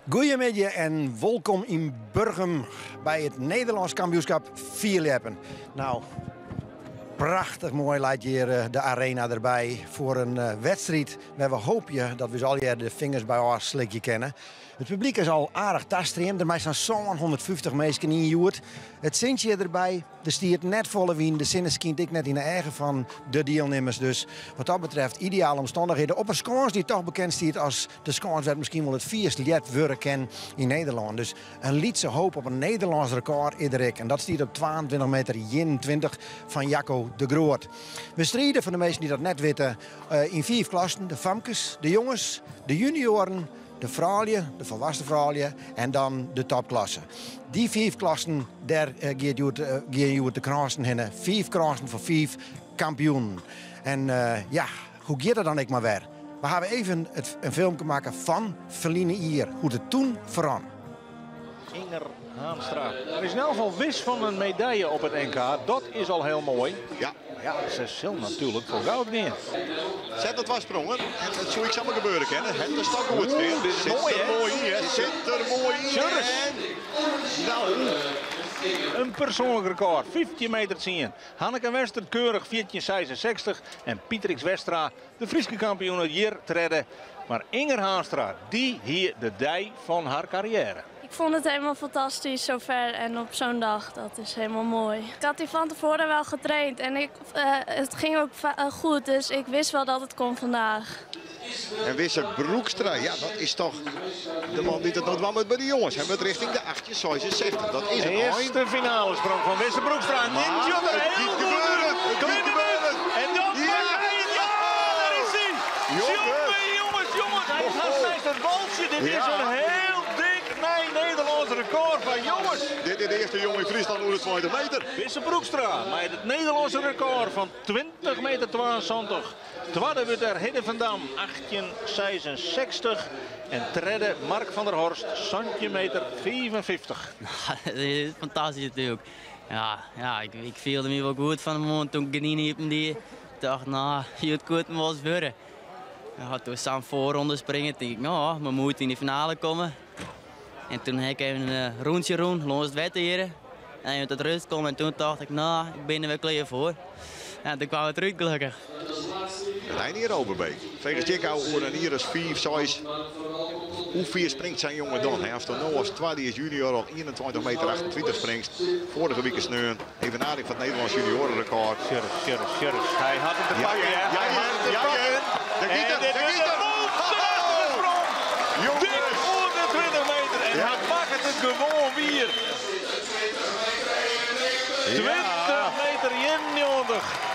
Goeiemiddei en wolkom yn Burgum by it Nederlânsk kampioenskip fierljeppen. Nou, prachtich moai leit hjir eh, de arena derby foar in eh, wedstriid wêr we hoopje dat we ús allegear de fingers by ôfslikje kinne. It publyk is al aardich tastreamd, der mei sa'n 750 minsken yn hjoed. It sintsje derby, Der stiet net folle wyn, de sinne skynt ek net yn de eagen fan de dielnimmers. Dus wat dat betreft ideale omstannichheden op in skâns dy't toch bekend stiet as de skâns wêr't miskien wol it fierst ljept wurde kin yn Nederlân. Dus in lytse hoop op in Nederlânsk rekôr is der ek. En dat stiet op 22 meter 21 fan Jacco de Groot. We stride, foar de minsken dy't dat net witte, eh, yn fiif klassen. De famkes, de jonges, de junioaren, de froulju, de folwassen froulju en dan de topklasse. Dy fiif klassen, dêr eh, giet hjoed, eh, gean hjoed de krânsen hinne. Fiif krânsen foar fiif kampioenen. En eh, ja, hoe giet it dan ek mar wer? We hawwe even it, in filmke makke fan ferline jier, hoe't it toen ferrûn. Inger Haanstra. Er is in elk geval wis van een medaille op het NK. Dat is al heel mooi. Ja. Ja, se sil natuerlik foar goud gean. Set dat twa sprongen en it soe ek samar gebeure kinne. Het de stok goed Oeh, dit is Sit moai, der hè? moai yn, hè? Sit der moai yn. Sjurris. En nou, In persoanlik rekôr, 15 meter 10. Hanneke Wester keurich 14,66 en Pietrix Westra, de Fryske kampioen it jier tredde. Mar Inger Haanstra, dy hie de dei fan har karriêre. Ik vond het helemaal fantastisch zover en op zo'n dag. Dat is helemaal mooi. Ik had die van tevoren wel getraind en ik, eh, het ging ook eh, goed. Dus ik wist wel dat het kon vandaag. En Wisse Broekstra, ja, dat is toch de man die het nog wel met bij de jongens. Hij wordt richting de 1866. Dat is De een eind. eerste finale sprong van Wisse Broekstra. Maar Neemt hij er het heel gaat goed gebeuren, uit. het gaat Klimmen gebeuren. En dan Ja. pakt hij het. Ja, daar is hij. Jongens. Jongen, jongens, jongens. Hij Ho, gaat ho. naast het walsje. Dit is Ja. een heel dik nij Nederlands record van jongens. Dit is de eerste jongen in Friesland over de 20 meter. Wisse Broekstra met het Nederlandse record van 20 meter 72. Tweede wordt er Hidde van Dam, 1866. En tredde Mark van der Horst, centimeter 55. Dat is fantastisch natuurlijk. Ja, ja ik, ik voelde me wel goed van de morgen toen ik gordijn op die. Ik dacht, nou, je het goed me wel eens worden. Ja, toen samen voorronde springen, denk ik, nou, we moeten in de finale komen. En toen heb ik even een eh, rondje rond, langs het wetter hier. En even tot rust komen en toen dacht ik, nou, ik ben er wel klaar voor. En toen kwam het terug gelukkig. Reinier Overbeek. Tegen Tjekau oer en hier is 5, 6. Hoe vier springt zijn jongen dan? Hij heeft dan nu als tweede is junior al 21 meter 28 springt. Vorige week is nu evenaring van het Nederlands juniorenrecord. Sjurris, Sjurris, Sjurris. Hij had het te Ja, pakken, ja, hè? ja, Hij had het te ja, pakken. ja. Daar En giet er, dit daar is giet een er. monsterachtige sprong. Jongens. Dik oer de 20 meter. En Ja. hij pakt het gewoon weer. 20 meter 91.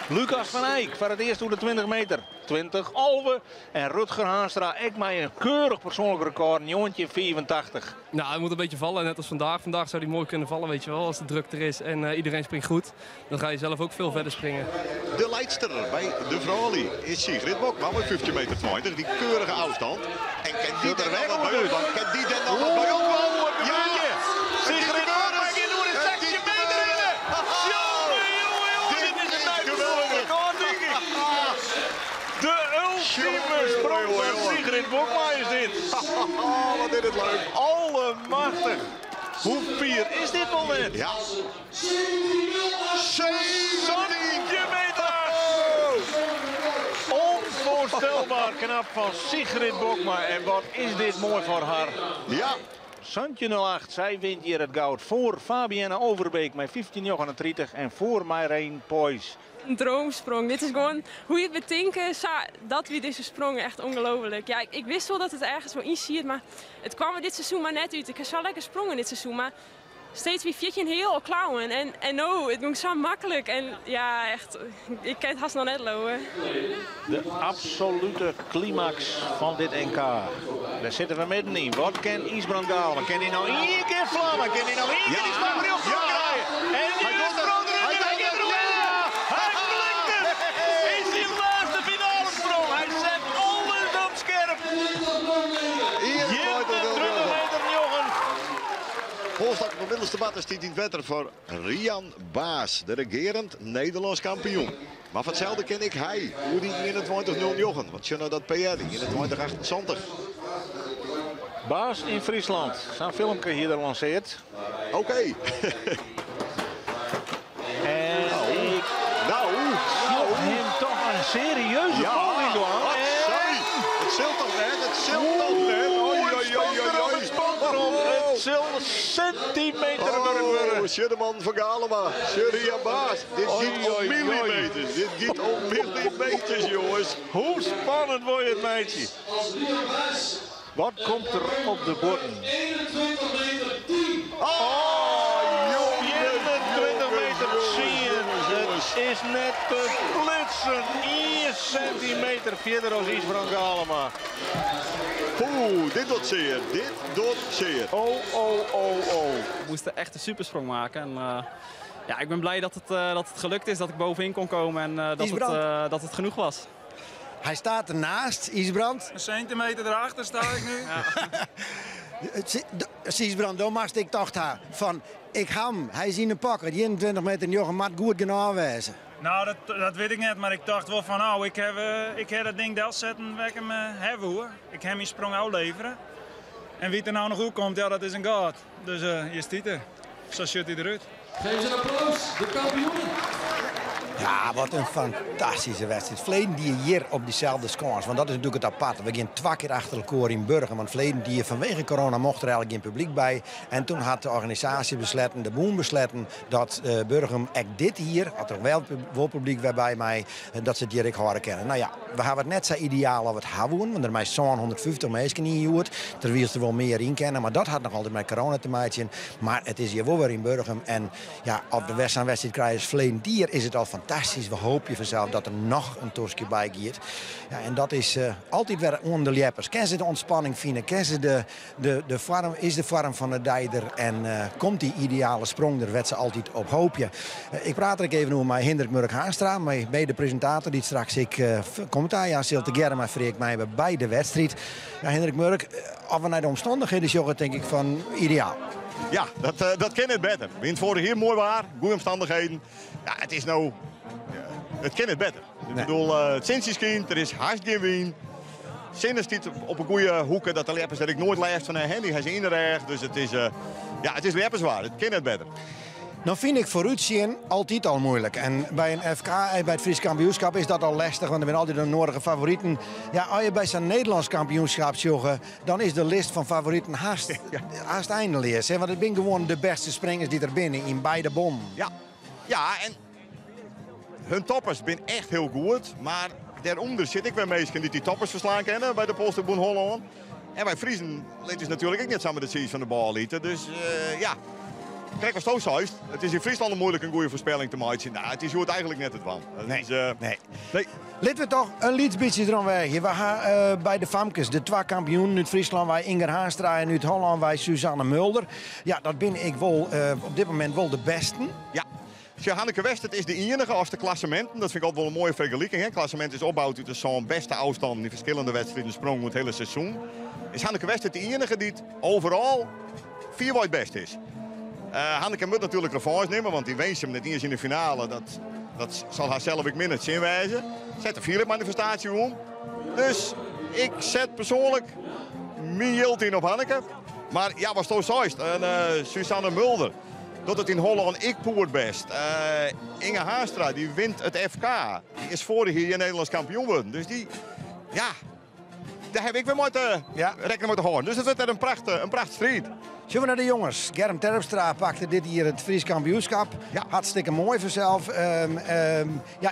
Lucas van Eyck voor het eerst door de 20 meter. 20 alve. En Rutger Haanstra, ik mij een keurig persoonlijk record, 1984. Nou, het moet een beetje vallen, net als vandaag. Vandaag zou die mooi kunnen vallen, weet je wel. Als de druk er is en eh, iedereen springt goed, dan ga je zelf ook veel verder springen. De leidster bij de vrouwen is Sigrid Bokma met 15 meter 20. Die keurige afstand. En kan die Zit er dan weg nog wat bij onder. opkomen? Kan die dan nog wat bij opkomen? Wat Ja! gebeurt hier? Sigrid Bokma gaat door de Het 16 gaat meter in. gebeuren. Jongen, jongen, jongen, dit is een Dit is nieuw persoonlijk geweldig. record, denk ik. De ultieme sprong Jongen, van jongen. Sigrid Bokma is dit. Oh, wat is dit leuk. Allemachtig. Hoe vier is dit wel net? Ja. 17! 17 meter! Onvoorstelbaar knap van Sigrid Bokma. En wat is dit mooi voor haar. Ja, Santje 08, zij wint hier het goud voor Fabienne Overbeek met 15,39 en voor Maireen Poys. Een droomsprong. Dit is gewoon hoe je het betinken, dat wie deze sprong echt ongelooflijk. Ja, ik, ik wist wel dat het ergens wel in zit, maar het kwam er dit seizoen maar net uit. Ik heb zo lekker sprongen dit seizoen, maar steeds weer viertje heel al klauwen. En, en oh, het ging zo makkelijk. En ja, echt, ik ken het haast nog net lopen. De absolute climax van dit NK. Daar zitten we middenin. Wat kan Isbrand Galen? Kan hij nou één keer vlammen? Kan hij nou één keer Ja. die sprong op Ja. krijgen? En Hij die doet het. sprong erin. Hij Hij doet gaat het. erin. Ja. Hij flikt het. In zijn laatste finale sprong. Hij zet alles op scherp. 21 20 meter, jongen. Volstaat op de middelste bad is die wetter voor Rian Baas, de regerend Nederlands kampioen. Maar van hetzelfde ken ik hij, hoe die 21-0 jochen. Want nou dat PR, 21-28. Baas in Friesland. Sa'n filmke hier er lanseard. Oké. En Nou, ik nou, sjoch nou. him toch in serieuze Ja, poging dwaan. wat En- sorry. It sil toch net, it sil toch net. Oeh, Oei, het oei, spant oei, erop, oei. het spant erop. Het sil centimeter Oh, worden. Sjuddeman van Galema. Sjudde Baas. Dit Oei, gaat om oei, oei. millimeters. Dit gaat om millimeters, jongens. Hoe spannend wordt het, meisje? Wat komt er op de borden? 21 meter 10. Oh, jongen, 21 meter jongens, 10. jongens, jongens. Het is net te flitsen. 1 centimeter verder als Ysbrand Galema. Poeh, dit doet zeer. Dit doet zeer. Oh, oh, oh, oh. We moesten echt een supersprong maken. En, ja, ik ben blij dat het gelukt is, dat ik bovenin kon komen en Ysbrand. dat het genoeg was. Hij staat ernaast, Ysbrand. Een centimeter erachter sta ik nu. Ysbrand, dan mag ik toch haar van ik ham, hij is in de pocket, 21 meter en Jochem moet goed genoeg wezen. Nou, dat weet ik net, maar ik dacht wel van nou, ik heb dat ding daar zetten waar ik hem heb hoor. Ik heb mijn sprong al leveren. En wie er nou nog goed komt, ja, dat is een god. Dus je stiet er. Zo zit hij eruit. Geef ze een applaus, de kampioenen. Ja, wat een fantastische wedstrijd. Verleden die hier op diezelfde scores, want dat is natuurlijk het aparte. We gaan 2 keer achter elkaar in Burgum. Want verleden die vanwege corona mocht er eigenlijk geen publiek bij. En toen had de organisatie besletten, de boom besletten, dat Burgum ook dit hier, had er wel publiek weer bij mij, dat ze het hier ook horen kennen. Nou ja, we hebben het net zo ideaal als het hebben, want er zijn zo'n 150 mensen in hier. Terwijl ze er wel meer in kennen, maar dat had nog altijd met corona te maken. Maar het is hier wel weer in Burgum. En ja, op de West-aan-Wedstrijd krijgen verleden dier is het al fantastisch. We hopen vanzelf dat er nog een toskje bij gaat. Ja, en dat is altijd weer onder de leppers. Ken ze de ontspanning vinden? Ken ze de vorm? Is de vorm van de dijder? En komt die ideale sprong? Daar werd ze altijd op hoopje. Ik praat er ook even over met Hendrik Murk-Haanstra, mijn mede-presentator, die straks ik commentaar ja, zult te germen, maar Freek mij bij de wedstrijd. Ja, Hendrik Murk, of we naar de omstandigheden zoeken, denk ik van ideaal. Ja, dat ken het beter. Wint vorig jaar mooi waar, goede omstandigheden. Ja, het is nou... Ja, het ken het beter. Ik bedoel, het zin is kind, er is haast geen wien. Zin is niet op een goede hoeken, dat de leppers dat ik nooit last van hen, die is in de reg. Dus het is lepperswaar, het ken het beter. Nou vind ik vooruitzien altijd al moeilijk. En bij een FK en bij het Fries kampioenschap is dat al lastig, want er zijn altijd de nodige favorieten. Ja, als je bij zo'n Nederlands kampioenschap zocht, dan is de list van favorieten haast eindeloos. Hè? Want het zijn gewoon de beste springers die er binnen in beide bonden. Ja, ja, en hun toppers zijn echt heel goed, maar daaronder zit ik weer mensen die die toppers verslaan kennen bij de Polsterboen Holland. En wij Friesen lieten natuurlijk ook net samen de series van de bal lieten, dus ja. Kijk, als het zo is, het is in Friesland moeilijk een goede voorspelling te maken. Nou, het is hoe het eigenlijk net het van. Dat Nee, is nee. nee. Laten we toch een liedje erom weg. We gaan bij de Famkes, de 2 kampioenen uit Friesland, wij Inger Haanstra en uit Holland, wij Suzanne Mulder. Ja, dat ben ik wel op dit moment wel de besten. Ja. Hanneke West, het is de enige als de klassementen. Dat vind ik altijd wel een mooie vergelijking. Hè? Klassement is opgebouwd uit de zo'n beste afstand in verschillende wedstrijden sprong het hele seizoen. Is Hanneke West het de enige die het overal 4 het best is. Hanneke moet natuurlijk revanche nemen, want die wens hem net eens in de finale. Dat zal haar zelf ook minder het zin wijzen. Zet de vierde manifestatie om. Dus ik zet persoonlijk mijn geld in op Hanneke. Maar ja, was toch zo is. En Suzanne Mulder. Dat het in Holland ik poert best. Inge Haanstra, die wint het FK. Die is vorig jaar Nederlands kampioen geworden. Dus die, ja, daar heb ik weer moeten rekken moeten horen. Dus dat wordt een pracht strijd. Zullen we naar de jongens? Germ Terpstra pakte dit hier het Fries kampioenschap. Hartstikke mooi vanzelf.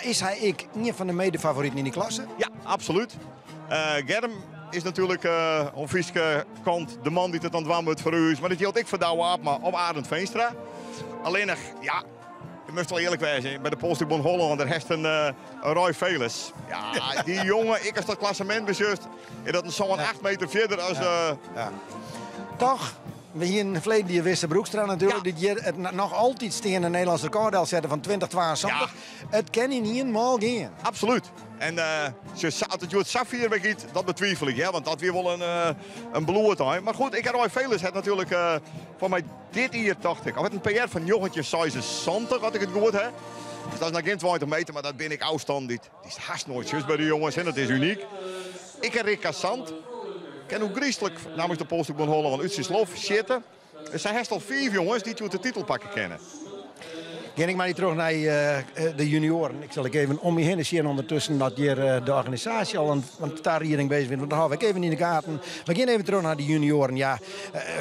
Is hij ik een van de medefavorieten in die klasse? Ja, absoluut. Germ is natuurlijk op Frieske kant de man die het aan het moet voor u is. Maar dat geldt ik voor Douwe Abma op Arend Veenstra. Alleen nog, ja, ik moest wel eerlijk wezen, bij de Polsterbond Holland, daar heeft een Roy Veles. Ja, die jongen, ik als dat klassement bezucht, en dat is zo'n 8 meter verder als, Toch? We hier in het verleden die Wisse Broekstra natuurlijk, die hier het nog altijd steen een Nederlands record al zetten van 2072. Het kan in hier mal gaan. Absoluut. En ze zaten het Safir weg iets, dat betwijfel ik, hè, want dat weer wel een beloerd, hè. Maar goed, ik heb Roy Veles het natuurlijk voor mij dit hier, dacht ik. Of het een PR van jochentje 76, had ik het gehoord, hè. Dus dat is nog geen 20 meter, maar dat ben ik afstand. Die is haast nooit zus bij de jongens, hè. Dat is uniek. Ik heb Rick Cassant. Kin ôfgryslik namens de Polsstôkbûn Hollân út syn slof sjitte. Dus sy hast al fiif jonges dy't hjoed de titel pakke kinne. Gean ik mei dy troch nei de junioaren. Ik sil ek even om my hinne sjen ûndertusken dat hjir de organisaasje al in tarieding bezich is. Want dat hâld ik even yn de gaten. We gean even troch nei de junioaren. Ja,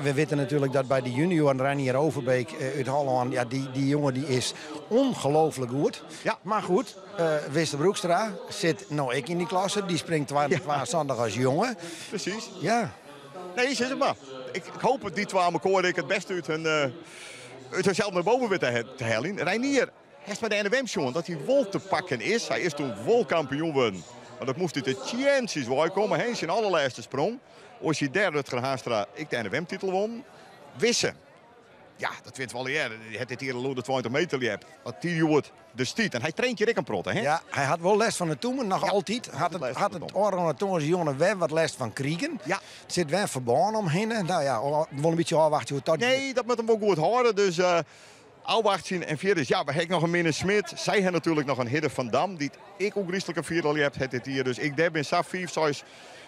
we witte natuerlik dat by de junioaren Reinier Overbeek út Hollân, ja, dy, dy jonge dy is ongelooflijk goed. Ja. Mar goed, Wisse Broekstra sit no ek yn dy klasse. Dy springt 72 as jonge. Presys. Ja. Nee, sis it mar. Ik hoop dat dy twa mekoar ek it bêste út hun, út hunsels nei boven witte te heljen. Reinier, hast by de NWM sjoen dat hy wol te pakken is. Hy is toen wol kampioen wurden. Mar dat moast út de teantsjes wei komme. Hè, syn allerlêste sprong. Oars hie dêr Rutger Haanstra ek de NWM-titel wûn. Wisse. Ja, dat wit wol hear. Hy hat dit jier al oer de 20 meter ljept. Wat dy hjoed de stiet. En hy traint hjir ek in protte, hè? Ja, hy hat wol lêst fan de tûmen, noch altyd. Hat it, hat it ôfrûne tongersdeitejûn wer wat lêst fan krigen. Ja. Der sit wer in ferbân omhinne. Nou ja, wol in bytsje ôfwachtsje hoe't dat Nee, dat moat him wol goed hâlde. Dus ôfwachtsjen. En fierders, ja, we ha ek noch in Minne Smit. Sy ha natuerlik noch in Hidde van Dam, dy't ek ôfgryslike fier al ljept hat dit jier. Dus ek dêr binne sa fiif, seis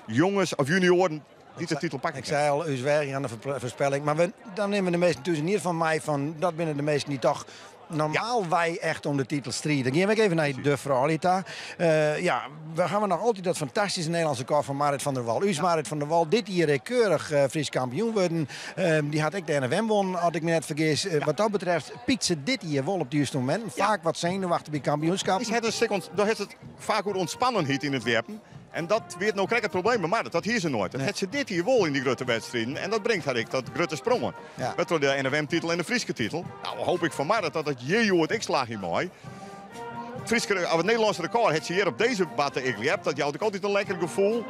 jonges of junioaren dy't de titel pakke Ik sei al, ús weagje oan de foarspelling. Mar we, dan nimme de measten thús in ieder fan mei fan dat binne de measten dy't toch normaalwei echt om de titel stride. Gean we ek even nei de froulju ta. Ja, we hawwe noch altyd dat fantastyske Nederlânske rekôr fan Marit van der Wal. Us Marit van der Wal, dit jier ek keurich Frysk kampioen wurden. Dy hat ek de NFM wûn, as ik my net fergis. Wat dat betreft pykt se dit jier wol op de juste mominten. Faak wat senuwachtich by kampioenskappen. Is het in stik ont-, hat it faak oer ûntspannenheid yn it ljeppen. En dat wie it no krekt it probleem by Marit, dat hie se noait. Dat hat se dit jier wol yn dy grutte wedstriden en dat bringt har ek tot grutte sprongen. Wêrtroch de NFM-titel en de Fryske titel. No hoop ik foar Marit dat it hjir hjoed ek slagje mei. It Fryske, of it Nederlânske rekôr hat se hjir op dizze barte ek ljept. Dat jout ek altyd in lekker gefoel.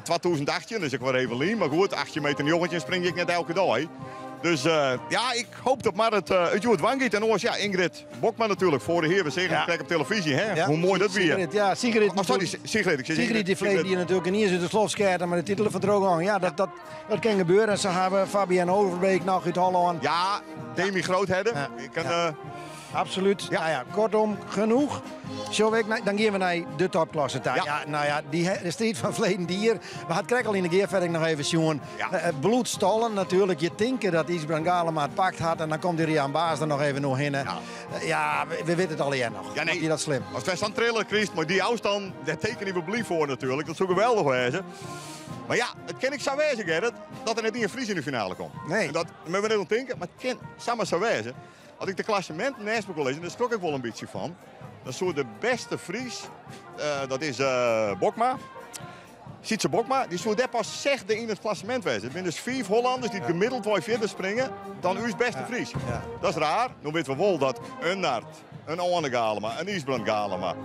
2018 is ek wer even lyn, mar goed, 18 meter 19 spring ik net elke dei. Dus ja, ik hoop dat Marit it hjoed dwaan giet. En oars, ja, Ingrid Bokma natuerlik, foarich jier, we seagen it krekt op televyzje, hè? Hoe moai dat wie. Sigrid, ja, Sigrid. Oh, sorry, Sigrid. Ik sis Sigrid, dy ferleden jier natuerlik yniens út de slof sketten mei de titel fan trochgong. Ja, dat, dat, dat kin gebeure. En sa hawwe Fabienne Overbeek noch út Hollân. Ja, Demi Groothedde. Ik kan, Absoluut. Ja. Nou ja, kortom, genoeg. Zullen we, dan gean we nei de topklasse ta. Ja. Nou ja, dy, de striid fan ferleden jier. We ha it krekt al yn de gearfetting noch even sjoen. Ja. Bloedstollen natuerlik. Je tinke dat Ysbrand Galema it pakt hat en dan komt dy Rian Baas der noch even oerhinne. Ja, ja we, we witte it allegear noch. Ja, nee. Wie dat slim. As wy sa'n thriller krijst mei dy ôfstân, dêr tekenje we bliid foar natuerlik. Dat soe geweldich wêze. Mar ja, it kin ek sa wêze, Gerrit, dat der net ien Fries yn de finale komt. Nee. En dat moatte we net oan tinke, mar it kin samar sa wêze. As ik de klasseminten neist mekoar lizzen, dêr skrok ik wol in bytsje fan. Dan soe de bêste Fries, dat is Bokma, Sytse Bokma, dy soe dêr pas sechde yn it klassemint wêze. It binne dus fiif Hollanders dy't gemiddeld wei fierder springe dan ús bêste Fries. Dat is raar. No witte we wol dat in Nard, in Oane Galema, in Ysbrand Galema,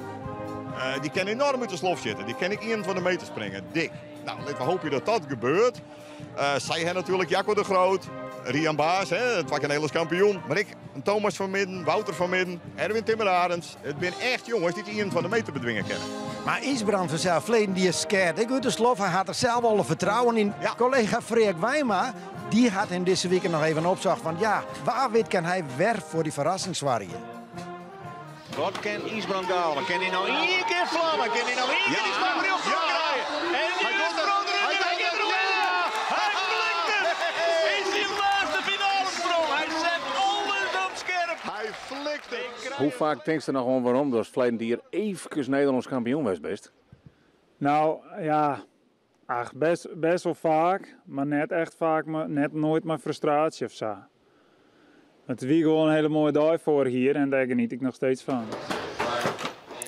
dy kinne enoarm út de slof sjitte. Dy kinne ek 21 meter springe, dik. No, litte we hoopje dat dat gebeurt. Sy ha natuerlik Jacco de Groot, Rian Baas, hè, twa kear Nederlânsk kampioen. Mar ek Thomas van Midden, Wouter van Midden, Erwin Timmerarends. It binne echt jonges dy't 21 meter bedwinge kinne. Mar Ysbrand fansels, ferleden jier skeat ek út de slof. Hy hat der sels alle fertrouwen yn. Kollega Freark Wijma, dy hat him dizze wike noch even opsocht. Want ja, wa wit kin hy wer foar dy ferrassing soargje. Wat kin Ysbrand Galema? Kin hy no ien kear flamme? Kin hy no ien kear dy sprong rjochtop krije? En dy sprong deryn! Hy giet deryn! Hy flikt it! Yn syn lêste finalesprong! Hy set alles op skerp! Hy flikt it! Hoe faak tinkst der noch oan werom datst ferleden jier eefkes Nederlânsk kampioen west bist? Nou ja, ach, best, best wol faak, mar net echt faak, net noait mei frustraasje of sa. It wie gewoan in hiele moaie dei foarich jier en dêr geniet ik noch steeds fan.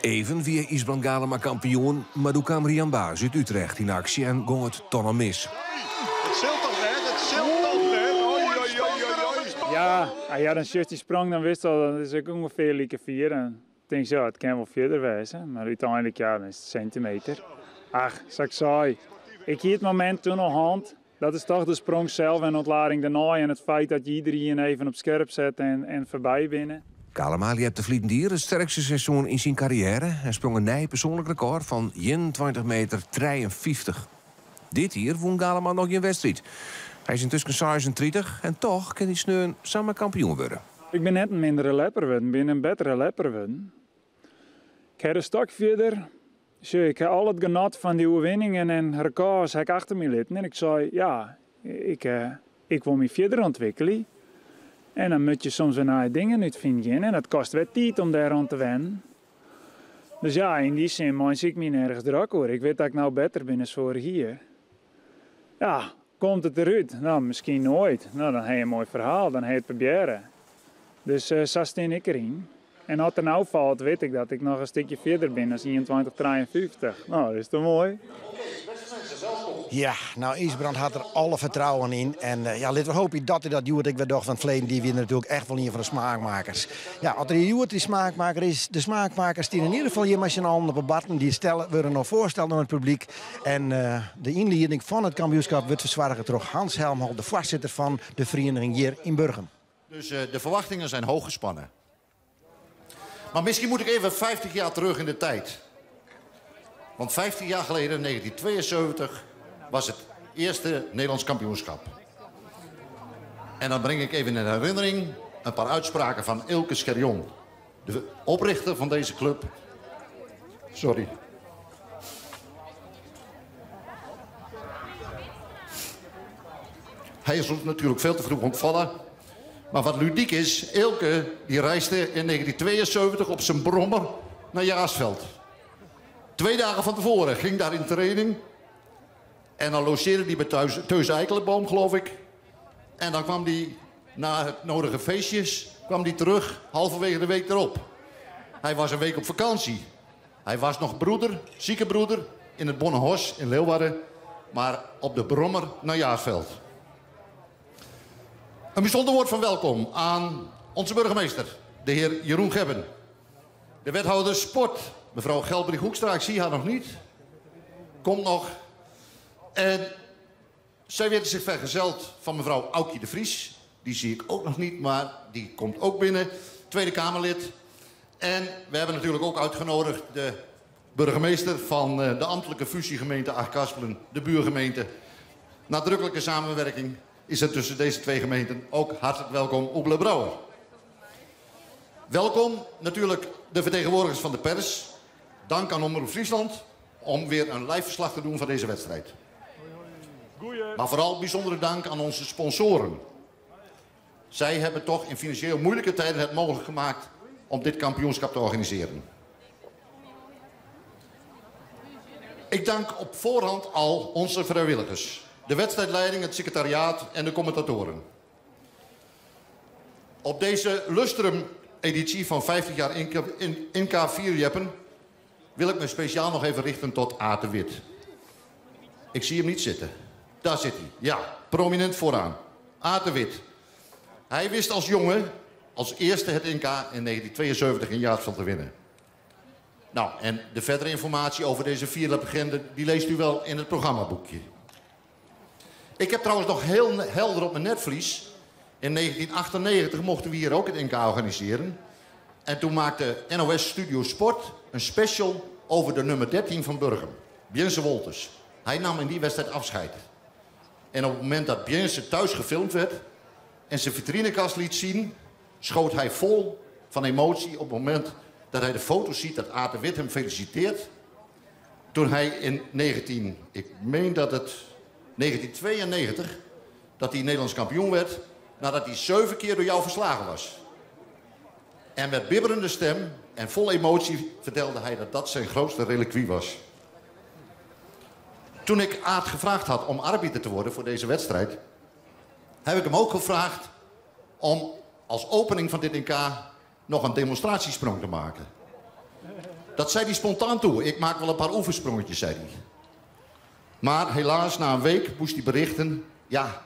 Even wie Ysbrand Galema kampioen, mar doe kaam Rian Baas út Utrecht yn aksje en gong it toch noch mis. It sil toch net, it sil toch net. Oei, oei, oei, oei. Ja, ja, dan sjochst dy sprong, dan witst al, dat is ek ûngefear like fier. En tinkst, ja, it kin wol fierder wêze, mar úteinlik, ja, dan is it sintimeter. Ach, sa't ik sei, ik hie it momint toen al hân. Dat is toch de sprong sels en ûntlading dêrnei en it feit dat je iderien even op skerp set en, en foarby binne. Galema ljepte ferleden jier it sterkste seizoen yn syn karriêre en sprong in nij persoanlik rekôr fan 21 meter 53. Dit jier wûn Galema noch gjin wedstriid. Hy is yntusken 36 en toch kin hy sneon samar kampioen wurde. Ik bin net in mindere ljepper wurden, bin in bettere ljepper wurden. Ik ha de stok fierder. Sjoch, ik ha al it genot fan dy oerwinningen en rekôrs ha ik achter my litten en ik sei, ja, ik, ik wol my fierder ûntwikkelje. En dan moat je soms wer nije dingen útfine en dat kostet wer tiid om dêroan te wennen. Dus ja, yn dy sin meitsje ik my nergens drok oer. Ik wit dat ik no better bin as foarich jier. Ja, komt it derút? No, miskien noait. No, dan ha je in moai ferhaal, dan ha je it probearre. Dus uh, sa stean ik deryn. En as er no falt, wit ik dat ik noch in stikje fierder bin as 21,53. No, dat is toch moai? Ja, no, Ysbrand hat der alle fertrouwen yn. En uh, ja, litte we hoopje dat hy dat hjoed ek wer docht. Want ferleden jier wie natuerlik echt wol ien fan de smaakmakers. Ja, as er hjoed dy smaakmaker is, de smaakmakers stean yn ieder gefal hjir mei syn allen op 'e barten. Dy stelle, wurde noch foarsteld oan it publyk. En uh, de ynlieding fan it kampioenskip wurdt fersoarge troch Hans Helmholt, de foarsitter fan de feriening hjir yn Burgum. Dus uh, de verwachtingen zijn hoog gespannen. Maar misschien moet ik even 50 jaar terug in de tijd. Want 15 jaar geleden, in 1972, was het eerste Nederlands kampioenschap. En dan breng ik even in herinnering een paar uitspraken van Ilke Scherjon, de oprichter van deze club. Sorry. Hij is ons natuurlijk veel te vroeg ontvallen. Maar wat ludiek is, Ilke die reisde in 1972 op zijn brommer naar Jaarsveld. Twee dagen van tevoren ging daar in training. En dan logeerde hij bij thuis, Teus Eikelenboom, geloof ik. En dan kwam hij na het nodige feestjes kwam hij terug halverwege de week erop. Hij was een week op vakantie. Hij was nog broeder, zieke broeder, in het Bonnehos in Leeuwarden. Maar op de brommer naar Jaarsveld. Een bijzonder woord van welkom aan onze burgemeester, de heer Jeroen Gebben. De wethouder sport, mevrouw Gelbrich Hoekstra, ik zie haar nog niet. Komt nog. En zij werd zich vergezeld van mevrouw Aukje de Vries. Die zie ik ook nog niet, maar die komt ook binnen. Tweede Kamerlid. En we hebben natuurlijk ook uitgenodigd de burgemeester van eh, de ambtelijke fusiegemeente Achtkarspelen, de buurgemeente. Nadrukkelijke samenwerking is er tussen deze twee gemeenten. Ook hartelijk welkom, Oebele Brouwer. Welkom natuurlijk de vertegenwoordigers van de pers. Dank aan Omroep Friesland om weer een live verslag te doen van deze wedstrijd. Maar vooral bijzondere dank aan onze sponsoren. Zij hebben toch in financieel moeilijke tijden het mogelijk gemaakt om dit kampioenschap te organiseren. Ik dank op voorhand al onze vrijwilligers, de wedstrijdleiding, het secretariaat en de commentatoren. Op deze lustrum-editie van 50 jaar NK Fierljeppen wil ik me speciaal nog even richten tot Aad de Wit. Ik zie hem niet zitten. Daar zit hij. Ja, prominent vooraan. Aad de Wit. Hij wist als jongen als eerste het NK in 1972 in Jaarsveld te winnen. Nou, en de verdere informatie over deze vier die leest u wel in het programmaboekje. Ik heb trouwens nog heel helder op mijn netvlies. In 1998 mochten we hier ook het NK organiseren. En toen maakte NOS Studio Sport een special over de nummer 13 van Burgum, Bjense Wolters. Hij nam in die wedstrijd afscheid. En op het moment dat Bjense thuis gefilmd werd en zijn vitrinekast liet zien, schoot hij vol van emotie op het moment dat hij de foto ziet dat Aad de Wit hem feliciteert. Toen hij in 19, ik meen dat het 1992, dat hij Nederlands kampioen werd, nadat hij 7 keer door jou verslagen was. En met bibberende stem en vol emotie vertelde hij dat dat zijn grootste reliquie was. Toen ik Aad gevraagd had om arbiter te worden voor deze wedstrijd, heb ik hem ook gevraagd om als opening van dit NK nog een demonstratiesprong te maken. Dat zei hij spontaan toe. Ik maak wel een paar oefensprongetjes, zei hij. Maar helaas, na een week moest hij berichten... Ja,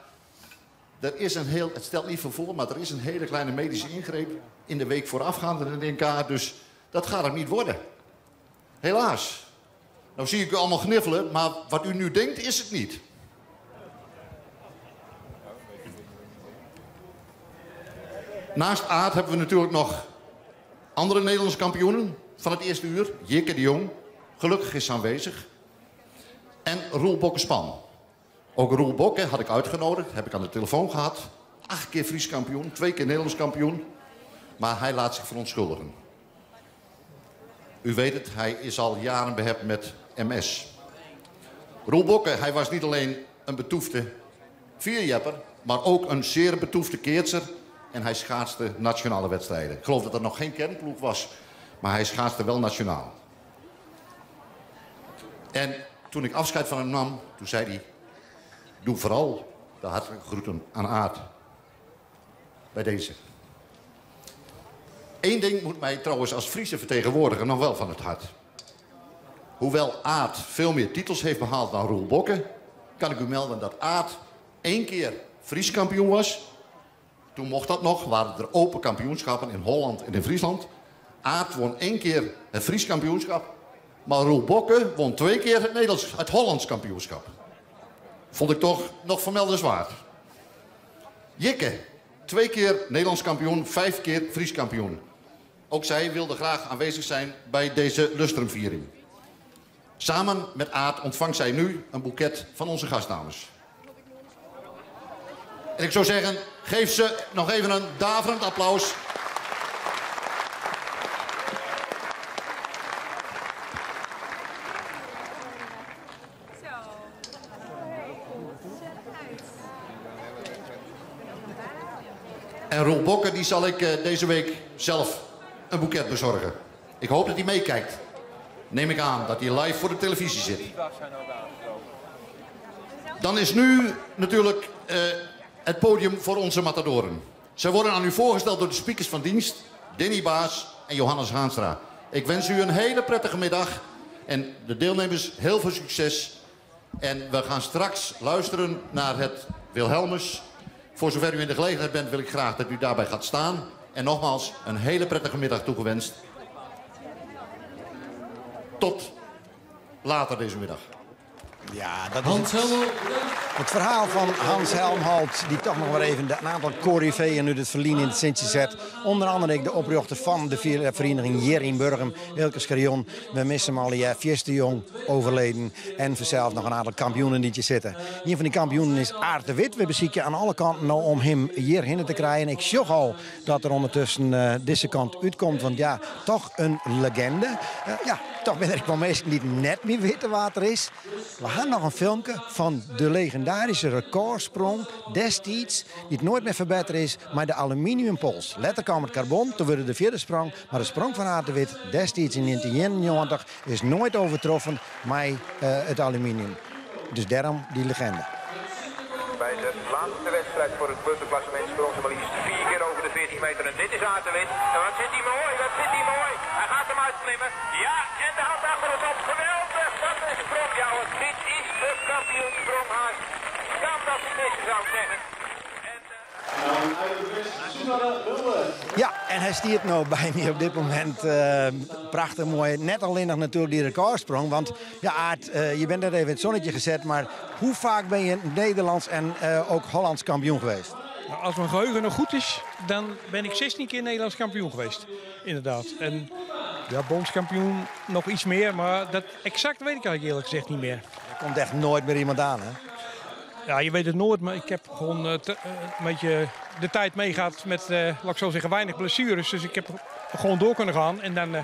er is een heel, het stelt niet veel voor, maar er is een hele kleine medische ingreep in de week voorafgaand aan het NK. Dus dat gaat hem niet worden. Helaas. Nou zie ik u allemaal gniffelen, maar wat u nu denkt is het niet. Naast Aad hebben we natuurlijk nog andere Nederlandse kampioenen van het eerste uur. Jikke de Jong, gelukkig is aanwezig. En Roel Bokkespan. Ook Roel Bokke had ik uitgenodigd, heb ik aan de telefoon gehad. 8 keer Fries kampioen, 2 keer Nederlands kampioen. Maar hij laat zich verontschuldigen. U weet het, hij is al jaren behept met MS. Roel Bokke, hij was niet alleen een betoefde vierjepper, maar ook een zeer betoefde keertser. En hij schaatste nationale wedstrijden. Ik geloof dat er nog geen kernploeg was, maar hij schaatste wel nationaal. En toen ik afscheid van hem nam, toen zei hij... Doe vooral de hartelijke groeten aan Aad. Bij deze. Eén ding moet mij trouwens als Friese vertegenwoordiger nog wel van het hart. Hoewel Aad veel meer titels heeft behaald dan Roel Bokke... kan ik u melden dat Aad één keer Fries kampioen was. Toen mocht dat nog, waren er open kampioenschappen in Holland en in Friesland. Aad won één keer het Fries kampioenschap. Maar Roel Bokke won twee keer het, Nederlands, het Hollands kampioenschap. Vond ik toch nog vermeldenswaard. Jikke, twee keer Nederlands kampioen, vijf keer Fries kampioen. Ook zij wilde graag aanwezig zijn bij deze lustrumviering. Samen met Aad ontvangt zij nu een boeket van onze gastdames. En ik zou zeggen, geef ze nog even een daverend applaus. En Roel Bokke die zal ik eh, deze week zelf een boeket bezorgen. Ik hoop dat hij meekijkt. Neem ik aan dat hij live voor de televisie zit. Dan is nu natuurlijk eh, het podium voor onze matadoren. Zij worden aan u voorgesteld door de speakers van dienst, Danny Baas en Johannes Haanstra. Ik wens u een hele prettige middag en de deelnemers heel veel succes. En we gaan straks luisteren naar het Wilhelmus. Voor zover u in de gelegenheid bent, wil ik graag dat u daarbij gaat staan. En nogmaals, een hele prettige middag toegewenst. Tot later deze middag. Ja, dat is het, het verhaal van Hans Helmholt, die toch nog maar even een aantal coryfeeën uit het verlien in het sintje zet. Onder andere de oprichter van de vereniging hier in Burgum, Wilke Scherion. We missen hem al, ja, de Jong overleden. En vanzelf nog een aantal kampioenen die je zitten. Een van die kampioenen is Aart de Wit. We bezieken aan alle kanten nou om hem hierheen te krijgen. Ik zag al dat er ondertussen uh, deze kant uitkomt. Want ja, toch een legende. Uh, ja, toch ben ik wel mensen die net meer weten wat er is. We gaan nog een filmpje van de legendarische recordsprong destijds, die het nooit meer verbeterd is, maar de aluminiumpols. Letter kwam het carbon, toen werd de vierde sprong, maar de sprong van Aart de Wit destijds in 1991 is nooit overtroffen met uh, het aluminium. Dus daarom die legende. Bij de laatste wedstrijd voor het puntenklassement sprong ze maar liefst vier keer over de 14 meter. En dit is Aart de Wit. En wat zit hij mooi, wat zit hij mooi. Hij gaat hem uitklimmen. Ja, en de hand achter het op. Geweldig, wat een sprong. Ja, want dit is de kampioensprong haast. Kan dat niet missen, zou ik zeggen. Ja, en hij stiert nou bij me op dit moment. Uh, prachtig mooi. Net alleen nog natuurlijk die recordsprong. Want ja, Aart, uh, je bent net even in het zonnetje gezet. Maar hoe vaak ben je Nederlands en uh, ook Hollands kampioen geweest? Nou, als mijn geheugen nog goed is, dan ben ik 16 keer Nederlands kampioen geweest. Inderdaad. En ja, bondskampioen nog iets meer, maar dat exact weet ik eigenlijk eerlijk gezegd niet meer. Er komt echt nooit meer iemand aan, hè? Ja, je weet het nooit, maar ik heb gewoon een beetje de tijd meegaat met, laat ik zo zeggen, weinig blessures. Dus ik heb gewoon door kunnen gaan en dan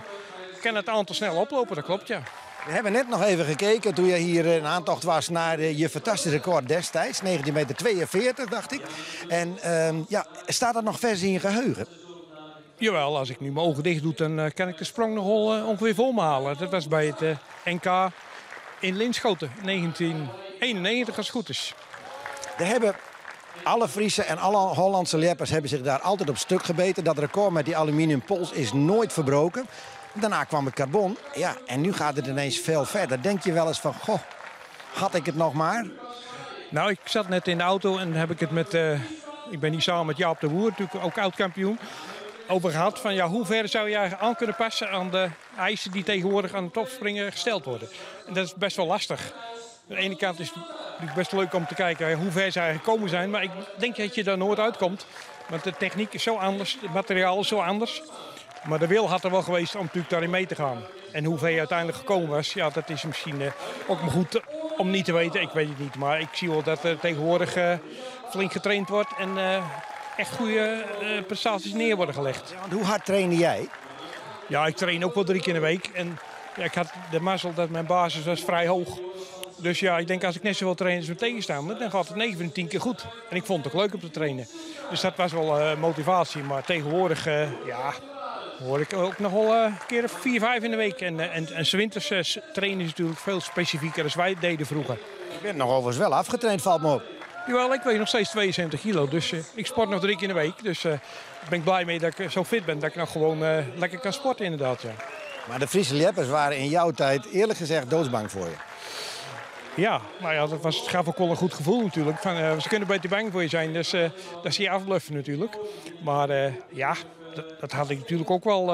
kan het aantal snel oplopen, dat klopt, ja. We hebben net nog even gekeken toen je hier een aantocht was naar je fantastische record destijds. 19,42 meter, dacht ik. En uh, ja, staat dat nog vers in je geheugen? Jawel, als ik nu mijn ogen dicht doe, dan kan ik de sprong nog wel ongeveer vol me halen. Dat was bij het NK in Linschoten, 1991 als het goed is. Er hebben alle Friese en alle Hollandse leppers hebben zich daar altijd op stuk gebeten. Dat record met die aluminiumpols is nooit verbroken. Daarna kwam het carbon. Ja, en nu gaat het ineens veel verder. Denk je wel eens van, goh, had ik het nog maar? Nou, ik zat net in de auto en heb ik het met... ik ben hier samen met Jaap de Boer, natuurlijk ook oud-kampioen, over gehad. Van ja, hoe ver zou je aan kunnen passen aan de eisen die tegenwoordig aan de topspringen gesteld worden? En dat is best wel lastig. Aan de ene kant is het best leuk om te kijken hoe ver ze eigenlijk gekomen zijn. Maar ik denk dat je daar nooit uitkomt. Want de techniek is zo anders, het materiaal is zo anders. Maar de wil had er wel geweest om natuurlijk daarin mee te gaan. En hoe ver je uiteindelijk gekomen was, ja, dat is misschien ook maar goed om niet te weten. Ik weet het niet, maar ik zie wel dat er tegenwoordig flink getraind wordt en echt goede prestaties neer worden gelegd. Ja, want hoe hard trainde jij? Ja, ik train ook wel drie keer in de week. En ja, ik had de mazzel dat mijn basis was vrij hoog. Dus ja, ik denk als ik net zoveel train als mijn tegenstander, dan gaat het 9 van de 10 keer goed. En ik vond het ook leuk om te trainen. Dus dat was wel motivatie. Maar tegenwoordig, ja, hoor ik ook nog wel een keer of 4, 5 in de week. En 's winters trainen is natuurlijk veel specifieker dan wij deden vroeger. Je bent nog overigens wel afgetraind, valt me op. Jawel, ik weeg nog steeds 72 kilo, dus ik sport nog 3 keer in de week. Dus daar ben ik blij mee dat ik zo fit ben, dat ik nog gewoon lekker kan sporten inderdaad. Ja. Maar de Friese Ljeppers waren in jouw tijd eerlijk gezegd doodsbang voor je. Ja, nou ja, dat was, het gaf ook wel een goed gevoel natuurlijk. Van, ze kunnen beter bang voor je zijn, dus dat zie je afbluffen natuurlijk. Maar ja, dat had ik natuurlijk ook wel.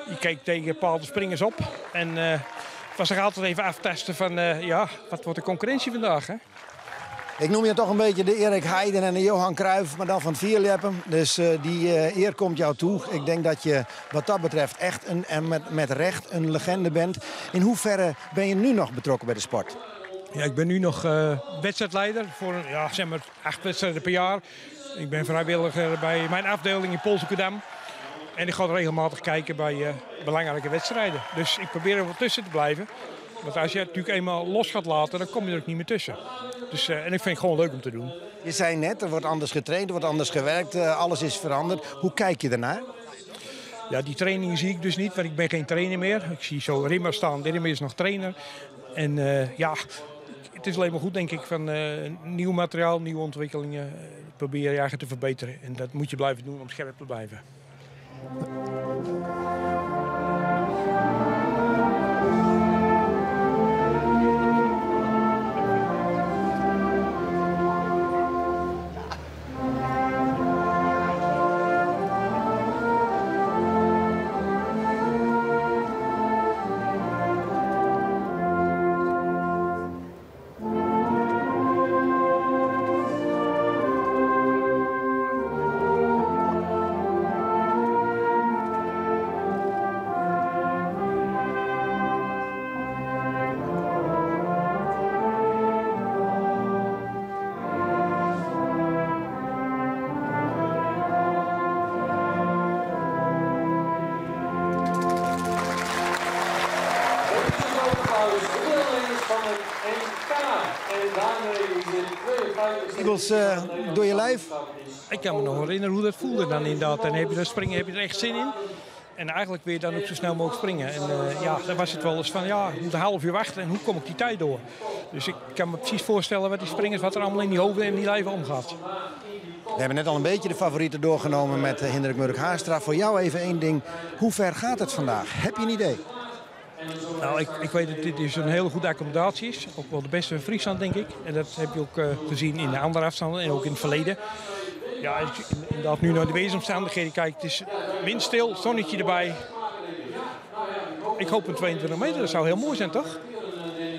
Je keek tegen bepaalde springers op en het was er altijd even aftesten van, ja, wat wordt de concurrentie vandaag, hè? Ik noem je toch een beetje de Erik Heiden en de Johan Cruijff, maar dan van het vierljeppen. Dus die eer komt jou toe. Ik denk dat je wat dat betreft echt en met recht een legende bent. In hoeverre ben je nu nog betrokken bij de sport? Ja, ik ben nu nog wedstrijdleider voor ja, zeg maar 8 wedstrijden per jaar. Ik ben vrijwilliger bij mijn afdeling in Polsbroekerdam. En ik ga regelmatig kijken bij belangrijke wedstrijden. Dus ik probeer er wel tussen te blijven. Want als je het natuurlijk eenmaal los gaat laten, dan kom je er ook niet meer tussen. Dus, en ik vind het gewoon leuk om te doen. Je zei net, er wordt anders getraind, er wordt anders gewerkt, alles is veranderd. Hoe kijk je ernaar? Ja, die trainingen zie ik dus niet, want ik ben geen trainer meer. Ik zie zo Rimmer staan, Rimmer is nog trainer. En ja, het is alleen maar goed, denk ik, van nieuw materiaal, nieuwe ontwikkelingen. Probeer je eigen te verbeteren. En dat moet je blijven doen om scherp te blijven. Kriebels door je lijf? Ik kan me nog herinneren hoe dat voelde dan inderdaad. Dan heb je dat springen, heb je er echt zin in. En eigenlijk weer dan ook zo snel mogelijk springen. En ja, dan was het wel eens van, ja, ik moet een half uur wachten en hoe kom ik die tijd door? Dus ik kan me precies voorstellen wat die springers, wat er allemaal in die hoofden en die lijven omgaat. We hebben net al een beetje de favorieten doorgenomen met Hindrik Murk Haanstra. Voor jou even één ding. Hoe ver gaat het vandaag? Heb je een idee? Nou, ik weet dat dit dus een hele goede accommodatie is. Ook wel de beste van Friesland, denk ik. En dat heb je ook gezien in de andere afstanden en ook in het verleden. Ja, als je inderdaad nu naar de weersomstandigheden kijkt, het is windstil, zonnetje erbij. Ik hoop een 22 meter, dat zou heel mooi zijn, toch?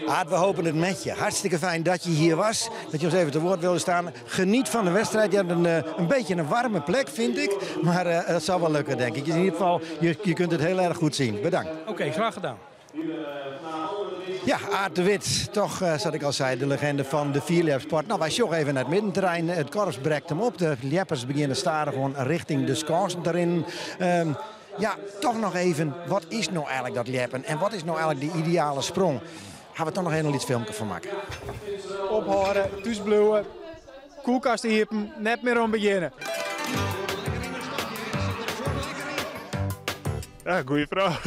Aad, we hopen het met je. Hartstikke fijn dat je hier was, dat je ons even te woord wilde staan. Geniet van de wedstrijd. Je hebt een beetje een warme plek, vind ik. Maar dat zal wel lukken, denk ik. In ieder geval, je kunt het heel erg goed zien. Bedankt. Oké, graag gedaan. Ja, Aad de Wit, toch, zoals ik al zei, de legende van de vierljepsport. Nou, wij sjoggen even naar het middenterrein. Het korps brekt hem op. De ljeppers beginnen staren gewoon richting de skânsen erin. Ja, toch nog even, wat is nou eigenlijk dat ljeppen? En wat is nou eigenlijk de ideale sprong? Gaan we toch nog even een iets filmpje van maken. Ophouden, thuisbluwen, koelkast iepen, net meer om beginnen. Ja, goeie vraag.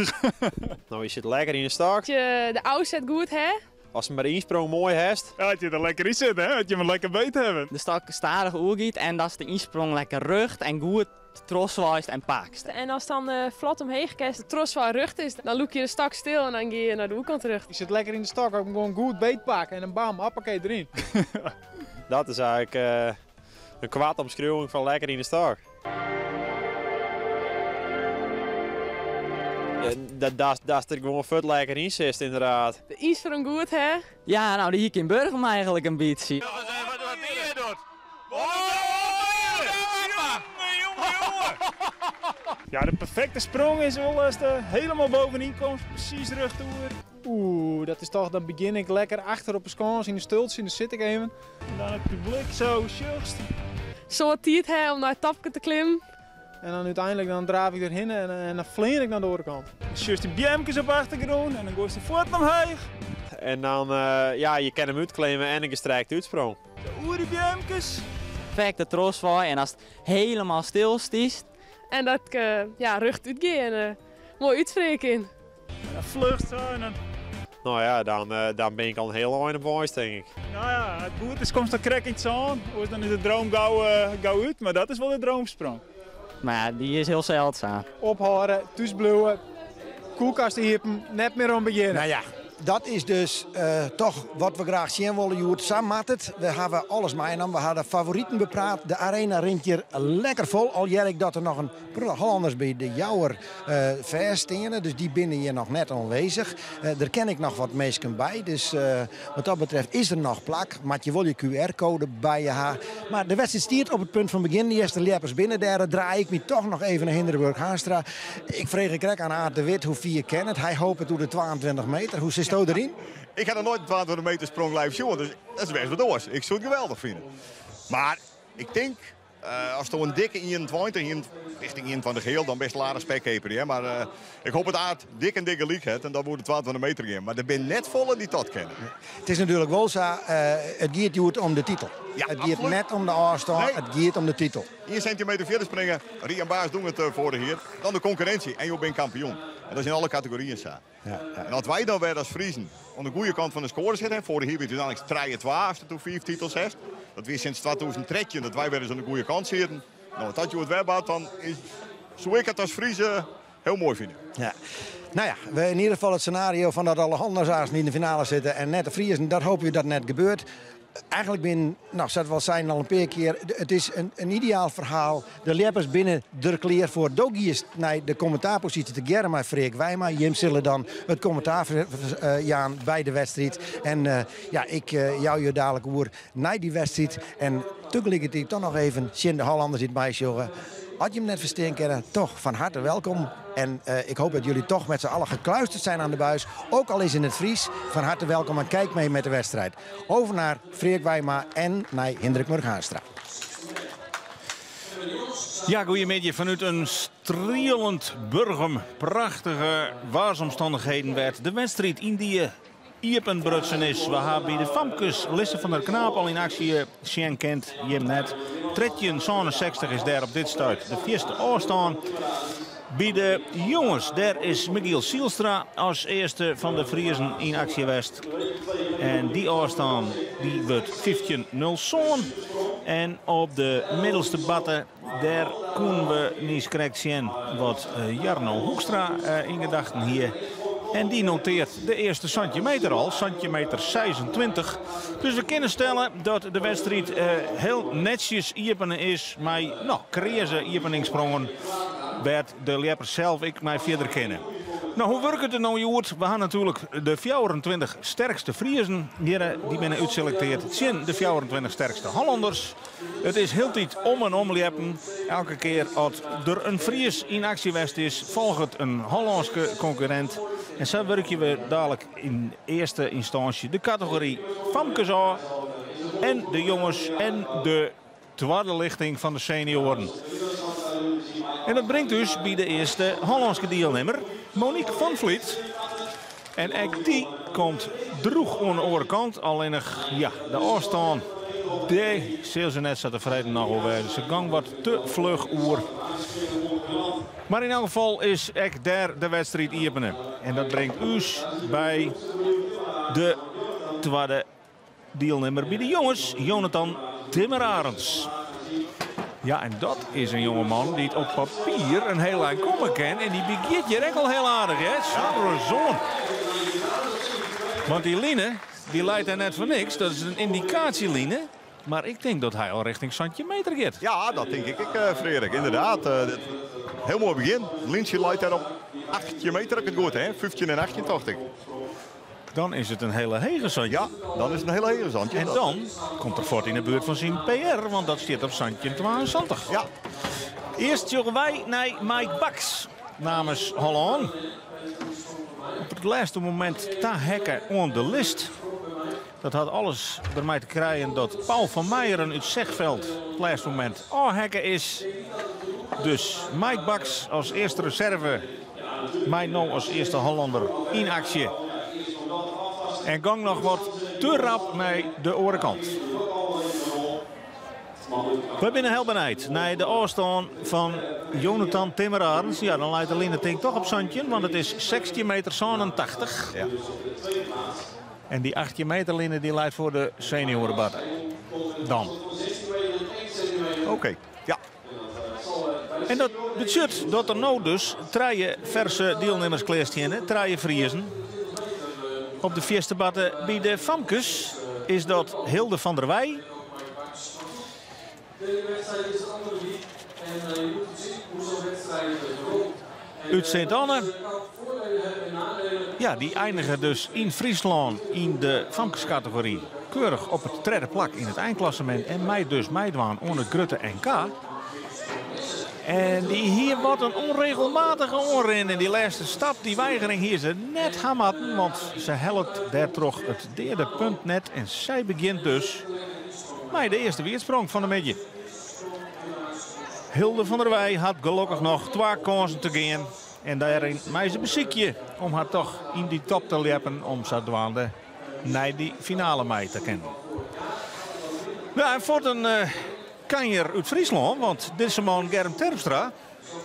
Nou, je zit lekker in de stok. Je de afzet goed, hè? Als ze maar één sprong mooi heeft. Ja, dat je er lekker in zit, hè? Dat je hem lekker beet hebben. De stok stadig oergiet en dat is de insprong lekker rucht en goed troswijst en paakst. En als dan vlot omheen gekest de tros wel rucht is, dan loek je de stok stil en dan ga je naar de hoekkant terug. Je zit lekker in de stok, ook gewoon goed beet pakken en dan bam, hoppakee erin. Dat is eigenlijk een kwaad omschrijving van lekker in de stok. Ja, dat is er gewoon vet lekker in zit, inderdaad. De insprong goed, hè? Ja, nou, die hier in Burgum eigenlijk een beetje. Wat doe je doet? Ja, de perfecte sprong is wel als de helemaal bovenin komt, precies rug toe. Oeh, dat is toch, dan begin ik lekker achter op de skans in de stultje, in de zit ik even. En dan het publiek zo, just. Zo wat tijd hè, om naar het tapje te klimmen. En dan úteinlik dan draaf ik derhinne en, en dan flean ik nei de oare kant. Dan sjochst dy beamkes op achtergrûn en dan goaist de fuotten omheech. En dan, uh, ja, je kin him útklimme en in gestrekte útsprong. Oer dy beamkes. Perfekte trochswaai en ast helemaal stil stiest. En dat ik uh, ja, rjochtút gean en uh, moai útfrean kin. En dan fluchtst sa en dan... No ja, dan, uh, dan bin ik al in hiel ein op weis, tink ik. No ja, as it goed is komst dan krekt yn it sân. Oars dan is de droom gau, uh, gau út, mar dat is wol de droomsprong. Mar ja, dy is hiel seldsume. Ophâlde, thús bliuwe, kuolkast iepen, net mear oan begjinne. Nou ja, dat is dus uh, toch wat we graach sjen wolle, hjoed. Sa moat it. We hawwe alles meinaam. We hawwe de favoriten bepraat. De arena rint hjir lekker fol. Al hear ik dat der noch in protte Hollanners by de Jouwer uh, fêststeane. Dus dy binne hjir noch net oanwêzich. Uh, der kin ek noch wat minsken by. Dus uh, wat dat betreft is der noch plak. Moat je wol je QR-koade by je ha. Mar de wedstriid stiet op it punt fan begjinnen. De earste ljeppers binne dêr. Dan draai ik my toch noch even nei Hindrik Murk Haanstra. Ik frege krekt oan Aart de Wit hoe fier kin it. Hy hopet oer de 22 meter. Hoe sitsto deryn? Ik ha noch noait in 22 meter sprong live sjoen, dus dat is bêst wat oars. Ik soe it geweldich fine. Mar ik tink, uh, ast in dikke 21, richting 21 heal, dan bist aardich spekkeaper. Hè? Mar uh, ik hoopje dat Aart dik en dik gelyk hat en dan oer de 22 meter gean. Mar der binne net folle dy't dat kinne. It is natuerlik wol sa, uh, it giet hjoed om de titel. Ja, it giet absoluut. net om de ôfstân, Nee. it giet om de titel. 1 centimeter fierder springe, Rian Baas docht it foarich jier. Dan de konkurrinsje en jo binne kampioen. En dat is yn alle kategoryen sa. Ja, ja. En as wy dan wer as Friezen oan de goede kant fan de skoare sitte, foarich jier wie it úteinlik 3-2 ast doe fiif titels hast. Dat wie sûnt 2013 dat wy wer ris oan de goede kant sieten. No, as dat hjoed wer bart, dan is, soe ik it as Fries hiel moai fine. Ja. No ja, we yn ieder gefal it senario fan dat alle Hollanders aanst yn de finale sitte en net de Friezen, dat hoopje dat net gebeurt. Eigenlik bin, no, sa't we al seinen al in pear kear, it is in ideaal ferhaal. De ljeppers binne der klear foar. Do giest nei de kommentaarposysje tegearre mei Freark Wijma. Jim sille dan it kommentaar jaan by de wedstriid. En uh, ja, ik uh, jou je dadlik oer nei dy wedstriid. En tagelikertiid toch noch even tsjin de Hollanders dy't meisjogge. As je him net ferstean kinne, toch fan herte welkom. En uh, ik hoop dat jullie toch met z'n allen gekluisterd zijn aan de buis. Ook al is in het Fries, van harte welkom en kijk mee met de wedstrijd. Over naar Freark Wijma en naar Hindrik Murk Haanstra. Ja, goeiemiddei fanút in strielend Burgum. Prachtige waarsomstannichheden wêr't de wedstriid yn dy iepenbrutsen is. We hawwe by de famkes Lisse van der Knaap al yn aksje sjen kind, jim net. 1367 is dêr op dit stuit de fierste ôfstân. By de jonges, dêr is Michiel Sielstra as earste fan de Friezen yn aksje west. En dy ôfstân dy wurdt 15.07. En op de middelste batte, dêr koenen we niis krekt sjen wat eh, Jarno Hoekstra eh, yn gedachten hie. En dy noteart de earste 17 meter al, 17 meter 26. Dus we kinne stelle dat de wedstriid uh, hiel netsjes iepene is mei no, kreaze iepeningssprongen wêr't de ljeppers sels ek mei fierder kinne. No, hoe wurket it no hjoed? We hawwe natuerlik de 24 sterkste Friezen hjir, dy binne útselektearre tsjin de 24 sterkste Hollanders. It is hieltyd om en om ljeppen. Elke kear as der in Fries yn aksje west is, folget in Hollânske konkurrint. En sa wurkje we dadlik yn earste ynstânsje de kategory famkes ôf. En de jonges en de twadde lichting fan de senioaren. En dat bringt ús by de earste Hollânske dielnimmer, Monique van Vliet. En ek dy komt droech oan de oare kant. Allinnich, ja, de ôfstân, dêr sil se net sa tefreden noch oer wêze. Se gong wat te fluch oer. Mar yn elk gefal is ek dêr de wedstriid iepene. En dat bringt ús by de twadde dielnimmer by de jonges, Jonathan Timmerarends. Ja, en dat is in jongeman dy't op papier in hiel ein komme kin. En dy begjint hjir ek al hiel aardich, hè? Zo'n. Want dy line, dy leit dêr net foar niks. Dat is in yndikaasjeline. Mar ik tink dat hy al richting 17 meter giet. Ja, dat tink ik ek, Frederik. Ynderdaad. Hiel moai begjin. Lyntsje leit dêr op 18 meter, as ik it goed hè. 15 en 18, tocht ik. Dan is it in hiele hege santjin. Ja, dan is it in hiele hege santjin. En dan komt er fuort yn de buert fan syn PR, want dat stiet op 1772. Ja. Earst sjogge wy nei Mike Baks namens Hollân. Op it lêste momint taheakke oan de list. Dat hat alles dermei te krijen dat Paul van Meijeren út Zegveld it lêste momint ôfheakke is. Dus Mike Baks as earste reserve mei no as earste Hollander yn aksje. En gong noch wat te rap nei de oare kant. We binne hiel benijd nei de ôfstân fan Jonathan Timmerarends. Ja, dan leit de line tink toch op 17, want it is 16 meter 87. Ja. En dy 18 meter line dy leit foar de senioarebatte. Dan. Oké, ja. En dat betsjut dat der no dus trije ferse dielnimmers klearsteane, trije Friezen. Op de fierste batte by de famkes is dat Hilde van der Weij. Út Sint Anne. Ja, dy einige dus yn Fryslân yn de famkeskategory keurich op it tredde plak yn it einklassemint en mei dus meidwaan oan it grutte NK. En dy hie wat in ûnregelmatige oanrin en dy lêste stap, dy weigering hie se net ha moatten, want se hellet dêrtroch it deade punt net en sy begjint dus mei de earste wierdsprong fan de middei. Hilde van der Weij hat gelokkich noch twa kânsen te gean. En dêryn mei se besykje om har toch yn dy top te ljeppen om sadwaande nei dy finale mei te kinnen. Ja, en fuort in uh, kanjer út Fryslân, want dizze man Germ Terpstra,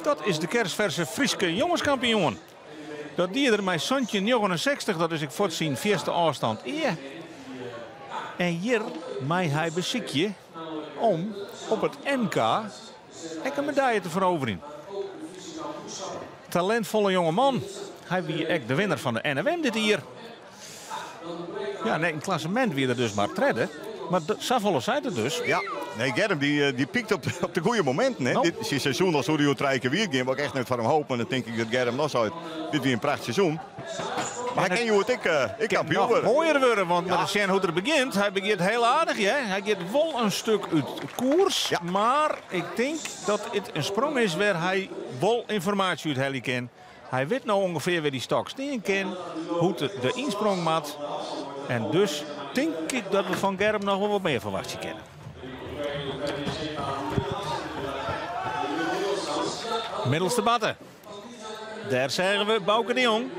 dat is de kersverse Fryske jongeskampioen. Dat die er mei 1769, dat is ek fuort syn fierste ôfstân ea. En hjir mei hy besykje om op it NK ek in medalje te feroverjen. Talentfolle jongeman. Hy wie ek de winner fan de NFM dit jier. Ja, nee, yn klassemint wie er dus mar tredde. Mar safolle seit it dus. Ja, nee, Germ dy, eh, dy piekt op de, op de goede mominten. Hè. No. Dit is seizoen al soe hy oer trije kear wier gean, wat ik echt net foar him hoop. Maar dan tink ik dat Germ noch seit, dit wie in pracht seizoen. Mar hy kin hjoed ek, eh, ek kampioen Noch wurde. moaier wurde, want ja. sjen hoe't er begjint. Hy begjint hiel aardich, hè. Hy giet wol in stik út koers, mar ik tink dat it in sprong is wêr hy wol ynformaasje út helje kin. Hy wit no ûngefear wêr dy stok stean kin, hoe't de ynsprong moat. En dus tink ik dat we fan Germ noch wol wat mear ferwachtsje kinne. Middelste batte. Dêr seagen we Bauke de Jong.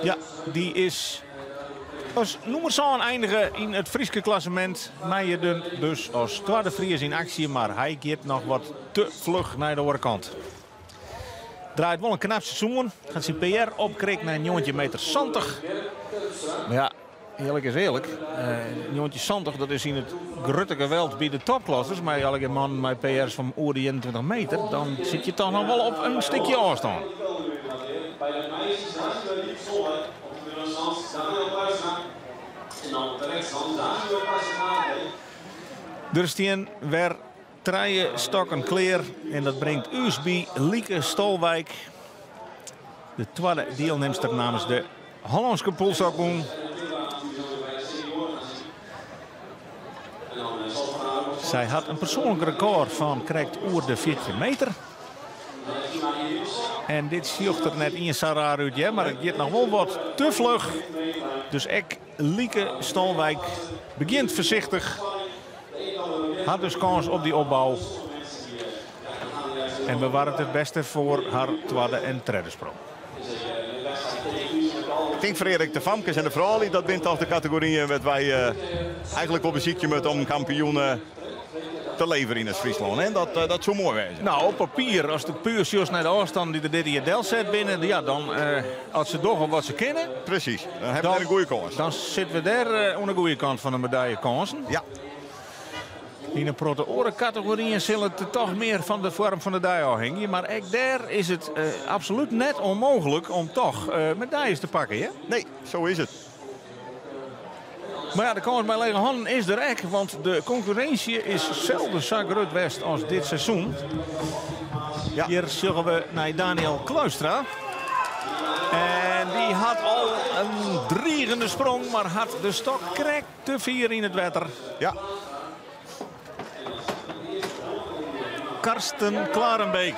Ja, dy is as nûmer sân einige yn it Fryske klassemint. Mei dus as twadde Fries yn aksje, mar hy giet noch wat te fluch nei de oare kant. Draait wol in knap seizoen. Hat syn PR opkrikt nei 19 meter 70. Mar ja, earlik is earlik. Eh, 1970, dat is yn it grutte geweld by de topklassers. Mei allegear mannen mei PR's fan oer de 21 meter. Dan sit je toch noch wol op in stikje ôfstân. Der stean wer trije stokken klear en dat bringt ús by Lieke Stolwijk. De twadde dielnimster namens de Hollânske Polstokbûn. Sy hat in persoanlik rekôr fan krekt oer de 14 meter. En dit sjocht der net iens sa raar út, hear, mar it giet noch wol wat te fluch. Dus ek Lieke Stolwijk begjint foarsichtich. Hat dus kâns op dy opbou. En bewarret it bêste foar har twadde en tredde sprong. Ik tink foar Erik de famkes en de froulju, dat binne toch de kategoryen wêr't wy eh, eigentlik wol besykje moatte om kampioen eh, te leverjen yn it Fryslân. Hè? Dat, eh, dat soe moai wêze. Nou, op papier, as de puer sjochst nei de ôfstannen dy't der dit jier delset binne, ja, dan eh, as se dogge wat se kinne. Presys, dan hawwe we in goede kâns. Dan sitte we dêr eh, oan de goede kant fan de medaljekânsen. Ja. Yn in protte oare kategoryen sil it toch mear fan de foarm fan de dei ôfhingje. Mar ek dêr is it eh, absolút net ûnmooglik om toch eh, medaljes te pakken. Hè? Nee, sa is it. Mar ja, de kâns mei lege hannen is der ek, want de konkurrinsje is selden sa grut west as dit seizoen. Ja. Hjir sjogge we nei Daniel Kluistra. En dy hat al in drigende sprong, mar hat de stok krekt te fier yn it wetter. Ja. Karsten Klarenbeek.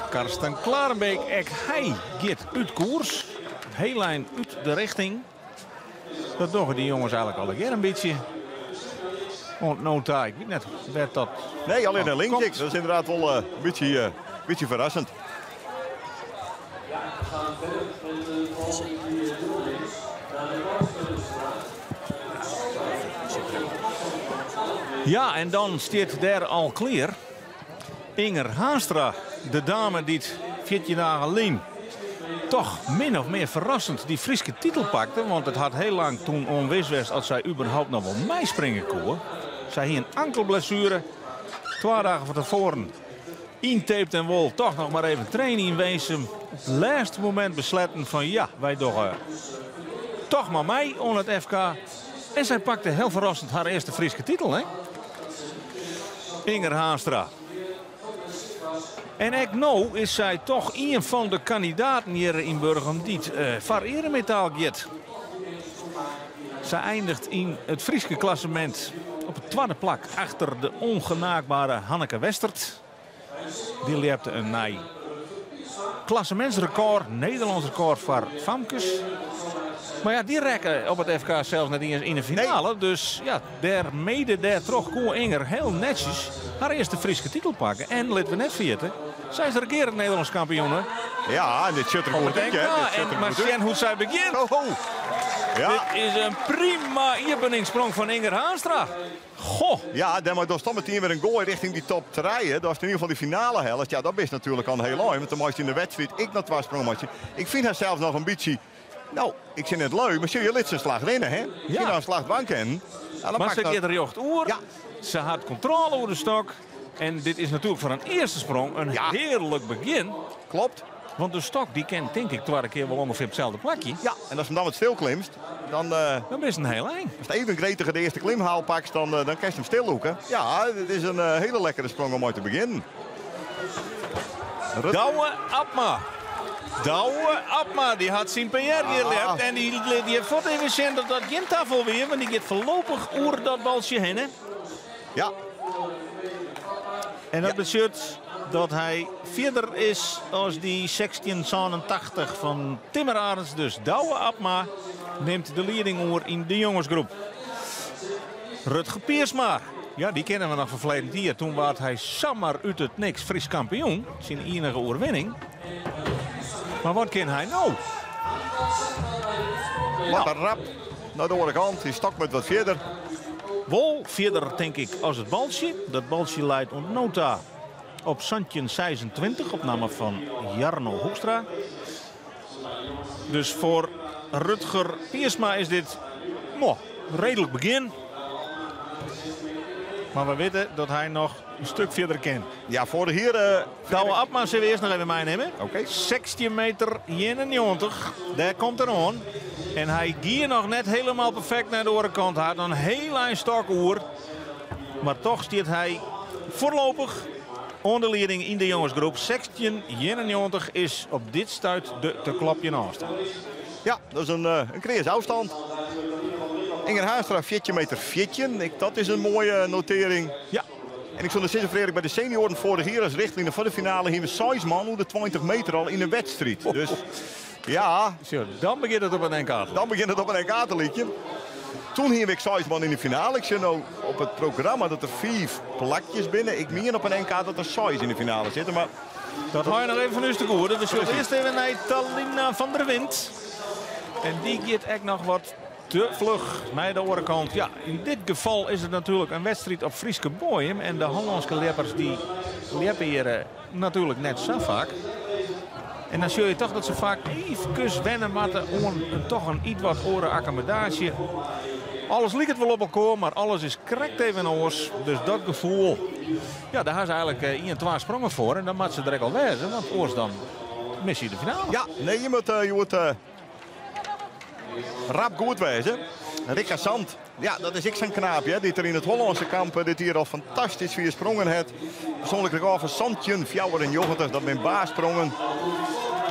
Karsten Klarenbeek, ek hy giet út koers. Heel ein út de richting. Dat dogge dy jonges eigentlik allegear in bytsje. Oant no ta, ik wit net wêr't dat. Nee, allinnich de links. Dat is ynderdaad wol in bytsje ferrassend. Ja, en dan stiet dêr al klear Inger Haanstra, de dame dy't 14 dagen lyn toch min of mear ferrassend dy Fryske titel pakte. Want it hat hiel lang toen ûnwis west oft sy überhaupt noch wol meispringe koe. Sy hie in ankelblessuere. Twa dagen fan tefoaren yntaped en wol toch noch mar even traine yn Winsum. Op it lêste momint besletten fan ja, wy dogge toch mar mei oan it FK. En sy pakte hiel ferrassend har earste Fryske titel, hè? Inger Haanstra. En ek no is sy toch ien fan de kandidaten hjir yn Burgum dy't foar eremetaal giet. Sy eindigt yn it Fryske klassemint op it twadde plak achter de ongenaakbare Hanneke Westert. Dy ljepte in nij klassemintsrekôr, Nederlâns rekôr foar famkes. Mar ja, dy rekke op it FK sels net iens yn de finale. Dus ja, dêr mede dêrtroch koe Inger hiel netsjes har earste Fryske titel pakke. En lit we net ferjitte, sy is regearend Nederlânsk kampioene. Ja, en dit sjocht der goed út, hè. Mar sjen hoe't sy begjint. Ho, ho. Ja. Dit is in prima iepeningssprong fan Inger Haanstra. Goh! Ja, dêrmei dochst dan metien wer in goai richting dy top trije. Datst yn ieder gefal dy finale hellest, ja, dat bist natuerlik al in hiel ein. Want dan meist yn de wedstriid ek noch twa sprongen meitsje. Ik fyn har sels noch in bytsje, no, ik sis net lui, mar sjoch, je lit se in slach rinne, hè? Ja. Kin har in slach dwaan kinnen. Ja, dan Mar pakt se dat giet rjocht oer. Ja. Se hat kontrôle oer de stok. En dit is natuerlik foar in earste sprong in hearlik begjin. Klopt. Want de stok dy kin tink ik twadde kear wol ûngefear op itselde plakje. Ja, en ast him dan wat stil klimst, dan... Dan bist in hiel ein. Ast even gretiger de earste klimhaal pakst, dan kinst him stil lûke. Ja, dit is in hiele lekkere sprong om mei te begjinnen. Douwe Abma. Douwe Abma, dy hat syn PR hjir ljept. En dy lit hjir fuort even sjen dat dat gjin tafal wie, want dy giet foarlopich oer dat baltsje hinne. Ja. En dat betsjut dat hy fierder is as dy 1687 fan Timmer Arends. Dus Douwe Abma nimt de lieding oer yn de jongesgroep. Rutger Piersma, ja, dy kenne we noch fan ferleden jier. Toen waard hy samar út it niks Frysk kampioen. Syn ienige oerwinning. Mar wat kin hy no? Wat in rap nei de oare kant. Dy stok moat wat fierder. Wol fierder, tink ik, as it baltsje. Dat baltsje leit oant no ta op 1726 op namme fan Jarno Hoekstra. Dus foar Rutger Piersma is dit mo, reedlik begjin. Mar we witte dat hy noch in stik fierder kin. Ja, foar de hier. Douwe Abma sille we earst noch even meinimme. Oké. 16 meter 91, dêr komt er oan. En hy gie noch net hielendal perfekt nei de oare kant. Hy hat noch in hiel ein stok oer. Mar toch stiet hy foarlopich oan de lieding yn de jongesgroep. 16,91 is op dit stuit de te klopjen ôfstân. Ja, dat is in kreas ôfstân. Inger Haanstra 14 meter 14. Dat is in moaie notearring. Ja. En ik soe noch sizze, Freark, by de senioaren foarich jier as richtline foar de finale hiene we seis man oer de 20 meter al yn in wedstriid. Dus ja. Sjoch, dan begjint it op in NK. Dan begjint it op in NK te lykjen. Toen hiene we ek seis man yn de finale. Ik sjoch no op it programma dat der fiif plakjes binne. Ik mien op in NK dat der seis yn de finale sitte, mar Dat hâld je noch even fan ús te goede. We sjogge earst even nei Talina van der Wind. En dy giet ek noch wat te fluch nei de oare kant. Ja, yn dit gefal is it natuerlik in wedstriid op Fryske boaiem. En de Hollânske ljeppers dy ljeppe hjir natuerlik net sa faak. En dan sjoch je toch dat se faak eefkes wenne moatte oan toch in ietwat oare akkommodaasje. Alles liket wol op elkoar, mar alles is krekt even oars. Dus dat gefoel, ja, dêr ha se eigentlik ien, twa sprongen foar. En dan moat se der ek al wêze, want oars dan misse je de finale. Ja, nee, je moat hjoed rap goed wêze. Rikka Zandt, ja, dat is ek sa'n knaapje, hè, dy't der yn it Hollânske kamp dit jier al fantastysk fier sprongen hat. Persoanlik rekôr fan 17,94, dat binne baassprongen.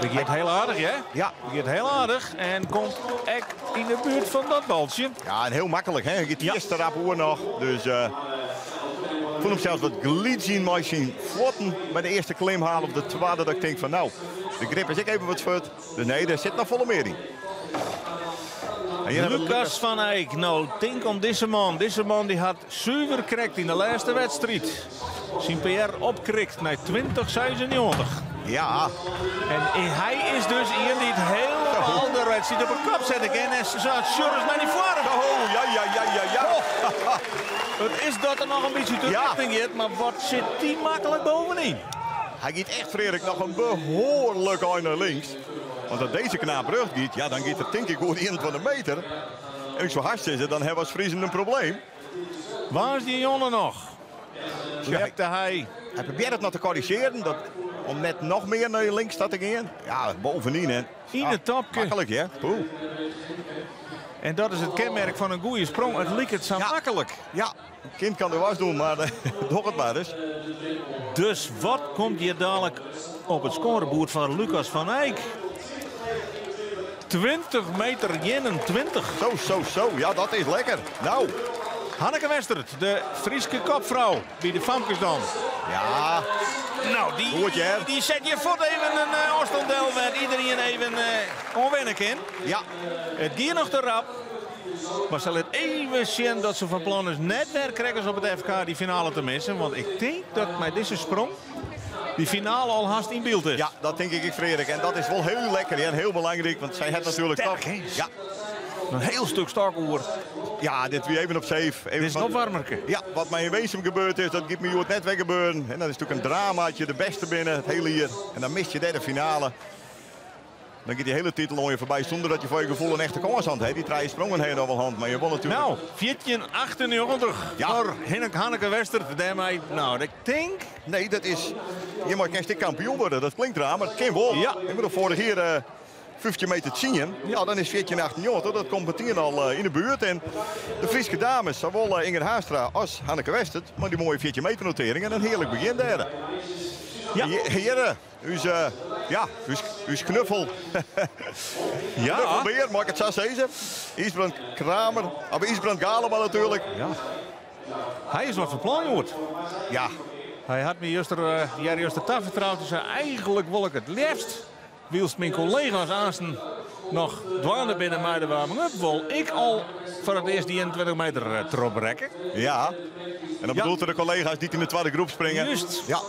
Dat giet hiel aardich, hè? Ja. Dat giet hiel aardich en komt ek yn de buert fan dat baltsje. Ja, en hiel maklik, hè? Hy giet earst rap oer noch. Dus. Fûn him sels wat glydzjen mei syn fuotten by de earste klimhaal of de twadde. Dat ik tink fan nou, de grip is ek even wat fuort. Dus nee, dêr sit noch folle mear yn. Lucas van Eijk, no tink om dizze man. Dizze man dy hat suver krekt yn de lêste wedstriid syn PR opkrikt nei 2096. Ja. En hy is dus ien dy't helemaal de wedstriid op 'e kop sette kin. En sa sjogge nei dy foarm. Oh, ja, ja, ja, ja, ja. Oh. It is dat er noch in bytsje de rjochting giet, mar wat sit dy maklik bovenyn. Hy giet echt, Frederik, noch in behoarlik ein nei links. Want as dizze knaap rjocht giet, ja, dan giet er tink ik oer 21 meter. En ik soe hast sizze, dan hawwe we as Friezen in probleem. Woansdei jûn noch. Ljepte hy. Hy probearret noch te korrizjearjen, dat, om net noch mear nei links ta te gean. Ja, bovenyn hè. Yn it topke. Maklik hè. Poeh. En dat is it kenmerk fan in goede sprong. It liket sa maklik. Ja, kind kan de was doen, mar doch it mar ris. Dus wat komt hjir dadlik op it skoareboerd fan Lucas van Eijk? 20 meter 21. Zo, zo, zo. Ja, dat is lekker. Nou. Hanneke Westert, de Fryske kopfrou by de famkes dan. Ja. Nou, die, Goed, hè? die set je fuort even in ôfstân del wêr't iderien even oan wenne kin. Ja. It gie noch te rap. Mar se lit even sjen dat se fan plan is net wer krekt as op it FK dy finale te missen. Want ik tink dat mei dizze sprong dy finale al hast yn byld is. Ja, dat tink ik ek, Frederik. En dat is wol hiel lekker en hiel belangryk, want sy hat natuerlik Sterk, toch... hè? Ja. In hiel stik stok oer. Ja, dit wie even op safe. Even Dit is een opwarmerke. Ja, wat my yn Winsum gebeurd is, dat giet my hjoed net wer gebeuren. En dat is natuerlik in drama as je de bêste binne, it hiele jier. En dan mist je dêr de finale. Dan giet dy hiele titel oan je foarby sûnder dat je foar je gefoel in echte kâns hân ha. Dy trije sprongen ha je noch wol hân, mar je wolle natuerlik... Nou, 14,98 Ja. foar Hinnik Hanneke Westert. Dêrmei, nou, ik tink... Nee, dat is... Je mei kinst ek kampioen wurde, dat klinkt raar, mar it kin wol. Ja. Ik bedoel, foarich jier 15 meter 10. Ja, dan is 14,98, dat komt meteen al yn de buert. En de Fryske dames, sawol Inger Haanstra as Hanneke Westert, mei dy moaie 14 meter notering en in hearlik begjin dêr. Ja. Hearen, ús, ja, ús, ús knuffel. Ja. Knuffelbear, mei ik it sa sizze? Ysbrand Kramer, of Ysbrand Galema natuerlik. Ja. Hy is wat fan plan, hjoed. Ja. Hy hat my juster, uh, juster tafertroud en sei, eigenlik wol ik it leafst, wylst myn kollega's aansten noch dwaande binne mei de warming-up, wol ik al foar it earst dy 21 meter trochbrekke. Ja, en dan bedoelt er de kollega's dy't yn de twadde groep springe. Just. Ja.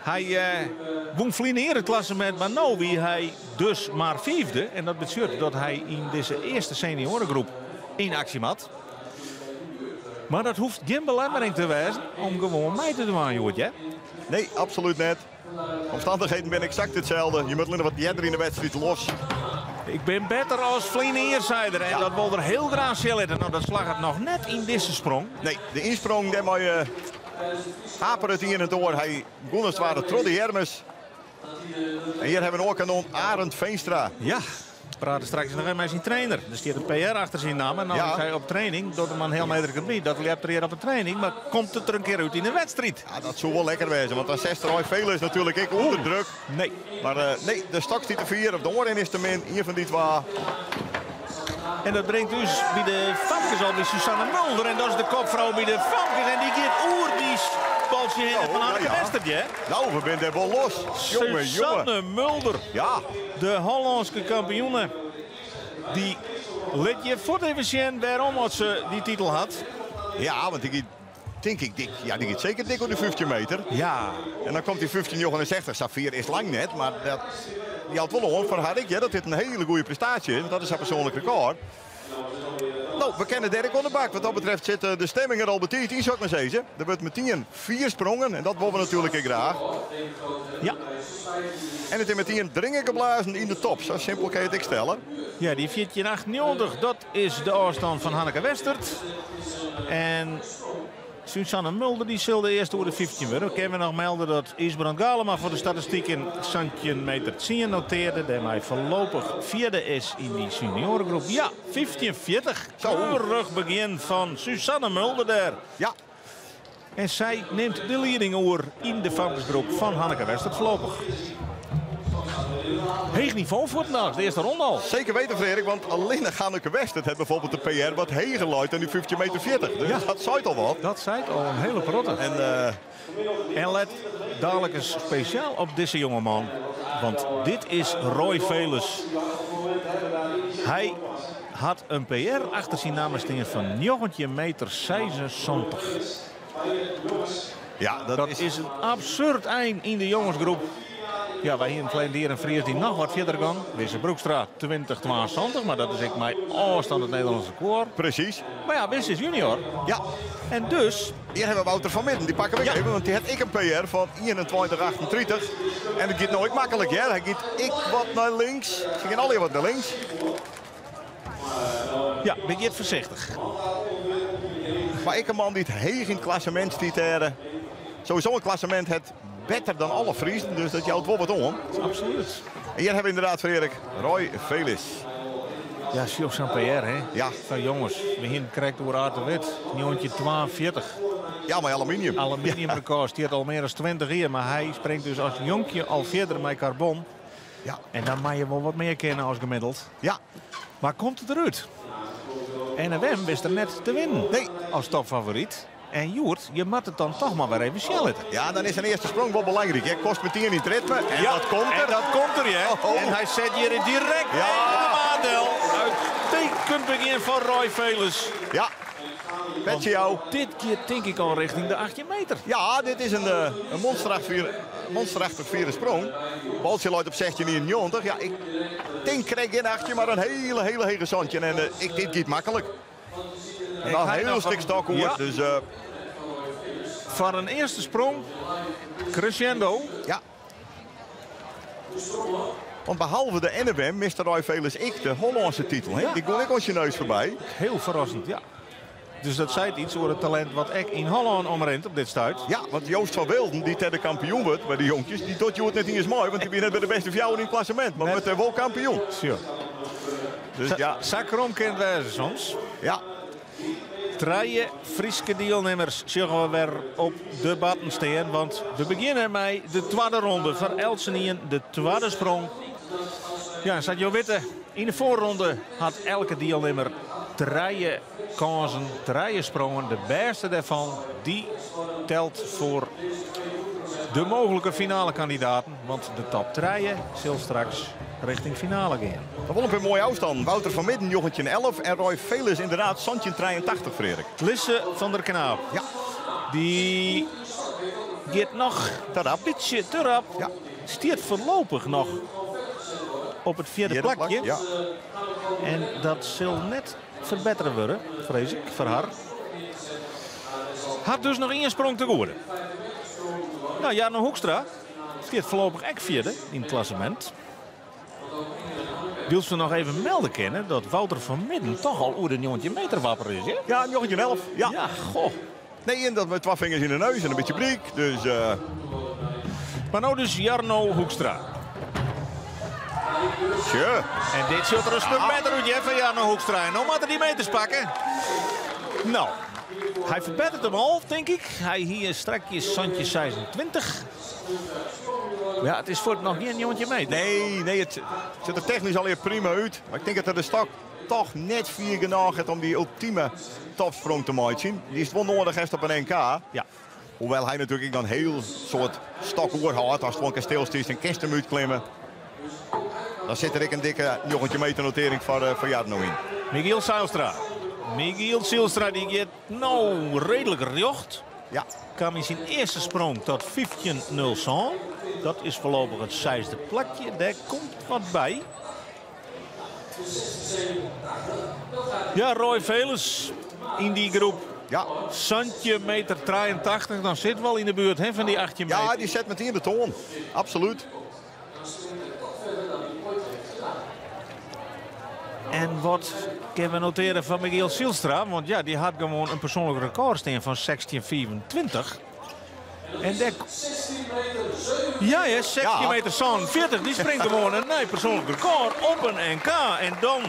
Hy wûn ferline jier it klassemint, mar no wie hy dus mar fiifde. En dat betsjut dat hy yn dizze earste senioaregroep yn aksje moat. Mar dat hoecht gjin belemmering te wêzen om gewoan mei te dwaan, hjoed, hè? Nee, absolút net. Omstannichheden binne eksakt itselde. Je moatte allinnich wat earder yn de wedstriid los. Ik bin better as ferline jier, sei er. En dat wol er hiel graach sjen litte. Nou, dat slagget noch net yn dizze sprong. Nee, de ynsprong dêrmei hapere it ien en it oar. Hy begûn as it ware troch de earms. En hjir hawwe we in oar kanon, Arend Veenstra. Ja, prate straks noch even mei syn trainer. Der stiet in PR achter syn namme. No Ja. is hy op training, docht er mar in heal meter by. Dat ljept er hjir op de training, mar komt it der in kear út yn de wedstriid? Ja, dat soe wol lekker wêze, want dan sest er Veles is natuerlik ek ûnder druk. Nee. Mar nee, de stok stiet te fier, of de oanrin is te min. Ien fan dy twa. En dat bringt ús by de famkes al by Susanne Mulder. En dat is de kopfrou by de famkes. En dy giet oer dy baltsje hinne fan Hanneke Westert, hè? Nou, we binne dêr wol los. Jonge, jonge. Susanne Mulder. Ja. De Hollânske kampioene. Dy lit je fuort even sjen wêrom as se dy titel hat. Ja, want dy giet, tink ik, dik, ja, dy giet seker dik oer de 15 meter. Ja. En dan komt dy 15,69. Sa fier is lang net, mar dat jout wol oan foar har ek, ja, dat dit in hiele goede prestaasje is. Want dat is har persoanlik rekôr. Nou, we kinne dêr ek oan de bak. Wat dat betreft sit de stimming der al betiid yn, soe ik mar sizze. Der wurdt metien 4 sprongen en dat wolle we natuerlik ek graach. Ja. En it is metien dringen geblazen yn de top. Sa simpel kin je it ek stelle. Ja, dy 14,98, dat is de ôfstân fan Hanneke Westert. En Susanne Mulder dy sil de earste oer de 15 wurde. Kinne we noch melde dat Ysbrand Galema foar de statistiken santjin meter tsien notearde. Dêrmei foarlopich fjirde is yn dy junioaregroep. Ja, 15,40. Zo. Keurich begjin fan Susanne Mulder dêr. Ja. En sy nimt de lieding oer yn de famkesgroep fan Hanneke Westert foarlopich. Heech nivo fuortendaliks, de earste ronde al. Zeker weten, Frederik, want alleen Hanneke Westert heeft bijvoorbeeld de PR wat heger luidt dan die 15 meter 40. Dus dat zei al wat. Dat zei al een hele protte. En En let dadelijk eens speciaal op deze jongeman. Want dit is Roy Veles. Hij had een PR achter zijn naam staan van 19 meter 76. Ja, dat is een absurd eind in de jongensgroep. Ja, wij hier in Vleemdier en Fries die nog wat verder gaan. Wisse Broekstra 2072, maar dat is ik mij afstand het Nederlandse record. Precies. Maar ja, Wisse is junior. Ja. En dus... Hier hebben we Wouter van Midden, die pakken we even, want die heeft ik een PR van 21,38. En dat gaat nooit makkelijk, hè? Hij gaat ik wat naar links. Ze gaan alle wat naar links. Ja, ben je het voorzichtig. Maar ik een man die het heeg in het klassement stiet daar. Sowieso een klassement het beter dan alle Friesen, dus dat jouwt wel wat om. Absoluut. En hier hebben we inderdaad, Frederik, Roy Velis. Ja, Sjoerd zo'n PR, hè? Ja. Van jongens, we hier krijgt door Aard de Wit. Nieuwtje 42. Ja, maar aluminium. Aluminium record, die had al meer dan 20 jaar, maar hij springt dus als jonkje al verder met carbon. Ja. En dan mag je wel wat meer kennen als gemiddeld. Ja. Maar komt het eruit? NWM wist er net te winnen. Nee. Als topfavoriet. En Joert, je moet het dan toch maar weer even snel zetten. Ja, dan is een eerste sprong wel belangrijk. Hè? Kost meteen in het ritme. En Ja, dat komt er. En dat komt er, hè. Oh. En hij zet hier direct Ja. tegen de maandel. Uitstekend begin van Roy Veles. Ja. Petje jou. Dit keer denk ik al richting de 18 meter. Ja, dit is een monsterachtig vierde sprong. Baltje loopt op 16,91. Ja, ik denk krijg geen achtje, maar een hele, hele hege zandje. En dit gaat makkelijk. En dan ga een heel nog stuk van- stok hoor. Ja. Dus, Van een eerste sprong, crescendo. Ja. Want behalve de NWM miste Roy Veles ik de Hollandse titel. Hè? Ja. Die kon ik ons je neus voorbij. Heel verrassend, ja. Dus dat zei iets over het talent wat ik in Holland omrent op dit stuit. Ja, want Joost van Wilden, die derde kampioen wordt bij de jonkjes, die doet het net niet eens mooi, want die ben net bij de beste vrouwen in het klassement. Maar wordt wel kampioen. Sure. Dus ja. Sakrom kent wijze soms. Ja. Drie Frieske deelnemers zullen we weer op de batten staan. Want we beginnen met de tweede ronde van Elsenien, de tweede sprong. Ja, Sadio Witte, in de voorronde had elke deelnemer drie kansen, drie sprongen. De beste daarvan, die telt voor de mogelijke finale kandidaten. Want de top 3 zal straks richting finale gaan. Dat wel een mooie afstand. Wouter van Midden, jochentje 11. En Roy Veles inderdaad, Santje 83, Frederik. Lisse van der Knaap. Ja. Die gaat nog te rap. Beetje te rap. Ja. Stiert voorlopig nog op het vierde Vierde plakje. plak, ja. En dat zal net verbeteren worden, vrees ik, voor haar. Had dus nog één sprong te worden. Nou, Jarno Hoekstra stiert voorlopig ook vierde in het klassement. Wil ze nog even melden kennen dat Wouter van Midden toch al oer een jongetje meter wapper is, hè? Ja, een jongetje 11. Ja. Ja, goh. Nee, en dat met 12 vingers in de neus en een beetje briek. Dus, Maar nou dus Jarno Hoekstra. Tje. En dit zult er een stuk beter uit, hè, van Jarno Hoekstra. En nou moet hij die meters pakken. Nou, hij verbetert hem al, denk ik. Hij hier strakjes Santje 26. Ja, het is voor het nog niet een jongetje mee. Nee, nee, het ziet er technisch alweer prima uit. Maar ik denk dat er de stok toch net vier genoeg heeft om die ultieme topsprong te maken. Die is wel nodig heeft op een NK. Ja. Hoewel hij natuurlijk dan heel soort stokoor had. Als het gewoon stil is en kerst hem uitklimmen. Dan zit er ik een dikke jongetje meter notering voor Jarno in. Michiel Zijlstra. Michiel Zijlstra die gaat nou redelijk recht. Ja. Kwam in zijn eerste sprong tot 15.00. Dat is voorlopig het zesde plakje. Daar komt wat bij. Ja, Roy Veles in die groep. Ja. Santje meter 83, dan zit wel in de buurt, hè, van die 18 meter. Ja, die zet meteen de toon. Absoluut. En wat kunnen we noteren van Michiel Zijlstra? Want ja, die had gewoon een persoonlijk record staan van 16,24. En daar... Ja, hè, 16 Ja. meter zo'n 40. Die springt gewoon een nieuw persoonlijk record op een NK. En dan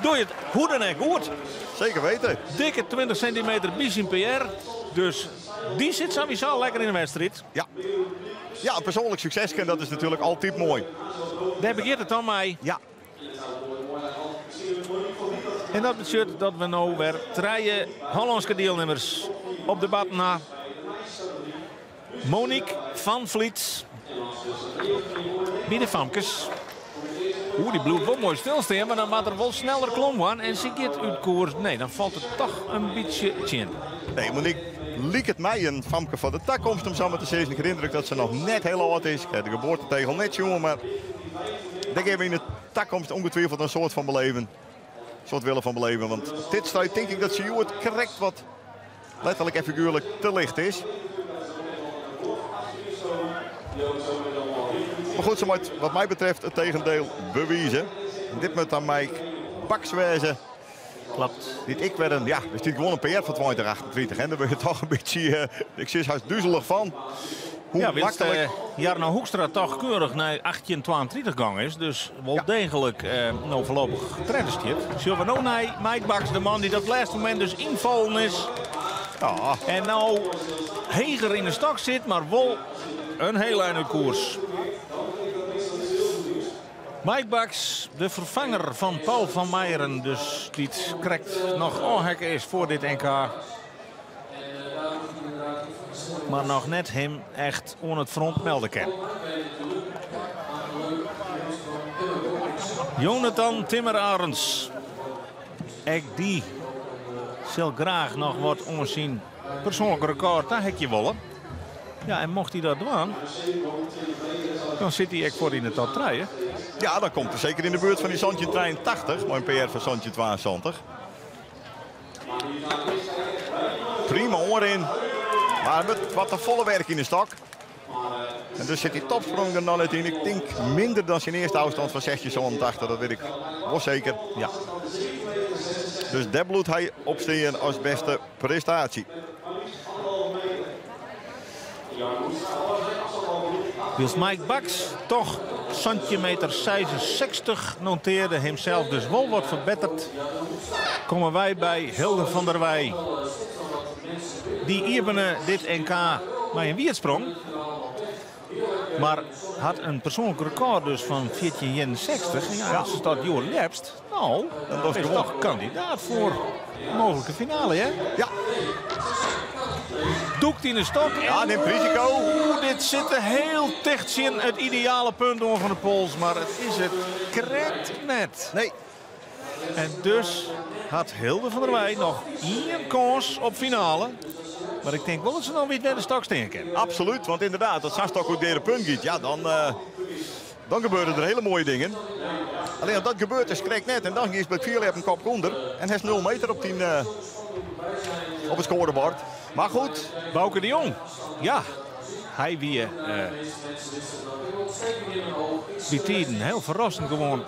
Doe je it hoe dan ek goed. Zeker weten. Dikke 20 centimeter by syn PR. Dus dy sit sawiesa lekker yn de wedstriid. Ja. Ja, in persoanlik sukseske, dat is natuerlik altyd moai. Dêr begjint it dan mei. Ja. En dat betsjut dat we no wer trije Hollânske dielnimmers op de batten ha. Monique van Vliet by de famkes. Oeh, dy bliuwt wol moai stilstean, mar dan moat der wol sneller klom worden. En se giet út koers. Nee, dan falt it toch in bytsje tsjin. Nee, Monique liket my in famke foar de takomst, om sa mar te sizzen. Ik ha de yndruk dat se noch net hiel âld is. Ik ha de geboartetegel net sjoen, mar dêr gean we yn de takomst ûngetwiveld in soad fan beleven. In soad wille fan beleven, want op dit stuit tink ik dat se hjoed krekt wat letterlik en figuerlik te licht is. Maar goed, ze moet wat mij betreft het tegendeel bewijzen. Dit moet dan Mike Baks wezen. Klopt. Dit ik werd een, ja, we zitten gewoon een PR van 2028. En daar word je toch een beetje, ik zit haast duizelig van. Hoe Ja, wylst, makkelijk. Jarno Hoekstra toch keurich nei 1832 gong is. Dus wol deeglik no foarlopich tredde stiet. Sjogge we no nei Mike Baks, de man dy't op it lêste momint dus ynfallen is. Ja. En no heger yn de stok sit, mar wol in hiel ein út koers. Mike Baks, de ferfanger fan Paul van Meijeren, dus dy't krekt noch ôfheakke is foar dit NK. Mar noch net him echt oan it front melde kin. Jonathan Timmer-Arends. Ek dy sil graach noch wat oan syn persoanlik rekôr taheakje wolle. Ja, en mocht hy dat dwaan, dan sit hy ek foar yn de top trije. Ja, dan komt er seker yn de buert fan dy 1783, mei in PR fan 1772. Prima oanrin, mar met wat te folle werk yn de stok. En dus sit dy topsprong der noch net yn. Ik tink minder dan syn earste ôfstân fan 1687, dat wit ik wol seker. Ja. Dus dêr bliuwt hy op stean as bêste prestaasje. Wylst Mike Baks toch 17 meter 66 notearde, himsels dus wol wat ferbetterd, komme wy by Hilde van der Weij. Dy iepene dit NK mei in wierdsprong. Mar hat in persoanlik rekôr dus fan 1461. Ja, as dat hjoed ljepst, no, Dan is is toch kandidaat foar mooglike finale, hè? Ja. Dûkt yn de stok. Ja, nimt risiko. Oeh, dit sit der hiel ticht tsjin it ideale punt oan fan de pols, mar it is it krekt net. Nee. En dus hat Hilde van der Weij noch ien kâns op finale. Mar ik tink wol dat se noch wer nei de stok stean kin. Absoluut, want ynderdaad, as sa'n stok oer de punt giet, ja, dan gebeure der hiele moaie dingen. Allinnich dat gebeurt dus krekt net. En dan is by it fierljeppen kop ûnder. En hast 0 meter op it skoarebord. Mar goed. Bauke de Jong, ja, hy wie bytiden hiel ferrassend gewoan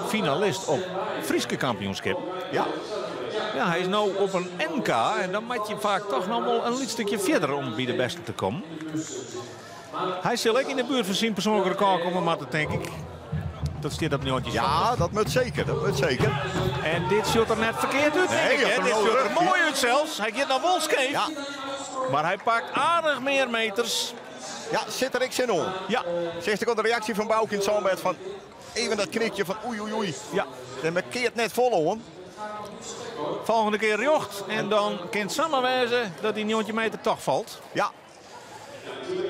finalist op Fryske kampioenskip. Ja. Ja, hy is no op in NK en dan moat je faak toch noch wol in lyts stikje fierder om by de bêste te kommen. Hy sil ek yn de buert fan syn persoanlike rekôr komme moatte, tink ik. Dat stiet op 19. Ja, dat moat seker. Dat moat seker. En dit sjocht der net ferkeard út, Nee, tink ik, hè? dat Dit er sjocht der nou moai út sels. Hy giet noch wol skeef. Ja. Mar hy pakt aardich mear meters. Ja, sit der ek sin oan. Ja. Seachst ek al de reaksje fan Bauke yn it sânbêd fan even dat knikje fan oei oei oei. Ja. En keart net fol oan. Folgjende kear rjocht. En dan kin it samar wêze dat dy 19 meter toch falt. Ja.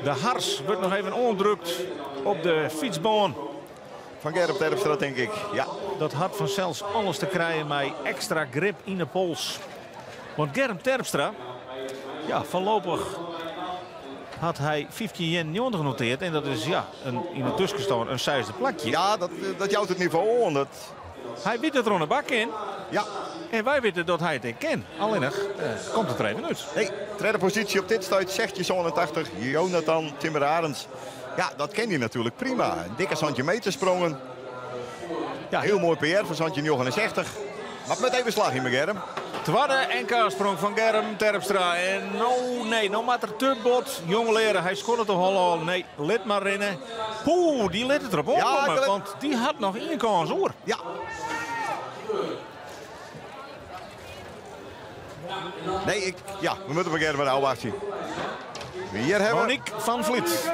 De hars wurdt noch even oandrukt op de fytsbân. Fan Gerrit Terpstra, tink ik. Ja. Dat hat fansels alles te krijen mei ekstra grip yn de pols. Want Germ Terpstra, ja, foarlopich hat hy 15,91 notearre. En dat is ja, yn de tuskenstân in sechde plakje. Ja, dat jout it nivo oan. Dat... Hy wit dat er oan de bak kin. Ja. En wy witte dat hy it ek kin. Allinnich komt it der even út. Nee, tredde posysje op dit stuit, 1687. Jonathan Timmer-Arends. Ja, dat ken hy natuerlik prima. In dikke 17 meter sprongen. Ja, hiel moai PR fan 1769. Mar moat even slagje mei Germ. Twadde NK-sprong fan Germ Terpstra. En no, nee, no moat er te bot jongleare. Hy skoddet de holle al. Nee, lit mar rinne. Poeh, dy lit it derop Ja, oankomme, ik want dy hat noch ien kâns oer. Ja. Nee, ik, ja, we moeten beginnen met ôfwachtsje. Hier hebben we... Monique van Vliet.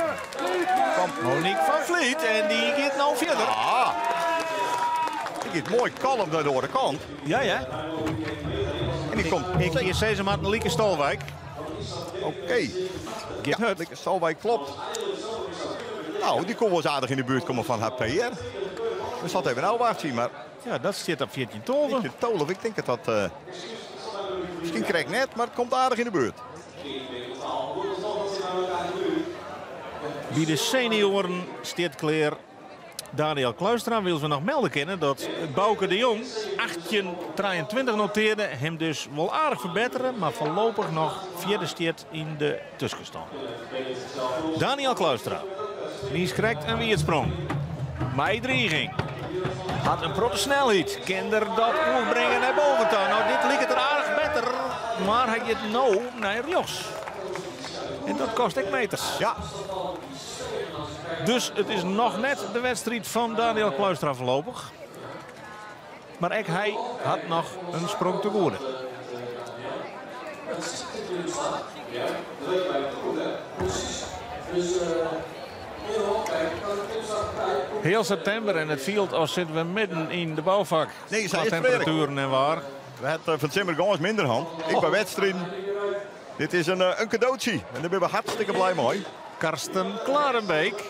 Monique van Vliet en die gaat nou verder. Ah, die gaat mooi kalm naar de andere kant. Ja, ja. En die komt... Ik hier Sezema Lieke Stolwijk. Oké. Ja, Lieke Stolwijk klopt. Nou, die kon wel eens aardig in de buurt komen van haar PR. We zat even afwachten, maar... Ja, dat zit op 14,12. 14,12, ik denk dat dat... misschien krijg ik net, maar het komt aardig in de buurt. Bij de senioren staat klaar Daniel Kluistra. Wil ze nog melden kennen dat Bouke de Jong 18,23 noteerde. Hem dus wel aardig verbeteren, maar voorlopig nog vierde stiert in de tussenstand. Daniel Kluistra. Nies krijgt een wierdsprong. Maar dreiging. Had een protte snelheid. Kinder dat brengen naar boven toe. Nou, dit lijkt het er aardig beter. Maar hij gaat nou naar rechts. En dat kost ook meters. Ja. Dus het is nog net de wedstrijd van Daniel Kluistra voorlopig. Maar ook hij had nog een sprong te goede. Heel september en het viel als zitten we midden in de bouwvak. Nee, Qua is temperaturen en waar. We hebben van Zimmer Gans minder hand. Ik ben wedstrijden. Dit is een cadeautje. En daar ben we hartstikke blij mee. Karsten Klarenbeek.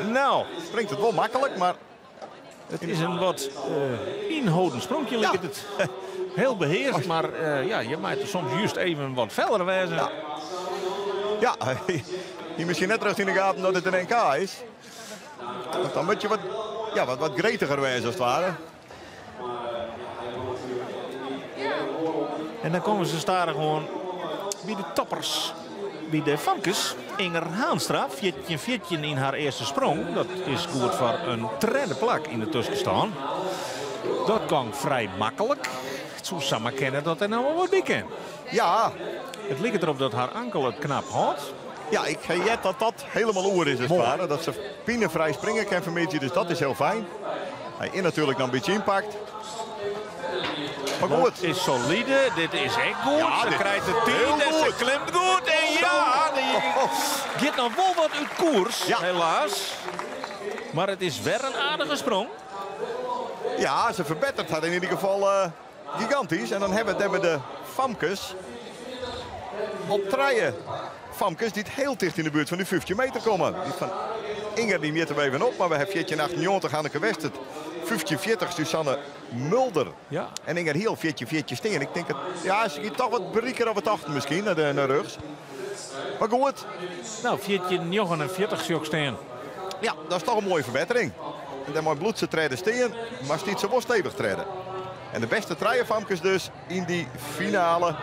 Nou. Springt het wel makkelijk, maar... Het is een wat inhoudend sprongje, lijkt het. Heel beheerst, maar ja, je maakt er soms juist even wat feller wezen. Ja, ja, je misschien net terug in de gaten dat het een NK is. Want dan moet je wat gretiger wezen als het ware. En dan komen ze staren gewoon bij de toppers. Bij de famkes. Inger Haanstra, 14-14 in haar eerste sprong. Dat is goed voor een derde plak in de tussenstand. Dat kan vrij makkelijk. Het zou samen kennen dat er nou wel wat bij kan. Ja. Het lijkt erop dat haar ankel het knap houdt. Ja, ik jet dat dat helemaal oer is, als het ware. Dat ze pinevrij springen kan vermijden, dus dat is heel fijn. Hij in natuurlijk nog een beetje impact. Maar goed. Het is solide, dit is echt goed. Ja, ze dit krijgt de is heel 10 en ze goed. klimt goed. En ja, die gaat nog wel wat uit koers, Ja. helaas. Maar het is weer een aardige sprong. Ja, ze verbetert haar in ieder geval gigantisch. En dan hebben we de famkes op treien. Famkes die het heel dicht in de buurt van de 50 meter komen. Die van Inger die meert er even op, maar we hebben 14,98 Hanneke Westert. 15,40 Susanne Mulder. Ja. En Inger heel 14,40 steen. Ik denk dat, ja, ze gaat toch wat berieker op het achter misschien, naar rechts. Maar goed. Nou, 14,49 steen. Ja, dat is toch een mooie verbetering. En dan mooi bloed ze treden steen, maar stiet ze wel stevig treden. En de beste treien-famkes dus in die finale.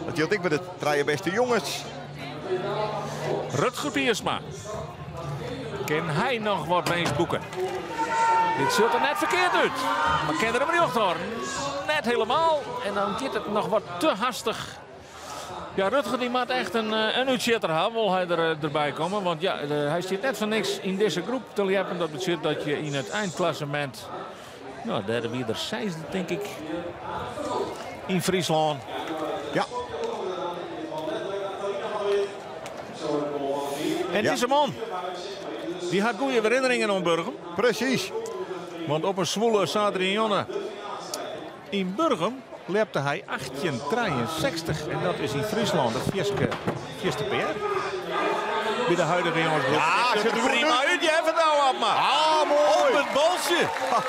Dat hield ik met de treien beste jongens. Rutger Piersma. Kan hij nog wat winst boeken? Dit zult er net verkeerd uit. Maar kan er hem niet horen? Net helemaal. En dan gaat het nog wat te hastig. Ja, Rutger die maakt echt een uitzitter hebben, wil hij erbij komen. Want ja, hij zit net voor niks in deze groep te liepen. Dat betekent dat je in het eindklassement... Nou, derde wie er zesde, denk ik. In Friesland. Ja. En Ja. deze man, die had goede herinneringen aan Burgum. Precies. Want op een zwoele Sadrianne in Burgum lepte hij 1863. En dat is in Friesland de vierste PR. Bij de huidige jongensgroep. Ja, Dit zit ziet er er goed prima uit. uit. Jij even nou op maar. Ah, mooi. Op het balsje.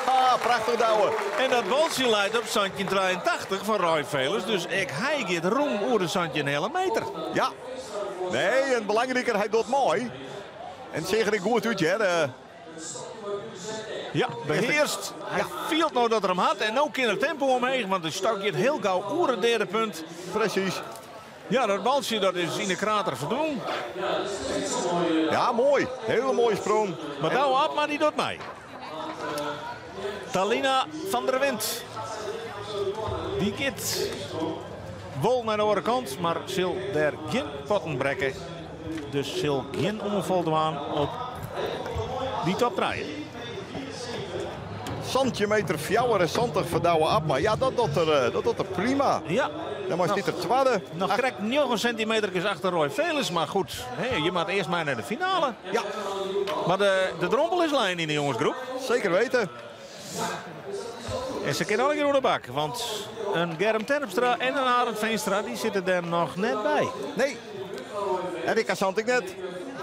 Haha, prachtig douwen. En dat balsje leidt op Santje 83 van Roy Velers. Dus ik, hij gaat roem oer de Santje een hele meter. Ja. Nee, en belangrijker, hij doet mooi. En zeker ik goed uit, hè. Ja, beheerst. Hij viel nou dat er hem had. En ook in het tempo omheen, want de stak je het heel gauw oer het derde punt. Precies. Ja, dat balsje dat is in de krater verdwongen. Ja, mooi. Hele mooie sprong. Maar nou op, maar die doet mij. Talina van der Wind. Die kit wol naar de andere kant, maar zal daar geen potten brekken. Dus zal geen ongeval doen op die top draaien. Santjin meter 74 foar Douwe Abma. Ja, dat docht er, eh, dat docht er prima. Ja. Dan mei stiet er twadde. Noch krekt 9 sintimeterkes achter Roy Velis, mar goed, hè, je moatte earst mei nei de finale. Ja. Mar de, de drompel is lein yn de jongesgroep. Zeker weten. En se kinne allegear oan de bak, want in Germ Terpstra en in Arend Veenstra die sitte der noch net by. Nee. En Rika Sant ek net.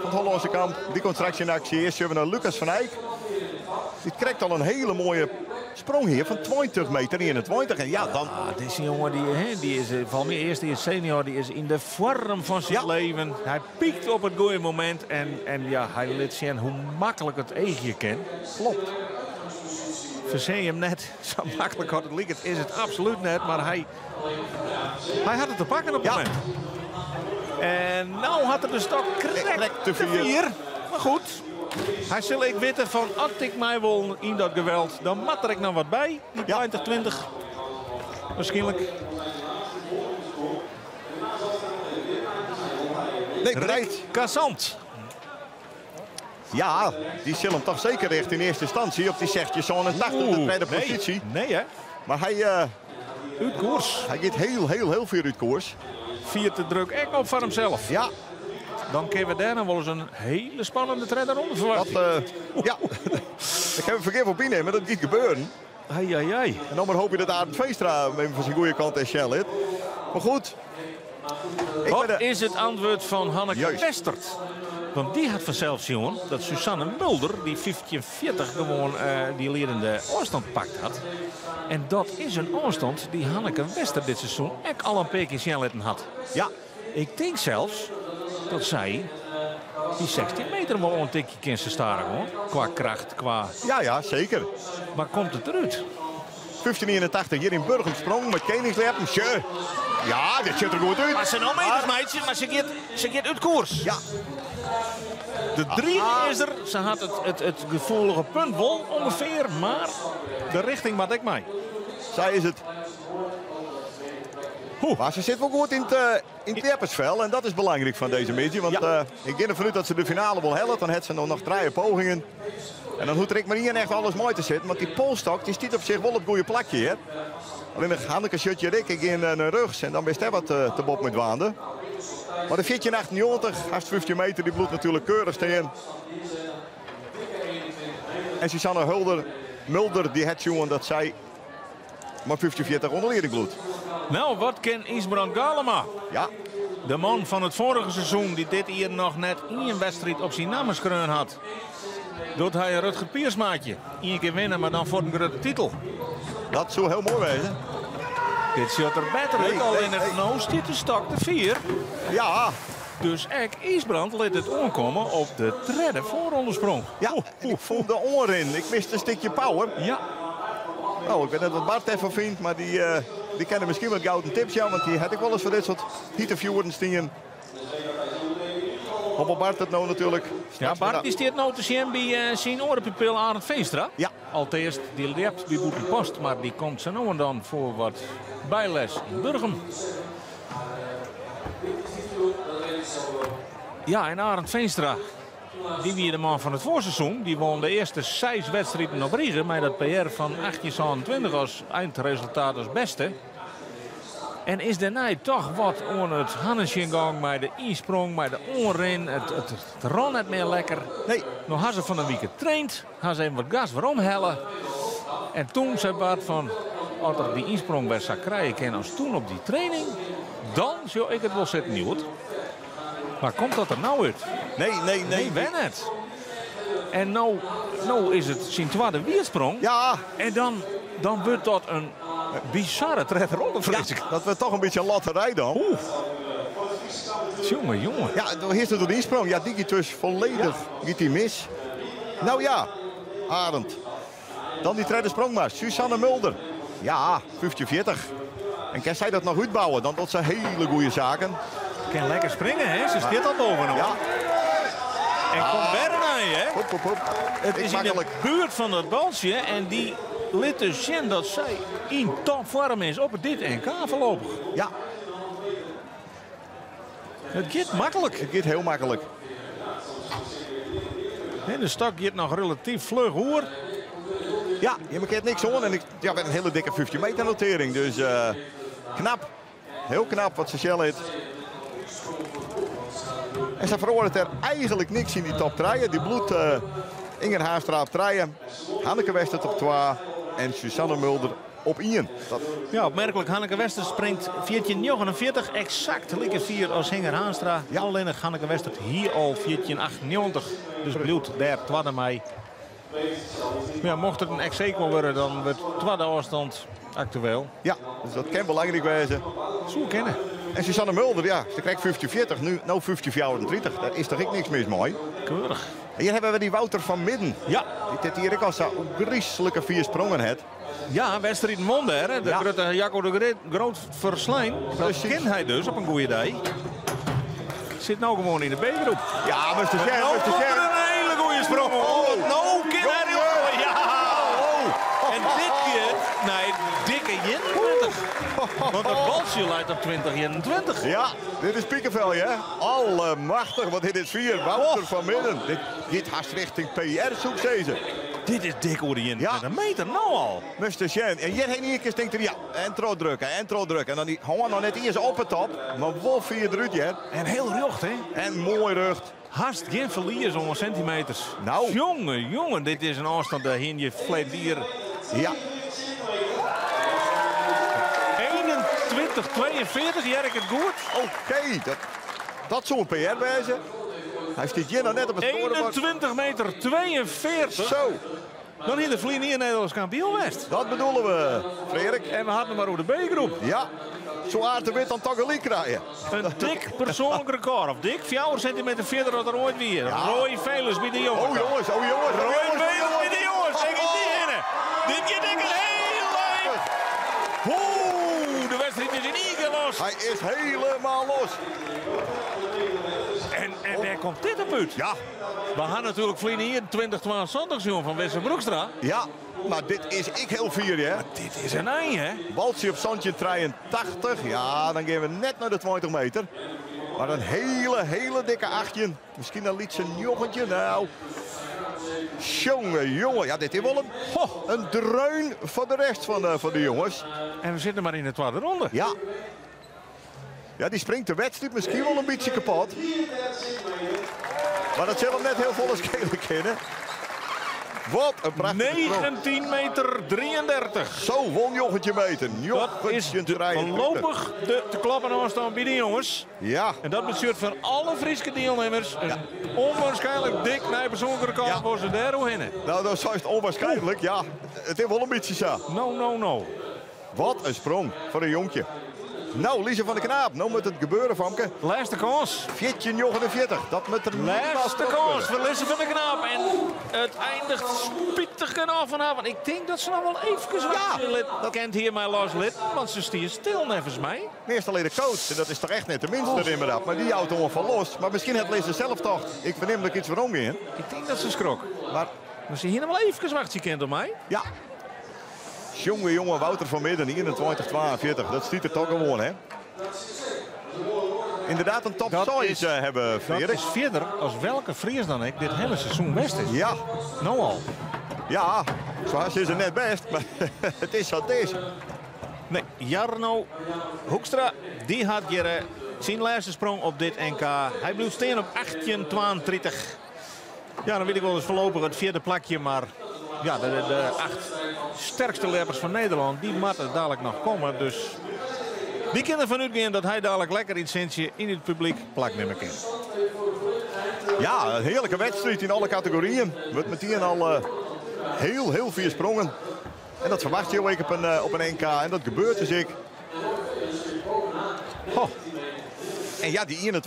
Fan it Hollânske kamp. Dy komt straks yn aksje. Earst sjogge we nei Lucas van Eyck. Dy krijt al in hiele moaie sprong hjir fan 20 meter 21. En ja, dan... Ah, dizze jonge dy, hè, dy is eh, folgens my earste jier senior, dy is yn de foarm fan syn leven. Hy pykt op it goede momint en, en ja, hy lit sjen hoe maklik it eagje kin. Klopt. Fersin jim net, sa maklik as it liket is it absolút net, mar hy, hy hat it te pakken op it momint. En no hat er de stok krekt te te fier. Mar goed, hy sil ek witte fan as ik mei wol yn dat geweld, dan moat der ek noch wat by. Dy 2020 waarskynlik. Nee, bereid. Rick Cassant. Ja, dy sil him toch seker rjochtsje yn earste ynstânsje op dy 1687, de Oeh, tredde nee. posysje. Nee, hè? Mar hy... eh, Út koers. Hy giet hiel, hiel, hiel fier út koers. Fiert de druk ek op foar himsels. Ja. Dan kinne we dêr noch wolris in hiele spannende tredde ronde ferwachtsje. Dat, eh, ja, ik ha fergif op ynnimme, dat giet gebeuren. Ai, ai, ai. En dan mar hoopje dat Arend Veenstra him even fan syn goede kant en sjen lit. Mar goed. Ik Wat ben de- is it antwurd fan Hanneke Juist. Westert? Want dy hat fansels sjoen dat Suzanne Mulder dy 1540 gewoan eh, dy liedende ôfstân pakt hat. En dat is in ôfstân dy't Hanneke Westert dit seizoen ek al in pear kear sjen litten hat. Ja. Ik tink sels dat sy dy 16 meter wol oantikje kin se stadichoan. Kwa kracht, kwa... Ja, ja, seker. Mar komt it derút? 1581 hjir yn Burgum sprong mei keningsljeppen. Sjoch. Ja, dit sjocht der goed út. Mar se no meters meitsje, mar se giet, se giet út koers. Ja. De driging is der. Se hat it, it, it gefoelige punt wol ûngefear, mar de rjochting moat ek mei. Sa is it. Mar se sit wol goed yn it, eh, yn it ljeppersfel. En dat is belangryk fan dizze middei. Want eh, ik gean derfan út dat se de finale wol hellet. Dan hat se noch trije pogingen. En dan hoecht der ek mar ien echt alles mei te sitten. Want dy polstok dy stiet op sich wol op it goede plakje hjir. Allinnich Hanneke sjocht hjir ek. Ik gean eh, nei rjochts en dan bist dêr wat eh, te bot mei dwaande. Mar de 1498, hast 15 meter, dy bliuwt natuerlik keurich stean. En Suzanne Hulder, Mulder, dy hat sjoen dat sy mei 1540 oan de lieding bliuwt. No, wat kin Ysbrand Galema? Ja. De man fan it foarige seizoen dy't dit jier noch net ien wedstriid op syn namme skreaun hat. Docht hy in Rutger Piersmaatje. Ien kear winne, mar dan foar in grutte titel. Dat soe hiel moai wêze. Dit sjocht der better út, Nee, al nee, in it no stiet de stok te fier. Ja. Dus ek Ysbrand lit it oankomme op de tredde foarrondesprong. Ja, en ik fûn de oanrin. Ik miste in stikje power. Ja. No, ik wit net wat Bart derfan fynt, mar dy, eh, dy kin miskien wat gouden tips jaan, want dy hat ek wolris foar dit soarte hite fjoeren stien. Op Bart it no natuerlik. Ja, Bart dy stiet no te sjen by eh, syn oare pupil Arend Veenstra. Ja. Alteast, dy ljept by Bûtenpost, mar dy komt sa no en dan foar wat byles yn Burgum. Ja, en Arend Veenstra, dy wie de man fan it foarseizoen. Dy wûn de earste seis wedstriden op rige mei dat PR fan 1827 as eindresultaat as bêste. En is dêrnei toch wat oan it hannetsjen gong mei de ynsprong, mei de oanrin. It, it, it rûn net mear lekker. Nee. No ha se fan in wike traind, ha se even wat gas weromhelle. En doe sei Bart fan, as er dy ynsprong wer sa krije kin as doe op dy training, dan sjoch ik it wol sitten hjoed. Mar komt dat der no út? Nee, nee, nee. Nee, wer net. En no, no is it syn twadde wierdsprong. Ja. En dan, dan wurdt dat in bizarre tredde ronde, vrees ik. Dat wurdt toch in bytsje in lotterij dan. Oeh. Jonge, jonge. Ja, dan is het de ynsprong. Ja, dy giet dus folledich giet dy mis. No ja, Arend. Dan dy tredde sprong mar. Suzanne Mulder. Ja, 1540. En kin sy dat noch útbouwe, dan docht se hiele goede saken. Kin lekker springe, hè? Se stiet al bovenop. Ja. En komt wer nei, hè? Hop, hop, hop. It is yn de buert fan dat baltsje en dy lit dus sjen dat sy yn topfoarm is op dit NK foarlopich. Ja. It giet maklik. It giet hiel maklik. En de stok giet noch relatyf fluch oer. Ja, je keert niks oan en ik, ja, met een hele dikke 15 meter notering. Dus knap. Heel knap wat ze shell heeft. En ze veroordeelt er eigenlijk niks in die top 3. Die bloed Inger Haanstra op 3, Hanneke Westert op 2 en Suzanne Mulder op 1. Dat... Ja, opmerkelijk. Hanneke Westert springt 14,49. Exact lekker 4 als Inger Haanstra. Ja. Alleen Hanneke Westert hier al 14,98. Dus bloed daar tweede mei. Ja, mocht het een ex-equo worden, dan wordt tweede afstand actueel. Ja, dus dat kan belangrijk wezen. Zo kennen. En Suzanne Mulder, ja, ze krijgt 15,40, nu nou 15,34. Daar is toch ik niks mis mooi. Keurig. En hier hebben we die Wouter van Midden. Ja. Die dit hier ook al zo griezelijke 4 sprongen heeft. Ja, wedstrijd won hè. De Ja. grote Jacco de Groot verslijn. Dat kent hij dus op een goede dag. Zit nou gewoon in de B-groep. Ja, maar ze En zeggen, nou maar ze komt er zeggen. een hele goede sprong. Oh, nou kan hij heel mooi. Ja. Oh. En dit keer, nee, dikke 21. Want dat balsje leidt op 20-21. Ja, dit is piekenvel, hè? Allemachtig, want dit is 4. Wouter van Midden. Dit haast richting PR zoekt deze. Dit is dik over de 21 meter, nou al. Mr. Shen. En hier heen hier keer denkt er, ja, en troot drukken, en troot drukken. En dan die gewoon nog net eerst op het top, maar wel 4 eruit, hè. En heel recht, hè? En mooi rucht. Haast geen verlies om centimeters. Nou. Jongen, jongen, dit is een afstand daarheen. Je vleet hier. Ja. 21-42, Jerk het goed. Oké, dat zou een PR wezen. Hij stiet hier nog net op het scorebord. 21 meter 42. Zo. Dan in de Vlien hier Nederlands kampioen West. Dat bedoelen we, Frederik. En we hadden maar over de B-groep. Ja, zo aard de wit dan toch een krijgen. Een dik persoonlijk record. Of dik, 4 centimeter verder dan er ooit weer. Ja. Roy Velers bij de jongens. Oh jongens, oh jongens. Oh, Roy jongens, Velers bij de jongens. Denk ik die hinnen. Dit je denk ik heel leuk. Oeh, de wedstrijd is in één keer los. Hij is helemaal los. En waar komt dit op uit? Ja. We gaan natuurlijk vliegen hier 2022 jongen van Wessel Broekstra. Ja, maar dit is ik heel fier, hè? Maar dit is een ei, hè? Baltje op zandje 83. Ja, dan gaan we net naar de 20 meter. Maar een hele, hele dikke achtje. Misschien een lietse joggentje. Nou, jongen, jongen. Ja, dit is wel een dreun van de rest van de jongens. En we zitten maar in de tweede ronde. Ja. Ja, die springt de wedstrijd misschien wel een beetje kapot. Maar dat zal hem net heel volle schelen kennen. Wat een prachtige sprong. 19 meter 33. Zo, won joggentje meter. Dat is Joggentje 33. voorlopig de te klappen afstand bij de jongens. Ja. En dat bestuurt van alle Friese deelnemers een onwaarschijnlijk dik naar persoonlijk record voor ze daar heen. Nou, dat is onwaarschijnlijk. Ja, het is wel een beetje zo. No, no, no. Wat een sprong voor een jonkje. Nou, Lise van der Knaap, nou moet het gebeuren, Famke. Laatste kans. 14,49. Dat moet er Laatste niemand kans gebeuren. voor Lise van der Knaap. En het eindigt spietig genoeg vanavond. Want ik denk dat ze nog wel even wachten. Ja, dat kent hier mijn Lars Lid, want ze stier stil nevens mij. Meestal alleen de coach, en dat is toch echt net de minste in dat. Maar die houdt ongeveer los. Maar misschien het Lise zelf toch. Ik verneem dat ik iets van omging. Ik denk dat ze schrok. Maar ze hier nog wel even wachten, kent op mij. Ja. Jongen, jongen, Wouter van Midden, 21-42. Dat stiet er toch gewoon, hè? Inderdaad, een top Dat size, hebben, Dat Frederik. is verder als welke Fries dan ik dit hele seizoen best is. Ja. Nou al. Ja, zoals is het net best, maar het is wat het is. Nee, Jarno Hoekstra, die had hier zijn laatste sprong op dit NK. Hij bleef staan op 18,32. Ja, dan weet ik wel eens voorlopig het vierde plakje, maar ja, de 8 sterkste leppers van Nederland, die moeten dadelijk nog komen. Dus die kunnen ervan uitgaan dat hij dadelijk lekker iets centje in het publiek plak nemen kan. Ja, een heerlijke wedstrijd in alle categorieën. Wordt meteen al heel, heel veel sprongen. En dat verwacht je ook op een NK. En dat gebeurt dus ik. Oh. En ja, die 21-42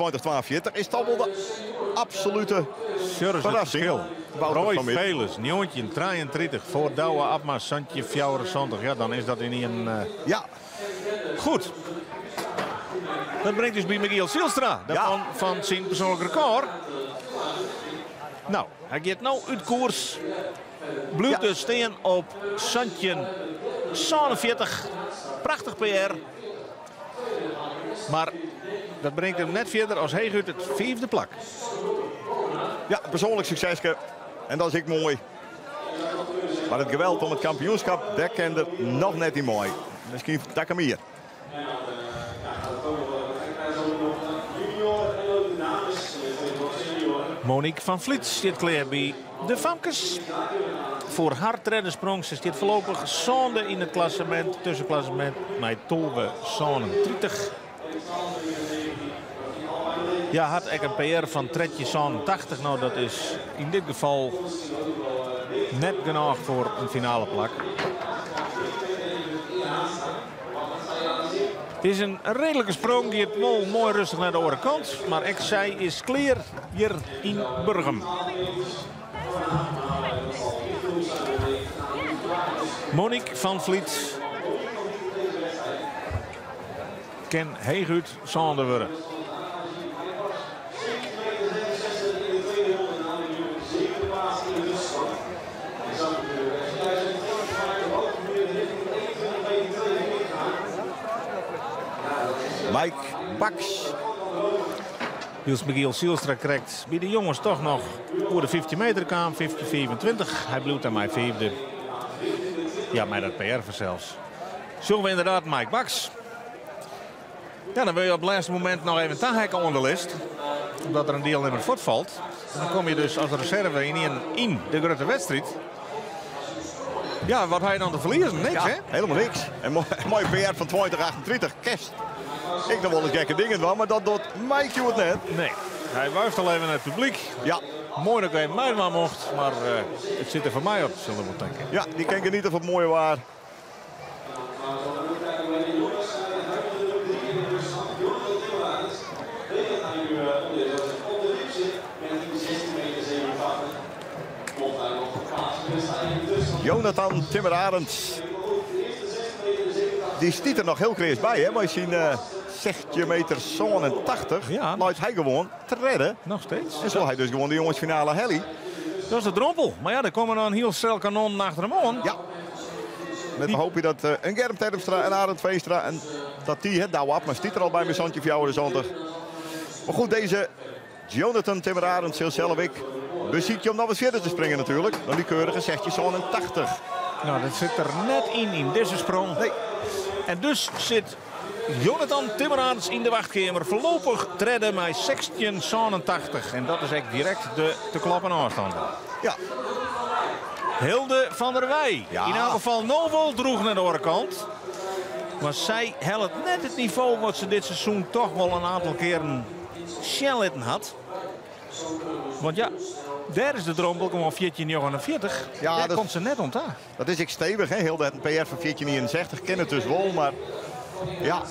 is toch wel de absolute Sjurris het verrassing. verschil. Wouter Roy van Midden. Velers, 1933 voor Douwe Abma, Santje 74. Ja, dan is dat in een... Ja. Goed. Dat brengt dus bij Michiel Zijlstra, de man van zijn persoonlijk record. Nou, hij gaat nou uit koers. Blijft dus staan op Santje 47. Prachtig PR. Maar dat brengt hem net verder als Heeguit het 4e plak. Ja, persoonlijk succesje. En dat is ik mooi. Maar it geweld om it kampioenskap, dêr kin er noch net yn mei. Miskien takom jier. Monique van Vliet stiet klear by de famkes. Foar har tredde sprong. Se stiet foarlopich sânde yn it klassemint, tuskenklassemint mei 12,37. Ja, hat ek in PR fan 13,87. No, dat is yn dit gefal net genôch foar in finaleplak. It is in reedlike sprong, giet wol moai rêstich nei de oare kant. Mar ek sy is klear hjir yn Burgum. Monique van Vliet kin heechút sânde wurde. Mike Baks. Wylst Michiel Zijlstra krekt by de jonges toch noch oer de 15 meter kaam, 15,25. Hy bliuwt dêrmei fiifde. Ja, mei dat PR fansels. Sjogge we ynderdaad Mike Baks. Ja, dan wurde je op it lêste momint noch even taheakke oan de list. Omdat der in dielnimmer fuortfalt. En dan komme je dus as reserve yn de grutte wedstriid. Ja, wat ha je dan te ferliezen? Niks, Ja, hè? helemaal niks. En moai PR fan 2038. Kerst. Ik noch wolris gekke dingen dwaan, mar dat docht Mike hjoed net. Nee, hy wuift al even nei it publyk. Ja. Moai dat ik even meidwaan mocht, mar it sit der foar my op, sil er wol tinke. Ja, dy kin geniete fan it moaie waar. Jonathan Timmer-Arends. Dy stiet der noch hiel kreas by, hè? Mei syn 16 meter 87 Ja. leit hy gewoan tredde. Noch steeds. En sil hy dus gewoan de jongesfinale helje. Dat is de drompel. Mar ja, der komme noch in hiel stel kanonnen achter him oan. Ja. Met hoopje dat in Germ Terpstra en Arend Veenstra en dat dy, hè, Douwe Abma stiet der al by mei 17,74. Mar goed, dizze Jonathan Timmer-Arends sil sels ek besykje om noch wat fierder te springen natuerlik. Dan dy keurige 16,87. No, dat sit der net yn, yn dizze sprong. Nee. En dus sit Jonathan Timmer-Arends yn de wachtkeamer. Foarlopich tredde mei 16,87. En dat is ek direkt de te kloppen ôfstân. Ja. Hilde van der Weij. Ja. Yn elk gefal no wol drûch nei de oare kant. Mar sy hellet net it nivo wat se dit seizoen toch wol in oantal kearen sjen litten hat. Want ja, dêr is de drompel gewoan 14,49. Ja, Dêr dat komt se net oan ta. Dat is ek stevich, hè? Hilde hat in PR fan 14,61. Kin it dus wol, mar ja,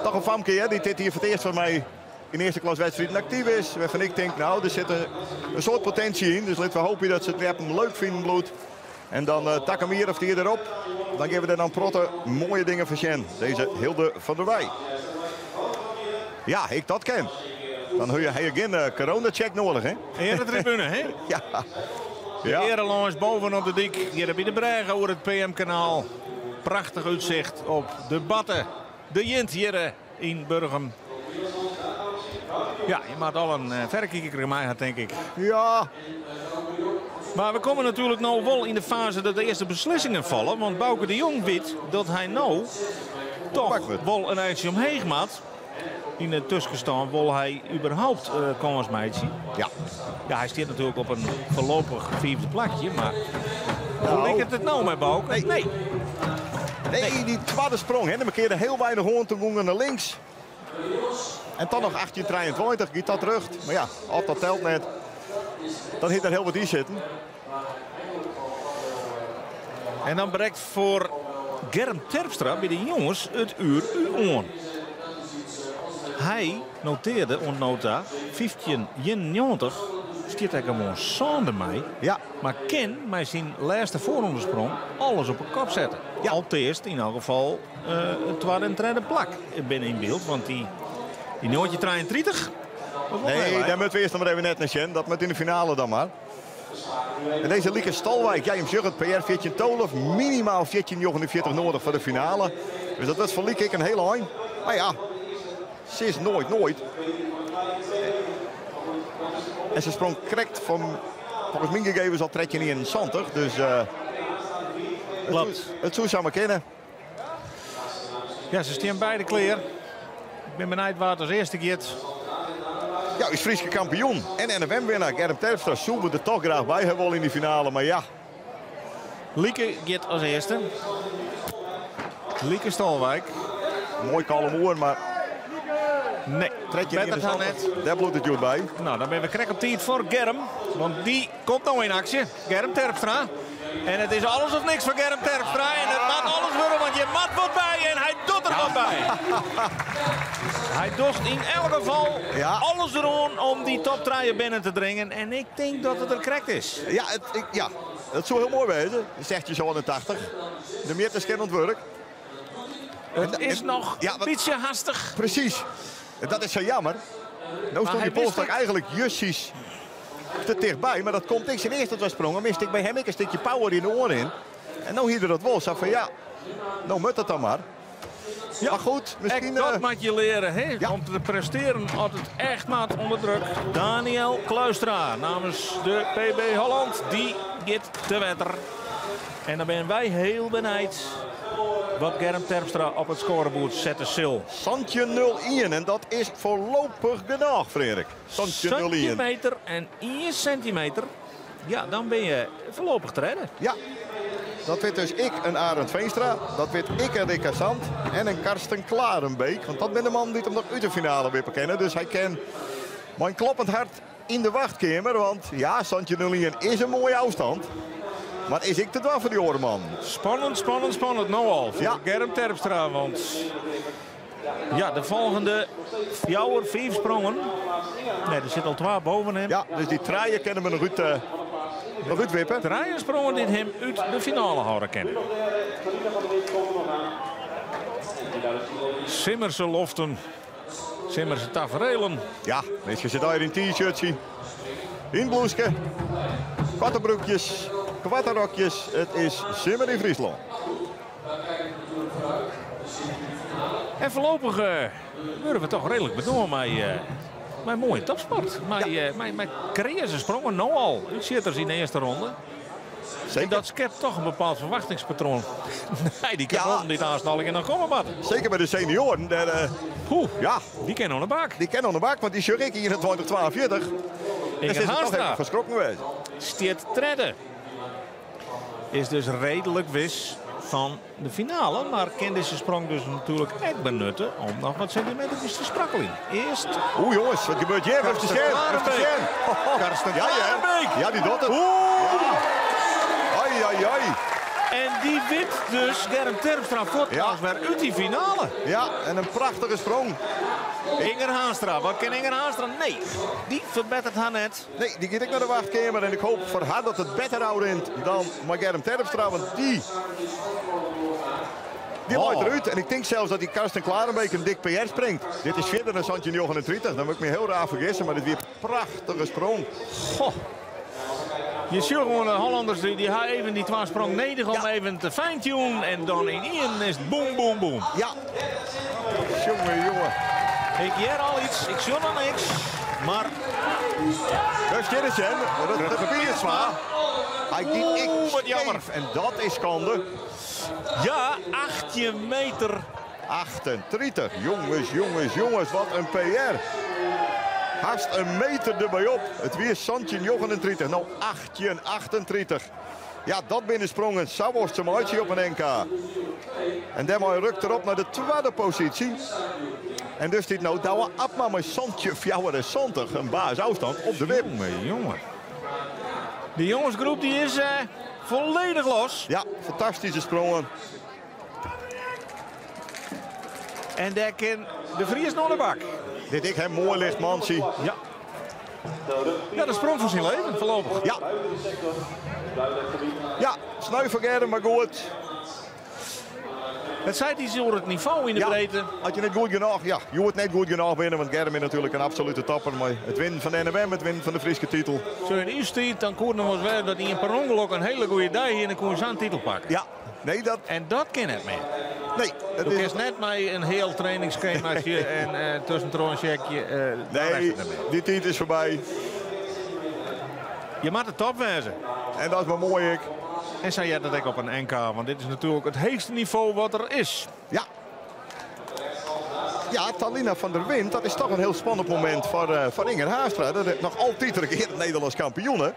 toch in famke, hè, dy't dit jier foar it earst foar my yn earste klas wedstriden aktyf is. Wêrfan ik tink, no, der sit in soad potinsje yn. Dus litte we hoopje dat se it ljeppen leuk finen bliuwt. En dan takom jier of it jier derop, dan geane we der dan protte moaie dingen fan sjen. Dizze Hilde van der Weij. Ja, ik dat ken. Dan ha je gjin corona-check nedich, hè? Earetribune, hè? Ja. De Ja. Earelâns boven op de dyk, hjir by de brêge oer it PM-kanaal. Prachtich útsicht op de Batte, de Jint hjir yn Burgum. Ja, je moat al in ferrekiker mei ha, tink ik. Ja. Mar we komme natuerlik no wol yn de faze dat de earste beslissingen falle. Want Bauke de Jong wit dat hy no toch wol in eintsje omheech moat. Yn de tuskenstân wol hy überhaupt kâns meitsje. Ja. Ja, hy stiet natuerlik op in foarlopich fiifde plakje, mar hoe Nou. liket it no mei Bauke? Nee. Nee. Nee, dy twadde sprong, hè, de kearde hiel weinich oan, toen gong er nei links. En dan noch 18,23, giet dat terug. Mar ja, of dat telt net, dan hat der hiel wat yn sitten. En dan brekt foar Germ Terpstra by de jonges it oere oan. Hy notearre oant no ta 15,91. Stiet hy gewoan sânde mei. Ja. Mar kin mei syn lêste foarrûndesprong alles op 'e kop sette. Ja. Alteast yn elk gefal it twadde en tredde plak binne yn byld. Want dy 1933. was wol Nee, heel dêr moatte we earst noch mar even net nei sjen. Dat moat yn de finale dan mar. En dizze Lieke Stalwijk, ja, jim sjogge it, PR 14,12, minimaal 14,49 nedich foar de finale. Dus dat wurdt foar Lieke ek in hiel ein. Mar ja, sis noait noait. En se sprong krekt fan, folgens myn gegevens al 13,71. Dus. Klopt. It soe samar kinne. Ja, se stean beide klear. Ik bin benijd wa't as earste giet. Ja, ús Fryske kampioen en NFM-winnaar Germ Terpstra soe we der toch graach by ha wolle yn dy finale, mar ja. Lieke giet as earste. Lieke Stolwijk. Moai kalm oer, mar Nee, 13 better dan net. Dêr bliuwt it hjoed by. Nou, dan binne we krekt op tiid foar Germ. Want dy komt no yn aksje. Germ Terpstra. En it is alles of niks foar Germ Terpstra. En it moat alles wurde, want je moat wat by. En hy docht der wat by. Hy docht yn elk gefal alles deroan om dy top 3 binnen te dringen. En ik tink dat it der krekt is. Ja, ja, dat soe hiel moai wêze. 1687. De mjitters kin oan it wurk. It is noch in bytsje hastich. Presys. En dat is sa jammer. No stond die polsstok eigenlik justjes te tichtby. Mar dat komt ek syn earste twa sprongen. Miste ik by him ek in stikje power yn de oar yn. En no hie er dat wol. Sa fan ja, no moat dat dan mar. Ja, mar goed, miskien... Ek dat moat je leare, hè? Om te prestearen as it echt moat ûnder druk. Daniel Kluistra namens de PB Holland, dy giet te wetter. En dan binne wy hiel benijd wat Germ Terpstra op it skoareboerd sette sil. 17.01 en dat is foarlopich genôch, Freark. 17 meter en 1 sintimeter. Ja, dan binne je foarlopich tredde. Ja, dat wit dus ek in Arend Veenstra, dat wit ek in Rick Zandt en in Karsten Klarenbeek. Want dat binne de mannen dy't him noch út de finale wippe kinne. Dus hy kin mei in kloppend hert yn de wachtkeamer. Want ja, 17.01 is in moaie ôfstân. Mar is ek te dwaan foar dy oare mannen. Spannend, spannend, spannend no al foar Germ Terpstra. Want ja, de folgjende fjouwer, fiif sprongen. Nee, der sit al twa boven him. Ja, dus dy trije kinne we noch útwippe. Trije sprongen dy't him út de finale hâlde kinne. Simmerse loften, simmerse taferelen. Ja, minsken sitte allegear yn t-shirtsje, yn blûske, koarte broekjes, koarte rokjes. It is simmer yn Fryslân. En foarlopich wurde we toch reedlik bedoarn mei moaie topsport. Mei kreaze sprongen no al. Utsjitters yn de earste ronde. En dat skept toch in bepaald ferwachtingspatroan. Nee, dy kadetten dy't aanst allegear noch komme moatte. Seker by de senioaren. Dêr, Poeh, ja. Dy kinne oan de bak. Dy kinne oan de bak, want dy sjoch ik 21-42. Inge Haanstra fan skrokken wêze. Stiet tredde. Is dus reedlik wis fan de finale, mar kin dizze sprong dus natuerlik ek benutte om noch wat sintimeterkes te sprakkeljen. Earst. Oeh jonges, wat gebeurt hjir? Even sjen, even sjen. Karsten Ja, ja. Klarenbeek. Ja, dy docht it. Oeh. Ja. Ai, ai, ai. En dy wint dus Germ Terpstra fuort wer út dy finale. Ja, en in prachtige sprong. Inger Haanstra, wat kin Inger Haanstra? Nee, dy ferbetteret har net. Nee, dy giet ek nei de wachtkeamer en ik hoop foar har dat it better ôfrint dan mei Germ Terpstra, want dy dy leit derút. En ik tink sels dat dy Karsten Klarenbeek in dik PR springt. Dit is fierder dan 1739, dan moat ik my hiel raar fergisse, mar dit wie in prachtige sprong. Goh. Je sjocht gewoan de Hollanners, dy ha even dy twa sprong nedich om even te fine-tunen en dan yn ien is it boem, boem, boem. Ja. Jonge, jonge. Ik hear al iets, ik sjoch noch niks, mar... Daar stiet it sjen, Rutger Piersma. Hy giet ek Oeh, wat jammer. skeef en dat is skande. Ja, 18 meter. 38. Jonges, jonges, jonges, wat in PR. Hast in meter derby op. It wie 1739, no 1838. Ja, dat binne sprongen. Sa wolst se meitsje op in NK. En dêrmei rukt er op nei de twadde posysje. En dus stiet no Douwe Abma mei 1774, in baas ôfstân op de wip. Jonge, jonge. De jongesgroep die is folledich los. Ja, fantastyske sprongen. En dêr kin de Fries noch de bak. Dit ek, hè, moai licht mantsje. Ja. Ja, de sprong fan syn leven foarlopich. Ja. Ja, sneu foar Germ, mar goed. It seit iets oer it nivo yn de Ja, breedte. As je net goed genôch, ja, je hoecht net goed genôch binne, want Germ is natuerlik in absolute topper. Mei it winnen fan de NFM, it winnen fan de Fryske titel. Zo yn ús tiid, dan koe it noch wolris wêze dat ien per ûngelok in hiele goede dei hie en dan koe hy sa'n titel pakke. Ja, nee, dat... En dat kin net mear. Nee, het Do is kinst net mei in hiel trainingsskemaatje en tuskentroch in sjekje, dan Nee, is it net mear. dy tiid is foarby. Je moatte top wêze. En dat is mar moai ek. En sy heart dat ek op in NK, want dit is natuerlik it heechste nivo wat der is. Ja. Ja, Talina van der Wind, dat is toch een heel spannend moment voor Inger Haanstra. Dat is nog altijd regerend Nederlands kampioen.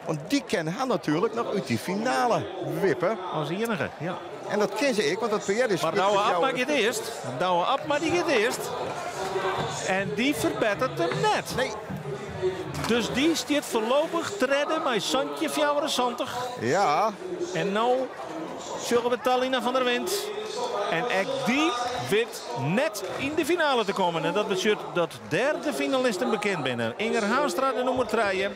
Want die ken haar natuurlijk nog uit die finale wippen. Als enige, ja. En dat ken ze ik, want dat PR is... Maar Douwe Abma gaat eerst. Douwe Abma die gaat eerst. En die verbetert hem net. Nee. Dus die staat voorlopig te redden met Santje 74. Ja. En nou zullen we Talina van der Wind. En ook die weet net in de finale te komen. En dat betekent dat derde finalisten bekend binnen. Inger Haanstra de nummer 3.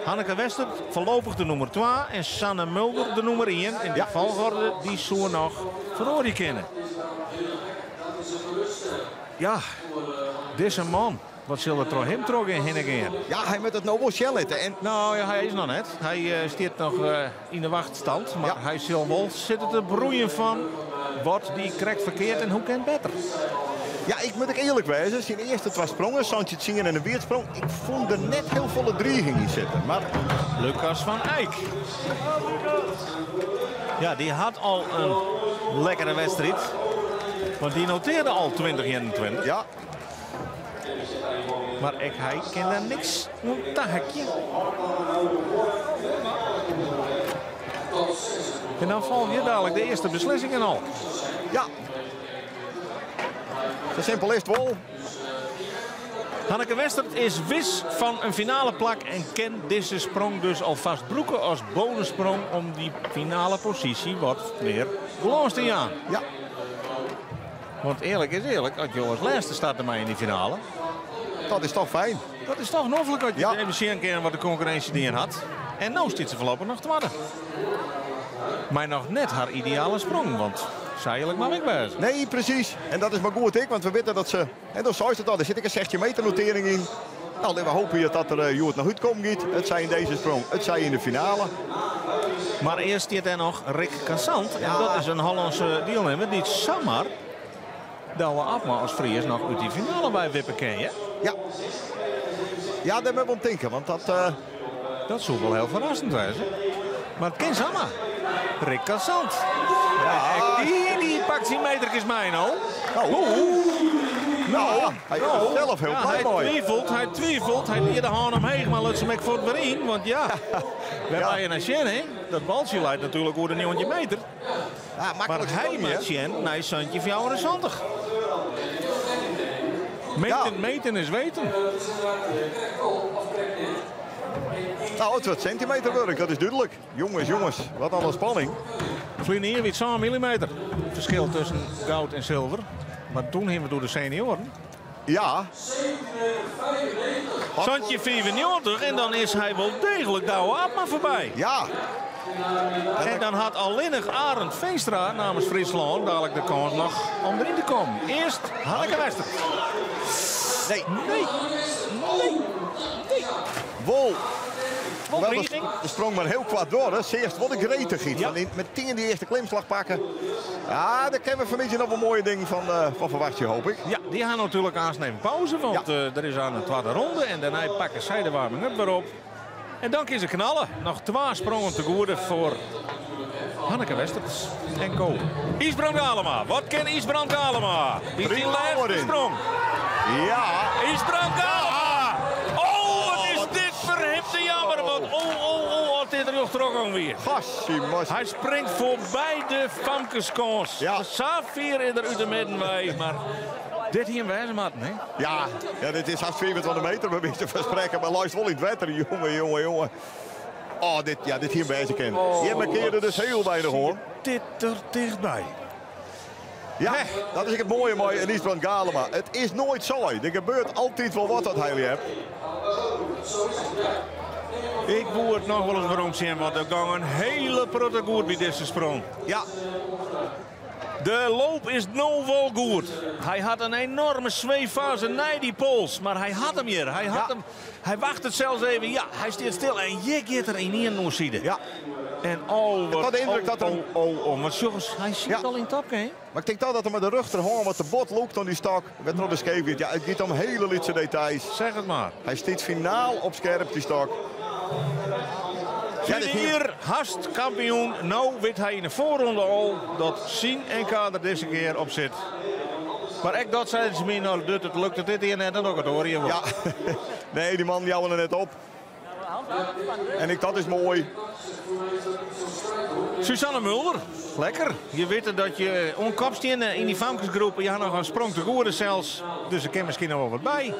Hanneke Wester voorlopig de nummer 2. En Sanne Mulder de nummer 1. In de volgorde die zo nog verloren kennen. Ja, deze man. Wat zal er door hem trok in heen gaan? Ja, hij moet het nou wel shellen. En... Nou ja, hij is nog net. Hij zit nog in de wachtstand. Maar hij zal wel zitten te broeien van wat die krijgt verkeerd en hoe kan het beter. Ja, ik moet ook eerlijk wezen. Zijn eerste twee sprongen, Santje Tsingen en een weerdsprong. Ik vond er net heel volle dreiging in zitten. Maar... Lucas van Eyck. Ja, die had al een lekkere wedstrijd. Want die noteerde al 2021. Ja. Maar ik, hij kan daar niks om te hekje. En dan vallen hier dadelijk de eerste beslissingen al. Ja. Zo simpel is het wel. Hanneke Westert is wis van een finale plak en kent deze sprong dus alvast broeken als bonussprong om die finale positie wat meer glans te gaan. Ja. Want eerlijk is eerlijk, als je als laatste staat er maar in die finale. Dat is toch fijn. Dat is toch noffelijk als je even zien kan wat de concurrentie die in had. En nu zit ze voorlopig nog te wachten. Maar nog net haar ideale sprong, want zij maar wegwijzen. Nee, precies. En dat is maar goed, ik, want we weten dat ze... En dan zo is het al, er zit ik een 16 meter notering in. Nou, we hopen hier dat er Joert nog goed komt. Het zij in deze sprong, het zij in de finale. Maar eerst zit er nog Rick Cassant. En dat is een Hollandse deelnemer die zomaar Douwe Abma als Fries nog uit die finale bij wippen ken, je? Ja. Ja, daar hebben we om denken, want dat... Dat zou wel heel verrassend zijn. Maar het kan zomaar. Rick Cassant. Ja. En die pakt zijn metertjes mij nou. Nou, nou, hij is zelf heel blij hij twijfelt, hij twijfelt. Hij deed de haan omheen, maar laat ze hem voor het weer in. Want ja, we hebben naar Sjen, hè. Dat baltje leidt natuurlijk over de 900 meter. Ja, maar hij maakt Sjen naar Santje 74. Meten, meten is weten. Nou, het wordt centimeterwerk, dat is duidelijk. Jongens, jongens, wat alle spanning. Vliegen hier zo'n millimeter. Verschil tussen goud en zilver. Maar toen hebben we door de senioren. Ja. Santje 94 en dan is hij wel degelijk Douwe Abma voorbij. Ja. En dan had alleenig Arend Veenstra namens Friesland dadelijk de kans nog om erin te komen. Eerst Hanneke Wester. Nee. Nee. Nee. Nee. Wol. Wol Wel, de sprong maar heel kwaad door. Hè. Zeerst wat een gretig iets. Ja. Met tien die eerste klimslag pakken. Ja, daar kunnen we vanmiddag nog een mooie ding van verwachten, hoop ik. Ja, die gaan natuurlijk aansnemen pauze. Want ja. Er is aan de tweede ronde. En daarna pakken zij de warming-up weer op. En dan kiezen ze knallen. Nog 2 sprongen te goede voor Hanneke Westerts en co. Ysbrand Galema. Wat kan Ysbrand Galema? Die is die laatste sprong. Ja. Ysbrand Galema. Oh, wat is dit verhipte jammer. Want oh, wat dit er nog terug aan weer. Hij springt voorbij de famkeskans. Ja. Safir is er uit de middenweg, maar... Dit hier in Wijzemaat, hè? Ja, ja, dit is haast 24 meter, bij wijze van spreken. Maar luister wel in het water, jongen, jongen, jongen. Oh, dit, ja, dit hier bij ze kennen. Oh, hier markeerde dus heel weinig, hoor. Dit er dichtbij. Ja, dat is het mooie mooie in Ysbrand Galema. Het is nooit saai. Er gebeurt altijd wel wat dat hij hebt. Ik woer het nog wel eens waarom zien, want er ging een hele protte goed bij deze sprong. Ja. De loop is nou wel goed. Hij had een enorme zweeffase naar die pols. Maar hij had hem hier. Hij, had hem, hij wacht het zelfs even. Ja, hij staat stil. En je gaat er in één nog. Ja. En oh, wat, Ik had de indruk oh, dat er... oh, maar jongens, hij zit al in top, hè? Maar ik denk toch dat hij met de rug er gewoon wat de bot loopt aan die stok. Werd er op de scheef. Ja, het gaat om hele lietse details. Zeg het maar. Hij stiet finaal op scherp, die stok. Ferline jier hast kampioen, no wit hy yn de foarronde al dat syn NK der dizze kear op sit. Mar ek dat seiden se my, no it lukt it dit jier net, dan doch ik it oare jier wol. Ja, nee, dy mannen jouwe der net op. En ek dat is moai. Suzanne Mulder, lekker. Je witte dat je oan kop steane yn dy famkesgroep. Je ha noch in sprong te goede sels, dus der kin miskien noch wol wat by.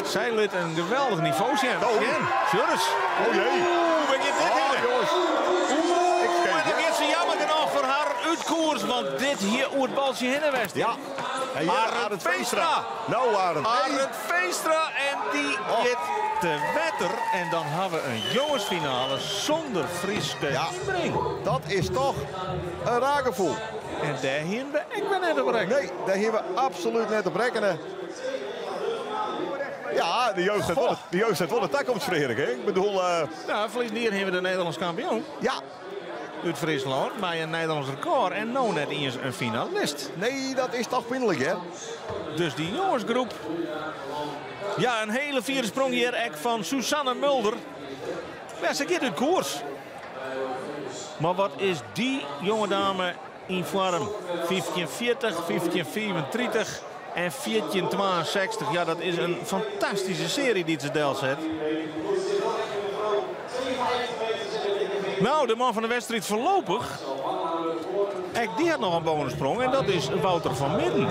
Sy lit in geweldich nivo sjen. Oh. Sjen, sjoch ris. Oh jee. Oeh, wêr giet dit Oh, hinne? jongens. Oeh, en dan giet se jammer genôch foar har út koers, want dit hie oer it baltsje hinne west. Ja. En hier Arend Arend Veenstra. Veenstra. Nou Arend. Arend Veenstra en dy giet te wetter. En dan ha we in jongesfinale sûnder Fryske ynbring. Dat is toch in raar gefoel. En dêr hiene we ek wer net op rekkene. Nee, dêr hiene we absolút net op rekkene. Ja, de jeugd hat wol, de jeugd hat wol de takomst, Frederik. Hè? Ik bedoel... Nou, ferline jier hiene we de Nederlânsk kampioen. Ja. Út Fryslân, mei in Nederlânsk rekôr en no net iens in finalist. Nee, dat is toch pynlik, hè? Dus dy jongesgroep. Ja, in hiele fiere sprong hjir ek fan Suzanne Mulder. Ja, se giet út koers. Mar wat is dy jonge dame yn foarm? 1540, 1535 en 1462. Ja, dat is in fantastyske searje dy't se delset. Nou, de man fan de wedstriid foarlopich. Ek dy hat noch in bonussprong en dat is Wouter van Midden.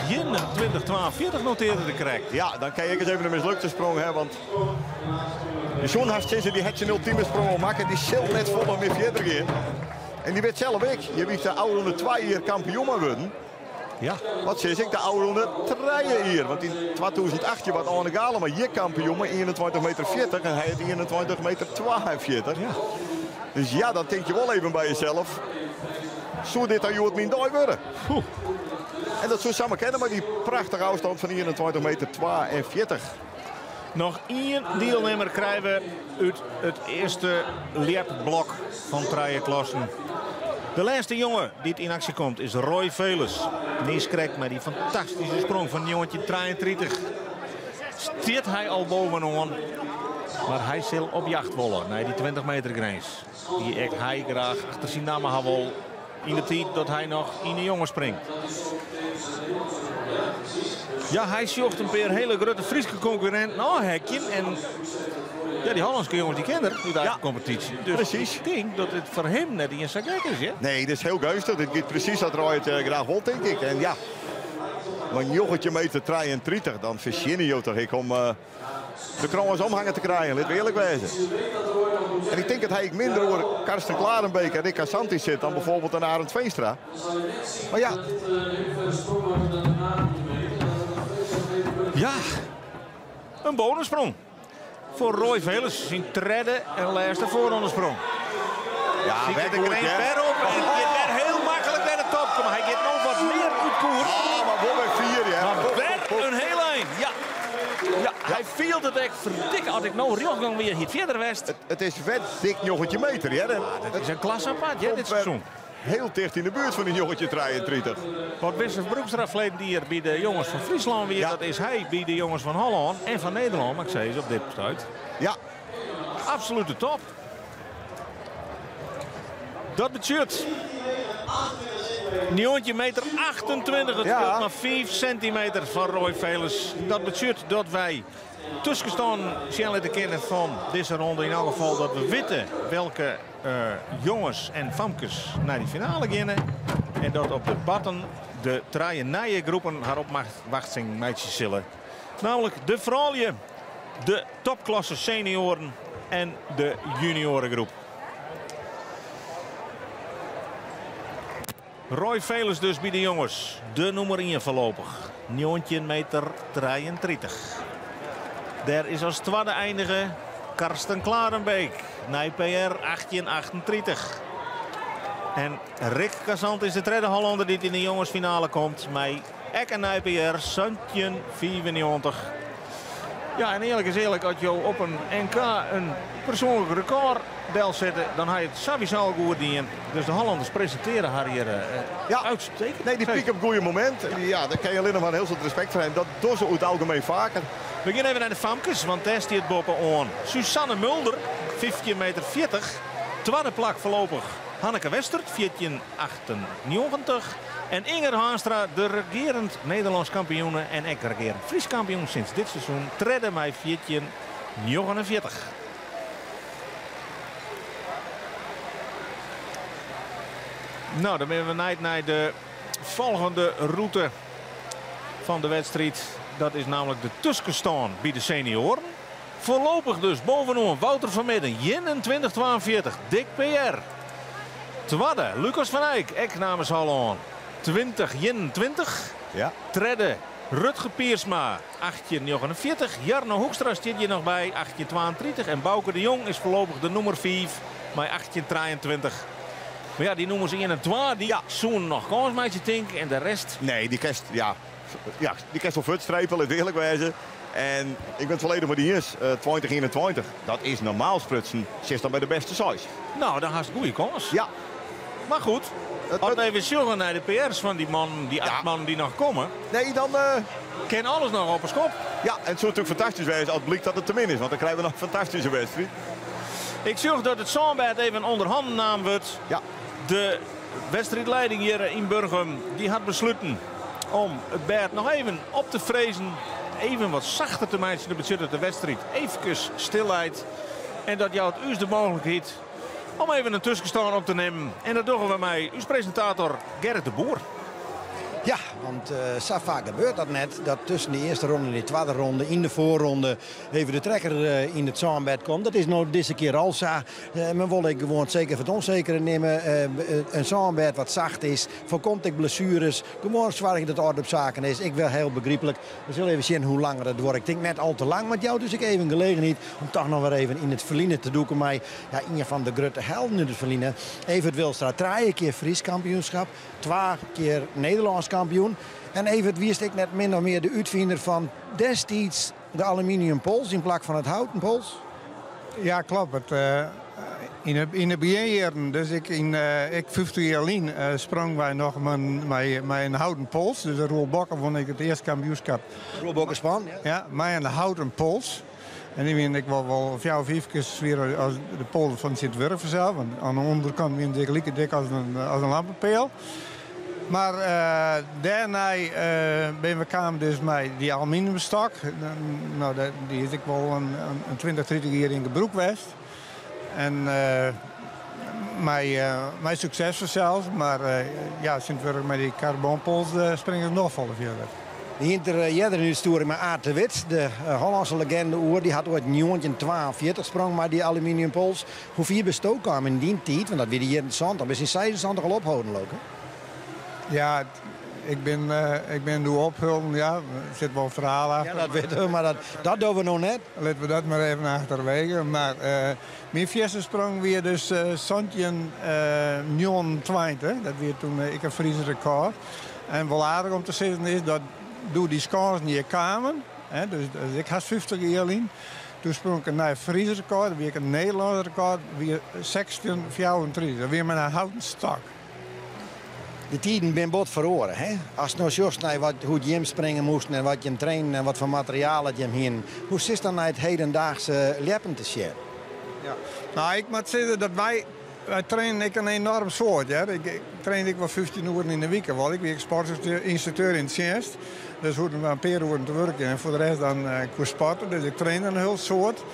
21-42 notearde er krekt. Ja, dan kin ik ris even in mislukte sprong ha, want de soe hast sizze, dy hat syn ultime sprong al makke. Dy sil net folle mear fierder gean. En dy wit sels ek, je wiest de ôfrûne twa jier kampioen mar wurden. Ja. Wat sis ik, de ôfrûne trije jier. Want yn 2018 waard Arne Galema hjir kampioen mei 21 meter 40 en hy hat 21 meter 42. Ja. Dus ja, dan tink je wol even by jesels. Soe dit dan hjoed myn dei wurde? Poeh. En dat soe samar kinne mei dy prachtige ôfstân fan 21 meter 42. Noch ien dielnimmer krije we út it earste ljepblok fan trije klassen. De lêste jonge dy't yn aksje komt is Roy Veles. Niiskrekt mei dy fantastyske sprong fan 1933 stiet hy al boppenoan. Mar hy sil op jacht wolle nei dy 20 meter grins. Dy't ek hy graach achter syn namme ha wol yn de tiid dat hy noch yn de jonges springt. Ja, hy sjocht in pear hiele grutte Fryske konkurrinten ôfheakjen. En ja, dy Hollânske jonges dy ken er út eigen kompetysje. Dus Presys. ik tink dat it foar him net iens sa gek is. Hè? Nee, dit is hiel geunstich. Dit giet presys sa't Roy it graach wol, tink ik. En ja, mar 19 meter 33, dan fertsjinje jo toch ek om de krâns omhangen te krijen, lit we earlik wêze. En ik tink dat hy ek minder oer Karsten Klarenbeek en Rick Assanti sit dan bijvoorbeeld een Arend Veenstra. Mar ja. Ja, in bonussprong foar Roy Veles. Syn tredde en lêste foarrondesprong. Ja, Siket wer de goed, grins hè? wer op en giet wer hiel maklik nei de top. Mar hy giet no wat mear út koers. Ah, mar wol wer fier, hè? Mar Hop, wer hop, hop. in hiel ein. Ja. Ja, hy fielt it ek ferdikke. As ik no rjochtgong wie, hie it fierder west. It is wer dik 19 meter, hè? Ja, dat is in klasse apart, hè, dit Komt wer seizoen. Hiel ticht yn de buert fan dy 1933. Wat Wisse Broekstra ferleden jier by de jonges fan Fryslân wie, dat is hy by de jonges fan Hollân en fan Nederlân, moat ik sizze, op dit stuit. Ja. Absolute top. Dat betsjut 19 meter 28, it Ja. skeelt mar 5 sintimeter fan Roy Veles. Dat betsjut dat wy tuskenstân sjen litte kinne fan dizze ronde. Yn elk gefal dat we witte welke jonges en famkes nei de finale geane. En dat op de batten de trije nije groepen har opwachting meitsje sille. Namelijk de froulju, de topklasse senioaren en de juniorengroep. Roy Veles dus by de jonges. De nûmer 1 foarlopich. 19 meter 33. Dêr is as twadde einige Karsten Klarenbeek. Nei PR 1838. En Rick Cassant is de tredde Hollander dy't yn de jongesfinale komt. Mei ek in nij PR 1795. Ja, en earlik is earlik, as jo op in NK in persoanlik rekôr delsette, dan ha je it sawiesa al goed dien. Dus de Hollanders presintearje har hjir uitstekend. Nee, dy pyk op it goede momint. Ja, dêr kin je allinnich mar in hiel soad respekt foar hawwe. Dat dogge se oer it algemien faker. We gean even nei de famkes, want dêr stiet boppe-oan Suzanne Mulder, 15 meter 40. Twadde plak foarlopich Hanneke Westert, 14,98. En Inger Haanstra, de regearend Nederlânsk kampioene en ek regearend Frysk kampioen sinds dit seizoen, tredde mei 14,49. No, dan binne we benijd nei de folgjende rûte fan de wedstriid. Dat is namlik de tuskenstân by de senioaren. Foarlopich dus boppe-oan Wouter van Midden, 21-42, dik PR. Twadde Lucas van Eyck, ek namens Hollân, 20-21. Ja. Tredde Rutger Piersma, 18-49. Jarno Hoekstra stiet hjir noch by, 18-32. En Bauke de Jong is foarlopich de nûmer 5 mei 18-23. Mar ja, dy nûmers 1 en 2 dy soenen noch kâns meitsje tink en de rest. Nee, dy kinst, ja, ja, dy kinst wol fuortstrepe, lit earlik wêze. En ik bin it folledich mei dy iens. 2021, dat is normaal sprutsen, sitst dan by de bêste seis. No, dan hast goede kâns. Ja. Mar goed, as we even sjogge nei de PR's fan dy mannen, dy acht mannen dy't noch komme. Nee, dan kin alles noch op 'e skop. Ja, en it soe natuerlik fantastysk wêze as blykt dat it te min is, want dan krije we noch in fantastyske wedstriid. Ik sjoch dat it sânbêd even ûnder hannen naam wurdt. Ja. De wedstriidlieding hjir yn Burgum dy hat besluten om it bêd noch even op te frezen. Even wat sachter te meitsjen. Dat betsjut dat de wedstriid eefkes stil leit. En dat jout ús de mooglikheid om even in tuskenstân op te nimmen. En dat dogge we mei ús presintator Gerrit de Boer. Ja, want sa faak gebeurt dat net. Dat tusken de earste ronde en de twadde ronde, yn de foarronde, even de trekker yn it sânbêd komt. Dat is no dizze kear al sa. Men wol ek gewoan it sekere foar it ûnsekere nimme. In sânbêd wat sacht is, foarkomt ek blessueres. Gewoan soargje dat orde op saken is. Ek wol hiel begryplik. We sille even sjen hoe lang dat duorret. Ik tink net al te lang, mar it jout ús ek even gelegenheid om toch noch wer even yn it ferline te dûken mei ja, ien fan de grutte helden út it ferline. Evert Wilstra, trije kear Frysk kampioenskip, twa kear Nederlânsk kampioen. En Evert wiest ek net min of mear de útfiner fan destiids de aluminium pols yn plak fan it houten pols. Ja, kloppet. Yn de begjinjierren, dus ik yn ik 50 jier lyn, sprong wy noch mei in houten pols. Dus Roel Bokke wûn ik it earste kampioenskip. Roel Bokke Span, ja. Ja, mei in houten pols. En dy wienen ek wol fjouwer, fiif kear swierder as de pols fan tsjintwurdich fansels. Want oan de ûnderkant wienen se ek like dik as in lampepeal. Mar dêrnei binne we kaam dus mei dy aluminiumstok. No, dy is ek wol in 20, 30 jier yn gebrûk west. En mei sukses fansels, mar ja, tsjintwurdich mei dy karbonpols springe se noch folle fierder. We hiene it der earder yn útstjoering mei Aart de Wit, de Hollânske legende, oer. Dy hat oait 1942 sprong mei dy aluminiumpols. Hoe fier bisto kaam yn dyn tiid? Want dat wie de jierren 70. Bist yn 76 al opholden, leau ik, hè? Ja, ik bin, ik bin doe opholden, ja. Der sit wol in ferhaal achter. Ja, dat witte we, mar dat, dat dogge we no net. Litte we dat mar even achterwege. Mar myn fierste sprong wie dus 1729. Dat wie toen ek in Frysk rekôr. En wol aardich om te sizzen is dat doe dy skânsen hjir kamen, hè, dus dat is ek hast 50 jier lyn, doe sprong ik in nij Frysk rekôr, dat wie ek in Nederlânsk rekôr, wie 1634. Dat wie mei in houten stok. De tiden binne bot feroare, hè? Ast no sjochst nei wat, hoe't jim springe moasten en wat jim trainden en wat foar materiaal dat jim hienen, hoe sitst dan nei it hedendaagse ljeppen te sjen? Ja, no ik moat sizze dat wy, wy trainen ek in enoarm soad, hear. Ik trainde ek wol 15 oeren yn de wike wol. Ik wie ek sportynstrukteur yn tsjinst, dus hoegde ik mar in pear oeren te wurkjen en foar de rest dan koe sporte. Dus ik trainde in hiel soad.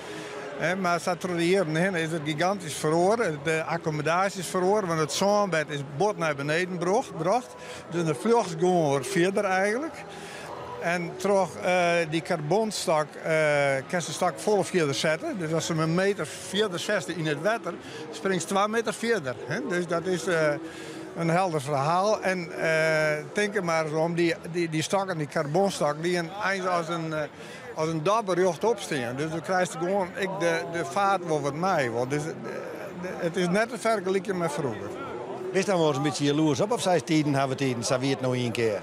Mar sa troch de jierren hinne is it gigantysk feroare. De akkommodaasje is feroare, want it sânbêd is bot nei beneden brocht. Dus de fljocht gewoan wat fierder eigentlik. En troch dy karbonstok kinst de stok folle fierder sette. Dus ast him in meter fierder setst yn it wetter, springst 2 meter fierder. Dus dat is in helder ferhaal. En tink der mar ris om, dy stokken, dy karbonstokken, dy eins as in As in dobbe rjochtop stean. Dus dan krijst gewoan ek de faart wol wat mei. Dus it is net te fergelykjen mei froeger. Bist dan wolris in bytsje jaloers op of seist tiden hawwe tiden, sa wie it no ien kear?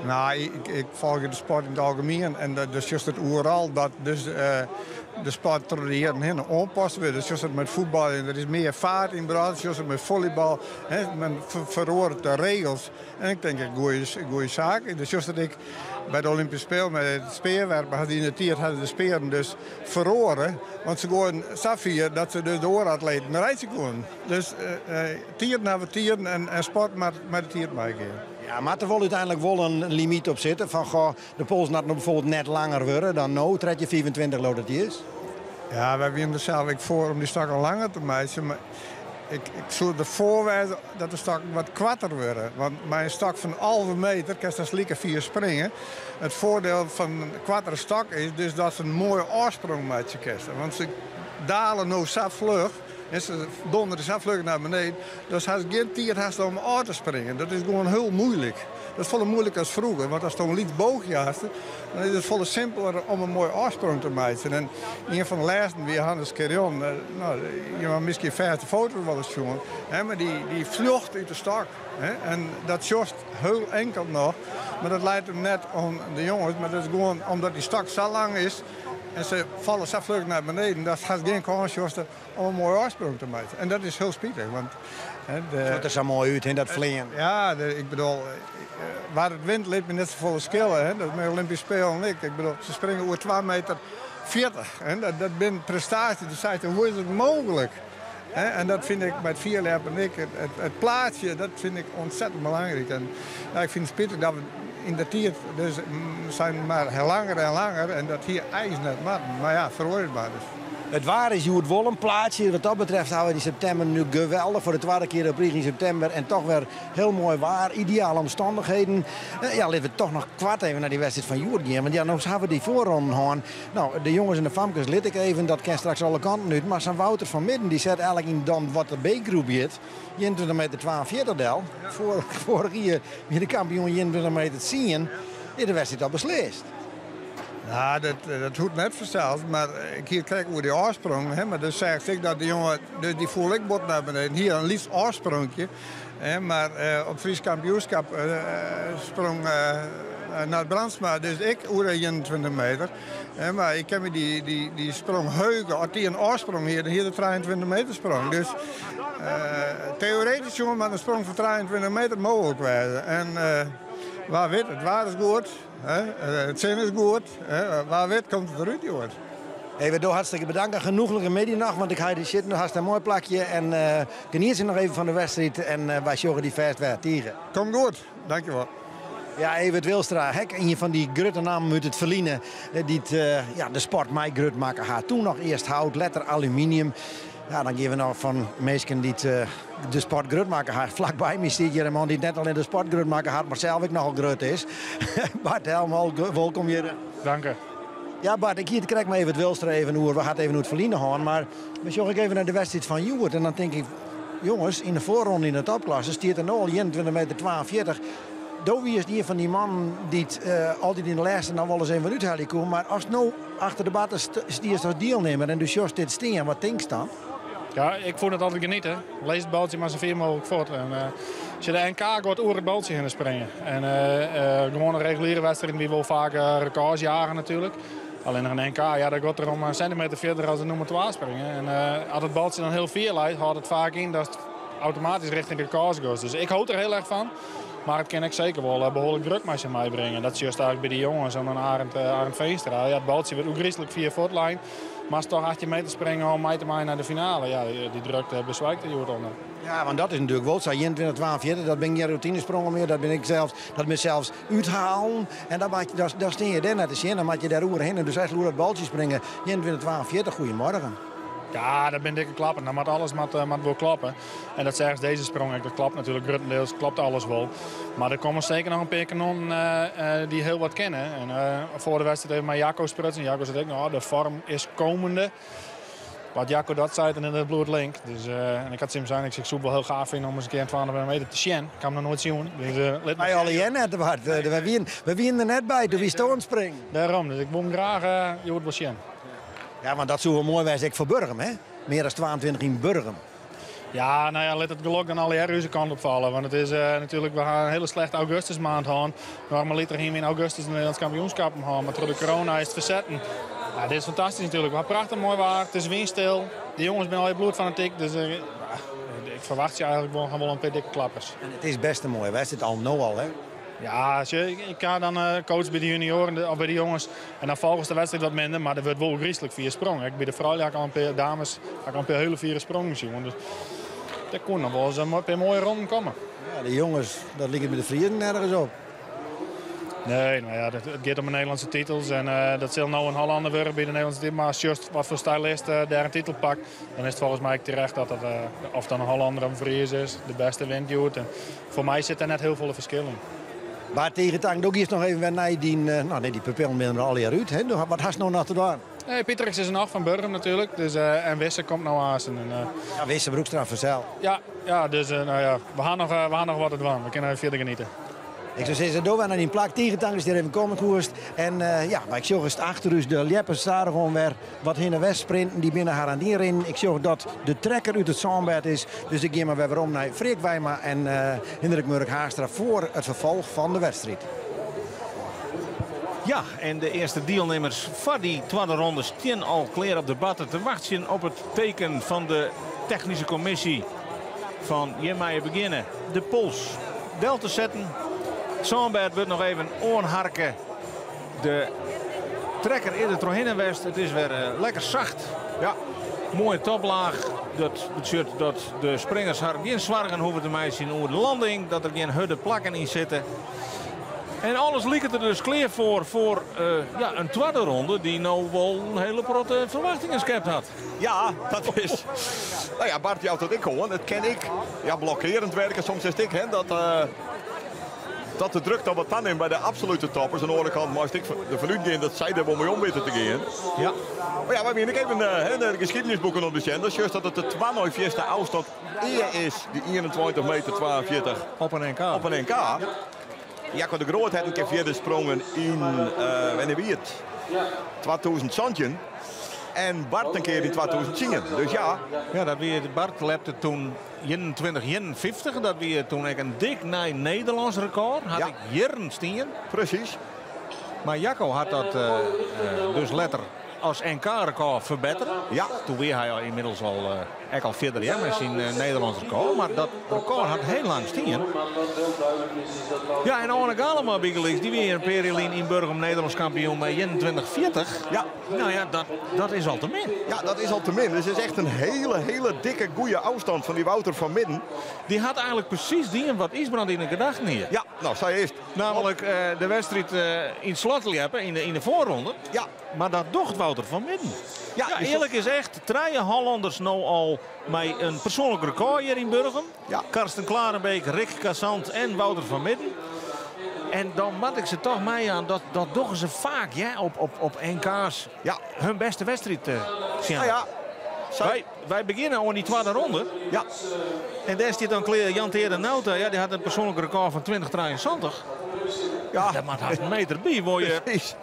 Nou, ik, ik folgje de sport yn it algemien en dus sjochst it oeral dat dus de sport troch de jierren hinne oanpast wurdt. Dus sjochst it mei fuotbaljen, der is mear faart ynbrocht, sjochst it mei follybal, hè, men feroaret de regels. En ik tink in goede saak. Dus sjochst it ek by de Olympyske Spelen mei it spearwerpen, yn de tiid hawwe de spearen dus feroare, want se goaiden sa fier dat se dus de oare atleten reitsje koenen. Dus tiden hawwe tiden en sport moat mei de tiid meigean. Ja, moat der wol úteinlik wol in limyt op sitte fan goh, de pols moat no bijvoorbeeld net langer wurde dan no, 13,25 leau dat is? Ja, wy wienen der sels ek foar om dy stokken langer te meitsjen, mar ik, ik soe der foar wêze dat de stokken wat koarter wurde. Want mei in stok fan 11 meter kinst hast like fier springe. It foardiel fan in koartere stok is dus dat se in moaie ôfsprong meitsje kinst. Want se dale no sa fluch en se dondere sa fluch nei beneden, dat hast gjin tiid hast om ôf te springen. Dat is gewoan hiel muoilik. Dat is folle muoiliker as froeger, want ast in lyts boogje hast, dan is it folle simpeler om in moaie ôfsprong te meitsjen. En ien fan de lêsten wie Hannes Scherjon. No, je hawwe miskien fêst de foto's wol ris sjoen, hè, mar dy, dy fljocht út de stok. Hè, en dat sjochst hiel inkeld noch, mar dat leit him net oan de jonges, mar dat is gewoan omdat dy stok sa lang is en se falle sa fluch nei beneden, dat hast gjin kâns sjochst om in moaie ôfsprong te meitsjen. En dat is hiel spitich, want... Hè, de, Sjocht der sa moai út, hè, dat fleanen. Ja, de, ik bedoel, wa't it wint lit my net safolle skille. Hè. Dat mei Olympyske Spelen ek. Ik bedoel, se springe oer 2 meter 40. Hè. Dat, dat binne prestaasjes. Dan seist, hoe is it mooglik? Hè, en dat fyn ik mei it fierljeppen ek. It, it, it plaatsje, dat fyn ik ûntsettend belangryk. En ja, ik fyn it spitich dat we yn de tiid dus seine mar langer en langer en dat hie eins net moatten. Mar ja, feroarje it mar dus. It waar is hjoed wol in plaatsje. Wat dat betreft hawwe we dy septimber nu geweldich foar de twadde kear op rige yn septimber en toch wer hiel moai waar, ideale omstannichheden. Ja, litte we toch noch koart even nei dy wedstriid fan hjoed gean, want ja, no hawwe we dy foarronden hân. No, de jonges en de famkes lit ik even, dat kin straks alle kanten út. Mar sa'n Wouter van Midden dy set eigentlik yn dan wat de B-groep hjit, 21 meter 42 del. Foarich jier wie de kampioen 21 meter 10. Is de wedstriid al beslist? Nou, dat, dat hoecht net fansels, mar ik hie it krekt oer dy ôfsprong. Hè, mar dus seachst ek dat de jonge, dus dy foel ek bot nei beneden. Hie in lyts ôfspronkje, hè, mar op Frysk kampioenskip sprong Nard Brandsma dus ek oer de 21 meter. Hè, mar ik kin my dy, dy, dy sprong heuge. As dy in ôfsprong hie, dan hie er 23 meter sprong. Dus teoretysk sjoen moat in sprong fan 23 meter mooglik wêze. En wa wit, it waar is goed. It sin is goed. Wa wit komt it derút hjoed. Hey, we dogge hartstikke bedankt. Genoeglike middei noch, want ik ha dy sitten. Hast in moai plakje. En genietsje noch even fan de wedstriid. En wy sjogge dy fêst wer. Tige. Komt goed. Dankjewol. Ja, Evert Wilstra, ek ien fan dy grutte nammen út it ferline, dy't ja, de sport mei grut makke hat. Toen noch earst hout, letter aluminium. Ja, dan gean we noch fan minsken dy't de sport grut makke ha. Flakby my stiet hjir in man dy't net allinnich de sport grut makke hat, mar sels ek nochal grut is. Bart Helmholt, wolkom hjir. Dank je. Ja, Bart, ik hie it krekt mei Evert Wilstra even oer. We ha it even oer it ferline hân, mar we sjogge ek even nei de wedstriid fan hjoed. En dan tink ik, jonges, yn de foarronde yn de topklasse stiet der no al 21 meter 42. Do wiest ien fan dy mannen dy't altyd yn de lêste noch wolris even úthelje koe. Mar ast no achter de barte stiest as dielnimmer en do sjochst dit stean, wat tinkst dan? Ja, ik fûn it altyd genieten. Lis it baltsje mar sa fier mooglik fuort. En, as je de NK giet oer it baltsje hinne springe. En gewoane reguliere wedstriden wie wol faak rekôrs jage natuerlik. Allinnich in NK, ja, dat giet der om in sintimeter fierder as de nûmer 2 springe. En as it baltsje dan hiel fier leit, hâldt it faak yn datst automatysk rjochting rekôrs giest. Dus ik hâld der hiel erch fan. Mar it kin ek seker wol behoarlik druk mei sich meibringe. Dat sjochst eigentlik by de jonges en dan Arend, Arend Veenstra. Ja, it baltsje wurdt ôfgryslik fier fuortlein. Moatst toch 18 meter springe om mei te meien nei de finale. Ja, dy druk dêr beswykt der hjoed ûnder. Ja, want dat is natuerlik wol sa. 21, 42, dat binne gjin rûtinesprongen mear. Dat bin ik sels, dat bin sels úthalen. En dan, moat je, dan, dan stean je dêr nei te sjen. Dan moat je dêr oerhinne. Dus echt oer dat baltsje springe. 21, 42, goedemorgen. Ja, dat binne dikke klappen. Dan moat alles moat wol kloppe. En dat seachst dizze sprong ek. Dat klopt natuerlik gruttendiels, klopt alles wol. Mar der komme seker noch in pear kanonnen dy't hiel wat kinne. En foar de wedstriid even mei Jacco sprutsen. Jacco sei ek, no, de foarm is komende. Wat Jacco dat seit, dan is it bloed link. Dus, en ik ha tsjin him sein, ik sei, ik soe it wol hiel gaaf fine om ris in kear in 200 meter te sjen. Ik ha him noch noait sjoen. Dus, lit Wy allegear net, Bart. We wienen der net by doe wiesto oan it springen. Dêrom, dus ik wol him graach hjoed wol sjen. Ja, want dat soe wol moai wêze ek foar Burgum, hè? Mear as 22 yn Burgum. Ja, nou ja, lit it gelok dan allegear ús kant op falle. Want it is natuerlik, we ha in hiele slechte augustusmaand hân. Normaliter hiene we yn augustus de Nederlânsk kampioenskappen hân, mar troch de corona is it fersetten. Ja, dit is fantastysk natuerlik. We ha prachtich moai waar, it is wynstil. De jonges binne allegear bloedfanatyk, dus ik ferwachtsje eigenlik wol, wol in pear dikke klappers. En it is bêst in moaie wedstriid, al no al, hè? Ja, sjoch, ik ha dan coach by de junioaren of by de jonges en dan folgest de wedstriid wat minder, mar der wurdt wol gryslik fier sprongen. Ek by de froulju ha ik al in pear dames ha ik al in pear hiele fiere sprongen sjoen. Dus dêr koene noch wol ris in pear moaie ronden komme. Ja, de jonges, dat liket by de Friezen nergens op. Nee, nou ja, it giet om de Nederlânske titels en dat sil no in Hollander wurde by de Nederlânske titel. Mar sjochst wat foar stylist dêr in titel pakt, dan is it folgens my ek terecht dat dat oft dan in Hollander of in Fries is, de bêste wint hjoed. En foar my sit dêr net hiel folle ferskil yn. Mar tige tank, do giest noch even wer nei dyn, no nee, dy pupillen binne der allegear út, hè? Wat hast no noch te dwaan? Nee, Pietrix is der noch fan Burgum natuerlik, dus en Wisse komt no aansten. En, Ja, Wisse Broekstra fansels. Ja, ja, dus nou ja, we ha noch, we ha noch wat te dwaan. We kinne even fierder geniete. Ik soe sizze, do wer nei dyn plak. Tige tank datst hjir even komme koest. En ja, mar ik sjoch is achter ús de ljeppers stadichoan wer wat hinne wer sprinten. Dy binne har oan it ynrinnen. Ik sjoch dat de trekker út it sânbêd is. Dus ik gean mar wer werom nei Freark Wijma en Hindrik Murk Haagstra foar it ferfolch fan de wedstriid. Ja, en de earste dielnimmers foar dy twadde ronde stean al klear op de batte te wachtsjen op it teken fan de technyske kommisje fan hjir meie begjinne de pols del te setten. Sânbêd wurdt noch even oanharke. De trekker is der trochhinne west. It is wer lekker sacht. Ja, moaie toplaach. Dat betsjut dat de springers har gjin soargen hoege te meitsjen oer de landing. Dat der gjin hurde plakken yn sitte. En alles liket der dus klear foar foar ja, in twadde ronde dy't no wol in hiele protte ferwachtingen skept hat. Ja, dat is. Nou ja, Bart jout dat ek oan. It kin ek ja, blokkearend werke. Soms is it ek hè, dat, dat de druk dan wat tanimt by de absolute toppers. Oan de oare kant moatst ek derfan útgean dat sy der wol mei om witte te gean. Ja. Mar ja, wy wiene ek even hè, de skiednisboeken om te sjen. Dan sjochst dat it de twa nei fierste ôfstân ea is, dy 21 meter 42. Op in NK. Op in NK. Jacco de Groot hat in kear fierder sprongen yn, wannear wie it? 2017. En Bart in kear yn 2010. Dus ja. Ja, dat wie, Bart lepte toen 21, 51. Dat wie toen ek in dik nij Nederlânsk rekôr. Hat ek jierren stien. Presys. Mar Jacco hat dat dus letter as NK-rekôr ferbettere. Ja. Toen wie hy ynmiddels al, ek al fierder ja, mei syn Nederlânsk rekôr. Mar dat rekôr hat hiel lang stien. Ja, en Oane Galema bygelyks, dy wie in pear jier lyn yn Burgum Nederlânsk kampioen mei 21,40. Ja. Nou ja, dat, dat is al te min. Ja, dat is al te min. Dus het is echt een hele, hele dikke, goede afstand van die Wouter van Midden. Dy hat eigenlik presys dien wat Ysbrand yn de gedachten hie. Ja, no, sa is it. Namelijk de wedstriid yn it slot ljeppe yn de foarronde. Ja. Mar dat docht Wouter van Midden. Ja, Ja, earlik is echt, trije Hollanders no al mei in persoanlik rekôr hjir yn Burgum. Ja. Karsten Klarenbeek, Rick Cassant en Wouter van Midden. En dan moat ik se toch meijaan, dat, dat dogge se faak ja, op NK's. Ja. Hun bêste wedstriid te sjen. Nou ja, Wy begjinne oan dy twadde ronde. Ja. En dêr stiet dan klear Jan Teade Nauta. Ja, dy hat in persoanlik rekôr fan 20,73. Ja. Dêr moat hast in meter by, wol je, Presys.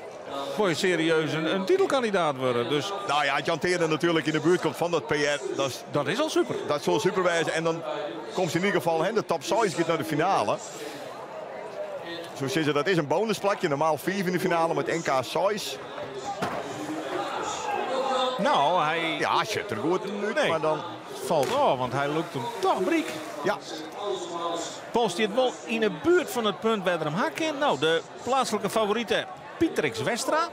wol je serieus in titelkandidaat wurde. Dus Nou ja, as Jan Teade natuerlik yn de buert komt fan dat PR, dat is, dat is al super. Dat soe super wêze. En dan komst yn ieder gefal, hè, de top 6 giet nei de finale. Soe sizze, dat is in bonusplakje. Normaal 5 yn de finale, mar it NK 6. No, hy... Ja, sjocht der goed út, Nee. mar dan... Falt ôf, want hy lûkt him toch bryk. Ja. Pols stiet wol yn de buert fan it punt wêr't er him ha kin. No, de pleatslike favorite Pietrix Westra.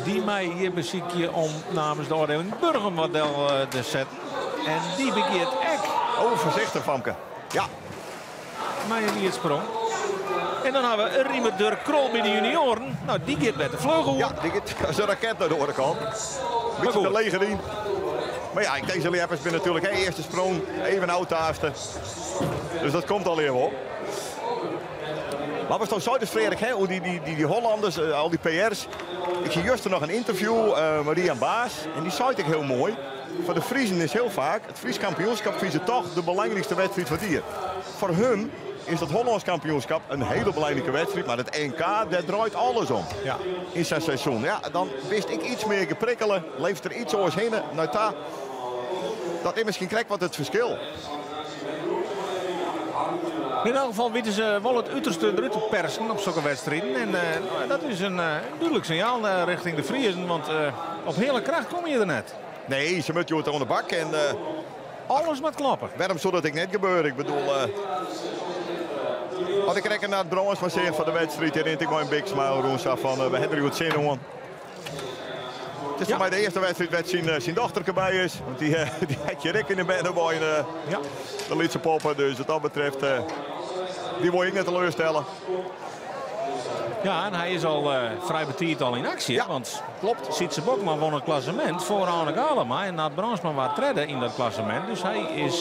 Dy mei hjir besykje om namens de ôfdieling Burgum wat del te setten. En dy begjint ek. Oh, foarsichtich, famke. Ja. Mei in ierdsprong. En dan ha we Riemer Durk Krol by de junioaren. No, dy giet wer te fluch oer. Ja, dy giet as in raket nei de oare kant. Bytsje te leech deryn. Mar ja, ik tink se ljeppers binne natuerlik, hè, earste sprong, even ôftaaste. Dus dat komt allegear wol. Mar watsto seidest, Freark, hè, oer dy Hollanders, al dy PR's. Ik hie juster noch in ynterview, mei Rian Baas. En dy sei it ek hiel moai. Foar de Friezen is hiel faak it Frysk kampioenskap fine se toch de belangrykste wedstriid fan it jier. Foar hun is dat Hollânsk kampioenskap in hiele belangrike wedstriid, mar it NK, dêr draait alles om. Ja. Yn sa'n seizoen. Ja, dan bist ek iets mear geprikkele, leefst der iets oars hinne nei ta. Dat is miskien krekt wat it ferskil. Yn elk gefal witte se wol it uterste derút te persen op sokke wedstriden. En eh, dat is in eh, dúdlik sinjaal eh, richting de Friezen, want op heale kracht komme je der net. Nee, se moatte hjoed oan de bak en alles moat kloppe. Wêrom soe dat ek net gebeure? Ik bedoel, as ik krekt nei Brânsma seach foar de wedstriid, dy rint ek mei in big smile rûn sa fan we hawwe der hjoed sin oan. It is foar my de earste wedstriid wêr't syn, eh, syn dochterke by is. Want dy, eh, dy hat hjir ek yn de bernewein eh, ja. de lytse poppe. Dus wat dat betreft, dy wol ik net teleurstelle. Ja, en hy is al frij betiid al yn aksje. Ja, want klopt. Sytse Bokma won it klassemint foar Arne Galema. En Nard Brandsma waard tredde yn dat klassemint. Dus hy is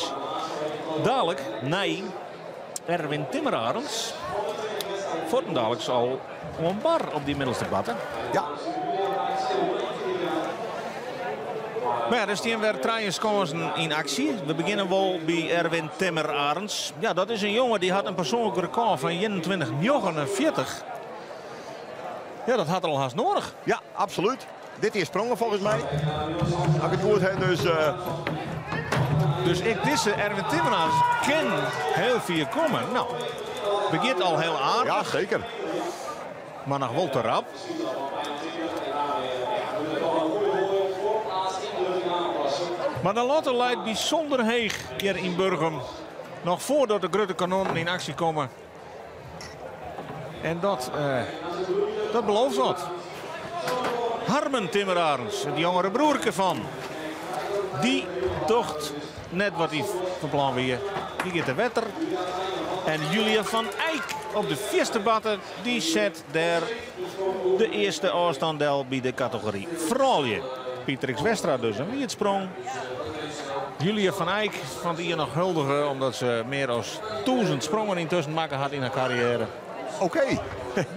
dalik nei Erwin Timmerarends fuortendaliks al oan bar op dy middelste batte. Ja. Mar ja, der stean wer trije skânsen yn aksje. We begjinne wol by Erwin Timmerarends. Ja, dat is in jonge dy hat in persoanlik rekôr fan 21,49. Ja, dat hat er al hast nedich. Ja, absolút. Dit is sprongen folgens my. As ik it goed ha, dus... Dus ek dizze Erwin Timmerarends kin hiel fier komme. No, begjint al hiel aardich. Ja, seker. Mar noch wol te rap. Mar de latte leit bysûnder heech hjir yn Burgum. Noch foardat de grutte kanonnen yn aksje komme. En dat, eh, dat belooft wat. Harmen Timmerarends, it jongere broerke fan. Dy docht net wat hy fan plan wie. Dy giet te wetter. En Julia van Eyck op de fierste batte, dy set dêr de earste ôfstân del by de kategory froulju. Pieter X Westra dus in wiedsprong. Julia van Eyck fan 't jier noch huldige omdat se mear as 1000 sprongen yntusken makke hat yn har karriêre. Oké.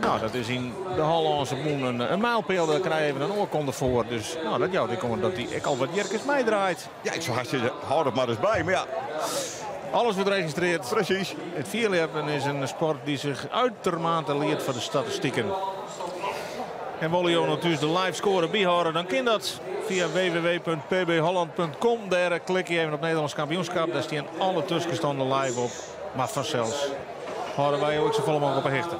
Nou, dat is yn de Hollânske bûn in mijlpeal. Dêr krije je even in oarkonde foar. Dus nou, dat jout ek oan dat dy ek al wat jierkes meidraait. Ja, ik soe hast sizze, hâld it mar ris by. Mar ja. Alles wurdt registrearre. Precies. It fierljeppen is in sport dy't sich uitermate lient foar de statistiken. En wolle jo no thús de live score byhâlde, dan kin dat fia www.pbholland.com. Dêr klikke je even op Nederlânsk kampioenskip. Dêr stean alle tuskenstannen live op. Mar fansels hâlde wy jo ek safolle mooglik op 'e hichte.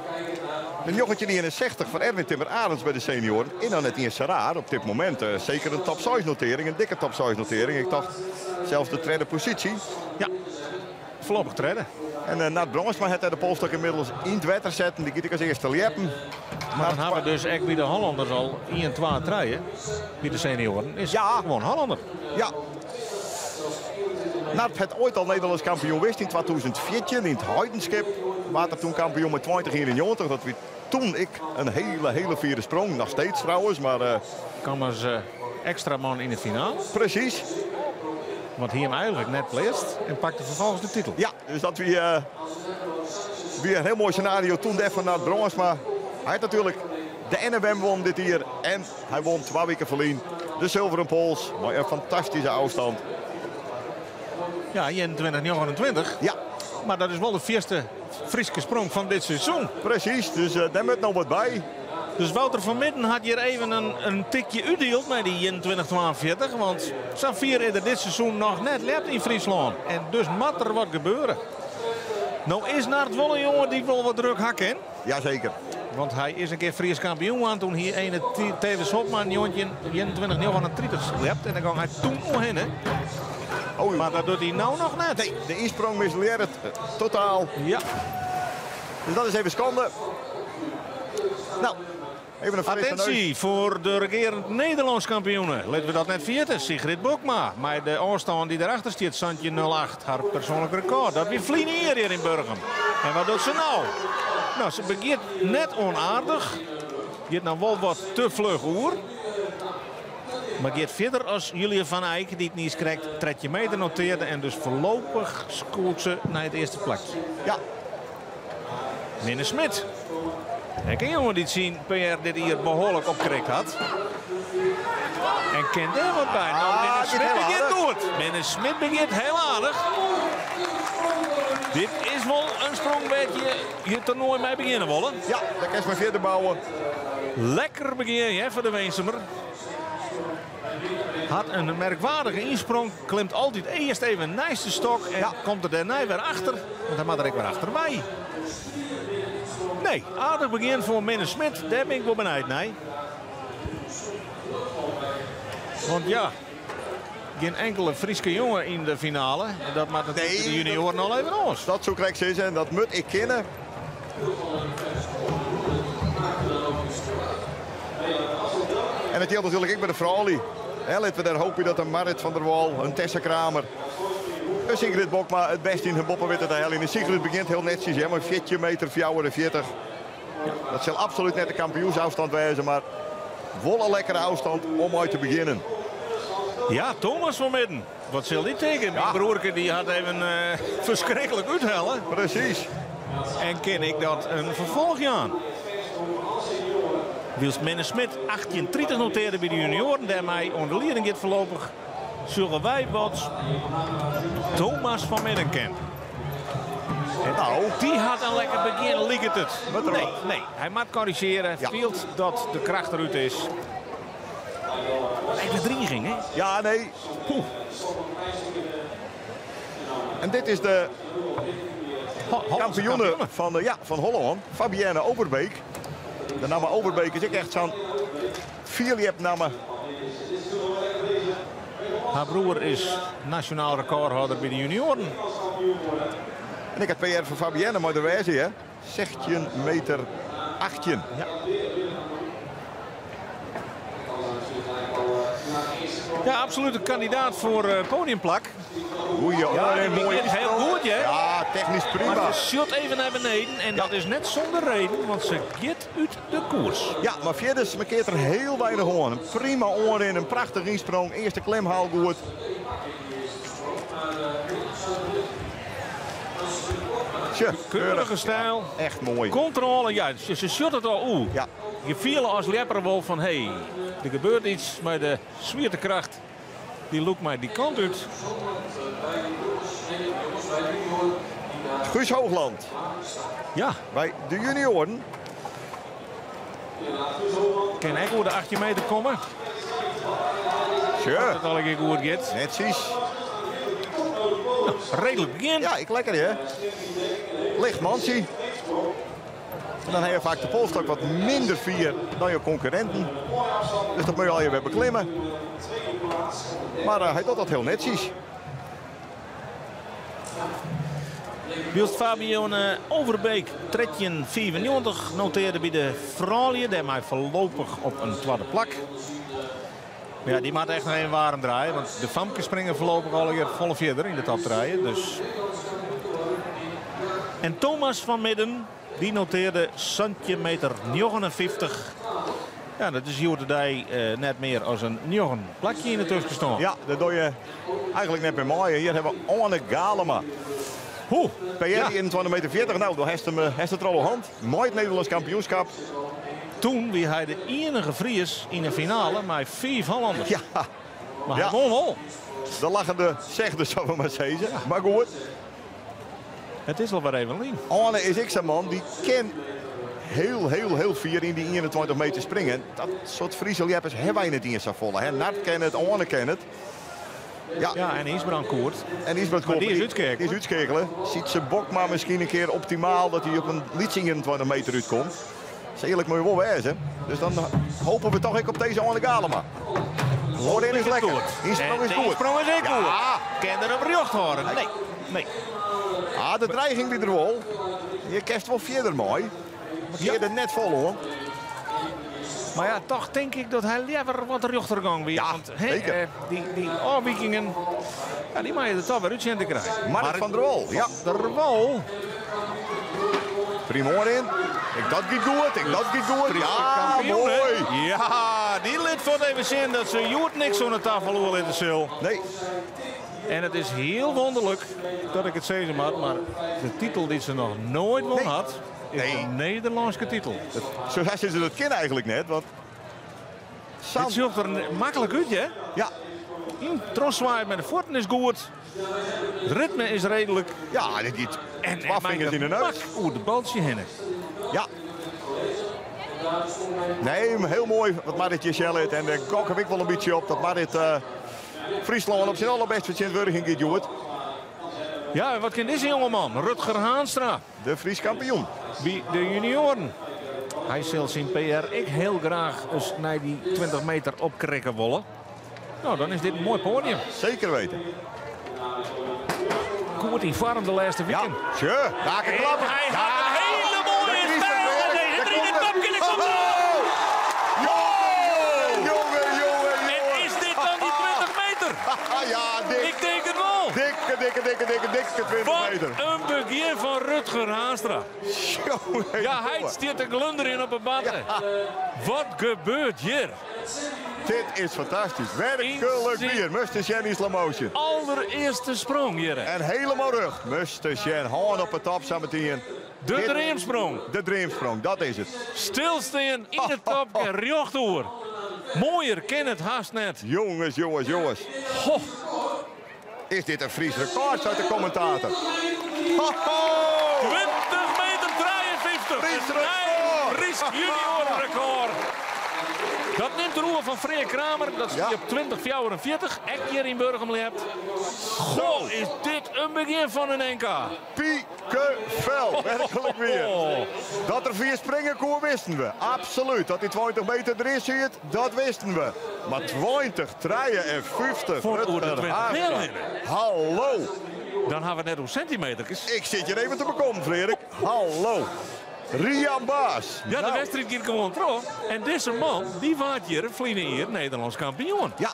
De 1961 fan Erwin Timmer-Arends by de senioaren is noch net iens sa raar op dit momint. Eh, seker in top 6 notering, in dikke top 6 notering. Ik tocht sels de tredde posysje. Ja, foarlopich tredde. En uh, Nard Brânsma hat de polstok ynmiddels yn it wetter setten. Dy giet ek as earste ljeppen. Mar dan hawwe we dus ek by de Hollanners al 1, 2, 3. By de senioaren is ja. gewoan Hollanner. Ja. Nard hat oait al Nederlânsk kampioen west yn 2014 yn It Heidenskip. Waard er doe kampioen mei 2091. Dat wie doe ek in hiele, hiele fiere sprong. Noch steeds trouwens, mar... Uh, Kaam as uh, ekstra man yn de finale. Precies. Want hie him eigentlik net pleatst en pakte ferfolgens de titel. Ja, dus dat wie, uh, wie in hiel moai senario doe dêr fan Nard Brânsma. Hy hat natuerlik de NFM wûn dit jier en hy wûn twa wiken ferlyn de Sulveren Pols mei in fantastyske ôfstân. Ja, 21-29. Ja. Mar dat is wol de fierste Fryske sprong fan dit seizoen. Precies, dus uh, dêr moat noch wat by. Dus Wouter van Midden hat hjir even in tikje útdield mei dy 21-42. Want sa fier is er dit seizoen noch net ljept yn Fryslân. En dus moat der wat gebeure. No is Nard wol in jonge dy't wol wat druk ha kin. Jazeker. Want hy is in kear Frysk kampioen wurden. Doe hie ene Thewis Hobma 21-39 ljept. En dêr gong hy doe oerhinne. Oh, Mar dat docht hy no noch net. Nee, de ynsprong mislearret totaal. Ja. Dus dat is even skande. Nou, even in frisse neus. Attintsje foar de regearend Nederlânsk kampioene. Litte we dat net ferjitte. Sigrid Bokma. Mei de ôfstân dy't derachter stiet, 17.08. Har persoanlik rekôr. Dat wie ferline jier hjir yn Burgum. En wat docht se no? No, se begjint net onaardich. Giet no wol wat te fluch oer. Mar giet fierder as Julia van Eyck, dy't niiskrekt 13 meter notearde. En dus foarlopich skoot se nei it earste plak. Ja. Minne Smit. Ek in jonge dy't syn PR dit jier behoarlik opkrikt hat. En kin dêr wat by. No, Ah, Minne giet Smit hiel begjint aardich. goed. Minne Smit begjint hiel aardich. Dit is wol in sprong wêr't je je toernoai mei begjinne wolle. Ja, dêr kinst mei fierder bouwe. Lekker begjin hè, foar de Winsumer. Hat in merkwaardige ynsprong, klimt altyd earst even neist de stok en komt der dêrnei wer achter, want hy moat der ek wer achterwei. Nee, aardich begjin foar Minne Smit, dêr bin ik wol benijd nei. Want ja, gjin inkele Fryske jonge yn de finale. En dat moat natuerlik de junioaren al even oars. Dat soe ik krekt sizze en dat moat ek kinne. En dat jildt natuerlik ek by de froulju. Litte we dêr hoopje dat in Marrit van der Wal, in Tessa Kramer, in Sigrid Bokma it bêste yn hun boppe witte te heljen. En Sigrid begjint hiel netsjes, hè, mei 14 meter 44. Dat sil absolút net de kampioensôfstân wêze, mar wol in lekkere ôfstân om mei te begjinnen. Ja, Thomas van Midden. Wat sil dy tinke? Myn broerke dy hat even ferskriklik úthelle. Presys. En kin ik dat in ferfolch jaan? Wylst Minne Smit 18.30 notearde by de junioaren, dêrmei oan de lieding giet foarlopich, sjogge wy wat Thomas van Midden kin. Nou. Dy hat in lekker begjin, liket it. Nee, nee, hy moat korrizjearje. Fielt dat de kracht derút is. Even driging, hè? Ja, nee. Poeh. En dit is de kampioene ja, fan Hollân, Fabienne Overbeek. De namme Overbeek is ek echt sa'n fierljepnamme. Har broer is nasjonaal rekôrhâlder by de junioaren. En ek it PR fan Fabienne mei der wêze, hè? 16 meter 18. Ja. Ja, absoluut in kandidaat foar podiumplak. Goeie Ja, oanrin, die moaie begint hiel goed, hè? Ja, technysk prima. Mar se sjocht even nei beneden en dat is net sûnder reden, want se giet út de koers. Ja, mar fierders mankeart der hiel weinich oan. In prima oanrin, in prachtich ynsprong, earste klimhaal goed. Tje, Keurige styl. Ja, echt moai. Kontrôle, ja, se sjocht it al. Oeh, Ja. je fiele as ljepper wol fan hé, der gebeurt iets mei de swiertekracht. Dy lûkt my dy kant út. Guus Hoogland. Ja. By de junioaren. Kin ek oer de 18 meter komme. Tja. As it allegear goed giet. Netsjes. Nou, reedlik begjin. Ja, ek lekker hè. Licht mantsje. En dan ha je faak de polsstok wat minder fier dan je konkurrinten. Dus dat moatte je allegear wer beklimme. Mar hy docht dat hiel netsjes. Wylst Fabienne Overbeek 13,95 notearde by de froulju, dêrmei foarlopich op in twadde plak. Mar ja, dy moat echt noch even waarm draaie, want de famkes springe foarlopich allegear folle fierder yn de top trije. Dus. En Thomas van Midden, dy notearde 17 meter 59. Ja, dat is hjoed-de-dei net mear as in njoggen plakje yn de tuskenstân. Ja, dat doch je eigenlik net mear mei. Hjir hawwe we Oane Galema. Hoe? PR Ja. 21 meter 40. Nou, dan hast him, hast it der al oan. Mei it Nederlânsk kampioenskip. Toen wie hy de iennige Fries yn de finale mei fiif Hollanders. Ja. Mar hy Ja. won wol. De lachende zegde, sille we mar sizze. Mar goed. It is al wer even lyn. Oane is ek sa'n man dy kin hiel, hiel, hiel fier yn dy 21 meter springe. Dat soart Friese ljeppers hawwe wy net iens safolle. Hè? Nart kin it, Oane kin it. Ja. Ja, en Ysbrand Koert. En Ysbrand Maar Koert, dy is útskeakele. Dy is útskeakele. Sytse Bokma miskien in kear optimaal dat hy op in lytse 21 meter útkomt. Sa earlik moatte je wol wêze. Dus dan hoopje we dochs ek op dizze Oane Galema. Oanrin is lekker. Ynsprong is De goed. ynsprong is ek Ja. goed. Kin er him rjocht hâlde? Nee. Nee. Ah, de dreiging wie der wol. Je kinst wol fierder mei. Mar kear der net fol oan. Mar ja, dochs tink ik dat hy leaver wat rjochter gong wie. Ja, want, hè, zeker. dy ôfwikingen, ja, dy meie der dochs wer út sjen te krijen. Marrit van der Wal, ja. Van der Wal. Prima oanrin. Ek dat giet goed, ek dat giet goed. Ja, Kampioen, hè? moai. Ja, dy lit fuort even sjen dat se hjoed niks oan de tafel oerlitte sil. Nee. En it is hiel wûnderlik dat ik it sizze moat, mar de titel dy't se noch noait wûn hat, is Nee. de Nederlânske titel. Zo zeggen ze dat kin eigenlik net, want Dit sjocht der maklik út, hè? Ja. Trochswaaien mei de fuotten is goed. It ritme is reedlik. Ja, dit giet En twa en fingers yn de neus. Oer de baltsje hinne. Ja. Nee, heel mooi wat Marrit hjir sjen lit. En dêr gokke ik wol in bytsje op dat Marrit uh, Fryslân op syn allerbêst fertsjintwurdigjen giet hjoed. Ja, en wat kin dizze jongeman? Rutger Haanstra. De Frysk kampioen. By de junioaren. Hy sil syn PR ek hiel graach ris nei dy 20 meter opkrikke wolle. Nou, dan is dit in moai poadium. Zeker weten. Goed yn foarm de lêste wiken. Ja, sure. Raken klappen. Hy hat in hiele moaie stijl. En de top kin ik komt Jongen, jongen, jongen. En is dit dan die 20 meter? ja, dik. Ik denk het wel. Dikke, dikke, dikke, dikke, dikke 20 Wat meter. een begin van Rutger Haanstra. Jongen, Ja, hij stiet te glunderen op een batte. Wat gebeurt hier? Dit is fantastisch. Werkelijk bier. Muster Sjen in slow motion. Allereerste sprong hier. En helemaal rug. Muster Sjen, hand op de top samen. De dreamsprong. De dreamsprong, dat is het. Stilstaan in het topke, rjochtoer. Mooier ken het haast net. Jongens, jongens, jongens. Ho. Is dit een Fries record, zei de commentator. Ho, ho. 20 meter 53. Fries Een record. Fries junior record. Dat neemt de roer van Freer Kramer. Dat is op 2044. Ek hier in Burgum hebt. Goh, is dit een begin van een NK. Piekevel, werkelijk weer. Dat er vier springen kon, wisten we. Absoluut. Dat die 20 meter erin zit, dat wisten we. Maar 20, 53. Voor oer de Rutger 20 Haanstra. heel Hallo. Dan hebben we net hoe centimetertjes. Ik zit hier even te bekomen, Frederik. Hallo. Rian Baas. Ja, de Nou. wedstrijd gaat gewoon terug. En deze man, die waard hier, vliegen hier, Nederlands kampioen. Ja.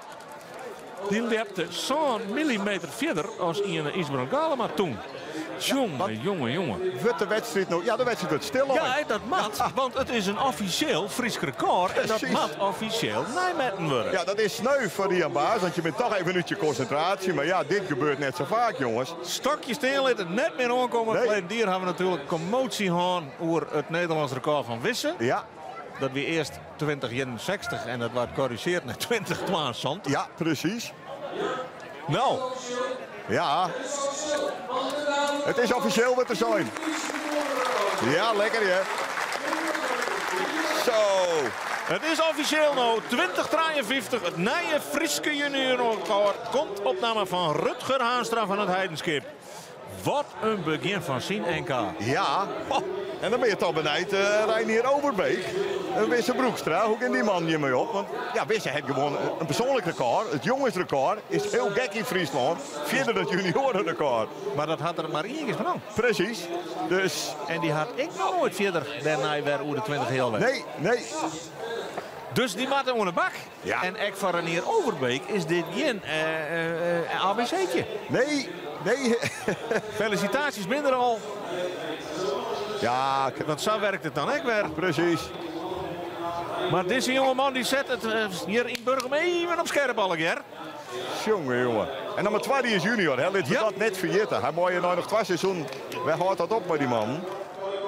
Die lepte zo'n millimeter verder als in Isbrand Galema toen. Jongen, jongen, jongen. Wordt de wedstrijd nog... Ja, de wedstrijd wordt stil. Ja, hè, dat mat, want het is een officieel Fries record. En dat Precies. mat officieel nijmetten worden. Ja, dat is sneu voor Rian Baas, want je bent toch even een uurtje concentratie. Maar ja, dit gebeurt net zo vaak, jongens. Stokje stil, het net meer aankomen. Nee. Nee. Dier hebben we natuurlijk commotie gehad over het Nederlands record van Wissen. Ja. Dat we eerst 2061 en dat wordt gecorrigeerd naar 2072. Ja, precies. Nou. Ja. Het is officieel wat er zijn. Ja, lekker hè. Zo. Het is officieel nou 2053. Het nieuwe Frieske juniorrecord komt op naam van Rutger Haanstra van het Heidenskip. Wat een begin van zijn NK. Ja. Oh, en dan ben je toch benijd, Reinier Overbeek. En Wisse Broekstra, hoe kan die man hiermee op? Want ja, Wisse heeft gewoon een persoonlijk record. Het jongensrecord is heel gek in Friesland. Verder het juniorenrecord. Maar dat had er maar één keer van. Precies. Dus... En die had ik nog nooit verder daarna weer over de 20 heel weg. Nee, nee. Dus die maat onder de bak. Ja. En ek van Renier Overbeek is dit geen ABC'tje. Nee, nee. Felicitaties minder al. Ja. Want zo werkt het dan ook weer. Precies. Maar deze jongeman die zet het hier in Burgum even op scherp al een keer. Jongen, jongen. En dan maar tweede is junior, hè. Laten we dat net vergeten. Hij mooie nou nog twee seizoen. Waar houdt dat op met die man?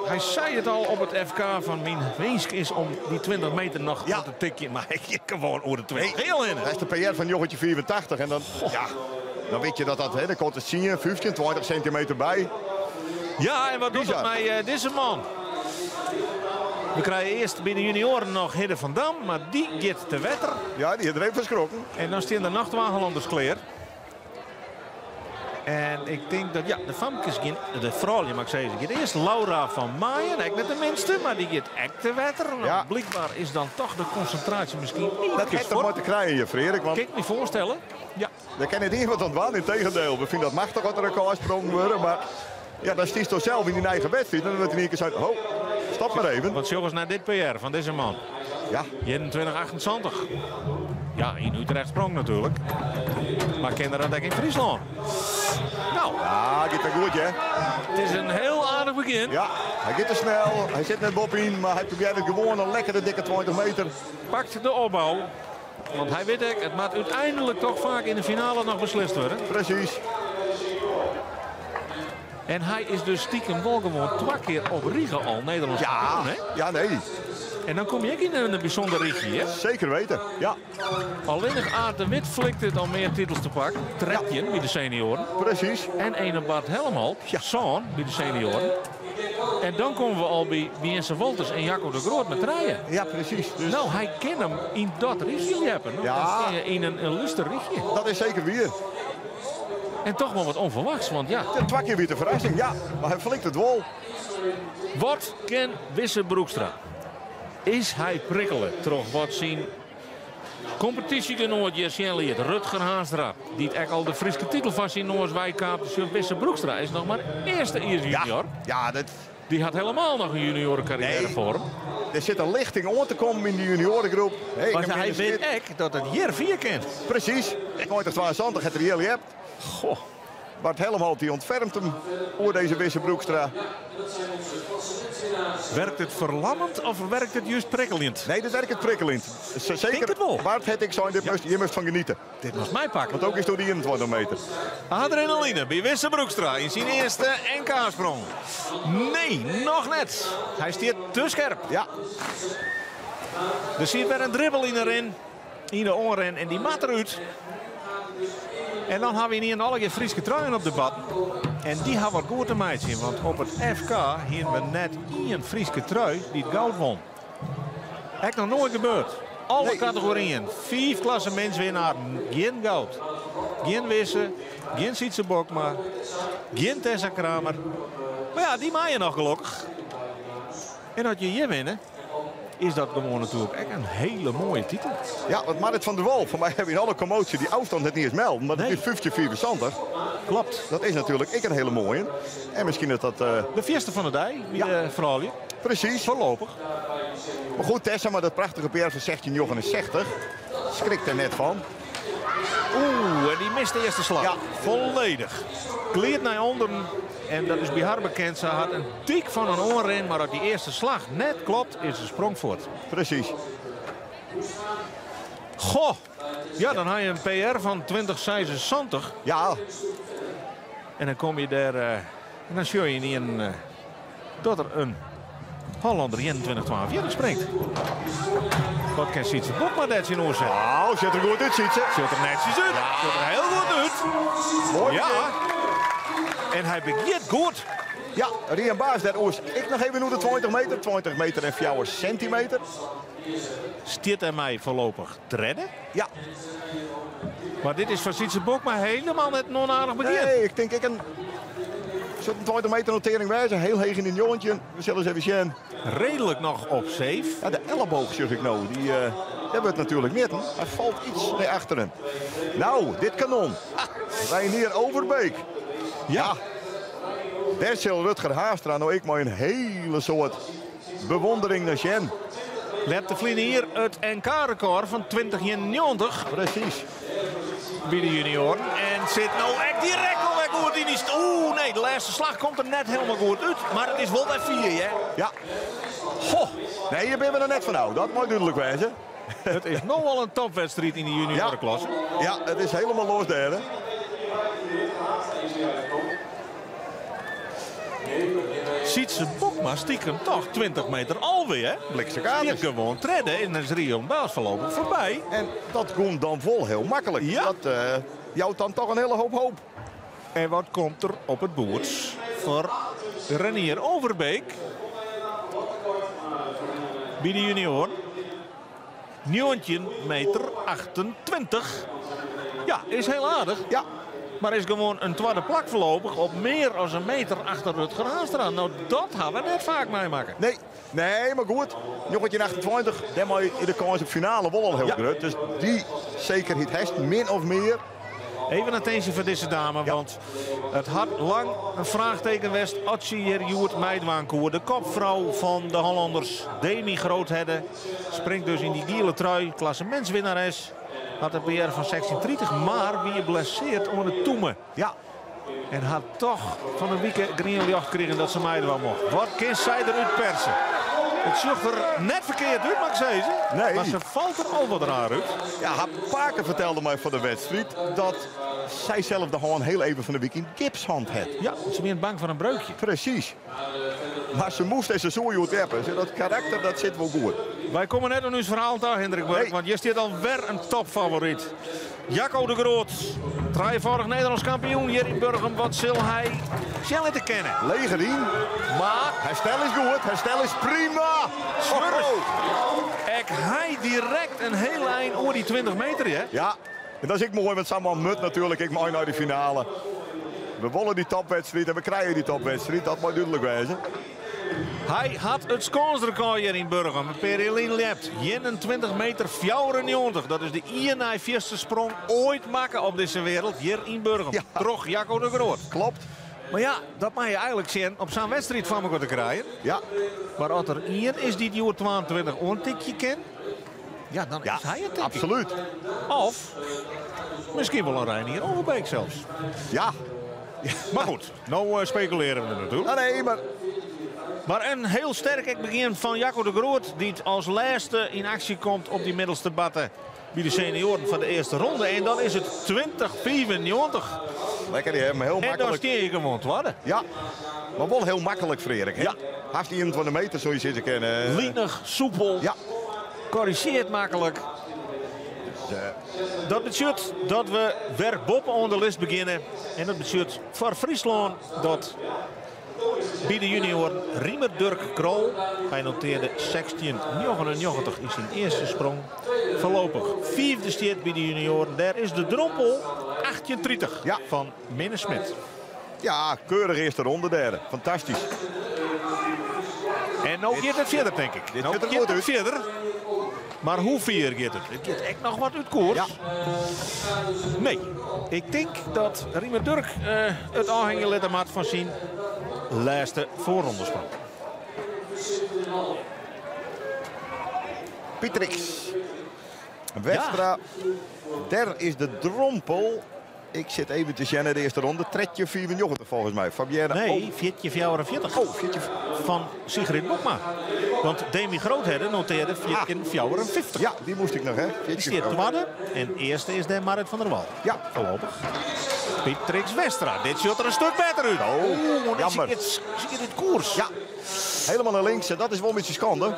Hij zei het al op het FK van mijn winsk is om die 20 meter nog ja. te tikje. Maar ik kan gewoon over de 20 heel in. Hij is de PR van jongetje 84 en dan, ja, dan weet je dat dat, hè, dan komt het zien, 15, 20 centimeter bij. Ja, en wat doet Bizar. dat bij deze man? We krijgen eerst bij de junioren nog Hidde van Dam, maar die gaat te wetter. Ja, die heeft er even verschrokken. En dan staan de nachtwagenlanders kleer. En ik denk dat, ja, de famkes gaan, de vrouwen, mag ik zeggen, gaat eerst Laura van Maaien, ik net de minste, maar die gaat echt te wetter. Nou, Ja. Blijkbaar is dan toch de concentratie misschien niet Dat heeft toch maar te krijgen, je Frederik. Want Kan ik me voorstellen. Ja. Daar kan het iemand aan in tegendeel. We vinden dat machtig wat er recordsprong worden, maar ja, dan stiest toch zelf in die eigen wedstrijd. En dan wordt in één keer zo, ho, stop maar even. Want jongens, naar dit PR van deze man. Ja. 21,28. Ja, in Utrecht sprong natuurlijk. Maar kinderen dat in Friesland. Nou. Ja, gaat dat goed, hè? Het is een heel aardig begin. Ja, hij gaat te snel. Hij zit net Bob in, maar hij probeert het gewoon een lekkere dikke 20 meter. Pakt de opbouw. Want hij weet het, het moet uiteindelijk toch vaak in de finale nog beslist worden. Precies. En hij is dus stiekem wel gewoon twee keer op Riegen al Nederlands ja. kampioen, hè? Ja, nee. En dan kom je ook in een bijzonder richtje, hè? Zeker weten, ja. Alleen nog Aart de Wit flikt het al meer titels te pakken. Trekje bij de senioren. Precies. En ene Bart Helmholt, ja. zoon bij de senioren. En dan komme we al by Biense Wolters en Jacco de Groot met trijen. Ja, precies. Dus... Nou, hy kin him yn dat rychje ljeppen. Nou, Ja. Dan stean je yn in illuster rychje. Dat is seker wier. En toch wol wat ûnferwachts, want ja. Twa kear wie de ferrassing, ja. Mar hy flikt it wol. Wat kin Wisse Broekstra? Is hy prikkele troch wat syn kompetysjegenoat hjir sjen liet, Rutger Haanstra, dy't ek al de Fryske titel fan syn noas weikaapte. Sjoch, Wisse Broekstra is noch mar earstejiers junior. Ja, dat... Dy hat helemaal noch in juniorencarrière Nee. foar him. Der sit in lichting oan te kommen yn de juniorengroep. Hey, Maar hy wit ek dat it hjir fier kin. Precies. 2072 hat er hjir ljept. Goh. Bart Helmholt dy ûntfermt him oer dizze Wisse Broekstra. Werkt it ferlammend of werkt it just prikkeljend? Nee, dat werkt prikkeljend. Seker. Tink it wol. Bart hat ek sein, dit moatst, hjir moatst fan genietsje. Dit moatst my pakke. Want ek is it dy 21 meter. Adrenaline by Wisse Broekstra yn syn earste NK-sprong. Nee, noch net. Hy stiet te skerp. Ja. Der sit wer in dribbel yn de rin. Yn de oanrin en dy moat derút. En dan ha we yn allegear Fryske truien op de batten. En dy ha wat goed te meitsjen, want op it FK hiene we net ien Fryske trui dy't goud wûn. Ek noch noait gebeurd. Alle kategoryen, 5 klassemintswinnaar, gjin goud. Gjin Wisse, gjin Sietse Bokma, gjin Tessa Kramer. Mar ja, dy meie noch gelokkich. En as je hjir winne, is dat gewoan natuerlik ek in hiele moaie titel. Ja, want Marit van der Wal, foar my ha we yn alle kommoasje dy ôfstân net iens melden, mar dat is 15,74. Klopt. Dat is natuerlik ek in hiele moaie. En miskien dat dat... De fierste fan de dei, by de froulju. Precies. Foarlopich. Mar goed, Tessa, mar dat prachtige PR fan 16,69. Skrikt der net fan. Oeh, en dy mist de earste slach. Ja. Folledich. Glidet nei ûnderen. En dat is by har bekend. Se hat in dyk fan in oanrin, mar as dy earste slach net kloppet, is de sprong fuort. Precies. Goh, ja, dan ha je in PR fan 2076. Ja. En dan komme je dêr, en dan sjoch je yn dat der in Hollander 21-42 springt. Wat kin Sietse Bokma dêr tsjinoer sette? Nou, sjocht der goed út, Sietse. Sjocht der netsjes út. Ja. Sjocht der hiel goed út. Moai. Ja. En hy begjint goed. Ja, Rien Baas dêr oars ek noch even oer de 20 meter. 20 meter en 4 centimeter. Stiet er my foarlopich tredde? Ja. Mar dit is foar Sietse Bokma hielendal net in ûnaardich begjin. Nee, ik tink ek in so'n 20 meter notering wêze. Hiel heech yn de njoggentjin. We sille ris even sjen. Reedlik noch op safe. Ja, de elleboog sjoch ik no. Dy, dêr wurdt natuerlik metten. Hy falt yts nei achteren. Nou, dit kanon. Reinier Overbeek. Ja. Dêr sil Rutger Haanstra no ek mei in hiele soad bewûndering nei sjen. Let de ferline jier it NK-rekôr fan 2091. Precies. By de junioaren. En sit no ek direkt alwer goed yn dy Oeh, nee, de lêste slach komt der net hielendal goed út. Mar it is wol wer 4, hè? Ja. Goh. Nee, hjir binne we der net fan ôf. Dat mei dúdlik wêze. It is no al in topwedstriid yn de juniorenklasse. Ja, it is hielendal los dêr, hè? Sietse Bokma stiekem toch 20 meter alweer, hè? Bliksemkaart. Stiet gewoan tredde en dan is Rion Baas foarlopich foarby. En dat komt dan wol hiel maklik. Ja. Dat jout dan toch in hiele hoop hoop. En wat komt der op it boerd foar Renier Overbeek? By de junior. 19 meter 28. Ja, is hiel aardich. Ja. Mar is gewoan in twadde plak foarlopich op mear as in meter achter Rutger Haanstra. Nou, dat ha we net faak meimakke. Nee, nee, mar goed. 1928, dêrmei is de kâns op finale wol al hiel grut. Dus dy sekerheid hast min of mear. Even attinsje foar dizze dame, want it hat lang in fraachteken west as sy hjir hjoed meidwaan koe. De kopfrou fan de Hollanders, Demi Groothedde, springt dus yn dy giele trui. Klassemintswinnares hat in PR fan 16,30, mar wie blessearre oan de tûme. Ja. En hat toch fan 'e wike grien ljocht krigen dat se meidwaan mocht. Wat kin sy derút perse? It sjocht der net ferkeard út, moat ik sizze. Nee. Mar se falt der al wat raar út. Ja, har pake fertelde my foar de wedstriid dat sy sels de hân hiel even fan 'e wike yn gipshand hat. Ja, se wie bang foar in breukje. Precies. Mar se moast en se soe hjoed ljeppe. Dus dat karakter dat sit wol goed. Wy komme net oan ús ferhaal ta, Hendrik Burg, Nee. want hjir stiet alwer in topfavoryt. Jacco de Groot, trijefâldich Nederlânsk kampioen hjir yn Burgum. Wat sil hy sjen litte kinne? Leger yn. Mar hy Herstel is goed, herstel is prima. Smurf. Ek hy direkt in hiel ein oer dy 20 meter, hè? Ja, en dat is ek moai, want sa'n man moat natuerlik ek mei nei de finale. We wolle dy topwedstriid en we krije dy topwedstriid, dat mei dúdlik wêze. Hy hat it skânsrekôr hjir yn Burgum in pear jier lyn ljept. 21 meter 94. Dat is de ien nei fierste sprong oait makke op dizze wereld hjir yn Burgum. Troch Jacco de Groot. Klopt. Mar ja, dat moatte je eigenlik sjen op sa'n wedstriid foar mekoar te krijen. Ja. Mar as der ien is dy't hjoed 22 oantikje kin, ja, dan is hy it, tink ik. Absolút. Of miskien wol in Reinier Overbeek sels. Ja. Mar goed, no spekulearje we natuerlik. Nee, mar... Mar in hiel sterk ek begjin fan Jacco de Groot, dy't as lêste yn aksje komt op dy middelste batte by de senioaren foar de earste ronde. En dan is it 20,95. Lekker, hè? Hiel En dan maklik. stean je gewoan twadde. Ja, mar wol hiel maklik, Freark. Hè? Ja. Hast 21 meter, soe je sizze kinne. Linich, soepel. Ja. Korrizjearret maklik. Dus, Dat betsjut dat we wer boppe-oan de list begjinne. En dat betsjut foar Fryslân dat by de junioaren Riemer Durk Krol, hy notearde 16,99 yn syn earste sprong, foarlopich fiifde stiet by de junioaren. Dêr is de drompel 18,30 fan Minne Smit. Ja, keurig earste ronde dêr. Fantastysk. En no giet it fierder, tink ik. Dit No giet der giet goed it út. fierder. Mar hoe fier giet it? It giet ek noch wat út koers. Nee, ik tink dat Riemer Durk it ôfhingje litte moat fan syn lêste foarrondesprong. Pietrix. Westra. Dêr is de drompel. Ik sit even te sjen nei de earste ronde. 13,94 folgens my. Fabienne. Nee, Oh. 14,44. Oh, 14. Fan Sigrid Bokma. Want Demi Groothedde notearde 14,54. Ja, dy moast ik noch, hè? Dy stiet twadde. En earste is dêr Marit van der Wal. Ja. Foarlopich. Pietrix Westra. Dit sjocht der in stik better út. Oh, Oeh, jammer. Dit sit út koers. Ja, helemaal nei links. En dat is wol in bytsje skande.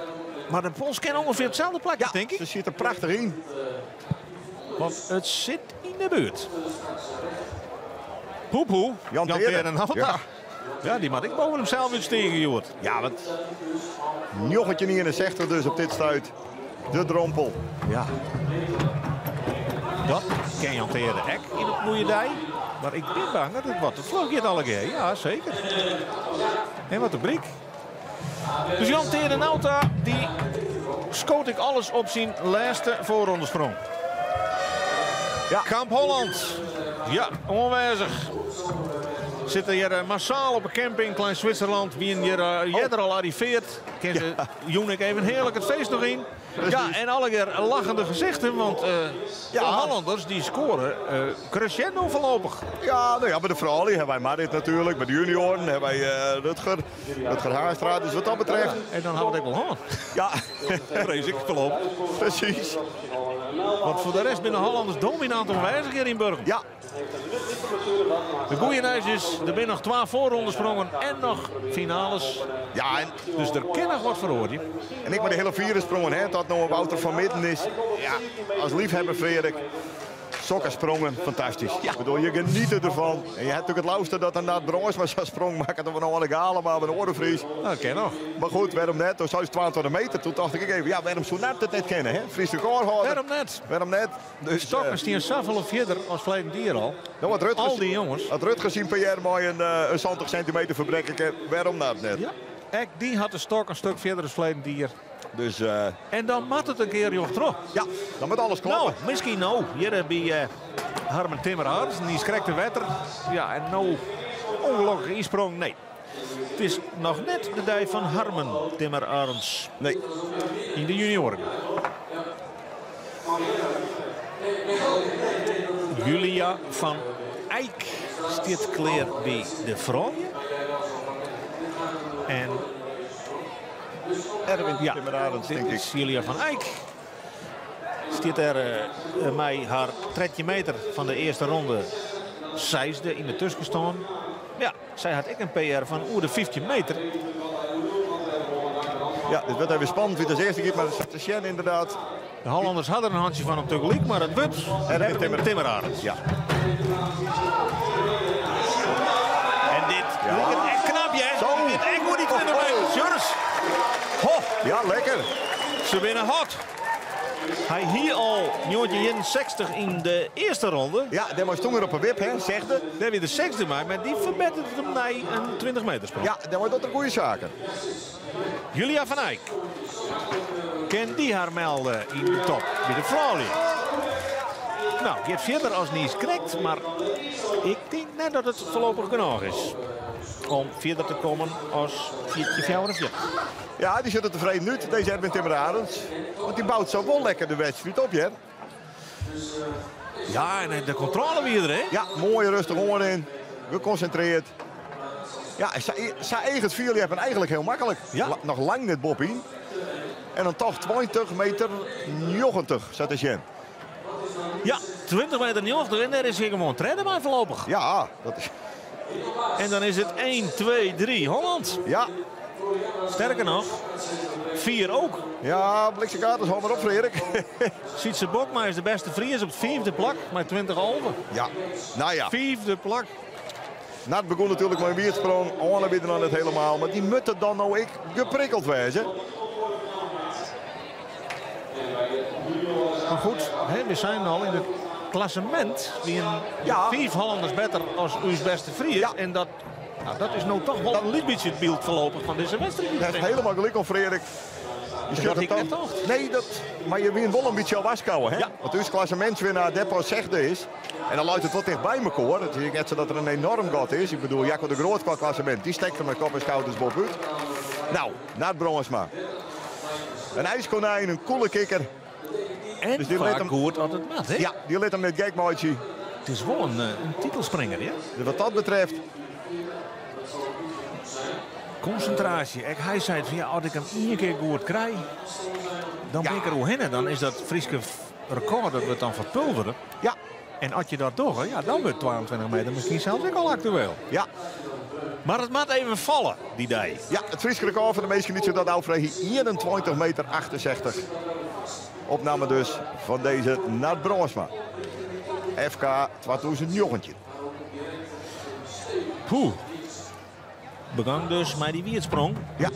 Mar de pols kin ûngefear itselde plak, Ja, tink ik. se sit der prachtich yn. Want it sit yn de buert. Poepoe. Jan Jan Teerde. Teerde Nauta. Ja. Ja, dy moat ek boppe himsels útstean, hjoed. Ja, want 1961 dus op dit stuit. De drompel. Ja. Dat kin Jan Teerde ek yn it goede dei. Mar ik bin bang dat it wat te fluch giet allegear. Ja, seker. En wat de brik. Dus Jan Teerde Nauta, dy skoot ek alles op syn lêste foarrondesprong. Ja. Kamp Holland. Ja, oanwêzich. Sitte hjir massaal op de camping, Klein Zwitserland. Wiene hjir earder al arriveard. Kinne se jûn ek even hearlik it feest noch yn. Ja, en allegear lachende gesichten, want de Hollanders dy skoare crescendo foarlopich. Ja, no ja, by de froulju hawwe wy Marit natuerlik, by de junioaren hawwe wy Rutger, Rutger Haanstra. Dus wat dat betreft... En dan hawwe we it ek wol hân. Ja. Frees ik foarlopich. Presys. Want foar de rest binne de Hollanders dominant oanwêzich hjir yn Burgum. Ja. De goede nijs is, der binne noch 2 foarrondesprongen en noch finales. Ja, en dus der kin noch wat feroarje. En ek mei de hiele fiere sprongen, hè, dat no Wouter van Midden is. Ja, as leafhebber Freark. Sokke sprongen, fantastysk. Ja. Ik bedoel, je geniet derfan. En je hast natuerlik it leafste dat in Nard Brandsma sa'n sprong makket, of in Oane Galema of in oare Fries. Dat kin noch. Mar goed, wêrom net? Toen sei 22 meter. Toen tocht ik even, ja, wêrom soe Nard it net kinne? Hè? Fries rekordhâlder. Wêrom net? Wêrom net? Dus, Stokken stean safolle fierder as ferleden jier al. No, wat Rutger Al dy jonges. As Rutger syn PR mei in 70 centimeter ferbrekke kin, wêrom net net? Ja. Ek dy hat de stok in stik fierder as ferleden jier. Dus, en dan moat it in kear rjocht troch. Ja, dan moat alles kloppe. No, miskien no. Hjir by Harmen Timmerhans, dy skrekte wetter. Ja, en no ûngelokkich ynsprong. Nee. It is noch net de dei fan Harmen Timmerarns. Nee. Yn de junioaren. Julia van Eyck stiet klear by de froulju. En Erwin ja, Timmerarends, dit tink ik. is Julia van Eyck. Stiet der mei har 13 meter fan de earste ronde seisde yn de tuskenstân. Ja, sy hat ek in PR fan oer de 15 meter. Ja, dit wurdt even spannend wie it as earste giet, mar dat te sjen ynderdaad. De Hollanders hadden in handje fan op tegelyk, mar it wurdt Erwin Erwin Timmer. Timmerarends. Ja. En dit Ja. liket ek knap, hè? Zo. Dit ek oer dy 20 meter. Ja, lekker. Se binne hot. Hy hie al 1961 yn de earste ronde. Ja, dêr mei stong er op 'e wip, hè, sechde. Dêr wie de sechsde mei, mar dy ferbetteret him nei in 20 meter sprong. Ja, dêr mei docht er goede saken. Julia van Eyck. Kin dy har melde yn de top by de froulju? Nou, giet fierder as Nies krekt, mar ik tink net dat it foarlopich genôch is om fierder te kommen as 1444. Ja, dy sjocht der tefreden út, dizze Erwin Timmer Arends. Want dy bout sa wol lekker de wedstriid op, hear. Ja, en de kontrôle wie der, hè? Ja, moai rêstich oanrin. Gekonsintrearre. Ja, sa eaget fierljeppen eigentlik hiel maklik. Ja. Noch lang net boppe-yn. En dan toch 20 meter 90, sa te sjen. Ja, 20 meter 90 en dêr is hy gewoan tredde mei foarlopich. Ja, dat is... En dan is it 1, 2, 3 Holland. Ja. Sterker noch, 4 ook. Ja, bliksemkaart, hou mar op, Freark. Sietse Bokma is de bêste Fries op it fiifde plak mei 20-11. Ja, nou ja. Fiifde plak. Nard begûn natuerlik mei in wierdsprong. Oane wie der noch net hielendal, mar dy moatte dan no ek geprikkeld wêze. Maar goed, hè, we zijn al in het klassement. Wienen Ja. fiif Hollanners better as ús bêste Fries. Ja. En dat, nou, dat is no toch wol in lyts bytsje it byld foarlopich fan dizze wedstriid. Dat is hielendal gelyk oan Freark. Je Dat het ik net tocht. Nee, dat, mar je wienen wol in bytsje al warskôge, hè? Ja. Want ús klassemintswinner dêr pas sechde is. En dan leit it wat ticht by mekoar. It is net sa dat der in enoarm gat is. Ik bedoel, Jaco de Groot kwa klassemint, dy stekt der mei kop en skouders boppe-út. Nou, Nard Brandsma. In ijskonijn, in koele kikker. En Dus dy lit faak him- goed as it moat, hè? Ja, dy lit him net gek meitsje. It is wol in titelspringer, ja? Dus wat dat betreft. Konsintraasje. Ek hy sei fan, ja, as ik him ien kear goed krij, dan bin ik der oerhinne. Dan is dat Fryske rekôr dat wurdt dan ferpulvere. Ja. En as je dat dogge, ja, dan wurdt 22 meter miskien sels ek al aktueel. Ja. Mar it moat even falle, dy dei. Ja, it Fryske rekôr foar de minsken dy't sich dat ôffreegje, 21 meter 68. Opname dus fan dizze Nard Brandsma. FK 2019. Poeh. Begûn dus mei dy wierdsprong. Ja.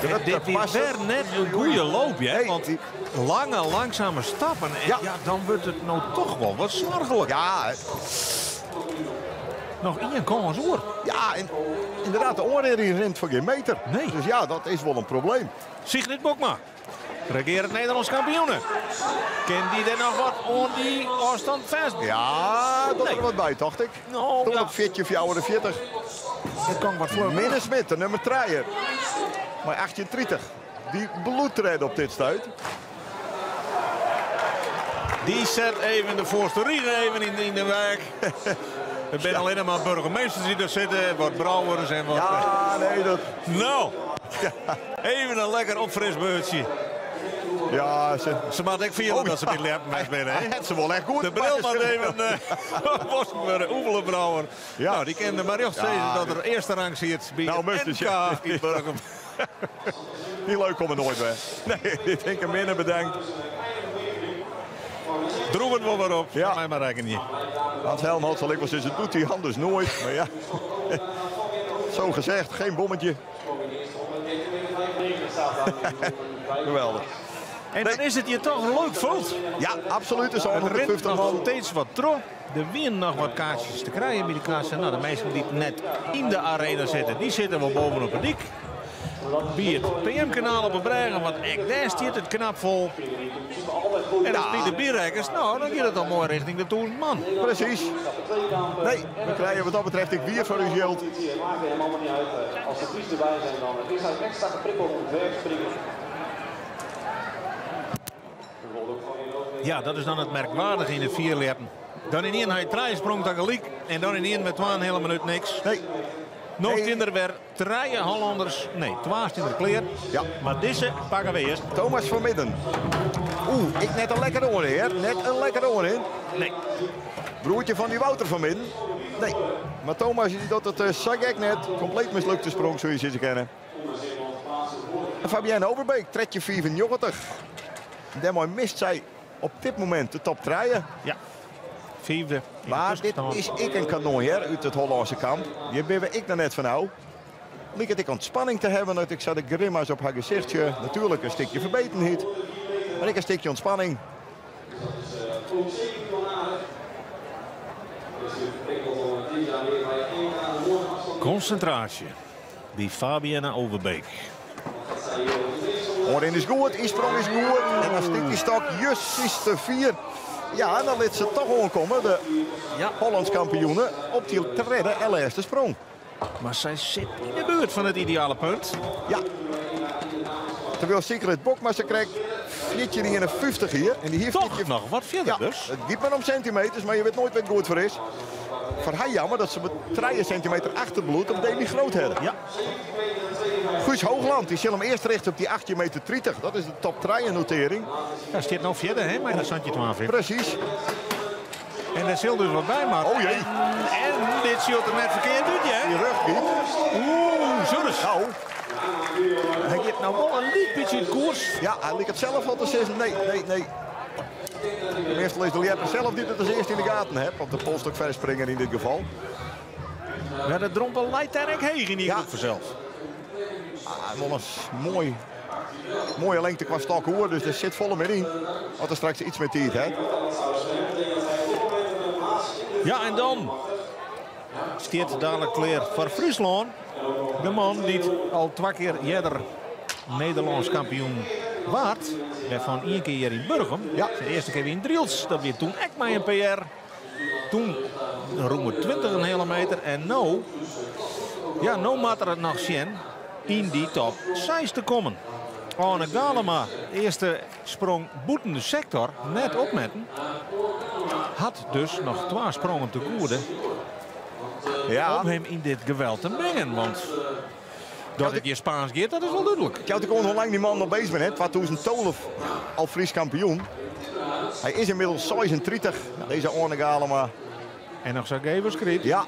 En dit wie wer net in goede loop, hè? Want lange, langsame stappen. En ja, dan wurdt it no toch wol wat soarchlik. Ja. Noch ien kâns oer. Ja, en ynderdaad, de oanrin rint foar gjin meter. Nee. Dus ja, dat is wol in probleem. Sigrid Bokma, regearend Nederlânsk kampioene. Kin dy der noch wat oan dy ôfstân fêst? Ja, dat Nee. der wat by, tocht ik. Nou, Toen ja. op 14,44. Het kan wat vlugger. Minne Smit, de nummer 3. Mei 18,30. Dy bliuwt tredde op dit stuit. Dy set even de foarste rige even yn de wurk. It binne allinnich mar boargemasters dy't der sitte, wat brouwers en wat... Ja, nee, dat... Nou, even in lekker opfrisbeurtsje. Ja, ze... Ze moatte ek fiele Oh, dat se ja. by ljeppen west binne, hè? Het ze wel echt goed. De bril moat even waske wurde, Oebele Brouwer. Ja. Nou, dy kin der mar rjocht Ja, sizze dat er earste rang sit by Nou, het moest dus, NK ja. yn Burgum. Die leuk komen nooit weer. Nee, ik denk hem minder bedankt. Droeg it wol wer op, Ja. my mar rekkenje. Hans Helmholt zal ik wel zeggen, doet hij anders nooit. Maar ja, zo gezegd, geen bommetje. Geweldig. En dan is it hjir toch leuk fold. Ja, absoluut. Er zijn It rint 150 noch man. steeds wat troch. Der wienen noch wat kaartsjes te krijen by de kassa. Nou, de minsken dy't net yn de arena sitte, dy sitte wol boppe-op de dyk. By it PM-kanaal op de brêge, want ek dêr stiet it knap fol. En as by de bierrekkers, nou, dan giet it al moai rjochting de 1000 man. Presys. Nee, we krije wat dat betreft ek wier foar ús jild. Het maakt helemaal niet uit. Als de Fries erbij zijn, dan is hij extra geprikkeld om het werk te springen. Ja, dat is dan it merkwaardige yn de fierljeppen. Dan yn ien ha je trije sprongen tagelyk en dan yn ien mei twa in hiele minút niks. Nee. No Nee. stean der wer trije Hollanners. Nee, twa stean der klear. Ja. Mar dizze pakke we earst. Thomas van Midden. Oeh, ek net in lekker oanrin, hè? Net in lekker oanrin. Nee. Broertje fan dy Wouter van Midden. Nee. Mar Thomas dy docht it sa gek net. Kompleet mislukte sprong, soe je sizze kinne. En Fabienne Overbeek, 13,95. Dêrmei mist sy op dit momint de top 3. Ja. Fiifde. Mar dit is ek in kanon, hè, út it Hollânske kamp. Hjir binne we ek noch net fan ôf. Liket ek ontspanning te hawwen as ik sa de grimas op har gesicht sjoch. Natuerlik in stikje ferbetenheid, mar ek in stikje ontspanning. Konsintraasje by Fabienne Overbeek. Oanrin is goed, ynsprong is goed. En dan stiet dy stok justjes te fier. Ja, en dan lit se toch oankomme, de Hollânsk kampioene, op dy tredde en lêste sprong. Mar sy sit yn de buert fan it ideale punt. Ja. Terwyl Sigrid Bokma se krekt 14,51 hie. En dy hie Toch noch wat fierder dus. It giet mar om sintimeters, mar je wit noait wêr't it goed foar is. Foar har jammer dat se mar 3 sintimeter achterbliuwt op Demi Groothedde. Ja. Guus Hoogland dy sil him earst richte op dy 18 meter 30. Dat is de top 3 notering. Ja, stiet no fjirde, hè, mei de santjin 52. Presys. En dêr sil dus wat by moatte. Oh jee. En dit sjocht der net ferkeard út, hè? Dy rug giet. Oeh, Surus. Nou. Hy giet no wol in lyts bytsje út koers. Ja, hy liket sels al te sizzen, nee, nee, nee. Meastal is de ljepper sels dy't it as earste yn de gaten hat. Of de polsstokverspringer yn dit gefal. Ja, de drompel leit dêr ek heech yn dy groep fansels. Ah, wol in moai, moaie lingte kwa stok oer, dus der sit folle mear yn. As er straks iets mear tiid hat. Ja, en dan stiet dadlik klear foar Fryslân. De man dy't al twa kear earder Nederlânsk kampioen waard. Wêrfan ien kear hjir yn Burgum. Ja. De earste kear wie yn Drylts. Dat wie toen ek mei in PR. Toen rûn er 20 en heale meter. En no, ja, no moat er it noch sjen yn dy top 6 te kommen. Oane Galema, earste sprong bûten de sektor, net opmetten. Hat dus noch twa sprongen te goede Ja. om him yn dit geweld te mengen. Want dat it hjir Spaansk giet, dat is wol dúdlik. Ik jou oan hoe lang dy man noch bezich bin. 2012 al Frysk kampioen. Hy is ynmiddels 36, dizze Oane Galema. En noch sa geef as kryt. Ja.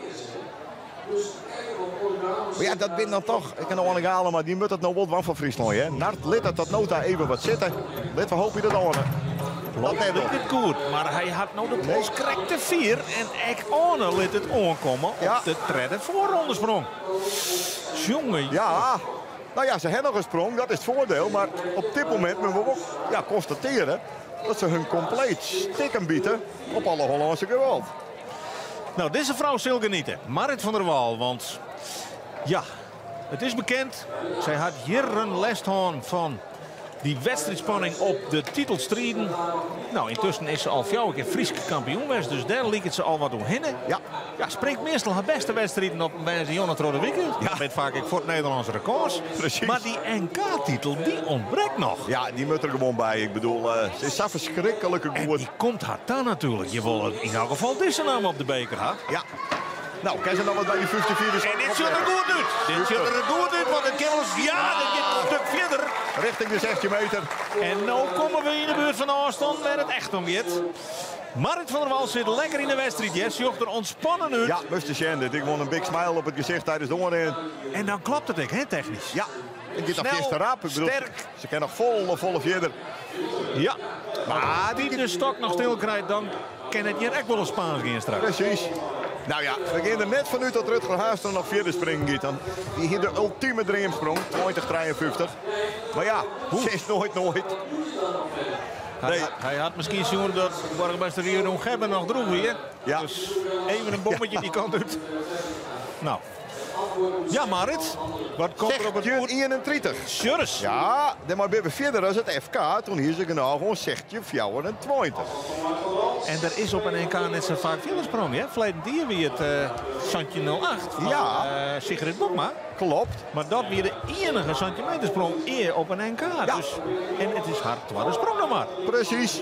Mar ja, dat binne dan toch. Ik ken Oane Galema, dy moat it no wol dwaan foar Fryslân. Hè? Nart lit it tot no ta even wat sitte. Lit we hoopje dat Oane. Dat net Liket it goed, mar hy hat no de pols krekt te fier. En ek Oane lit it oankomme op de tredde foarrondesprong. Jonge, Ja, nou ja, se ha noch in sprong, dat is it foardiel. Mar op dit momint moatte we wol ja, konstatearje dat se hun kompleet stikken bite op alle Hollânske geweld. Nou, dizze frou sil geniete. Marrit van der Wal, want ja, it is bekend. Sy hat jierren lêst hân fan dy wedstriidspanning op de titelstriden. Nou, yntusken is se al fjouwer kear Frysk kampioen west, dus dêr liket se al wat oerhinne. Ja. Ja, springt meastal har bêste wedstriden op woansdeitejûn troch de wike. Ja. Dat faak ek foar it Nederlânsk rekôrs. Presys. Mar dy NK-titel, dy ûntbrekt noch. Ja, dy moat der gewoan by. Ik bedoel, se is sa ferskriklik En goed. dy komt har ta natuerlik. Je wolle yn elk gefal dizze namme op de beker ha. Ja. Nou, kin se noch wat by dy 15 En dit sjocht der goed út. Dit sjocht der goed út, want it kin wolris. Ja, dit giet in stik fierder. Richting de 16 meter. En no komme we yn de buert fan de ôfstân wêr't it echt om giet. Marrit van der Wal sit lekker yn de wedstriid. Jess sjocht der ûntspannen út. Ja, moatst sjen. Dit is gewoan in big smile op it gesicht tidens de oanrin. En dan kloppet it ek, hè, technysk. Ja, it giet noch Snel, fierste rap. Ik bedoel, sterk. Se kin noch folle, folle fierder. Ja, maar as dy de stok noch stil krijt, dan kin it hjir ek wol in Spaansk gean straks. Presys. Nou ja, we gean der net fanút dat Rutger Haanstra noch fierder springen giet. Dan dy hie de ultime dreamsprong, 2053. Mar ja, sis noait noait. Nee. Hy hat miskien sjoen dat boargemaster Jeroen Gebben noch drûch wie. Ja. Dus even in bommetje dy kant út. Nou. Ja, Marit. Wat komt der op it boerd? 31. Sjurris. Ja, dêrmei binne we fierder as it FK. Toen hie se genôch oan 16,24. En der is op in NK net sa faak fierder sprong, hè? Ferleden jier wie it 17,08 fan Ja. Sigrid Bokma. Klopt. Mar dat wie de iennige 17 metersprong ea op in NK. Ja. Dus, en it is har twadde sprong noch mar. Presys.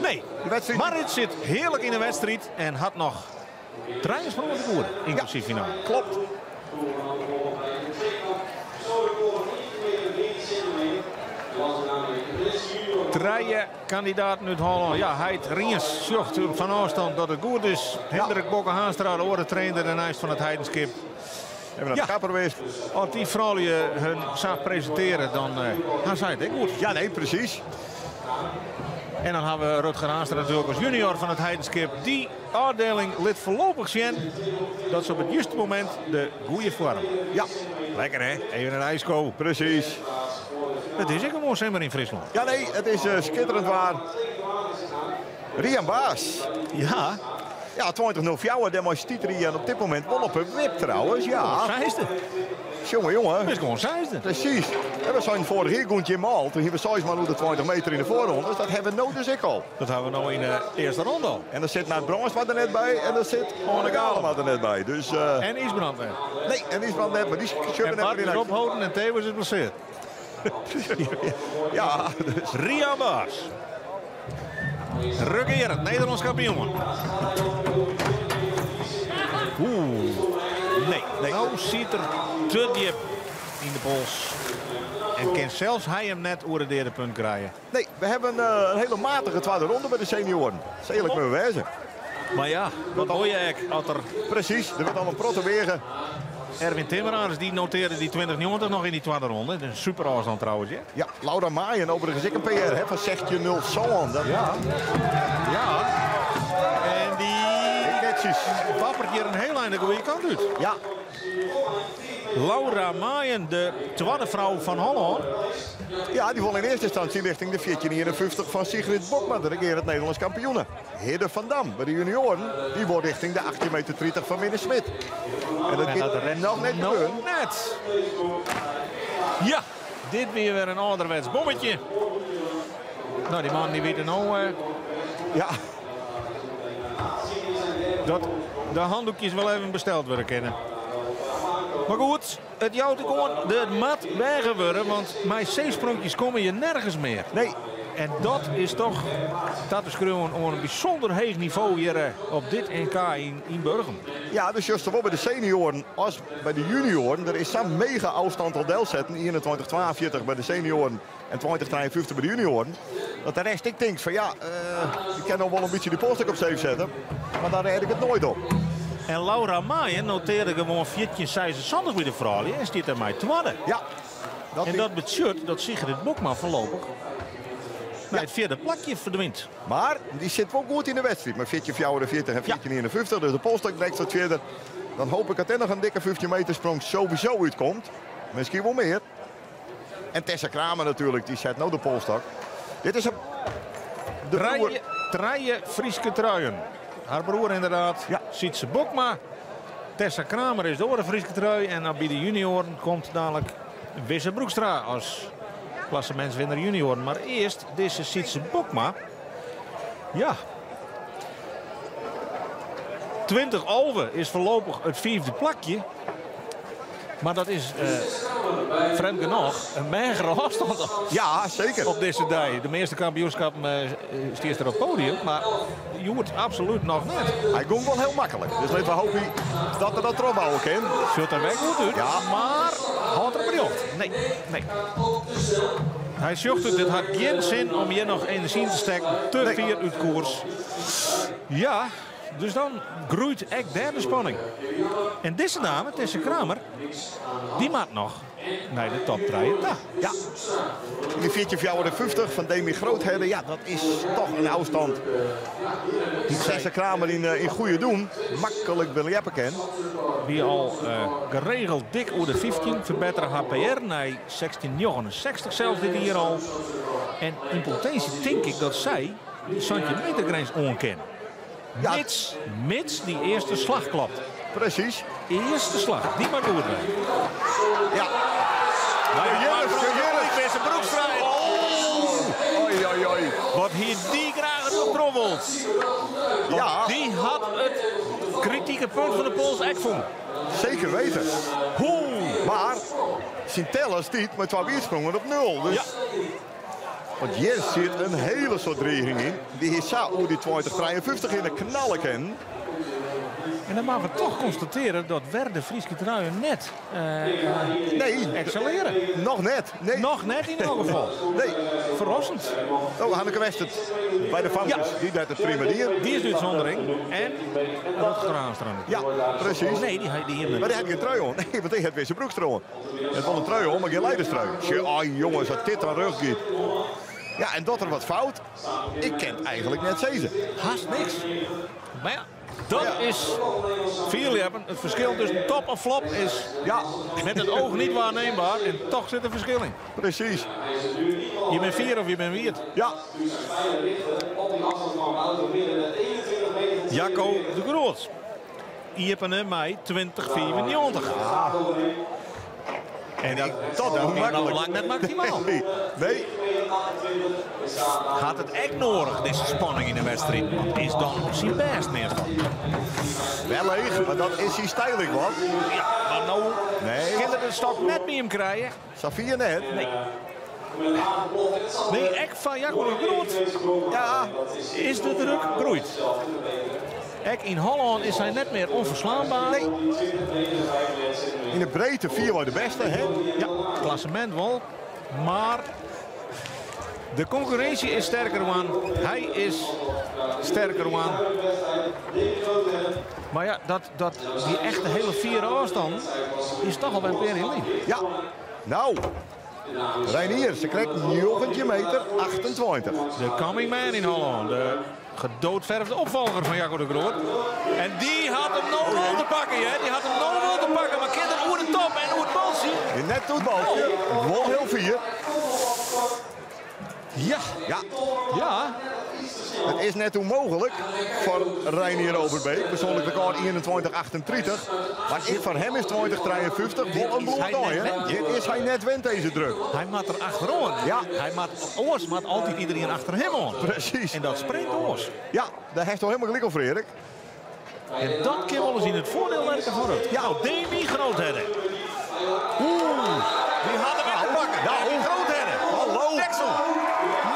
Nee, wedstriid- Marit sit hearlik yn de wedstriid en hat noch trije sprongen te goede, ynklusyf finale. Klopt. Trije kandidaten út Hollân. Ja, heit Riens sjocht fan ôfstân dat it goed is. Hendrik Bokke Haanstra, de oare trainer dêrneist fan it Heidenskip. Even naar de kapper geweest. As dy froulju hun sa presintearje, dan ha sy it ek goed. Ja, nee, presys. En dan hawwe we Rutger Haanstra natuerlik as junior fan It Heidenskip. Dy ôfdieling lit foarlopich sjen dat se op it juste momint de goede foarm. Ja. Lekker hè? Even in ijsko. Presys. It is ek gewoan simmer yn Fryslân. Ja nee, it is skitterend waar. Rian Baas. Ja. Ja, 20.04, dêrmei stiet Rian op dit momint wol op 'e wip trouwens. Ja. Seisde. Jonge, jonge. Dat is gewoan seisde. Presys. En we seinen foarich jier gong Jim al. Toen hiene we seis man oer de 20 meter yn de foarronde. Dus dat hawwe we no dus ek al. Dat hawwe we no yn de earste ronde al. En der sit Nard Brânsma der net by en der sit Oane Galema der net by. Dus, En Ysbrand net. Nee, en Ysbrand net, mar dy sjogge En net Bart mear is yn aksje. opholden en Thewis is blessearre. Ja, dus. Rian Baas. Regearend Nederlânsk kampioen. Oeh, nee. Nee. No sit er te djip yn de pols. En kin sels hy him net oer it deade punt krije. Nee, we hawwe in hiele matige twadde ronde by de senioaren. Sa earlik moatte we wêze. Mar ja, wat wol je ek as er... Presys, der wurdt al in protte weage. Erwin Timmermans dy notearre dy 2090 noch yn dy twadde ronde. In super ôfstân trouwens, ja. Ja, Laura Maaien overigens ek in PR hè, fan 16.07. Dat... Ja. Ja. En dy Netsjes. wappert hjir in hiel ein de goede kant út. Ja. Laura Maaien, de twadde frou fan Hollân. Ja, dy wol yn earste ynstânsje rjochting de 1451 fan Sigrid Bokma, de regearend Nederlânsk kampioene. Hidde van Dam by de junioaren, dy wol rjochting de 18 meter 30 fan Minne Smit. En dat giet noch net No gebeuren. net. Ja, dit wie wer in âlderwets bommetje. No, dy mannen dy witte no Ja. dat de handoekjes wol even besteld wurde kinne. Mar goed, it jout ek oan, der moat weage wurde, want mei C-spronkjes komme je nergens mear. Nee. En dat is toch ta te skriuwen oan in bysûnder heech nivo hjir op dit NK yn Burgum. Ja, dus just sawol by de senioaren as by de junioaren. Der is sa'n mega ôfstân al delsetten, 21-42 by de senioaren en 20-53 by de junioaren. Dat de rest ek tinkt fan ja, ik kin no wol in bytsje dy polsstok op safe sette, mar dan rêd ik it noait op. En Laura Maaien notearre gewoan 14,76 by de froulju en stiet dêrmei twadde. Ja. Dat en dat betsjut dat Sigrid Bokma foarlopich nei it fjirde plakje ferdwynt. Mar dy sit wol goed yn de wedstriid mei 14,44 en 14,51. Dus de polsstok brekt wat fierder. Dan hoop ik dat der noch in dikke 15 meter sprong sowieso útkomt. Miskien wol mear. En Tessa Kramer natuerlik, dy set no de polsstok. Dit is de broer. Trije Fryske truien. Har broer ynderdaad, ja. Sietse Bokma. Tessa Kramer is de oare Fryske trui. En dan by de junioaren komt dadlik Wisse Broekstra as klassemintswinner junioaren. Mar earst dizze Sietse Bokma. Ja. 20-11 is foarlopich it fiifde plakje. Mar dat is frjemd genôch in meagere ôfstân. Ja, seker. Op dizze dei. De measte kampioenskippen stiest der op it podium, mar hjoed absolút noch net. Hy gong wol hiel maklik, dus litte we hoopje dat er dat trochbouwe kin. Sjocht der wer goed út, Ja. mar hâldt er berjocht? Nee, nee. Hy sjocht út, it hat gjin sin om hjir noch enerzjy yn te stekken. Te fier út koers. Ja, dus dan groeit ek dêr de spanning. En dizze dame, Tessa Kramer, dy moat noch nei de top trije ta. Ja, in die 14,54 fan Demi Groothedde, ja, dat is toch in ôfstân. Dy't Tessa Kramer yn goede doen maklik beljeppe kin. Wie al geregeld dik oer de 15, ferbettere har PR nei 16,69 sels dit jier al. En yn potinsje tink ik dat sy dy 17 metergrins oan kin. Ja. Mits dy earste slach kloppet. Presys. Earste slach, dy moat goed wêze. Ja. Maar ja, Jillis, maar Jillis. Wisse Broekstra. Oh. Oei, oei, oei. Wat hie dy graach op trochwold. Want Ja. dy hat it kritike punt fan de pols ek fûn. Zeker weten. Hoe? Mar syn teller stiet mei twa wietsprongen op 0. Dus Ja. Want hjir sit in hiele soad driging yn. Dy is sa oer dy 2053 yn de knalle kin. En dan moatte we toch konstatearje dat wer de Fryske truien net Nee. excelleren. Noch net. Nee. Noch net yn elk gefal. Nee. Ferrassend. Oh, Hanneke Westert by de famkes. Ja. Dy docht it prima dien. Dy is de útsûndering. En Rutger Haanstra. Ja, presys. Nee, dy hie him net. Mar dy hat gjin trui oan. Nee, want dy hat Wisse Broekstra oan. It wol in trui oan, mar gjin leiderstrui. Sjoch, oh, jonges, as dit dan rjocht giet. Ja, en dat er wat fout. Ik ken het eigenlijk net sizze. Hast niks. Maar ja, dat is fierljeppen. Het verschil tussen top en flop is ja. met het oog niet waarneembaar. En toch zit er verschil in. Precies. Je bent vier of je bent wierd. Ja. Jacco de Groot. Iepene mei 2094. Ja. En dat, dat dat hoe is makkelijk. nog lang net maximaal. Nee. nee. Gaat het echt nodig, deze spanning in de wedstrijd? Want is dan op zijn best meestal. Wel leeg, maar dat is hij stijlig, wat. Ja, maar nou Nee. kinderen de stok net bij hem krijgen. Safia net. Nee. Nee, ek van Jacco de Groot. Ja. Is de druk groeit. Ek in Holland is hij net meer onverslaanbaar. Nee. In de breedte vier wordt de beste, hè? Ja, klassement wel. Maar de concurrentie is sterker, man. Hij is sterker, man. Maar ja, dat, die echte hele vierde afstand is toch al bij Perry Ja, nou. Reinier, ze krijgt 19 meter 28. De coming man in Holland. De gedoodverfde opvolger van Jacco de Groot. En die had hem nou wel te pakken, hè? Die had hem nou wel te pakken. Maar kinderen, hoe de top en hoe het balsje. Net het balsje. Wel heel vier. Ja. Ja. Ja. Het is net onmogelijk voor Reinier Overbeek. Persoonlijk record 21,38. Maar ik van hem is 20,53. Wat een Dit is hij bloed net hè? wend. Dit is hij net wend deze druk. Hij maakt er achterom. Ja. Hij maakt oors maakt altijd iedereen achter hem aan. Precies. En dat springt oors. Ja, daar heeft toch helemaal gelijk over, Erik. En dat kan wel eens in het voordeel werken voor het. Ja. Nou, Demi Groothedde. Oeh, die had hem echt te pakken. Nou. Demi Groothedde. Hallo. Deksel.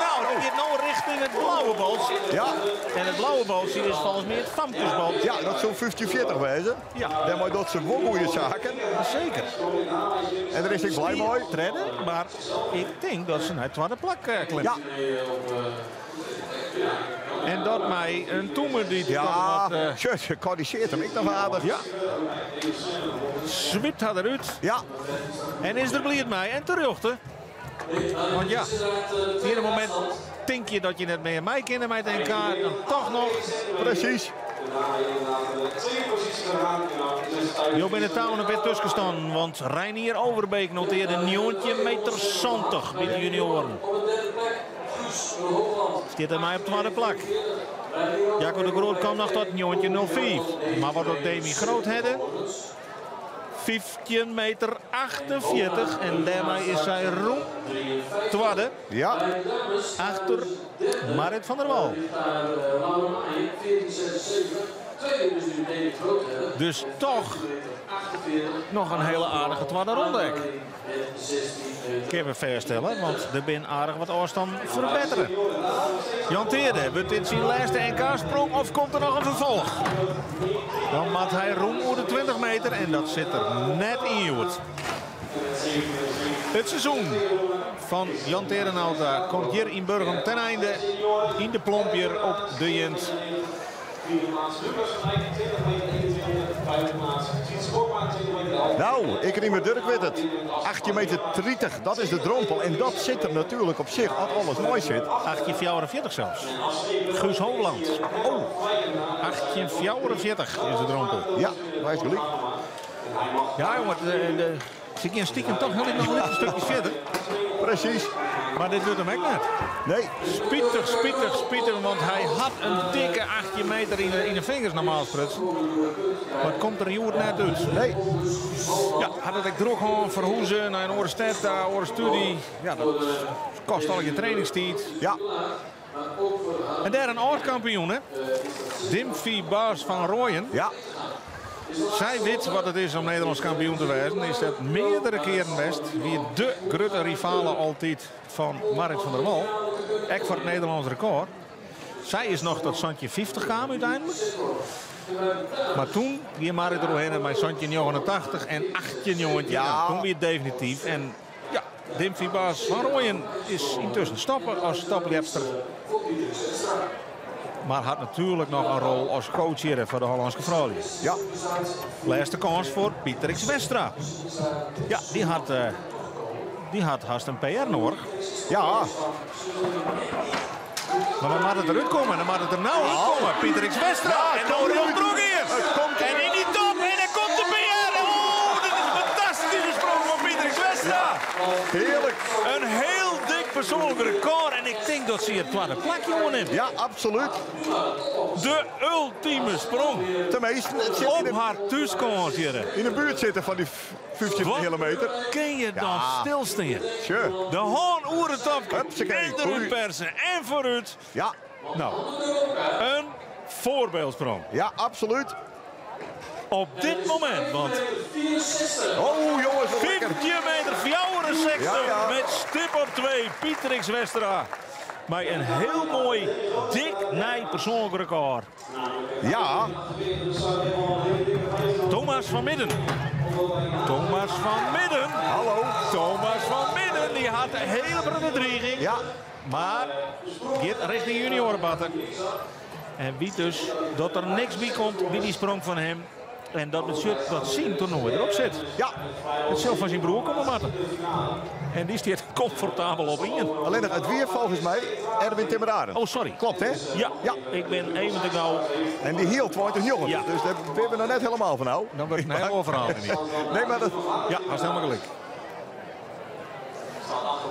Nou, die gaat nou richting het blauwe balsje. Ja. En het blauwe balsje is volgens mij het famkesbalsje. Ja, dat zou 15-40 wezen. Ja. Daarmee dat ze wel goede zaken. Zeker. En daar is ik blij mee. Tredde, maar ik denk dat ze naar het tweede plak klimt. Ja. En dat mij een toemer die Ja, toch wat... tjus, je corrigeert hem. Ik nog aardig. Ja. Swipt haar eruit. Ja. En is er blierd mij en terecht, hè. Want ja, hier een moment denk je dat je net meer mij kent met NK, dan toch nog. Precies. Jo ben de touw een bit tussen staan, want Reinier Overbeek noteerde 19 meter 70 bij de junioren. Zit er mij op tweede plak. Jacco de Groot kwam nog tot 19.05. Maar wat ook Demi Groot hadden. 15 meter 48. En daarmee is zij roem tweede. Ja. Achter Marit van der Wal. Dus toch nog een hele aardige tweede ronde. Ik heb even verstellen, want er bin aardig wat afstand verbeteren. Jan Teerde, wordt dit zijn laatste NK-sprong of komt er nog een vervolg? Dan maakt hij roem over de 20 meter en dat zit er net in, Joert. Het seizoen van Jan Teerde Nauta komt hier in Burgum ten einde. In de Plompjer op de Jent. Nou, ik riem met Dirk weet het. 18 meter 30, dat is de drompel. En dat zit er natuurlijk op zich, als alles mooi zit. 1844 zelfs. Guus Hoogland. Oh. 1844 is de drompel. Ja, hij is gelijk. Ja, jongen, ze gaan stiekem toch heel nog een little stukje verder. Precies. Maar dit doet hem ook net. Nee. Spietig, spietig, spietig, want hij had een dikke 18 meter in de vingers normaal spruts. Maar het komt er hier net uit. Nee. Ja, had het ik droeg gewoon verhoezen naar een orenstad, daar, orenstudie. Ja, dat kost al je trainingstijd. Ja. En daar een oud-kampioen, hè? Dimphy Baas van Rooyen. Ja. Zij weet wat het is om Nederlands kampioen te worden. Is dat meerdere keren best. Wie de grote rivale altijd van Marit van der Wal. Ek voor het Nederlands record. Zij is nog tot Santje 50 gekomen uiteindelijk. Maar toen ging Marit er doorheen bij Santje 89 en 18 jongetje. Ja. Nou, toen weer definitief. En ja, Dimphy Baas van Rooyen is intussen stappen als toplepster. Maar had natuurlijk nog een rol als coach hier voor de Hollandse vrouwen. Ja. Laatste kans voor Pieter X. Westra. Ja, die had Dy hat hast in PR noadich. Ja. Mar dan moat it derút komme. Dan moat it der no útkomme. Pieter X Westra. Ja, en no rjocht trochgean. It komt En yn dy top. En dan komt de PR. Oh, dit is in fantastyske sprong fan Pieter X Westra. Hearlik. In hiel dik persoanlik rekôr. En ik tink dat sy it twadde plakje oernimt. Ja, absolút. De ultime sprong. Teminsten, it sit Op har thúskâns hjir. Yn de buert sitte fan dy 15 Wat kilometer. Kin je dan Ja. stilstean? Sure. De hân oer it topke. Hupsakee. En derút persen. En foarút. Ja. Nou, in foarbyldprong. Ja, absolút. Op dit momint, want Oh jongens, wat lekker. 15 meter 64 Ja, ja. met stip op 2. Pieter X Westra. Mei in hiel moai, dik nij persoanlik rekôr. Ja. Thomas van Midden. Thomas van Midden. Hallo. Thomas van Midden, dy hat in hiele grutte driging. Ja. Mar giet rjochting juniorenbatten. En wit dus dat der niks by komt by dy sprong fan him. En dat betsjut dat syn toernoai derop sit. Ja. It sil fan syn broer komme moatte. En dy stiet komfortabel op ien. Allinnich it wie folgens my Erwin Timmeraren. Oh, sorry. Klopt, hè? Ja, Ja. ik bin even te gau. En dy hield 20 Ja. Dus dêr binne we noch net hielendal fan ôf. Dan wurdt it in hiel oar ferhaal. Nee, mar dat... Ja, hast hielendal gelyk.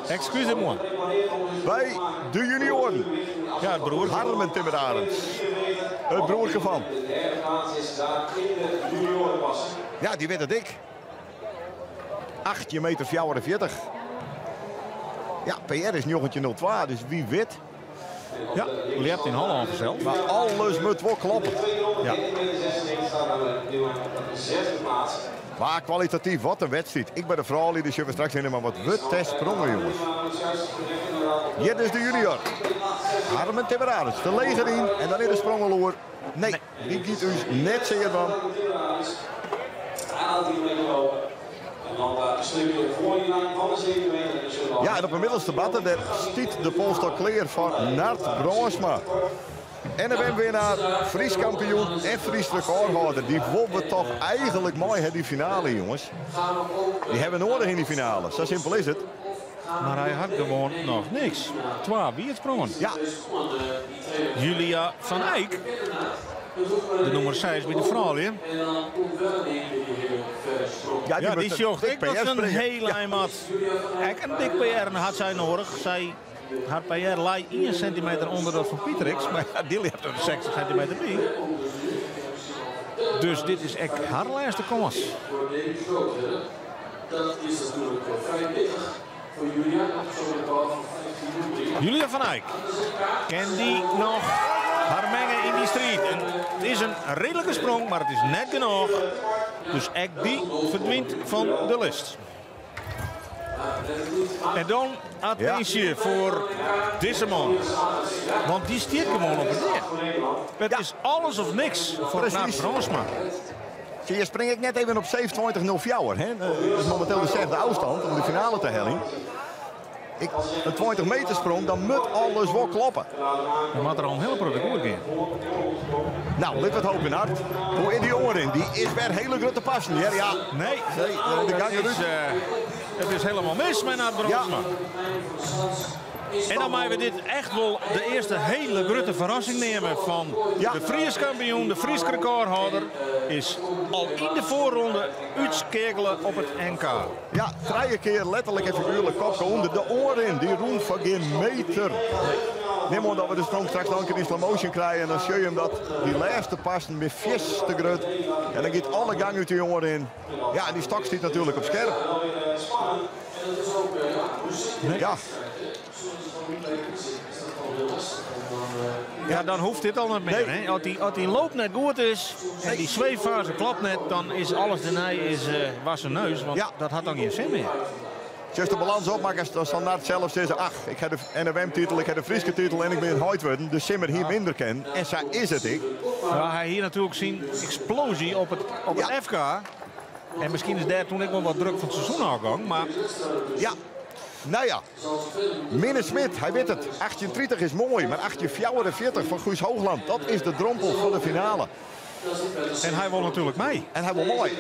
Excusez-moi. By de junioaren. Ja, it broer. Harmen Timmerarends. It broerke fan. Ja, dy wit it ek. 18 meter 44. Ja, PR is 1902, dus wie wit. Ja, ljept yn Hollân fansels. Mar alles moat wol kloppe. Ja. Mar kwalitatyf, wat in wedstriid. Ek by de froulju, dy sjogge we straks hinne, mar wat wurdt der sprongen, jonges. Hjir is de junior. Harmen Timmerarends, de leger yn en dan is de sprong al oer. Nee, dy giet ús net sear dwaan. En dan daar een stukje voor die lijn van de 7 meter. En zullen Ja, en op de middelste batten daar stiet de polstok klear foar Nard Brânsma. NFM-winnaar, Fries kampioen en Fries rekordhâlder. Dy wolle we toch eigentlik moai ha, dy finale, jonges. Dy hawwe we nedich yn dy finale. Sa simpel is it. Mar hy hat gewoan noch niks. Twa wietsprongen. Ja. Julia van Eyck, de nûmer 6 by de froulju. Ja, Ja, dy moet sjocht dik ek dat PR se in springe. hiel ein moat. Ek in dik PR hat sy nedich. Sy, har PR lei 1 sintimeter ûnder dat fan Pieter X. Mar ja, dy ljept der 60 sintimeter by. Dus dit is ek har lêste kâns. Dat is natuerlik frij pittich foar Julia. Zo'n record van 15 Julia van Eyck. Kin dy noch har minge yn dy striid? En it is in reedlike sprong, mar it is net genôch. Dus ek dy ferdwynt fan de list. En dan attinsje foar dizze man. Want dy stiet gewoan op it dea. It is alles of niks foar Precies. Nard Brânsma. Zie je, spring ik net even op 27,04. Hè? Dat is momenteel dezelfde afstand om de finale te halen. Ik, een 20 meter sprong, dan moet alles wel kloppen. Dan moat der al in hiele protte goed gean. Nou, lit wat hopen, Nard. Hoe is die jongen in? Die is weer hele grote passen. Ja, ja. Nee, Nee, de gang het is, eruit. het is hielendal mis met Nard Brânsma. En dan moatte we dit echt wol de earste hiele grutte ferrassing nimme fan de Fries kampioen, de Fries rekordhâlder, is al yn de foarronde útskeakele op it NK. Ja, trije kear letterlik en figuerlik kopke ûnder de oaren. Dy rûn foar gjin meter. Nim oan dat we de sprong straks noch in kear yn slow motion krije. En dan zie je hem dat dy lêste passen wer fierste grut. En dan giet alle gang út de jongen yn. Ja, en dy stok stiet natuerlik op skerp. Ja. Ja, dan hoecht dit al net mear. Nee. Hè? As dy loop net goed is en dy sweeffase klopt net, dan is alles dêrnei is, wassen neus. Want Ja. dat hat dan gjin sin mear. Just de balâns opmakke, dan sil Nard sels sizze, ach, ik ha de NFM-titel, ik ha de Fryske titel en ik bin heit wurden. De simmer hie minder kinnen. En sa is it ek. Ja, hy hie natuerlik syn eksploazje op it FK. En miskien is dêr doe ek wol wat druk fan it seizoen ôfgongen, mar Ja, nou ja. Minne Smit, hy wit it. 1830 is moai, mar 1844 fan Guus Hoogland, dat is de drompel fan de finale. En hy wol natuerlik mei. En hy wol mei.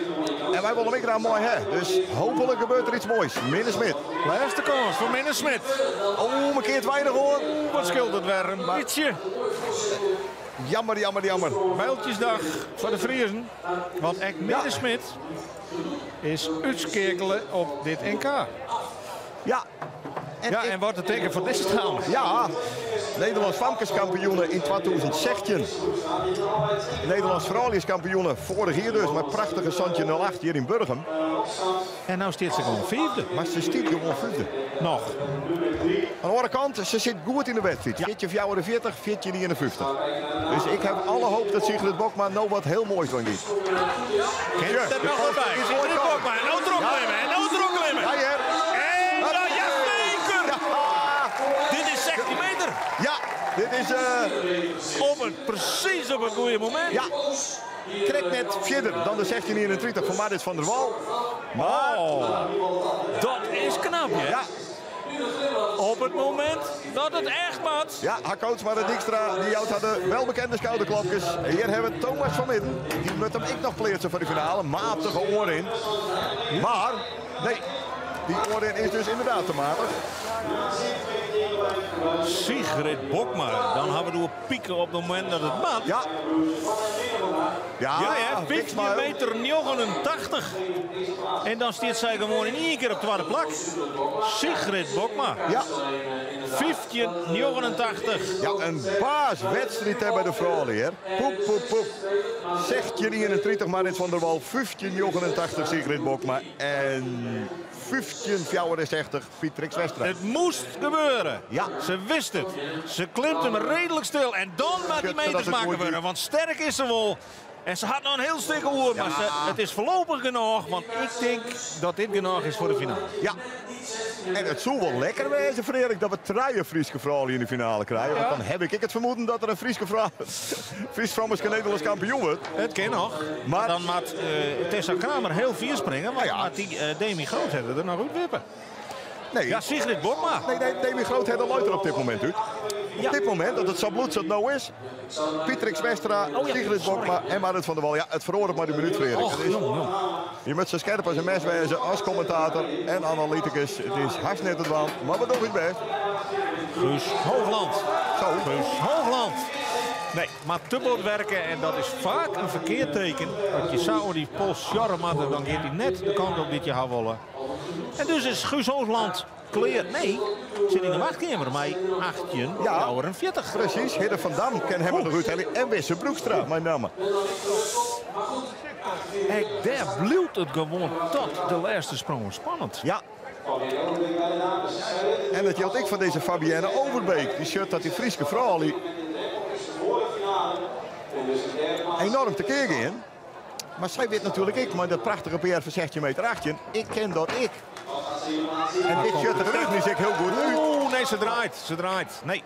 En wy wolle him ek graach mei ha. Dus hooplik gebeurt der iets moais. Minne Smit. Lêste kâns foar Minne Smit. Oh, mar keart weinich oan. Wat skeelt it wer in bytsje. Jammer, jammer, jammer. Bijltjesdag foar de Friezen. Want ek Minne Smit is útskeakele op dit NK. Ja. En, ja, en wat in teken foar dizze dame. Ja, Nederlands famkeskampioene yn 2016. Nederlands frouljuskampioene foarich jier dus, mei prachtige 17.08 hjir yn Burgum. En no stiet se gewoan fiifde. Mar se stiet gewoan fiifde. Noch. Oan de oare kant, se sit goed yn de wedstriid. 14.44, 14.51. Dus ik ha alle hoop dat Sigrid Bokma no wat hiel moais dwaan giet. Kin der noch wat by. Sigrid Bokma, en no trochklimme, en no trochklimme. Ja, hear. En dan, ja seker! Dit is 16 meter. Ja, dit is... Op it, presys op it goede momint. Ja. Krekt net fierder dan de 16.31 fan Marit van der Wal. Mar... Oh, dat is knap, hè? Ja. Op it momint dat it echt moat. Ja, har coach Marit Dijkstra dy jout har de welbekende skouderklopkes. Hjir hawwe we Thomas van Midden. Dy moat him ek noch pleatse foar de finale. Matige oanrin. Mar, nee, dy oanrin is dus ynderdaad te matich. Sigrid Bokma, dan hawwe we it oer pieken op it momint dat it moat. Ja. Ja, ja, hè, 15 meter 89. En dan stiet sy gewoan yn ien kear op twadde plak. Sigrid Bokma. Ja. 15,89. Ja, in baaswedstriid hè, by de froulju, hear. Poep, poep, poep. 16,31 Marit van der Wal, 15,89 Sigrid Bokma en 15,64 Pietrix Westra. It moast gebeure. Ja. Se wist it. Se klimt him reedlik stil. En dan moat dy meters makke wurde, want sterk is se wol. En se hat noch in hiel stik oer, mar se, it is foarlopich genôch, want ik tink dat dit genôch is foar de finale. Ja. En it soe wol lekker wêze, Freark, dat we trije Fryske froulju yn de finale krije. Want dan ha ik ek it fermoeden dat der in Fryske frou, Frysk fammeske Nederlânsk kampioen wurdt. It kin noch. Mar dan moat Tessa Kramer hiel fier springe, want dan moat dy Demi Groothedde der noch útwippe. Nee. Ja, Sigrid Bokma. Nee, nee, Demi Groothedde leit der op dit momint út. Op dit momint, dat it sa bloed sa't no is, Pietrix Westra, Oh ja, Sigrid sorry. Bokma en Marit van der Wal. Ja, it feroaret mei de minút, Freark. Och, Het is- jong, jong. Je moat sa skerp as in mes wêze as kommentator en analyticus. It is hast net te dwaan, mar we dogge ús bêst. Guus Hoogland. Zo. Guus Hoogland. Nee, mar te bot werke en dat is faak in ferkeard teken. Want je sa oer dy pols sjorre moatte, dan giet hy net de kant op dy't je ha wolle. En dus is Guus Hoogland klear. Nee, sit yn de wachtkeamer mei 18,44. Presys, Hidde van Dam kin him der noch úthelje en Wisse Broekstra, mei namme. Ek dêr bliuwt it gewoan tot de lêste sprong spannend. Ja. En dat jildt ek foar dizze Fabienne Overbeek. Dy sjocht dat dy Fryske froulju enoarm tekear gean. Mar sy wit natuerlik ek mei dat prachtige PR fan 16 meter 18, ik kin dat ek. En dit sjocht der technysk ek hiel goed út. Oeh, nee, se draait. Se draait. Nee.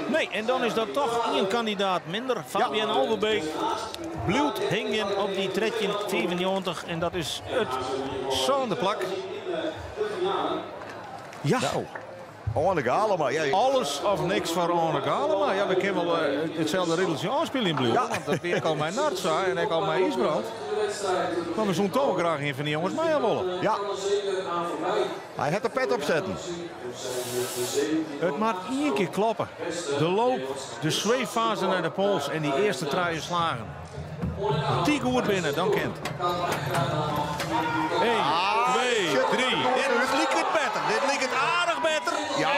Nee, en dan is dat toch ien kandidaat minder. Fabienne Overbeek bliuwt hingjen op dy 13,95 en dat is it sânde plak. Ja. Nou, Oane Galema. Ja, Alles of niks foar Oane Galema. Ja, we kinne wol itselde rideltsje ôfspyljen bliuwe. Ja. Want dat wie ek al mei Nartsa en ek al mei Ysbrand. Mar we soene toch wol graach ien fan dy jonges mei ha wolle. Ja. Hy hat de pet opsetten. It moat ien kear kloppe. De loop, de sweeffase nei de pols en dy earste trije slagen. As dy goed binne, dan kin it. 1, 2, 3. Dit liket better. Dit liket aardich better. Ja,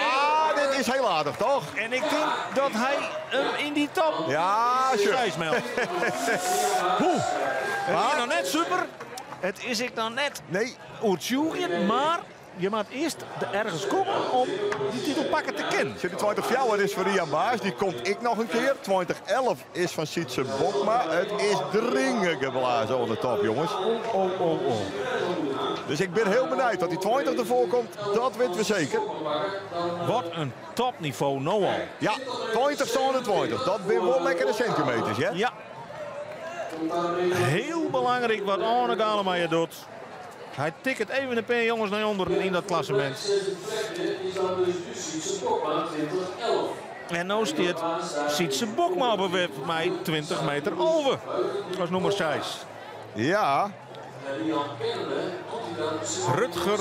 dit is hiel aardich, toch? En ik tink dat hy him yn dy top Ja, sure. 6 meldt. Hoe? It is noch net super. It is ek noch net nee. oertsjûgjend, mar je moat earst ergens komme om dy titel pakke te kinnen. Sjoch, de 2004 is foar Rian Baas, dy komt ek noch in kear. 2011 is fan Sietse Bokma. It is dringen geblazen oan de top, jonges. Oh, oh, oh, oh. Dus ik bin hiel benijd dat dy 20 derfoar komt, dat witte we seker. Wat in topnivo no al. Ja, 20 27, dat binne wol lekkere sintimeters, hè? Ja. Hiel belangryk wat Oane Galema docht. Hy tikket even in pear jonges nei ûnderen yn dat klassemint. En no stiet Sytse Bokma op 'e wip mei 20 meter 11 as nûmer 6. Ja. Rutger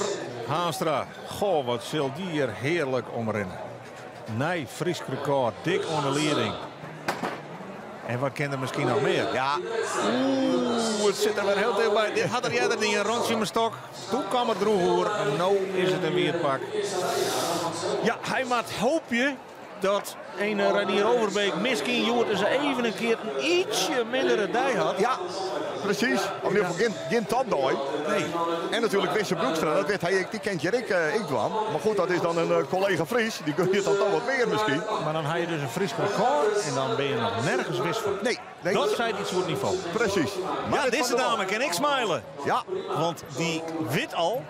Haanstra. Goh, wat sil dy hjir hearlik omrinne. Nij Frysk rekôr, dik oan de lieding. En wat kin der miskien noch mear? Ja. Oeh, it sit der wer hiel tichtby. Dit hat er earder dien, rûntsje mei stok. Doe kaam er droech oer en no is it in wiet pak. Ja, hy moat hoopje dat ene Reinier Overbeek miskien hjoed ris even in kear in ietsje mindere dei hat. Ja, presys. Of yn ieder gefal gjin topdei. Nee. En natuerlik Wisse Broekstra, dat wit hy ek, dy kin hjir ek, ek dwaan. Mar goed, dat is dan in kollega Fries, dy gun je dan toch wat mear miskien. Mar dan ha je dus in Frysk rekôr en dan binne je noch nergens wis fan. Nee. nee dat seit iets oer it nivo. Presys. Ja, dizze dame kin ek smile. Ja. Want dy wit al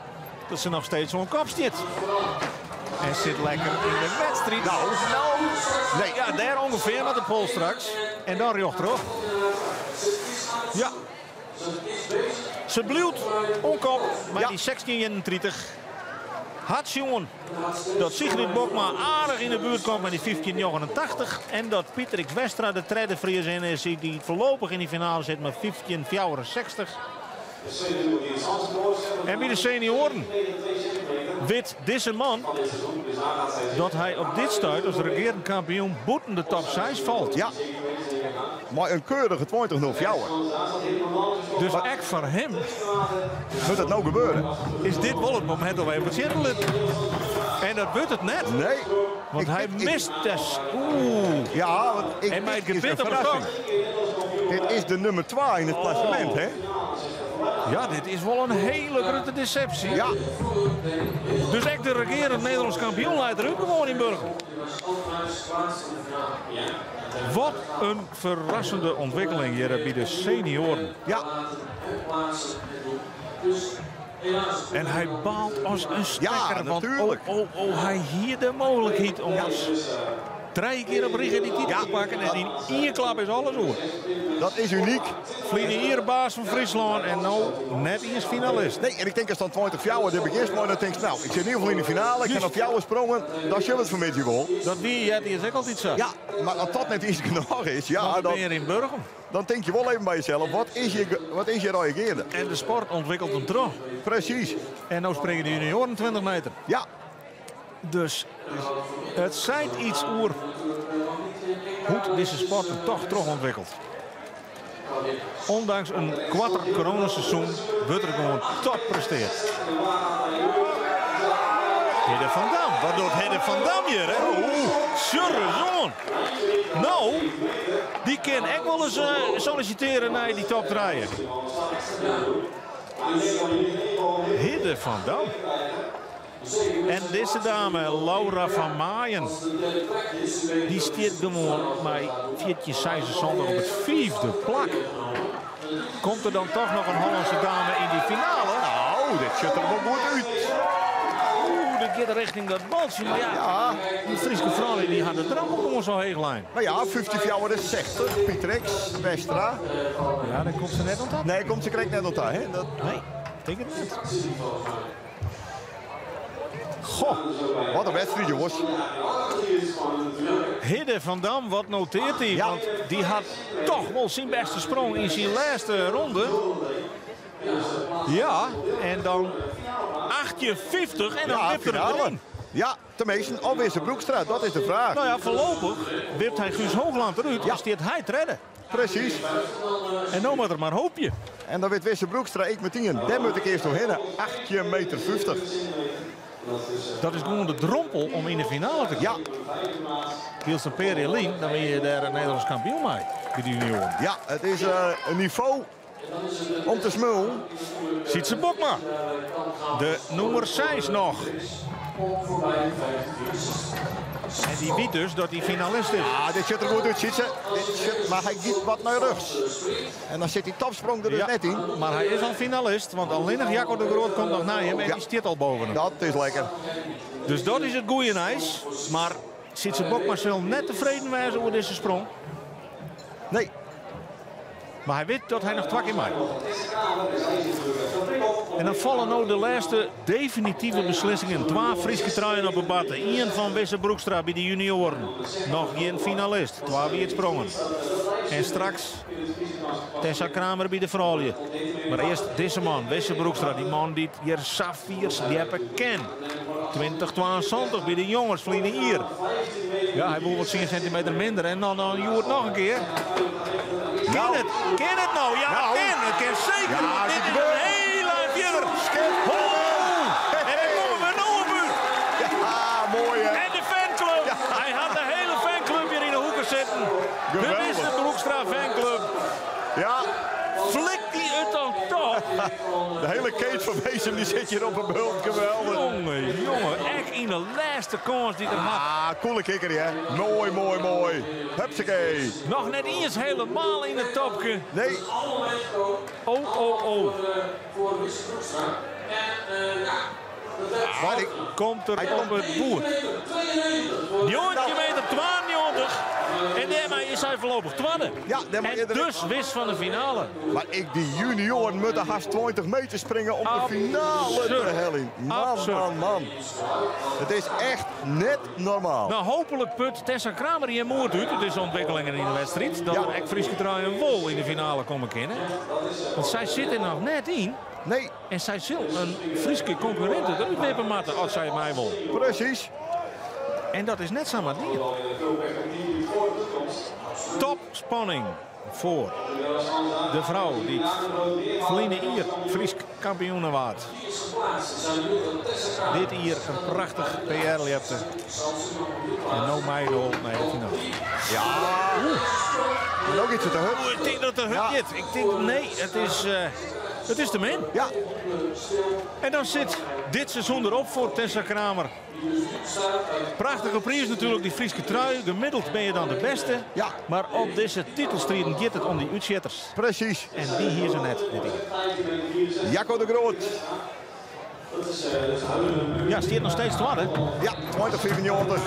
dat se noch steeds oan kop stiet. En sit lekker yn de wedstriid. Nou, nou. Nee. Ja, dêr ûngefear met de pol straks. En dan rjochterop. Ja. Se bliuwt oan kop mei dy 16,31. Hat sjoen dat Sigrid Bokma aardich yn de buert komt mei dy 15,89. En dat Pieter X Westra de tredde Friesin is dy't foarlopich yn de finale sit mei 15,64. En by de senioaren wit dizze man dat hy op dit stuit as regearend kampioen bûten de top 6 falt. Ja, mei in keurige 20.04. Dus ek foar him Wurdt it no gebeuren? Is dit wol it momint om even sjen te litten. En dat wurdt it net. Nee. Want hy mist des. Oeh. Ja, want ik, En mei it dit is gebit een op de stok. verrassing. Dit is de nummer 2 in het klassement, hè? Ja, dit is wol in hiele grutte desepsje. Ja. Dus ek de regearend Nederlânsk kampioen leit derút gewoan yn Burgum. Wat in ferrassende ûntwikkeling hjir by de senioaren. Ja. En hy baalt as in stekker. Ja, want natuerlik. oh, oh, oh, hy hie de mooglikheid om as trije kear op rige dy titel te pakken. En yn ien klap is alles oer. Dat is unyk. Ferline jier baas fan Fryslân en no net iens finalist. Nee, en ik tink as dan 20 4 dit begjinst mei, dan tinkst, nou, ik sit yn ieder gefal yn de finale, ik ha noch fjouwer sprongen, dan sil it fan middei wol. Dat wie eartiids ek altyd sa. Ja, mar as dat net iens genôch is, ja, Dan dan, bin je yn Burgum. dan tink je wol even by jesels, wat is hjir allegear geande? En de sport ûntwikkelt him troch. Presys. En no springe de junioaren 20 meter. Ja. Dus it seit iets oer hoe't dizze sport him toch trochûntwikkelt. Ûndanks in koarter coronaseizoen wurdt der gewoan top prestearre. Hidde van Dam, wat docht Hidde van Dam hjir? Hè? Oeh, serieus. No, dy kin ek wol ris sollisitearje nei dy top 3. Hidde van Dam. En dizze dame, Laura van Maaien, dy stiet gewoan mei 14,76 op it fiifde plak. Komt der dan toch noch in Hollânske dame yn dy finale? Nou, dit sjocht der wol goed út. Oeh, dit giet rjochting dat baltsje. Mar ja, dy Fryske froulju dy ha de drompel gewoan sa heech lein. Nou ja, 15,64, Pieter X, Westra. Ja, dan komt se net oan ta. Nee, komt se krekt net oan ta, hè? Dat... Nee, tink it net. Goh, wat in wedstriid, jonges. Hidde van Dam, wat notearret hy? Want dy hat toch wol syn bêste sprong yn syn lêste ronde. Ja, en dan 18,50 en dan Ja, wipt er finale. erin. Ja, tenminste, of is het Broekstra? Dat is de vraag. Nou ja, foarlopich wipt hy Guus Hoogland derút. Ja. Stiet hy tredde. Presys. En no moat er mar hoopje. En dan wit Wisse Broekstra ek metien. Dêr moat ik earst noch hinne. 18 meter 50. Dat is gewoan de drompel om yn de finale te kommen. Ja. Hielst in pear jier lyn, dan wie je dêr in Nederlânsk kampioen mei by de junioaren. Ja, it is in nivo om te smullen. Sytse Bokma, de nûmer 6 noch. En dy wit dus dat hy finalist is. Ah, dit sjocht der goed út, Sytse. Dit sjocht, mar hy giet wat nei rjochts. En dan sit dy topsprong der dus Ja, net yn. Mar hy is al finalist, want allinnich Jacco de Groot komt noch nei him en Ja. dy stiet al boppe him. Dat is lekker. Dus dat is it goede nijs. Mar Sytse Bokma sil net tefreden wêze oer dizze sprong. Nee. Mar hy wit dat hy noch twa kear mei. En dan falle no de lêste definitive beslissingen. Twa Fryske truien op 'e barte. Ien fan Wisse Broekstra by de junioaren. Noch gjin finalist. Twa wiet sprongen. En straks Tessa Kramer by de froulju. Mar earst dizze man, Wisse Broekstra. Dy man dy't hjir sa fier ljeppe kin. 2072 by de jonges ferline jier. Ja, hy woe wol 10 sintimeter minder en dan dan hjoed noch in kear. Kin it? Kin it no? Ja, it kin. It kin seker. Ja, want dit het is gebeurt. in heel ein fierder. Oh, en dêr komme we no op út. Ja, moai hè. En de fanclub. Hy hat de hiele fanclub hjir yn de hoeke sitten. De Geweldig. Wisse Broekstra fanclub. Ja. Flikt dy it dan toch? De hiele keet fan Wezum die sit hjir op 'e bult. Geweldig. Jonge, jonge. Ek yn de lêste kâns dy't er hat. Ah, coole kikker hè. Moai, moai, moai. Hupsakee. Noch net iens helemaal yn it topke. Nee. Oh, oh, oh. Wat komt er op it boerd? 19 meter 92. En dêrmei is hy foarlopich twadde. Ja, daarmee En dus wis fan de finale. Mar ek dy junioaren moatte hast 20 meter springe om de finale te heljen. Man, Absurd. man, man. It is echt net normaal. No, hooplik put Tessa Kramer hjir moed út. It is ûntwikkelingen yn de wedstriid. Dat der ek Fryske truien wol yn de finale komme kinne. Want sy sit der noch net yn. Nee. En sy sil in Fryske konkurrinte derút wippe moatte as sy mei wol. Presys. En dat is net samar dien. Topspanning foar de frou dy't ferline jier Frysk kampioene waard. Dit jier in prachtich PR ljepte. En no mei al nei de finale. Ja. Mar no giet se te hurd. Oeh, ik tink dat it te hurd giet. Ik tink, nee, it is te min. Ja. En dan sit dit seizoen derop foar Tessa Kramer. Prachtige priis natuerlik, dy Fryske trui. Gemiddeld binne je dan de bêste. Ja. Mar op dizze titelstriden giet it om dy útsjitters. Presys. En dy hie se net dit jier. Jacco de Groot. Ja, stiet noch steeds twadde. Ja, 2095.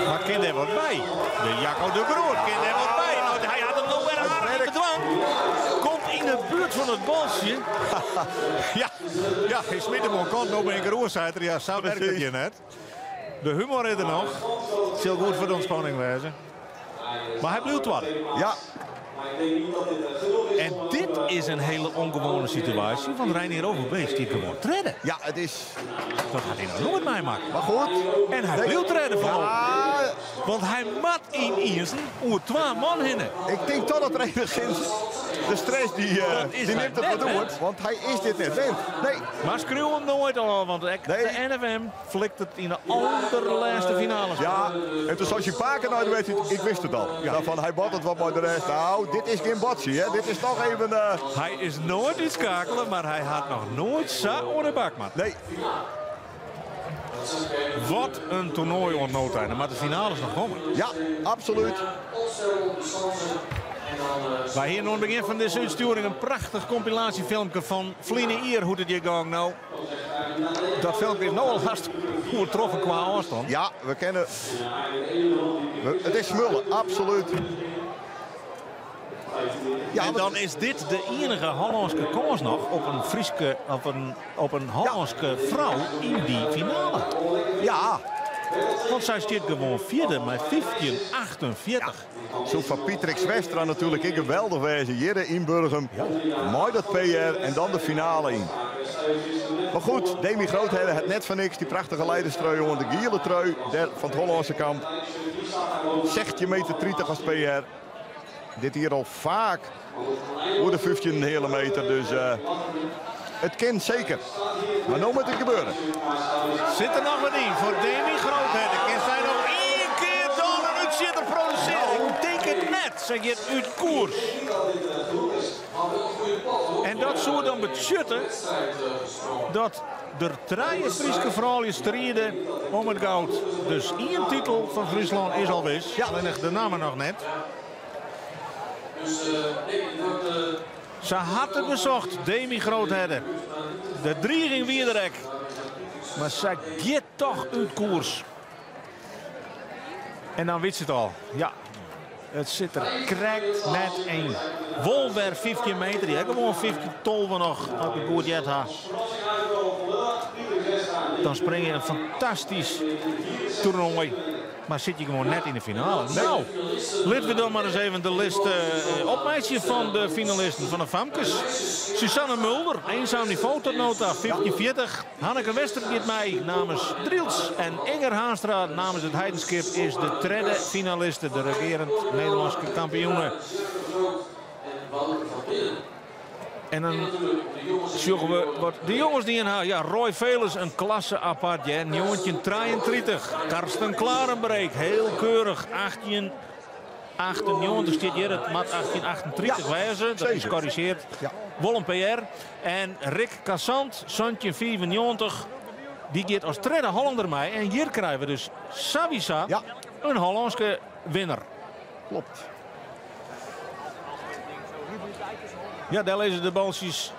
Mar kin dêr wat by? De Jacco de Groot kin dêr wat by. No, hy hat him no wer aardich yn bedwang. Komt yn de buert fan it boltsje. Ja, ja, hy smyt him oan kant. No bin ik der oer, sei er. Ja, sa wurket it hjir net. De humor is der noch. It sil goed foar de ûntspanning wêze. Mar hy bliuwt twadde. Ja. En dit is in hiele ûngewoane situaasje, want Reinier Overbeek stiet gewoan tredde. Ja, it is. Dat hat hy noch noait meimakke. Mar goed. En hy Nee. bliuwt tredde foarlopich. Ja. Want hy moat ynienen oer twa man hinne. Ik tink toch dat er enigszins de stress Dat is die hy nimt het net wat oer. wend. Want hy is dit net wend. Nee. Mar skriuw him noait ôf, want ek de NFM flikt it yn de alderlêste finale. Ja, en toen sei syn pake nei de wedstriid, ik wist it al. Ja. Fan, hy bot it wat mei de rest. No, dit is gjin botsje, hè. Dit is toch even... Hy is noait útskeakele, mar hy hat noch noait sa oan de bak moatten. Nee. Wat in toernoai oant no ta. Mar de finales noch komme. Ja, absolút. Wy hiene oan it begjin fan dizze útstjoering in prachtich kompilaasjefilmke fan ferline jier hoe't it hjir gong. No, dat filmke is no al hast oertroffen kwa ôfstân. Ja, we kinne. It is smulle, absolút. Ja, en dan is dit de iennige Hollânske kâns noch op in Fryske, op in Hollânske frou yn dy finale. Ja. Want sy stiet gewoan fjirde mei 15,48. Ja. Soe foar Pietrix Westra natuerlik ek geweldich wêze. Hjir yn Burgum. Mei dat PR en dan de finale yn. Mar goed, Demi Groothedde hat net foar niks dy prachtige leiderstrui oan. De giele trui dêr fan it Hollânske kamp. 16 meter 30 as PR. Dit jier al faak oer de 15 heale meter. Dus it kin seker. Mar no moat it gebeure. Sit der noch wat yn foar Demi Groothedde? Kin sy noch ien kear dan in útsjitter produsearje? Ik tink it net. Sy giet út koers. En dat soe dan betsjutte dat der trije Fryske froulju stride om it goud. Dus ien titel fan Fryslân is al wis. Ja. Allinnich de namme noch net. Se hat it besocht, Demi Groothedde. De driging wie der ek. Mar sy giet toch út koers. En dan wit se it al. Ja. It sit der krekt net yn. Wol wer 15 meter. Ja, gewoan 15 12 noch, as ik it goed heard ha. Dan spring je in fantastysk toernoai. Mar sit je gewoan net yn de finale. No, litte we dan mar ris even de list opmeitsje fan de finalisten fan de famkes. Suzanne Mulder, eenzaam nivo tot no ta, 1540. Hanneke Wester giet mei namens Drylts. En Inger Haanstra namens it Heidenskip is de tredde finaliste, de regearend Nederlânske kampioene. En dan sjogge we wat de jonges dien ha. Ja, Roy Veles, in klasse apart, ja. 1933. Karsten Klarenbreek, heel keurig, 1898 stiet hjir. It moat 1838 wêze, dat is korrigeard. Wol in PR. En Rick Cassant, 1795, dy giet as tredde Hollander mei. En hjir krije we dus sawiesa in Hollânske winner. Klopt. Ja, dêr lizze de baltsjes.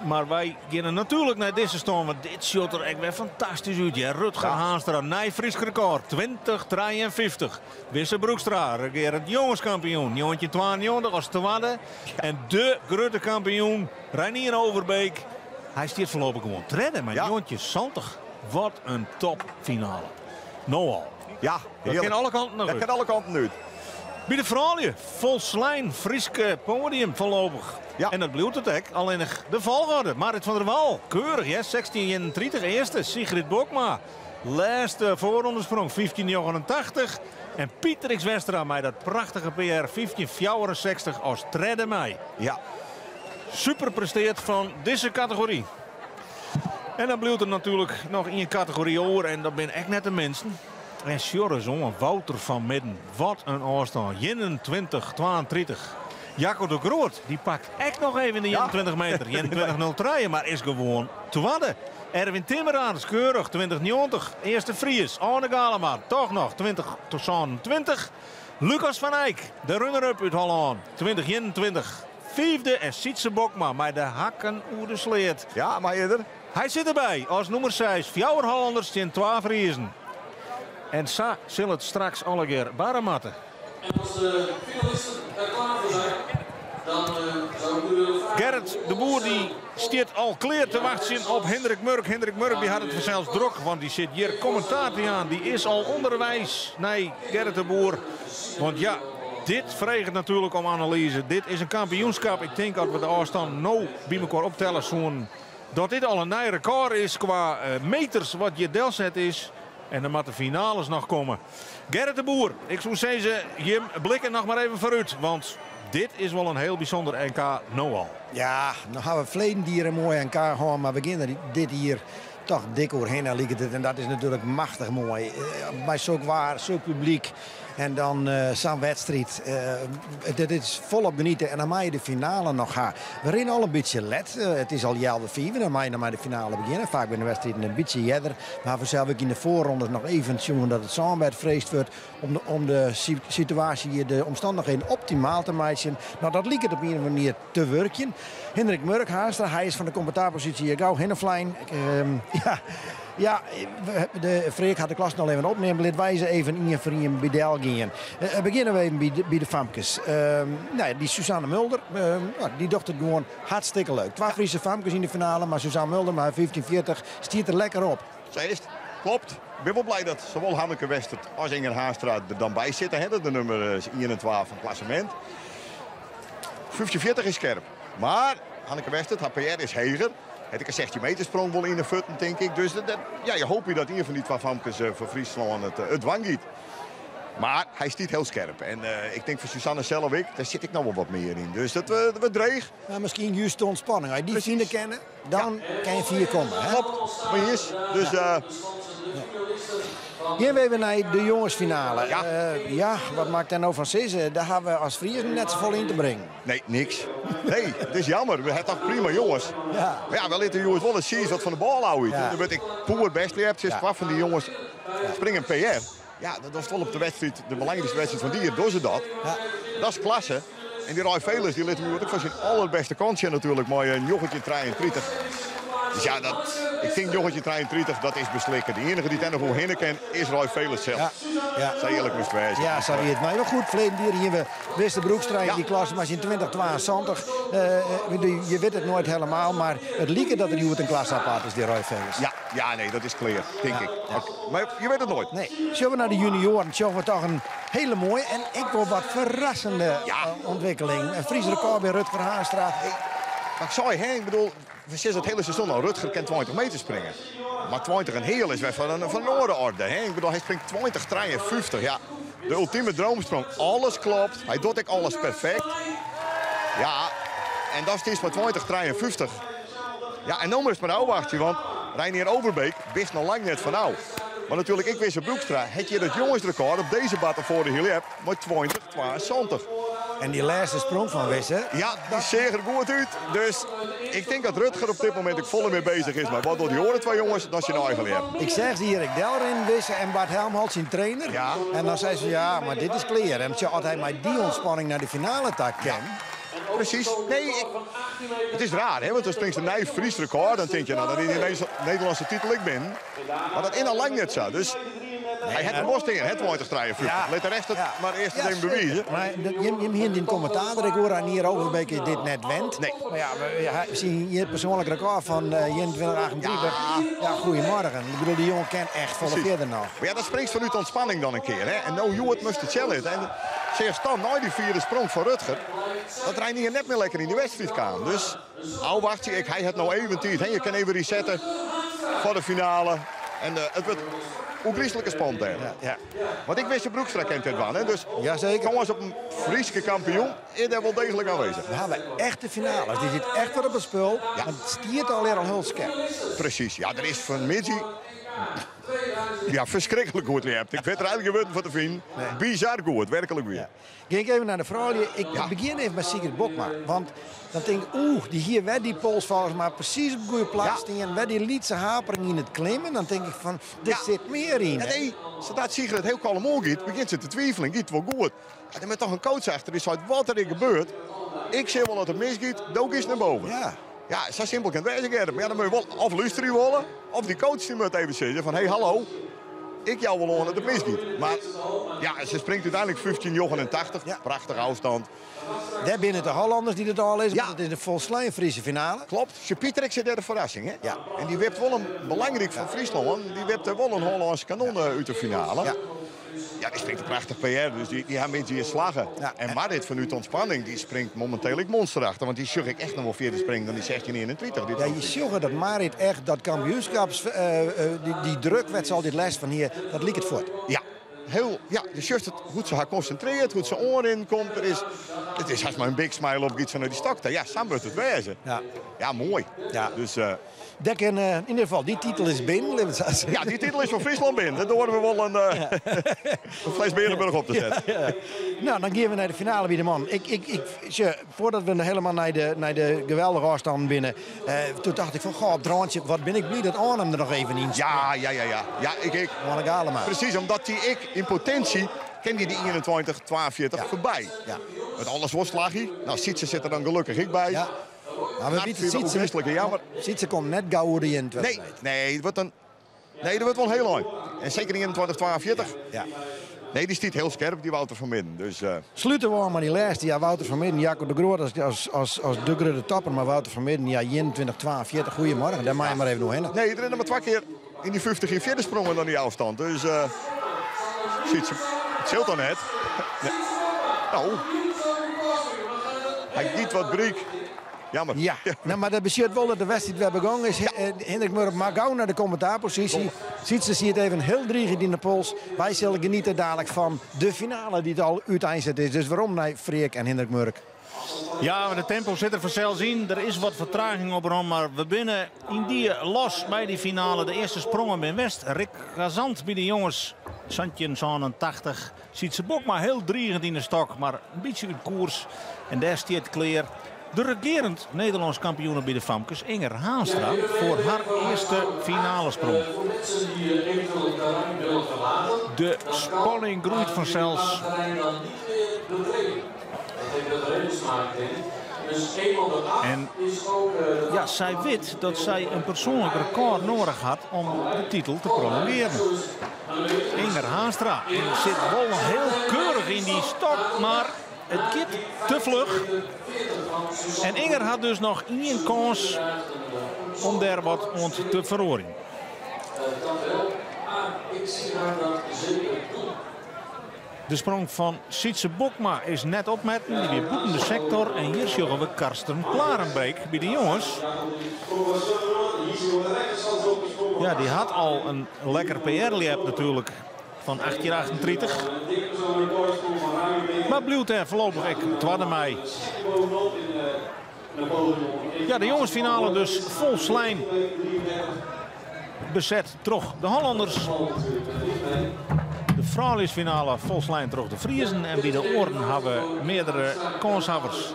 Mar wy geane natuerlik nei dizze stân, want dit sjocht der ek wer fantastysk út. Ja, Rutger Haanstra, nij Frysk rekôr, 2053. Wisse Broekstra, regearend jongeskampioen, 1992 as twadde. En de grutte kampioen, Reinier Overbeek. Hy stiet foarlopich gewoan tredde mei 1970. Wat in topfinale. No al. Ja, dat kin alle kanten noch Dat út. kin alle kanten út. By de froulju, folslein Fryske poadium foarlopich. En dat bliuwt it ek, allinnich de folchoarder. Marit van der Wal, keurich hear, 1631 earste. Sigrid Bokma, lêste foarrondesprong, 1589. En Pieter X Westra mei dat prachtige PR, 1564 as tredde mei. Ja. Super presteart fan dizze kategory. En dan bliuwt der natuerlik noch ien kategory oer en dat binne ek net de minsten. En sjoch ris oan, Wouter van Midden. Wat in ôfstân, 21, 32. Jacco de Groot, dy pakt ek noch even de 21 meter. 21.03, mar is gewoan twadde. Erwin Timmermans, keurich, 20.90. Earste Fries, Arne Galema, toch noch 20.27. Lucas van Eyck, de runner-up út Hollân, 2021. Fiifde en Sytse Bokma mei de hakken oer de sleat. Ja, mar earder. Hy sit derby as nûmer 6. Fjouwer Hollanders tsjin twa Friezen. En sa sil it straks allegear barre moatte. En as de finalisten der klear foar zijn, dan zou ik u willen vragen... Gerrit de Boer dy stiet al klear te wachtsjen op Hindrik Murk. Hindrik Murk dy hat it fansels drok, want dy sit hjir kommentaar te jaan. Dy is al ûnderweis nei Gerrit de Boer. Want ja, dit freget natuerlik om analyze. Dit is in kampioenskap. Ik tink as we de ôfstân no by mekoar optelle soenen, dat dit al in nij rekôr is kwa meters wat hjir delset is. En dan moatte de finales noch komme. Gerrit de Boer, ik soe sizze, jim blikken noch mar even foarút. Want dit is wol in hiel bysûnder NK no al. Ja, no ha we ferleden jier in moai NK hân, mar we gean der dit jier toch dik oerhinne, liket it. En dat is natuerlik machtich moai. By sok waar, sok publyk en dan sa'n wedstriid. Dit is folop geniete en dan mei je de finale noch ha. We rinne al in bytsje let. It is al healwei fiven, dan mei je noch mei de finale begjinne. Faak binne de wedstriden in bytsje earder. We hawwe sels ek yn de foarrondes noch even sjoen dat it sânbêd freesd wurdt om de situaasje hjir, de omstannichheden optimaal te meitsjen. No, dat liket op ien of oare manier te wurkjen. Hindrik Murk, Haanstra, hy is fan de kommentaarposysje hjir gau hinneflein. Ja, ja, de Freark hat de klassen al even opneamd. Lit wy se even ien foar ien by del gean. Begjinne we even by de famkes. Nou ja, dy Suzanne Mulder, nou, dy docht it gewoan hartstikke leuk. Twa Friese famkes yn de finale, mar Suzanne Mulder mei har 1540 stiet der lekker op. Sa is it. Klopt. Ik bin wol blij dat sawol Hanneke Westert as Inger Haanstra der dan by sitte. Hè, dat de nûmer 1 en 2 fan it klassemint. 1540 is skerp. Mar Hanneke Westert, har PR is heger. Hat ek in 16 meter sprong wol yn de fuotten, tink ik. Dus dat, ja, je hoopje dat ien fan dy twa famkes foar Fryslân it dwaan giet. Mar hy stiet hiel skerp. En ik tink foar Suzanne sels ek, dêr sit ek noch wol wat mear yn. Dus dat wurdt dreech. Maar miskien juist de ontspanning. As je dy fine kinne, dan kin je fier komme. Hè? Klopt, maar is. Dus, Gean we even nei de jongesfinale. Ja. Ja, wat moat ik dêr no fan sizze? Dêr hawwe we as Friezen net safolle yn te bringen. Nee, niks. Nee, it is jammer. We ha toch prima jonges. Ja. Mar ja, we litte jonges wol in tsiis wat fan de bal ôf. Ja. Dan wurdt ek poerbêst ljept. Sinds twa fan dy jonges springe in PR. Ja, dat is wol op de wedstriid, de belangrykste wedstriid fan it jier, dogge se dat. Ja. Dat is klasse. En dy Roy Veles dy lit him ek fan syn allerbêste kant sjen natuerlik mei 1933. Dus ja, dat, ik tink 1933, dat is beslikke. De iennige dy't dêr noch oerhinne kin, is Roy Veeles sels. Ja, ja. Sa earlik moast wêze. Ja, sa wie it. Mar hiel goed, ferleden jier hiene we Wisse Broekstra yn dy klasse, mar syn 2072. Je wit it noait helemaal, mar it liket dat er hjoed in klasse apart is, dy Roy Veeles. Ja, ja, nee, dat is klear, tink ik. Mar je wit it noait. Nee. Sjogge we nei de junioaren, sjogge we toch in hele moaie en ek wol wat ferrassende ûntwikkeling. In Frysk rekôr by Rutger Haanstra. Hey, wat ik sei, hè, ik bedoel, we sizze it hiele seizoen al, Rutger kin 20 meter springe. Mar 20 en heal is wer fan in oare orde. Hè? Ik bedoel, hy springt 20, 53. Ja, de ultieme droomsprong. Alles klopt. Hy docht ek alles perfekt. Ja, en dan stiest mei 20, 53. Ja, en no moatst mar ôfwachtsje, want Reinier Overbeek wist noch lang net fan ôf. Mar natuerlik ek Wisse Broekstra hat hjir it jongesrekôr op dizze barte foar de healljep mei 20, 72. En dy lêste sprong fan Wisse? Ja, dy seach der goed út. Dus ik tink dat Rutger op dit momint ek folle mear bezich is mei wat dogge dy oare twa jonges dan syn eigen ljep. Ik seach se hjir ek delrinnen, Wisse en Bart Helmholt, syn trainer. Ja. En dan sei se, ja, mar dit is klear. En tsja, as hy mei dy ûntspanning nei de finale ta kin. Ja, presys. Nee, ik, it is raar, hè, want dan springst in nij Frysk rekôr. Dan tink je, no, dan is dy Nederlânske titel ek binnen. Mar dat is al lang net sa. Dus hy hat der wol stean, hè, 2053. Lit de rest it mar earst ris even bewize. Maar jim hienen dyn kommentaar der ek oer, Reinier Overbeek is dit net wend. Nee. Mar ja, syn persoanlik rekôr fan 21,38. Ja, goeiemorgen. Ik bedoel, dy jonge kin echt folle fierder noch. Mar ja, dat springst fanút ûntspanning dan in kear, hè. En no hjoed moast it sjen litte. En seachst dan, nei dy fierde sprong fan Rutger, dat Reinier net mear lekker yn de wedstriid kaam. Dus Ôfwachtsje, ek hy hat no even tiid. Hè? Je kin even resette foar de finale. En it wurdt ôfgryslike spannend dêr. Ja. Want ek Wisse Broekstra kin dit dwaan. Hè? Dus Jazeker. kâns op in Fryske kampioen is dêr wol deeglik oanwêzich. We hawwe echte finales. Der sit echt wat op it spul. Ja. Want it stiet allegear al hiel skerp. Presys. Ja, der is fan 'e middei ja, ferskriklik goed ljept. Ik wit der eigentlik gjin wurden foar te finen. Bizar goed, werklik wier. Ja. Gean ik even nei de froulju. Ik begjin even mei Sigrid Bokma. Want dan tink ik, oeh, dy hie wer dy pols folgens my presys op it goede plak stean. Wer dy lytse hapering yn it klimmen. Dan tink ik fan, der sit mear yn. Ja, nee, sadra't Sigrid hiel kalm oan giet, begjint se te twiveljen. Giet it wol goed? Ja, der moat toch in coach achter dy seit wat der ek gebeurt. Ik sjoch wol dat it misgiet, do giest nei boven. Ja. Ja, sa simpel kin it wêze, Gerrit. Mar ja, dan moatte je wol of lústerje wolle, of dy coach dy moat even sizze fan, hey, hallo, ik jou wol oan dat it misgiet. Mar ja, se springt úteinlik 15,89. Prachtige ôfstân. Dêr binne it de Hollanners dy't it ôflizze, want it is in folslein Friese finale. Kloppet. Sjoch, Pieter sit dêr de ferrassing, hè? Ja. En dy wipt wol in belangryk foar Fryslân. Dy wipt der wol in Hollânske kanon út de finale. Ja. Ja, dy springt in prachtich PR, dus dy ha middei slagge. En Marit fanút ûntspanning, dy springt mominteel ek monsterachtich, want dy sjoch ik echt noch wol fierder springen dan dy 16,31. Ja, je sjogge dat Marit echt dat kampioenskaps, dy druk wêr't se altyd lêst fan hie, dat liket fuort. Ja, hiel, ja, je sjochst it, hoe't se har konsintrearret, hoe't se oanrinnen komt. Der is, it is hast mei in big smile op giet se nei dy stok ta. Ja, sa moat it wêze. Ja. Ja, moai. Ja. Dus, Dêr kin, yn ieder gefal, dy titel is binnen, litte we it sa sizze. Ja, dy titel is foar Fryslân binnen. Dêr doare we wol in fles Bearenburch op te setten. Ja, ja. No, dan gean we nei de finale by de mannen. Ik, sjoch, foardat we helemaal nei de geweldige ôfstannen binne, doe tocht ik fan, goh, op it rântsje, wat bin ik bliid dat Arnhem der noch even yn springt. Ja, ja, ja, ja. Ja, ik ek. Oane Galema. Presys, omdat dy ek yn potinsje kin dy de 21, 42 foarby. Ja. Want alles wol slagje. No, Sytse sit der dan gelokkich ek by. Ja. Maar we wite, Sytse, jammer. Sytse komt net gau oer de 21 Nee, meter. nee, it wurdt in, nee, dat wurdt wol hiel ein. En seker 21, 42. Ja. Nee, dy stiet hiel skerp, dy Wouter van Midden. Dus, Slute we ôf mei dy lêste. Ja, Wouter van Midden, Jacob de Groot as de grutte topper. Mar Wouter van Midden, ja, 21, 42. Goeiemorgen, dêr mei je mar even oerhinne. Nee, der is noch mar twa kear yn dy 50 jier fierder sprongen dan dy ôfstân. Dus, Sytse, it sil dan net. Nee. No, hy giet wat bryk. Jammer. Ja, no, mar dat betsjut wol dat de wedstriid wer begûn is. Ja. Hindrik Murk mar gau nei de kommentaarposysje. Sytse siet even hiel driigjend yn de pols. Wy sille geniete dalik fan de finale dy't al úteinset is. Dus werom nei Freark en Hindrik Murk. Ja, mar de tempo sit der fansels yn. Der is wat fertraging oprûn, mar we binne yndie los by dy finale. De earste sprongen binne west. Rick Gazant by de jonges 1787. Sytse Bokma hiel driigjend yn de stok, mar in bytsje út koers. En dêr stiet klear de regearend Nederlânsk kampioene by de famkes, Inger Haanstra, foar har earste finalesprong. De spanning groeit fansels. En ja, sy wit dat sy in persoanlik rekôr nedich hat om de titel te prolongearjen. Inger Haanstra sit wol hiel keurich yn dy stok, mar it giet te fluch. En Inger hat dus noch ien kâns om dêr wat oan te feroarjen. De sprong fan Sytse Bokma is net opmetten. Dy wie bûten de sektor. En hjir sjogge we Karsten Klarenbeek by de jonges. Ja, dy hat al in lekker PR-ljep natuerlik fan 1838. Mar bliuwt dêr foarlopich ek twadde mei. Ja, de jongensfinale dus folslein beset troch de Hollanners. De frouljusfinale folslein troch de Friezen. En by de oaren ha we meardere kânshawwers.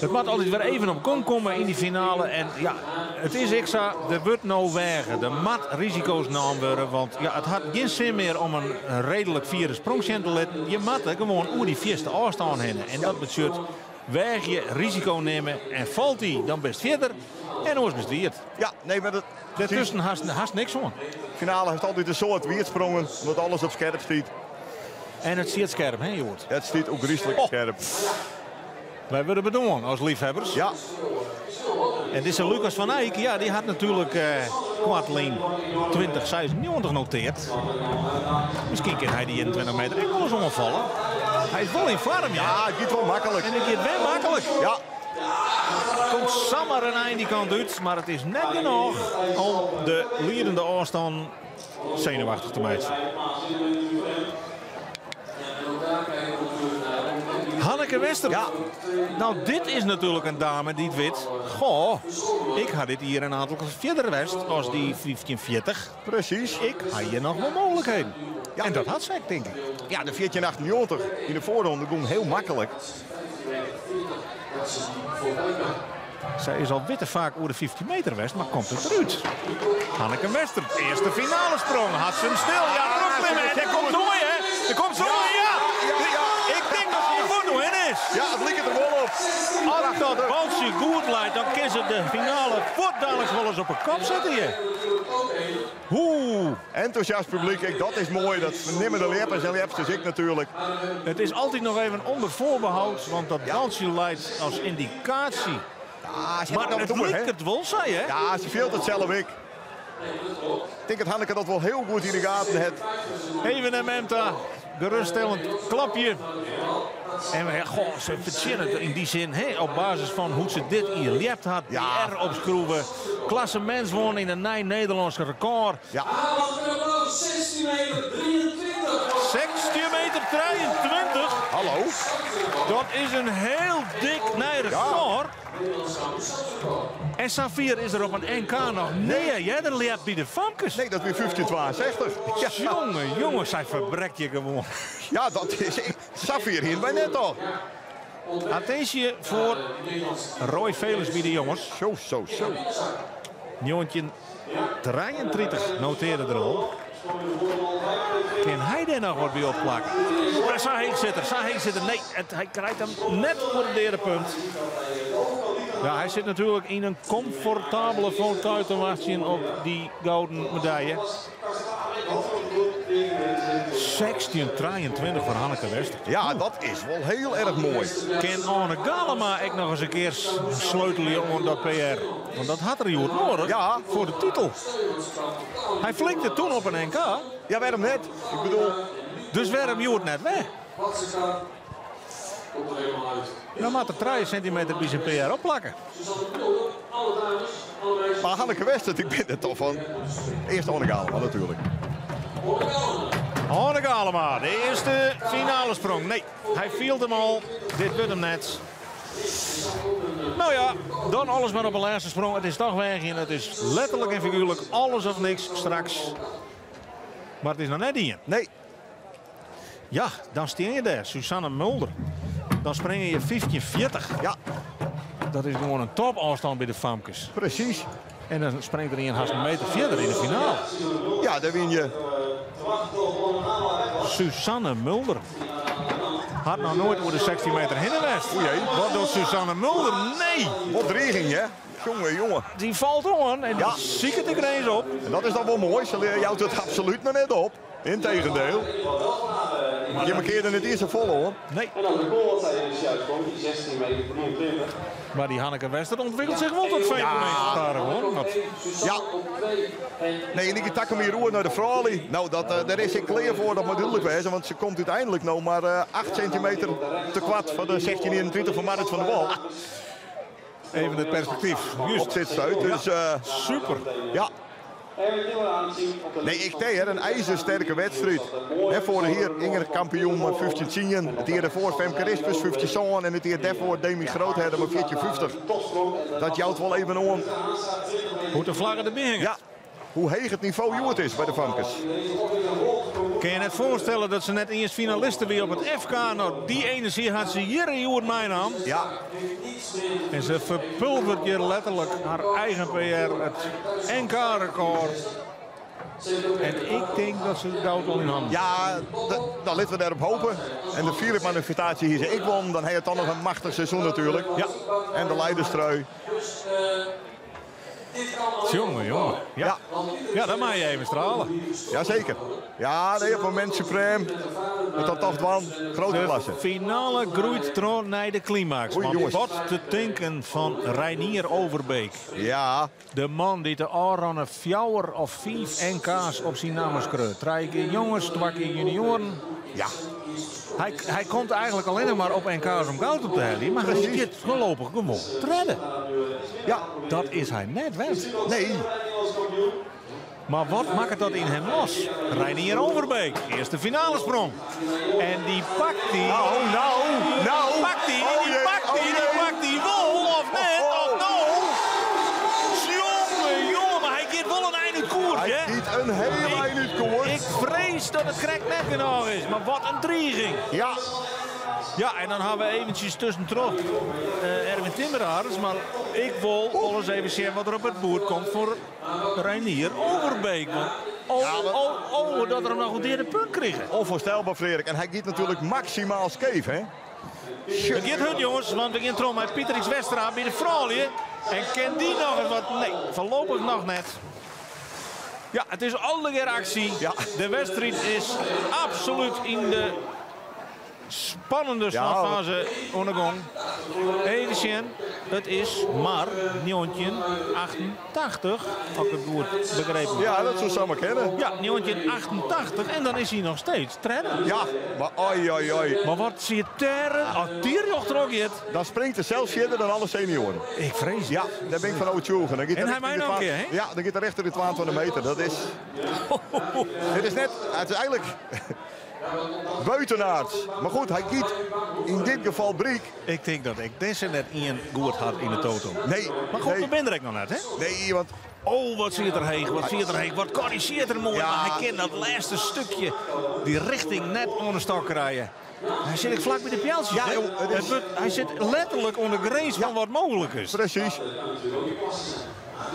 It moat altyd wer even op gong komme yn dy finale. En ja, it is ek sa, der wurdt no weage. Der moat risiko's naam wurde, want ja, it hat gjin sin mear om in reedlik fiere sprong sjen te litten. Je moatte gewoan oer dy fierste ôfstân hinne. En dat betsjut weagje, risiko nimme en falt dy, dan bist fierder. En oars bist wiet. Ja, nee, mar dat... Dêrtusken hast, hast niks oan. Finale hast altyd in soad wietsprongen, omdat alles op skerp stiet. En it stiet skerp, hè, Joerd? It stiet ôfgryslik oh. skerp. Wy wurde bedoarn as leafhebbers. Ja. En dizze Lucas van Eyck, ja, dy hat natuerlik eh, koartlyn 2096 noteard. Miskien kin hy dy 21 meter ek wol ris oanfalle. Hy is wol yn foarm, ja. Ja, it giet wol maklik. En it giet wer maklik. Ja. Komt samar in ein dy kant út, mar it is net genôch om de liedende ôfstân senuwachtich te meitsjen. Hanneke Wester. Ja. Nou, dit is natuerlik in dame dy't wit. Goh, ik ha dit jier in oantal kear fierder west as dy 1540. Presys. Ik ha hjir noch wol mooglikheden. Ja. En dat hat se ek, tink ik. Ja, de 1498 yn de foarronde gong hiel maklik. Sy is al witte faak oer de 15 meter west, mar komt it derút. Hanneke Wester, earste finalesprong. Hat se him stil? Ja, trochklimme. En der komt oei, hè? Der komt se oei, ja! Ik tink dat se der fuort oerhinne is. Ja, it liket der wol op. As dat baltsje goed leit, dan kin se de finale fuortdaliks wol ris op 'e kop sette hjir. Hoe? Entûsjast publyk, ek dat is moai. Dat fernimme de ljeppers en ljepsters ek natuerlik. It is altyd noch even ûnder foarbehoud, want dat baltsje leit as yndikaasje. Ja, Mar it liket wol sa, hè? Ja, se fielt it sels ek. Ik tink dat Hanneke dat wol hiel goed yn de gaten hat. Even in Menta, geruststellend klapje. En ja, goh, se fertsjinnet it yn dy sin, hè, op basis fan hoe't se dit jier ljept hat, ja. PR opskroeven, klassemintswûn yn in nij Nederlânsk rekôr. Ja. 16 meter 23. 16 meter 23. Hallo. Dat is in hiel dik nij rekôr. En safier is der op in NK noch nea earder ljept by de famkes. Nee, dat wie 1562. Ja. Jonge, jonge, sy ferbrekt je gewoan. Ja, dat is safier hiene wy net al. Attinsje foar Roy Velis by de jonges. Zo, zo, zo. 1933 notearde er al. Kin hy dêr noch wat by opplakke? Sa heech sit er, sa heech sit er. Nee, it, hy krijt him net oer it deade punt. Ja, hy sit natuerlik yn in komfortabele fauteuil te wachtsjen op dy gouden medalje. 16-23 foar Hanneke Wester. Ja, dat is wol hiel erch moai. Kin Arne Galema ek noch ris in kear sleutelje oan dat PR? Want dat hat er hjoed nedich ja. foar de titel. Hy flikte toen op in NK. Ja, wêrom net? Ik bedoel... Dus wêrom hjoed net wer? Dan moat er 3 sintimeter by syn PR opplakke. Maar Hanneke Wester, ik ben er toch van. Eerst Arne Galema natuurlijk. Arne Galema, de earste finalesprong. Nee, hy fielt him al. Dit wurdt him net. No ja, dan alles mar op de lêste sprong. It is toch weagjen. It is letterlik en figuerlik alles of niks straks. Mar it is noch net dien. Nee. Ja, dan stean je dêr, Suzanne Mulder. Dan springe je 15,40. Ja. Dat is gewoan in topôfstân by de famkes. Presys. En dan springt der ien hast in meter fierder yn de finale. Ja, dêr win je. Suzanne Mulder. Hat noch noait oer de 16 meter hinne west. O jee. Wat docht Suzanne Mulder? Nee! Wat driging, hè? Jonge, jonge. Dy falt oan en dy siket de grins op. En dat is dan wol moai. Se jout it absolút noch net op. Integendeel. Je markeerde it earste folle oan. Nee. En dan de goal wat zij in de uitkomt, die 16 meter 23. Maar die Hanneke Wester ontwikkelt zich wel tot veel ja. hoor. Want... Ja. Nee, en ik tak hem hier oer naar de froulju. Nou, dat, daar is ik klaar voor, dat moet duidelijk wezen. Want ze komt uiteindelijk nou maar 8 centimeter te kwart van de 1621 van Marit van der Wal. Even het perspectief. Juist. Op dit stuit. Dus, super. Ja. Nee, ik deed een ijzersterke wedstrijd. He, voor hier Inger kampioen met 15-10. Het jaar daarvoor Femke Rispers 15-7 en het jaar daarvoor Demi Grootherder met 14-50. Dat jouwt wel even om. Hoe de vlaggen erbij hangen. Ja, hoe heeg het niveau het is bij de Famkes. Kun je net voorstellen dat ze net eerst finalisten weer op het FK. Nou, die energie had ze hier in Joert mijn naam. Ja. En ze verpulvert hier letterlijk haar eigen PR, het NK-record. En ik denk dat ze het goud al in handen Ja, dan laten we daarop hopen. En de vierde manifestatie hier, ik won, dan heeft het dan nog een machtig seizoen natuurlijk. Ja. En de leiderstrui. Jongen, jongen. Ja. Ja, dan mag je even stralen. Jazeker. Ja, nee, op moment supreme. Met dat toch dwan. Grote klasse. De finale groeit trouw naar de climax. Oei, Want jongens. wat te denken van Reinier Overbeek. Ja. De man die de Aronne fjouwer of 5 NK's op zijn naam skreeuwt. 3 keer jongens, 2 keer junioren. Ja. Hij komt eigenlijk alleen nog maar op NK's om goud op te halen. Maar hij zit voorlopig gewoon te redden. Ja. Dat is hij net wend. Nee. Maar wat maakt dat in hem los? Reinier Overbeek, eerste finale sprong. En die pakt die. Nou, nou, nou. Die pakt die, Oh die jee, pakt die, oh die jee. pakt die wol of net, Oh, of no. Jongen, jongen, maar hij gaat wel een eind uit koers, Hij hè? giet een heel eind uit koers. Ik vrees dat het krek net genoeg is, maar wat een dreiging. Ja. Ja, en dan hebben we eventjes tussendoor Erwin Timmerharders. Maar ik wil al eens even zien wat er op het boord komt voor Reinier Overbeek. Want oh, oh, oh, dat er hem nog een derde punt kregen. Onvoorstelbaar, Frederik. En hij giet natuurlijk maximaal scheef, hè? Het gaat goed, jongens, want we gaan trom met Pieter X Westra bij de vrouwen. En kent die nog eens wat? Nee, voorlopig nog net. Ja, het is alle keer actie. Ja. De wedstrijd is absoluut in de spannende Ja, slotfase ondergang. Even zien, het is maar 1988, als ik het goed begrepen heb. Ja, dat zou zomaar kennen. Ja, 1988 en dan is hij nog steeds trainer. Ja, maar oi, oi, oi. Maar wat zie je terren? Als die jocht er ook in. Dan springt er zelfs verder dan alle senioren. Ik vrees het. Ja, daar ben ik van overtuigd. Dan gaat En de hij mij rechter nog een in de keer, hè? Ja, dan gaat de rechter de 12 meter. Dat is... Dit is net... Het is eigenlijk... Buitenaards. Maar goed, hij kiet in dit geval Briek. Ik denk dat ik deze net één goed had in de totem. Nee. Maar goed, nee. we ben er ook nog net, hè? Nee, want... Oh, wat zie je er heeg, wat zie je er heeg, wat corrigeert er mooi. Ja. Maar hij kent dat laatste stukje, die richting net onder de stok rijden. Hij zit ik vlak bij de pijltjes. Ja, hè? joh, het is- Hij zit letterlijk onder de grens van wat mogelijk is. Precies.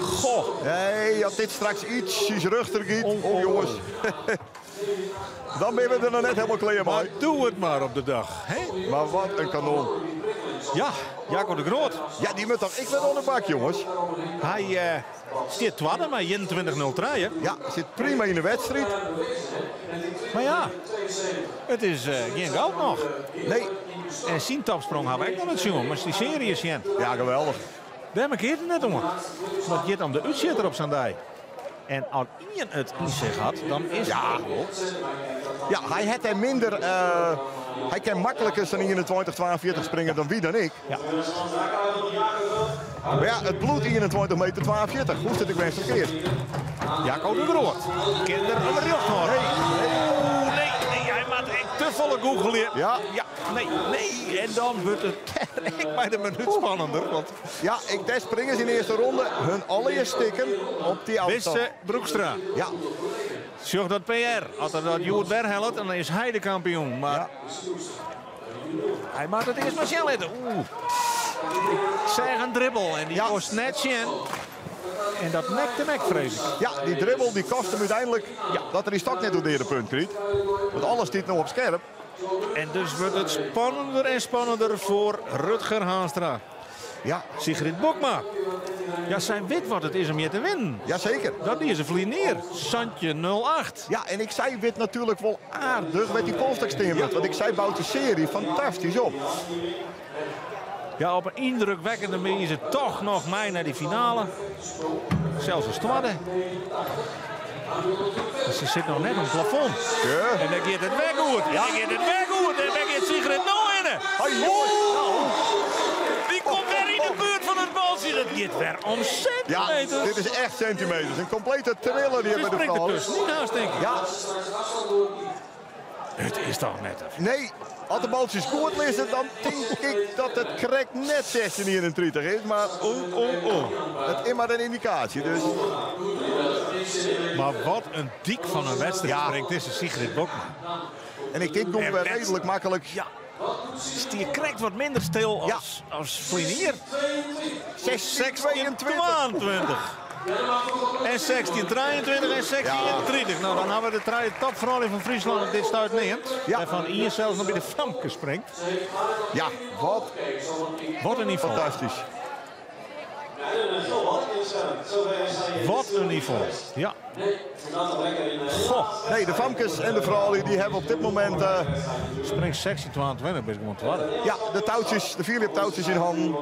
Goh. Nee, als dit straks iets is ruchter giet. Oh, jongens. Dan ben we er nog net helemaal klaar mee. Maar doe het maar op de dag. Hè? Maar wat een kanon. Ja, Jacob de Groot. Ja, die moet toch ik ben onder de bak, jongens. Hij zit tweede, maar 21-03. Hè? Ja, zit prima in de wedstrijd. Maar ja, het is geen goud nog. Nee. En zijn topsprong hebben we ook nog niet zien, maar die serie is geen. Ja, geweldig. Daar markeert het net om. Want je om de uitzitter op zijn dij. En als Ian het in zich had, dan is Ja. het wel. Ja, hij had er minder. Hij kan makkelijker zijn 21, 42 springen dan wie dan ik. Ja. Maar ja, het bloed 21 meter 42. Hoe zit ik weer verkeerd? Jaco de Groot. Kinder een recht hoor. Nee, nee, nee, hij maakt echt te volle googelen. Ja. Ja, nee, nee. En dan wordt het echt bij de minuut spannender. Want Ja, ik des springers in de eerste ronde hun allereerst stikken op die afstand. Wisse Broekstra. Ja. Zorg dat PR. Als hij dat Joert Berhellet, dan is hij de kampioen. Maar Ja. hij maakt het eerst maar snel in. Oeh. Ik zeg een dribbel en die Ja. kost net in. En dat nek te nek, vrees ik. Ja, die dribbel die kost hem uiteindelijk Ja. dat er die stok net door de punt kriet. Want alles stiet nog op scherp. En dus wurdt it spannender en spannender foar Rutger Haanstra. Ja. Sigrid Bokma. Ja, sy wit wat it is om hjir te winnen. Jazeker. Dat die se ferline jier. 17.08. Ja, en ik sei wit natuerlik wol aardich wêr't dy polsstok stean moat. Want ik sei bout de searje fantastysk op. Ja, op in yndrukwekkende wize toch noch mei nei dy finale. Sels as twadde. Se sit noch net oan it plafond. Ja. En dan giet it wer goed. En dan giet it wer goed. En dêr giet Sigrid no hinne. Oeh. Die komt wer yn de buert fan it baltsje. Dat giet wer om sintimeters. Ja, dit is echt sintimeters. In komplete thriller hjir Se by de springt der froulju. tuskenyn hast, tink ik. Ja. It is toch net. Nee, as de baltsjes goed lizze, dan tink ik dat it krekt net 16,31 is. Mar oeh, oeh, oeh. It is mar in yndikaasje. Dus. Mar wat in dyk fan in wedstriid Ja. springt dizze Sigrid Bokma. En ik tink gie wer reedlik maklik. Ja, stie krekt wat minder stil as, as ferline jier. 16, 22. En 16, 23 en 16, 31. No, dan ha we de trije topfroulju fan Fryslân op dit stuit neamd. Ja. Wêrfan ien sels noch by de famkes springt. Ja, wat. Wat in nivo. Fantastysk. Wat in nivo. Ja. Goh. Nee, de famkes en de froulju dy hawwe op dit momint... Springt 16, 22, bist gewoan twadde. Ja, de toutsjes, de fierljeptoutsjes yn hannen.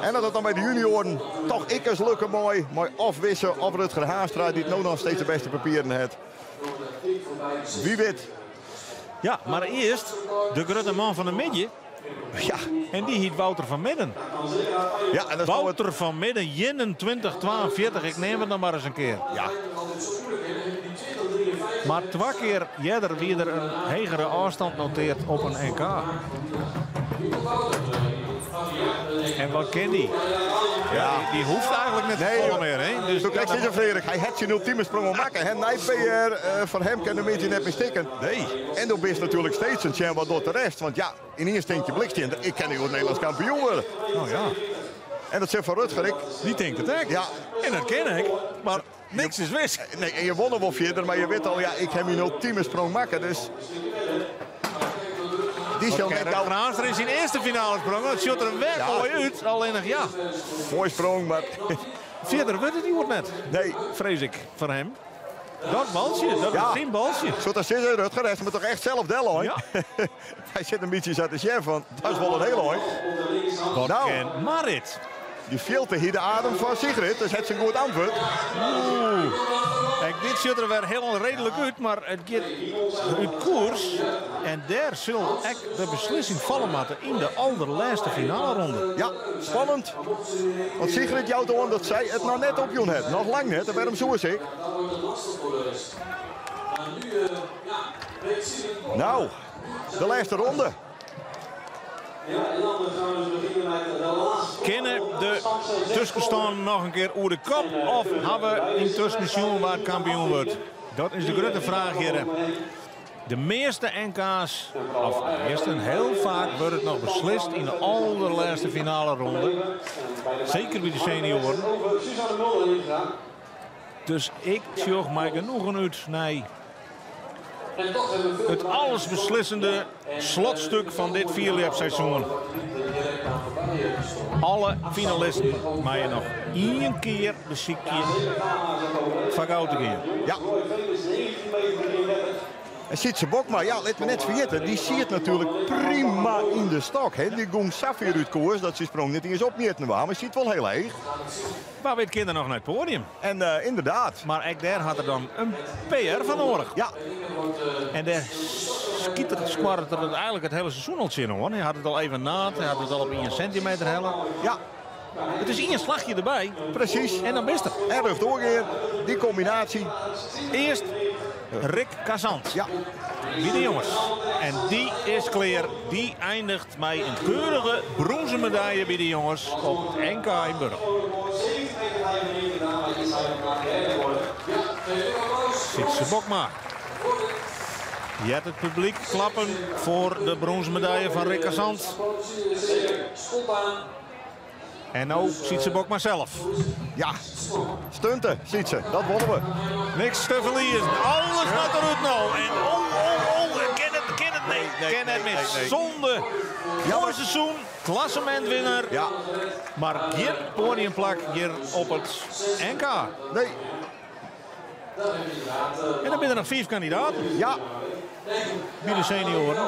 En dat it dan by de junioaren toch ek ris lukke mei, mei of Wisse of Rutger Haanstra, dy't no noch steeds de bêste papieren hat. Wie wit. Ja, mar earst de grutte man fan de middei. Ja. En dy hjit Wouter van Midden. Ja, en dat is Wouter van Midden, 21, 42. Ik neam it noch mar ris in kear. Ja. Mar twa kear earder wie der in hegere ôfstân notearre op in NK. En wat kin dy? Ja, dy hoecht eigentlik net Nee, folle mear. Hè? Dus ik sis Frederik, hy hat syn ultieme sprong al makke. En nij PR fan him kin de middei net mear stikken. Nee. En do bist natuerlik steeds oan it sjen wat docht de rest. Want ja, ynienen tinkt je bliksjen, ik kin wol Nederlânsk kampioen wurde. Oh ja. En dat sit foar Rutger ek. Dy tinkt it ek. Ja. En dat kin ek. Mar niks is wis. Nee, en je won wol fierder, mar je witte al, ja, ik ha myn ultieme sprong makke. Dus dy sil net gau... Haanstra yn syn earste finale sprongen. It sjocht der wer Ja. moai út. Allinnich ja. Moai sprong, mar... Fierder wurdt it hjoed net. Nee. Frees ik foar him. Dat baltsje, dat Ja. is syn baltsje. Zo dat is Rutger, hij moet toch echt zelf del, hoor. Ja. Hij zit een beetje zo te chef van, dat is wel een heel hoor. Wat Nou. ken Marit? Die filter hier de adem van Sigrid, dus het is een goed antwoord. Oeh. Kijk, dit ziet er weer heel redelijk uit, maar het gaat uit koers. En daar zal echt de beslissing vallen moeten in de allerlaatste finale ronde. Ja, spannend. Want Sigrid jouwt aan dat zij het nog net op heeft. Nog lang net, en waarom zo is ik? Nou, de laatste ronde. Kennen de tuskenstand noch in kear oer de kop of ha we yntusken sjoen wa't kampioen wurdt? Dat is de grutte fraach hjir. De measte NK's, of de measte, hiel faak wurdt it noch beslist yn de allerlêste finale ronde. Seker by de senioaren. Dus ik sjoch mei genoegen út nei it allesbeslissende slotstik fan dit fierljepseizoen. Alle finalisten meie noch ien kear besykje foar goud te gean. Ja. En Sietse Bokma, ja, lit my net ferjitte, dy siet natuerlik prima yn de stok. Hè. Dy gong sa fier út koers dat syn sprong net iens opmjitten waard, mar siet wol hiel heech. Wa wit kin er noch nei it poadium. En ynderdaad. Mar ek dêr hat er dan in PR foar nedich. Ja. En dêr skiet er, skoarret er it eigentlik it hiele seizoen al tsjinoan. Hy hat it al even naad, hy hat it al op 1 sintimeter helle. Ja. It is ien slachje derby. Presys. En dan bist der. En rjochtdoar gean, dy kombinaasje. Earst Rick Kazant. Ja. By de jonges. En dy is klear. Dy einiget mei in keurige brûnzen medaille by de jonges op it NK yn Burgum. Sietse Bokma. Heart it publyk klappen foar de brûnzen medaille fan Rick Kazant. En no Sytse Bokma sels. Ja, stunte Sytse, dat wolle we. Niks te ferliezen. Alles moat derút no. En oh, oh, oh, kin it, kin it nee, Nee, kin net nee, mis. nee, nee. Zonde. Moai seizoen, klassementwinner. Ja. Mar gjin poadiumplak hjir op it NK. Nee. En dan binne der noch fiif kandidaten. Ja. By de senioaren.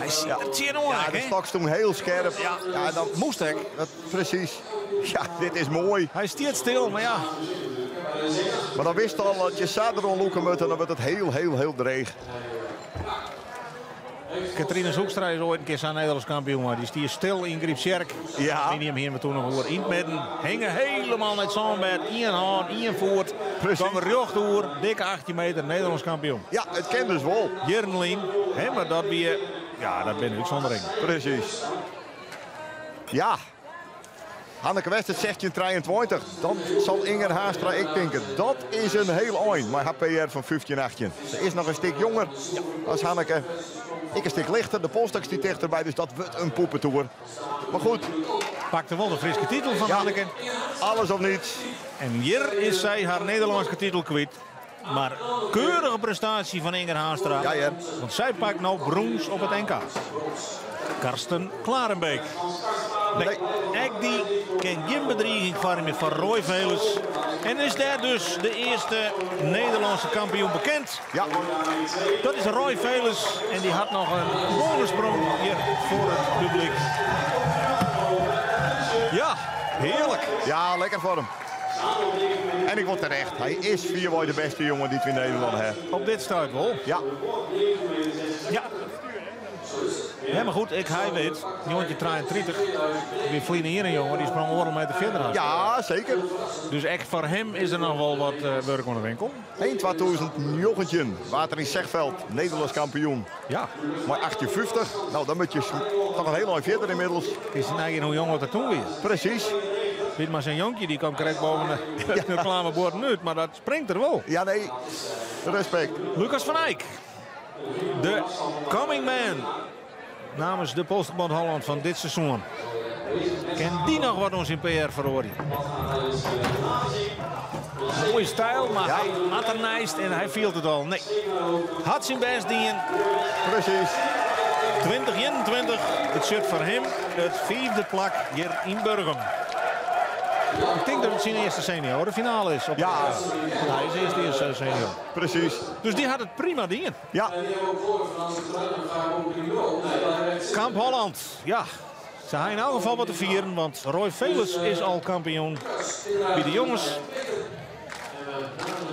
Hy sit der tsjinoan. Ja, de stok stond heel scherp. Ja. Ja, dat moest ek. Dat, precies. Ja, dit is mooi. Hy stiet stil, mar ja. Maar dan wist al dat je Sadron loeken moet en dan wordt het heel, heel, heel dreig. Catrinus Hoekstra is oait in kear sa'n Nederlânsk kampioen, mar dy stie stil yn Gryptsjerk. Ja. Minium hiene we toen noch oer yn it midden. Hinge helemaal net sânbêd, ien hân, ien foet. Precies. Kom rjocht oer, dikke 18 meter, Nederlânsk kampioen. Ja, it kin dus wol. Jierren lyn, hè, mar dat wie, ja, dat binne útsûnderingen. Precies. Ja. Hanneke Westert 16-23. Dan zal Inger Haanstra ik denken, dat is een heel eind. Maar haar PR van 15-18. Ze is nog een stuk jonger als Hanneke. Ik een stuk lichter, de polstok stiet dichterbij, dus dat wordt een poepentoer. Maar goed. Pakte wel de Fryske titel fan Ja. Hanneke. Alles of niets. En hjir is sy har Nederlânske titel kwyt. Mar keurige prestaasje fan Inger Haanstra. Ja, ja. Want sy pakt no brûns op it NK. Karsten Klarenbeek. Nee, ek dy kin gjin bedriging foarmje foar Roy Veles. En is dêr dus de earste Nederlânske kampioen bekend. Ja. Dat is Roy Veles en dy hat noch in bonussprong hjir foar it publyk. Ja, hearlik. Ja, lekker foar him. En ik word terecht. Hy is fierwei de bêste jonge dy't we yn Nederlân ha. Op dit stuit wol. Ja. Ja. Ja, mar goed, ik hy wit, 1933, wie ferline jier in jonge, dy sprong oardel meter fierder hast. Ja, seker. Dus ek foar him is der noch wol wat wurk oan de winkel. 1 2019 waard er yn Zegveld Nederlânsk kampioen. Ja. Mei 1850. No, dan moat je toch in hiel ein fierder ynmiddels. Is it neigean hoe jong oft er toen wie. Precies. Wit mar sa'n jonkje, dy komt krekt boppe de reklameborden út, mar dat springt er wol. Ja, nee. Respekt. Lucas van Eyck. De coming man. Namens de Polstokbond Holland fan dit seizoen. Kin dy noch wat oan syn PR feroarje? Moaie styl, mar hy moat der neist en hy fielt it al. Nee. Hat syn bêst dien. Precies. 2021 betsjut foar him it fiifde plak hjir yn Burgum. Ik tink dat it syn earste senioarefinale is. Op Ja. Want hy is earst earste senior. Precies. Dus dy hat it prima dien. Ja. Kamp Holland, ja. Se ha yn elk gefal wat te fieren, want Roy Veles is al kampioen by de jonges.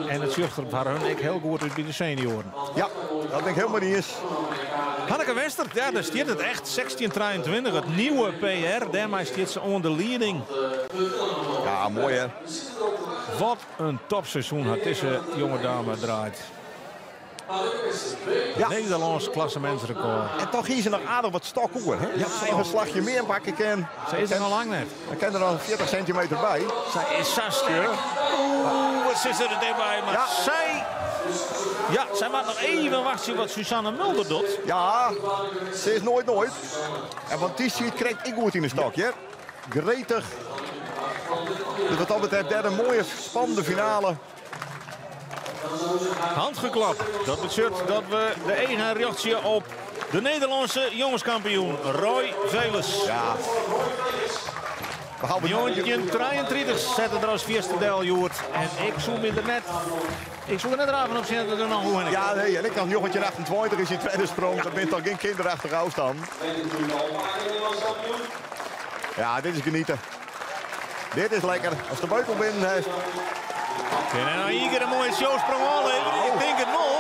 En it sjocht der foar hun ek hiel goed út by de senioaren. Ja, dat bin ik hielendal iens. Hanneke Westert, ja, dêr stiet it echt. 16-23, it nije PR. Dêrmei stiet se oan de lieding. Ja, moai hè. Wat in topseizoen hat dizze jonge dame draaid. Ja. Nederlânsk klassemintsrekôr. En toch hie se noch aardich wat stok oer. Hè? Ja, As se noch in slachje mear pakke kin. Se is der noch lang net. Dan kin der noch 40 sintimeter by. Sy is sa sterk. Oeh, wat sit se der dêrby. Mar Ja. sy... Ja, sy moat noch even wachtsje wat Suzanne Mulder docht. Ja, se is noait noait. En want dy siet krekt ek goed yn de stok, hè? Gretig. Dus wat dat betreft, dêr in moaie spannende finale. Handgeklap. Dat betsjut dat we de eagen rjochtsje op de Nederlânske jongeskampioen Roy Veles. Ja. Behalve 1933 sette er as fierste del hjoed. En ik soe my der net, ik soe der net raar fan op sjen dat er noch oerhinne Ja, nee, en ik nog 1928 is die tweede sprong. Dat bent toch geen kinderachtige afstand. Ja, dit is genieten. Dit is lekker. As de beukel binnen is. Kin hy no ien kear in moaie showsprong ôfleverje? Ik tink it wol.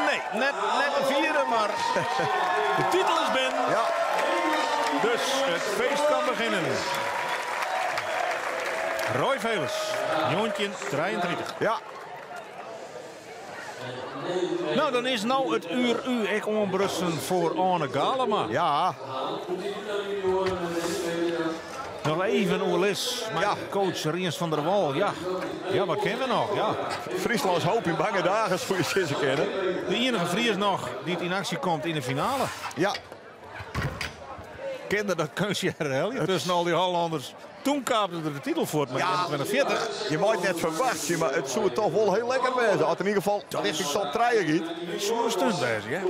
Nee, net de vierde, mar de titel is binnen. Ja. Dus it feest kin begjinne. Roy Veles, 1933. Ja. No, dan is no it uur U ek oanbrutsen foar Anne Galama. Ja. Noch even oerlis mei coach Rients van der Wal. Ja, ja wat kinne we noch? Ja. Fryslâns hoop yn bange dagen, soe je sizze kinne. De iennige Fries noch dy't yn aksje komt yn de finale. Ja. Kin er dat keunstje herhelje tusken al dy Hollanders? Toen kaapte er de titel fuort mei 21-40. Je mei it net ferwachtsje, mar it soe toch wol hiel lekker wêze as er yn ieder gefal richting top trije giet. Soe in stunt wêze, hè?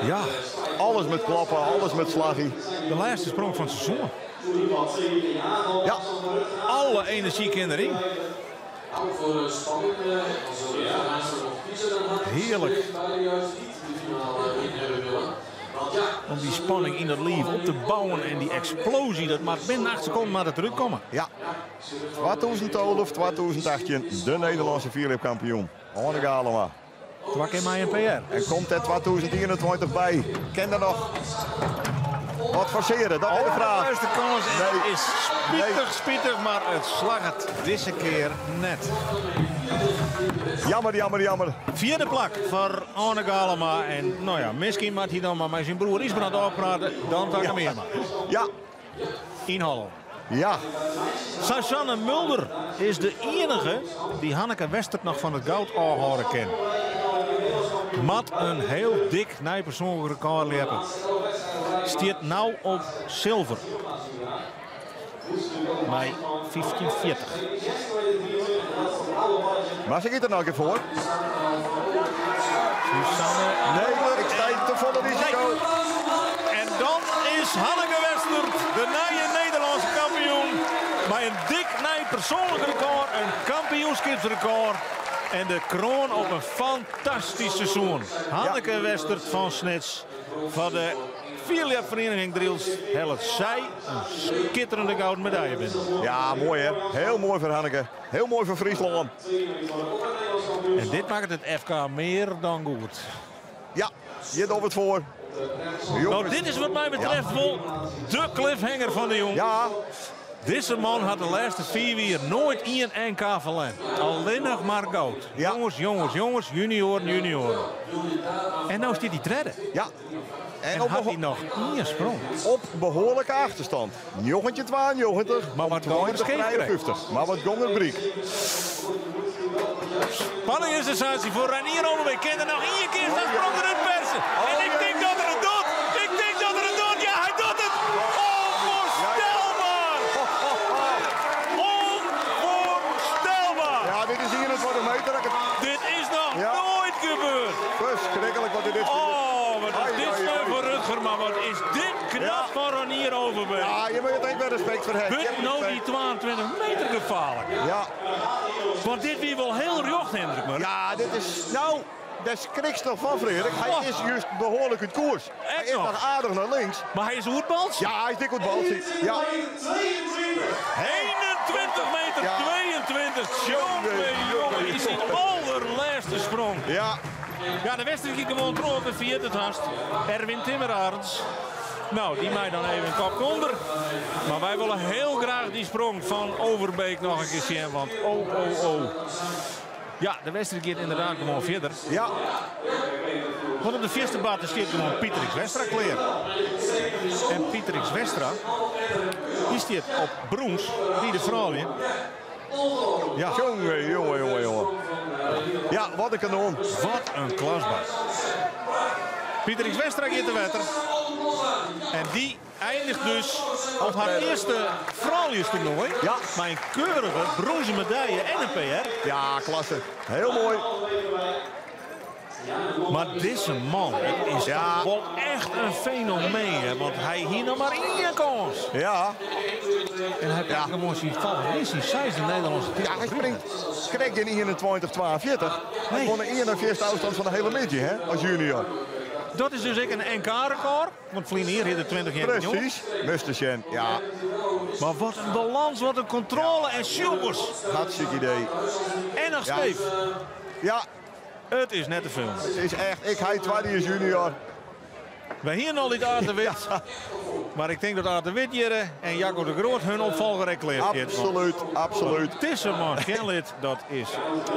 Ja. Alles moat klappe, alles moat slagje. De lêste sprong fan it seizoen. Ja. Alle enerzjy kin deryn. Hearlik. Om dy spanning yn dat liif op te bouwen en dy eksploazje, dat moat binnen 8 sekonden moat it derút komme. Ja. 2012, 2018, de Nederlânske fierljepkampioen. Oane Galema. Twa kear mei in PR. En komt der 2021 by. Kin der noch wat forsearje? Dat is de fraach. De kâns nee. is spitich, spitich, mar it slagget dizze kear net. Jammer, jammer, jammer. Fjirde plak foar Oane Galema. En no ja, miskien moat hy dan mar mei syn broer Ysbrand ôfprate. Dan takom jier mar. Ja. Yn Hollân. Ja. Suzanne Mulder is de iennige dy't Hanneke Westert noch fan it goud ôfhâlde kin. Moat in hiel dik nij persoanlik rekôr ljeppe. Stiet no op silver. Mei 15,40. Mar se giet der noch in kear foar. Suzanne Nee, ik sta te folle risiko. En dan is Hanneke Westert de nije Nederlânske kampioen. Mei in dik nij persoanlik rekôr, in kampioenskipsrekôr. En de kroan op in fantastysk seizoen. Hanneke Westert fan Snits foar de fierljepferiening Drylts hellet sy in skitterende gouden medalje binnen. Ja, moai hè. Hiel moai foar Hanneke. Hiel moai foar Fryslân. En dit makket it FK mear dan goed. Ja, hjir dogge we it foar. No, dit is wat my betreft wol de cliffhanger fan de jûn. Ja. Dizze man hat de lêste 5 jier noait ien NK ferlern. Allinnich mar goud. Jonges, jonges, jonges, junioaren, junioaren. En no stiet hy tredde. Ja. En, hat hy noch ien sprong. Op behoarlike achterstand. 1992 Mar wat gong er skeef 53. Mar wat gong er bryk. Spanning en sensaasje foar Reinier Overbeek. Kin er noch ien kear sa'n sprong derút perse? En ik tink dat er it docht. Ik tink dat er it docht. Ja, hy docht it. Ûnfoarstelber. Ûnfoarstelber. Ja, dit is 21 meter. Dit is noch noait gebeurd. Ferskriklik wat dit is. Oh, wat is dit sneu foar Rutger, mar wat is dit knap fan Reinier Overbeek. Ja, je moet ek wer respekt foar hawwe. Wurdt no dy 22 meter gefaarlik? Ja. Want dit wie wol hiel rjocht, Hendrik. Mar. Ja, dit is. No, dêr skrikst noch fan, Frederik. Hy is just behoarlik út koers. Hy is noch aardich nei links. Mar hy is oer it baltsje. Ja, hy is dik oer it baltsje. Ja. 21 meter 22. Jonge, jonge, is syn alderlêste sprong. Ja. Ja, de wedstriid giet gewoan troch. We ferjitte it hast. Erwin Timmerarends. No, dy mei dan even in kopke ûnder. Mar wy wolle hiel graach dy sprong fan Overbeek noch in kear sjen. Want oh, oh, oh. Ja, de wedstriid giet ynderdaad gewoan fierder. Ja. Want op de fierste barte stiet gewoan Pieter X Westra klear. En Pieter X Westra, dy stiet op brûns by de froulju. Ja. Jonge, jonge, jonge, jonge. Ja, wat in kanon. Wat in klasbak. Pieter X Westra giet te wetter. En dy eindiget dus op har earste frouljustoernoai. Ja. Mei in keurige brûnzen medalje en in PR. Ja, klasse. Hiel moai. Mar dizze man is ja. wol echt in fenomeen. Hè? Want hy hie noch mar ien kâns. Ja. En hy pakt gewoan syn folgens syn seisde Nederlânske titel. Ja, hy springt krekt gjin 21-42. Hy wûn de 41ste ôfstân fan de hiele middei, hè, as junior. Dat is dus ek in NK-rekôr. Want ferline jier hie er 20 jaar Presys, moatst sjen, ja. Mar wat in balâns, wat in kontrôle en sjoggers. Hartstikke idee. En noch skeef. Ja. It is net te filmjen. It is echt, ik hy twadde jiers junior. Wy hiene al dy Aart de Wit. Mar ik tink dat Aart de Wit hjir en Jacco de Groot hun opfolger ek klear stiet. Absoluut, absoluut. Wat dizze man sjen lit, dat is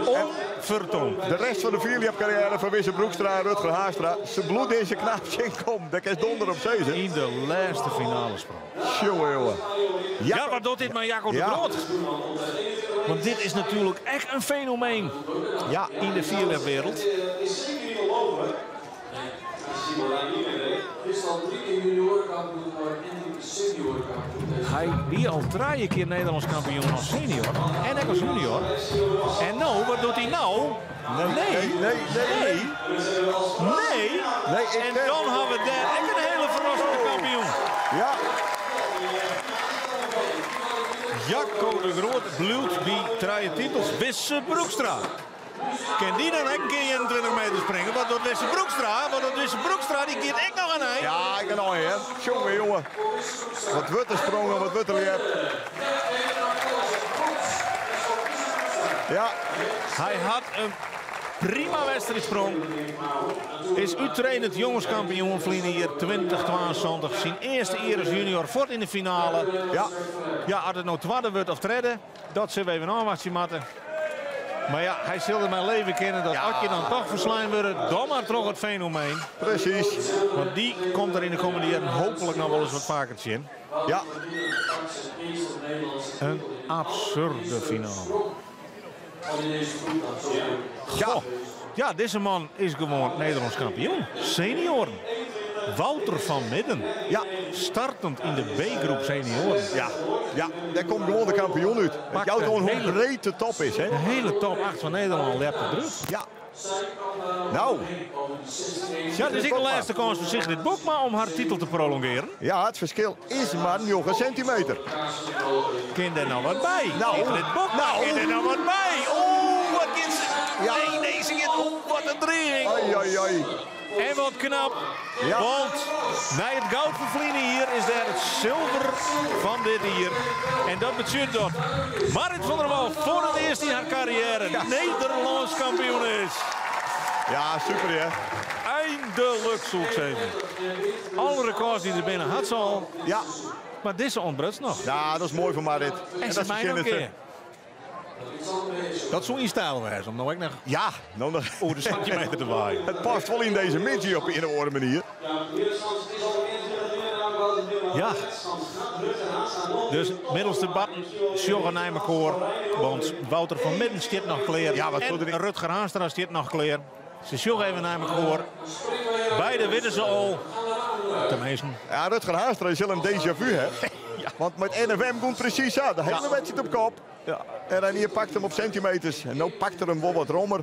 onfertoond. De rest fan de fierljepkarriêre fan Wisse Broekstra en Rutger Haanstra. Se bliuwt dizze knaap tsjinkommen. Dêr kinst donder op sizze. Yn de lêste finale sprong. Jonge, jonge. Ja, wat docht dit mei Jacco de Groot? Want dit is natuerlik ek in fenomeen yn de fierljepwereld. Hy wie al trije kear Nederlânsk kampioen as senior en ek as junior. En no, wat docht hy no? Nee, nee, nee, nee. Nee. Nee, ik En dan ha we dêr ek in hiele ferrassende kampioen. Ja. Jacco de Groot bliuwt by trije titels. Wisse Broekstra. Kin dy dan ek in kear 21 meter springe? Wat docht Wisse Broekstra? Wat docht Wisse Broekstra? Dy giet ek noch in ein. Ja, ek in ein, hè. Jonge, jonge. Wat wurdt der sprongen, wat wurdt der ljept. Ja. Hy hat in prima wedstriidsprong. Is úttredend jongeskampioen ferline jier 2072. Syn earste jier as junior fuort yn de finale. Ja. Ja, as it no twadde wurdt of tredde, dat sille we even ôfwachtsje moatte. Mar ja, hy sil der mei leve kinne dat as je dan toch ferslein wurde, dan mar troch it fenomeen. Presys. Want dy komt der yn de kommende jierren hooplik noch wolris wat faker tsjin. Ja. In absurde finale. Goh. Ja, dizze man is gewoan Nederlânsk kampioen. Senioaren. Wouter van Midden. Ja. Startend yn de B-groep senioaren. Ja, ja, dêr komt gewoan de kampioen út. It jout oan hoe breed de top is. Hè? De hiele top 8 fan Nederlân ljept derút. Ja. Nou. Ja, it is ek de lêste kâns foar Sigrid Bokma om har titel te prolongearen. Ja, it ferskil is mar 9 sintimeter. Kin der no wat by? Nou, Sigrid Bokma, nou. kin der no wat by? Oeh, wat giet se? Ja. Nee, nee, se giet. Oeh, wat in driging. Ai, ai, ai. En wat knap, Ja. want nei it goud fan ferline jier is der it silver fan dit jier. En dat betsjut dat Marrit van der Wal foar it earst yn har karriêre Nederlânsk kampioen is. Ja, super hè. Eindelijk soe ik sizze. Alle rekords dy't der binne hat se al. Ja. Mar dizze ûntbruts noch. Ja, dat is moai foar Marrit. En se dat mei noch in fertsjinnet se. kear. Dat soe yn styl wêze om no ek noch Ja, no noch oer de sintimeter te waaien. It past wol yn dizze middei op ien of oare manier. Ja. Dus middelste batten sjogge nei mekoar. Want Wouter van Midden stiet noch klear. Ja, wat en soe der- Rutger Haanstra stiet noch klear. Se sjogge even nei mekoar. Beide witte se al. Teminsten. Ja, Rutger Haanstra sil in déjà vu ha. Want mei it NFM gie presys sa. De hiele wedstriid op kop. Ja. En Reinier pakt him op sintimeters. En no pakt er him wol wat rommer.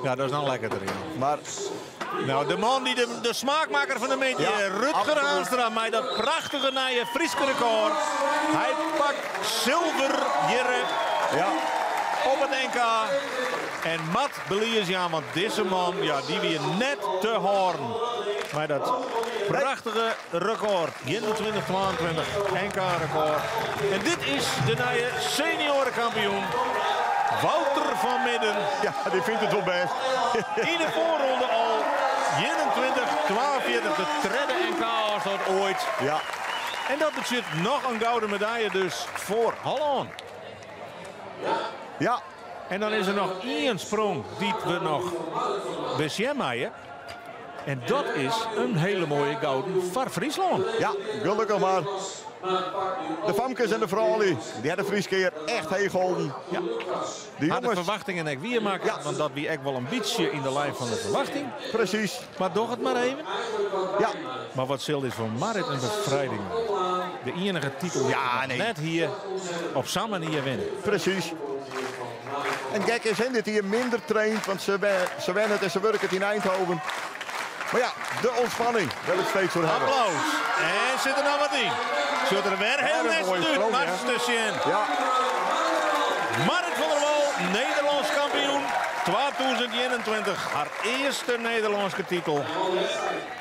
Ja, dat is no lekkerder. Ja. Mar Nou, de man dy't de smaakmakker fan de middei, Ja, Rutger absoluut. Haanstra, mei dat prachtige nije Fryske rekôr. Hy pakt silver hjir ja, op it NK. En moat belies jaan, want dizze man, ja, dy wie net te hâlden. Mei dat prachtige rekôr, 21-22, NK-rekôr. En dit is de nije seniorenkampioen, Wouter van Midden. ja, dy fynt it wol bêst. Yn de foarronde al 21-42, de tredde NK-ôfstân oait. Ja, En dat betsjut noch in gouden medaille dus foar Hollân. ja. En dan is der noch ien sprong dy't we noch besjen meie. En dat is in hiele moaie gouden foar Fryslân. Ja, gelokkich mar. De famkes en de froulju, dy ha de Fryske ear echt heech holden. Ja. De Ha de jonges, ferwachtingen ek wiermakke, Ja. want dat wie ek wol in bytsje yn de lijn fan de ferwachting. presys. Mar doch it mar even. Ja, Mar wat sil dit foar Marrit in befrijding wêze. De iennige titel Ja, nee. net hjir op sa'n manier winne. presys. En gek is hè, dit hjir minder traind, want se wennet en se wurket yn Eindhoven. Mar ja, de ûntspanning wol ik steeds oer hawwe. Applaus. En sit der noch wat yn. Sit der wer hiel Wer in nest moaie út. sprong, hè? Moatst te sjen. Ja, Marrit van der Wal, Nederlânsk kampioen 2021. Har earste Nederlânske titel.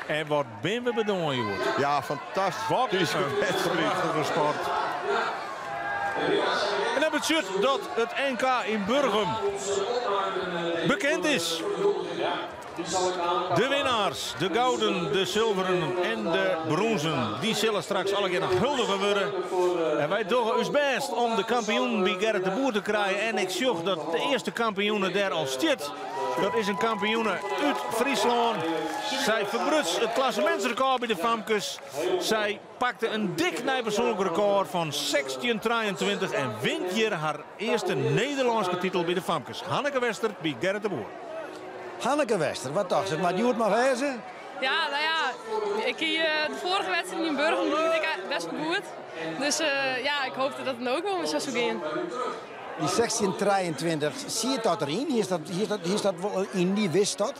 En wat binne we bedoarn, hjoed. ja, Wat fantastyske in wedstriid. prachtige sport. En dat betsjut dat it NK yn Burgum bekend is. De winnaars, de gouden, de silveren en de brûnzen, dy sille straks allegear noch huldige wurde. En wy dogge ús bêst om de kampioenen by Gerrit de Boer te krijen. En ik sjoch dat de earste kampioene dêr al stiet. Dat is in kampioene út Fryslân. Sy ferbruts it klassemintsrekôr by de famkes. Sy pakte in dik nij persoanlik rekôr fan 16,23 en wint hjir har earste Nederlânske titel by de famkes. Hanneke Wester by Gerrit de Boer. Hanneke Wester, wat tochtst? It moat hjoed mar wêze? Ja, no ja, ik hie de foarige wedstriid yn Burgum die ik best wol goed. Dus ja, ik hoopte dat it no ek wol sa soe gean. Dy 16,23, siet dat deryn? Hiest dat, hiest dat wol yn dy, wist dat?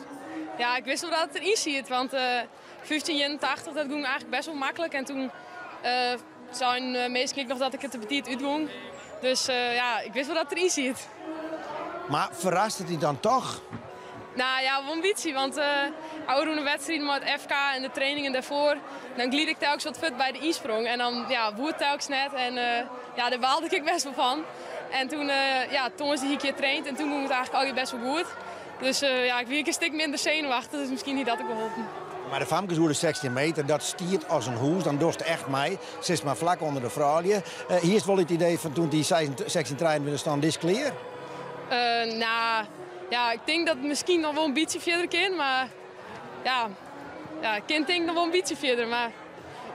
Ja, ik wist wol dat it deryn siet, want 1581, dat gong eigentlik best wol maklik. En toen seinen minsken ek noch dat ik it te betiid útgong. Dus ja, ik wist wol dat it deryn siet. Mar ferrast it dy dan toch? Nou ja, wol in bytsje, want ôfrûne wedstriden mei it FK en de trainingen dêrfoar, dan glied ik telkens wat fuort by de ynsprong en dan ja, woe it telkens net en ja, dêr baalde ik ek best wol fan. En toen, ja, tongersdei hie ik hjir traind en toen gong it eigentlik allegear best wol goed. Dus ja, ik wie ek in stik minder senuwachtich, dus miskien hie dat ek wol holpen. Mar de famkes oer de 16 meter, dat stiet as in hûs, dan dochst echt mei. Sitst mar flak ûnder de froulju. Hiest wol it idee fan toen dy 16,23 staan, dit is klear? Nou, ja, ik tink dat it miskien noch wol in bytsje fierder kin, mar ja, ja, it kin tink ik noch wol in bytsje fierder, mar...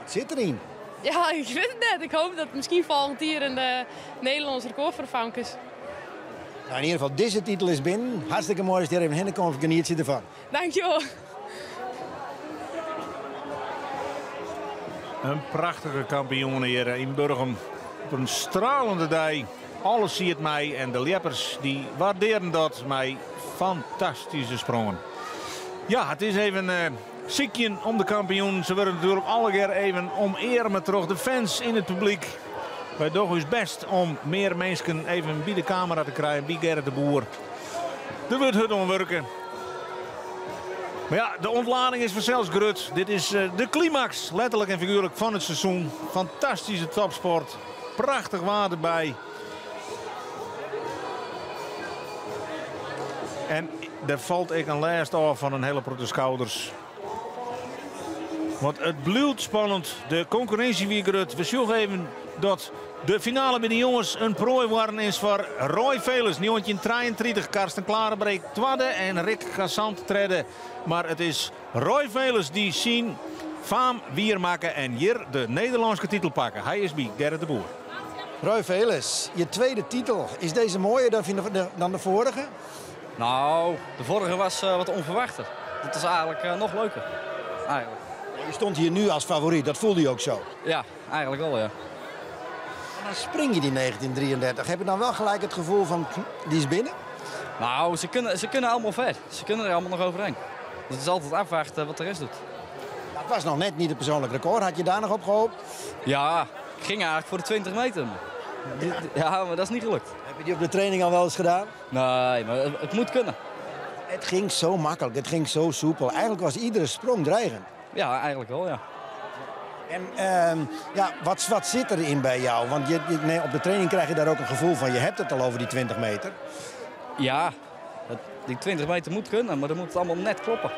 It sit deryn. Ja, ik wit it net. Ik hoopje dat miskien folgjend jier in Nederlânsk rekôr foar de famkes. Nou, yn ieder gefal, dizze titel is binnen. Hartstikke moai datst hjir even hinne komst. Genietsje derfan. Dankjewol. In prachtige kampioene hjir yn Burgum. Op in stralende dei. Alles siet mei en de ljeppers dy waardearren dat mei fantastyske sprongen. Ja, it is even sykjen om de kampioenen. Se wurde natuerlik allegear even omearme troch de fans yn it publyk. Wy dogge ús bêst om mear minsken even by de kamera te krijen, by Gerrit de Boer. Der wurdt hurd oan wurke. Mar ja, de ûntlading is fansels grut. Dit is de klimaks, letterlik en figuerlik, fan it seizoen. Fantastyske topsport. Prachtich waar derby. En der falt ek in lêst ôf fan in hiele protte skouders. Want it bliuwt spannend. De konkurrinsje wie grut. We sjogge even dat de finale by de jonges in proai warden is foar Roy Veles. 1933, Karsten Klarenbeek twadde en Rick Gassant tredde. Mar it is Roy Veles dy't syn faam wier makke en hjir de Nederlânske titel pakke. Hy is by Gerrit de Boer. Roy Veles, je tweede titel. Is deze mooier dan de, dan de vorige? Nou, de vorige was wat onverwachter. Dat is eigenlijk nog leuker. Eigenlijk. Je stond hier nu als favoriet, dat voelde je ook zo? Ja, eigenlijk wel, ja. En dan spring je die 1933. Heb je dan wel gelijk het gevoel van, die is binnen? Nou, ze kunnen allemaal ver. Ze kunnen er allemaal nog overheen. Dus het is altijd afwachten wat de rest doet. Het was nog net niet het persoonlijk record. Had je daar nog op gehoopt? Ja, ik ging eigenlijk voor de 20 meter. Ja, maar dat is niet gelukt. Heb je die op de training al wel eens gedaan? Nee, maar het moet kunnen. Het ging zo makkelijk, het ging zo soepel. Eigenlijk was iedere sprong dreigend. Ja, eigenlijk wel, ja. En ja, wat zit erin bij jou? Want op de training krijg je daar ook een gevoel van. Je hebt het al over die 20 meter. Ja, die 20 meter moet kunnen, maar dan moet het allemaal net kloppen.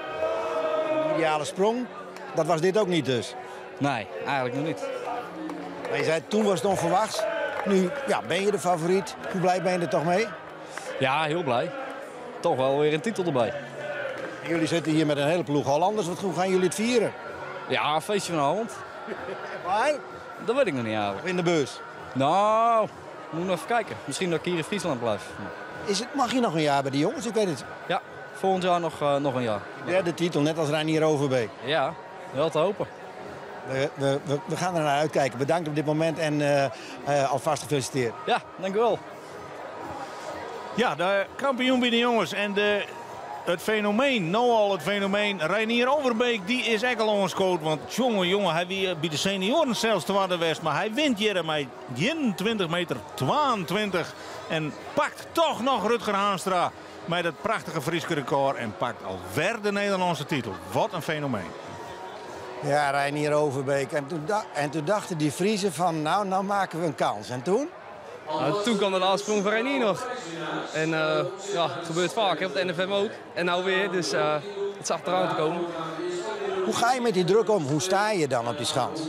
De ideale sprong, dat was dit ook niet dus? Nee, eigenlijk nog niet. Maar je zei, toen was het onverwachts. Nu ja, ben je de favoriet. Hoe blij ben je er toch mee? Ja, heel blij. Toch wel weer een titel erbij. En jullie zitten hier met een hele ploeg Hollanders. Hoe gaan jullie het vieren? Ja, een feestje vanavond. Waar? Dat weet ik nog niet eigenlijk. In de bus? Nou, moet nog even kijken. Misschien dat ik hier in Friesland blijf. Mag je nog een jaar bij de jongens? Ik weet het. Ja, volgend jaar nog een jaar. De derde titel, net als Reinier Overbeek. Ja, wel te hopen. We gaan er naar uitkijken. Bedankt op dit moment en alvast gefeliciteerd. Ja, dank u wel. Ja, de kampioen bij de jongens en het fenomeen, nou al het fenomeen, Reinier Overbeek, die is echt al ongescoord. Want jongen, jongen, hij wie bij de senioren zelfs te worden west. Maar hij wint hier met 21 meter 22 en pakt toch nog Rutger Haanstra met het prachtige Frieske record en pakt alweer de Nederlandse titel. Wat een fenomeen. Ja, Reinier Overbeek. En toen dachten die Friezen van, nou maken we een kans. En toen? Nou, toen kwam de laatste sprong van Reinier nog. En ja, het gebeurt vaak, hè, op de NFM ook. En nou weer, dus het zag eraan te komen. Hoe ga je met die druk om? Hoe sta je dan op die schans?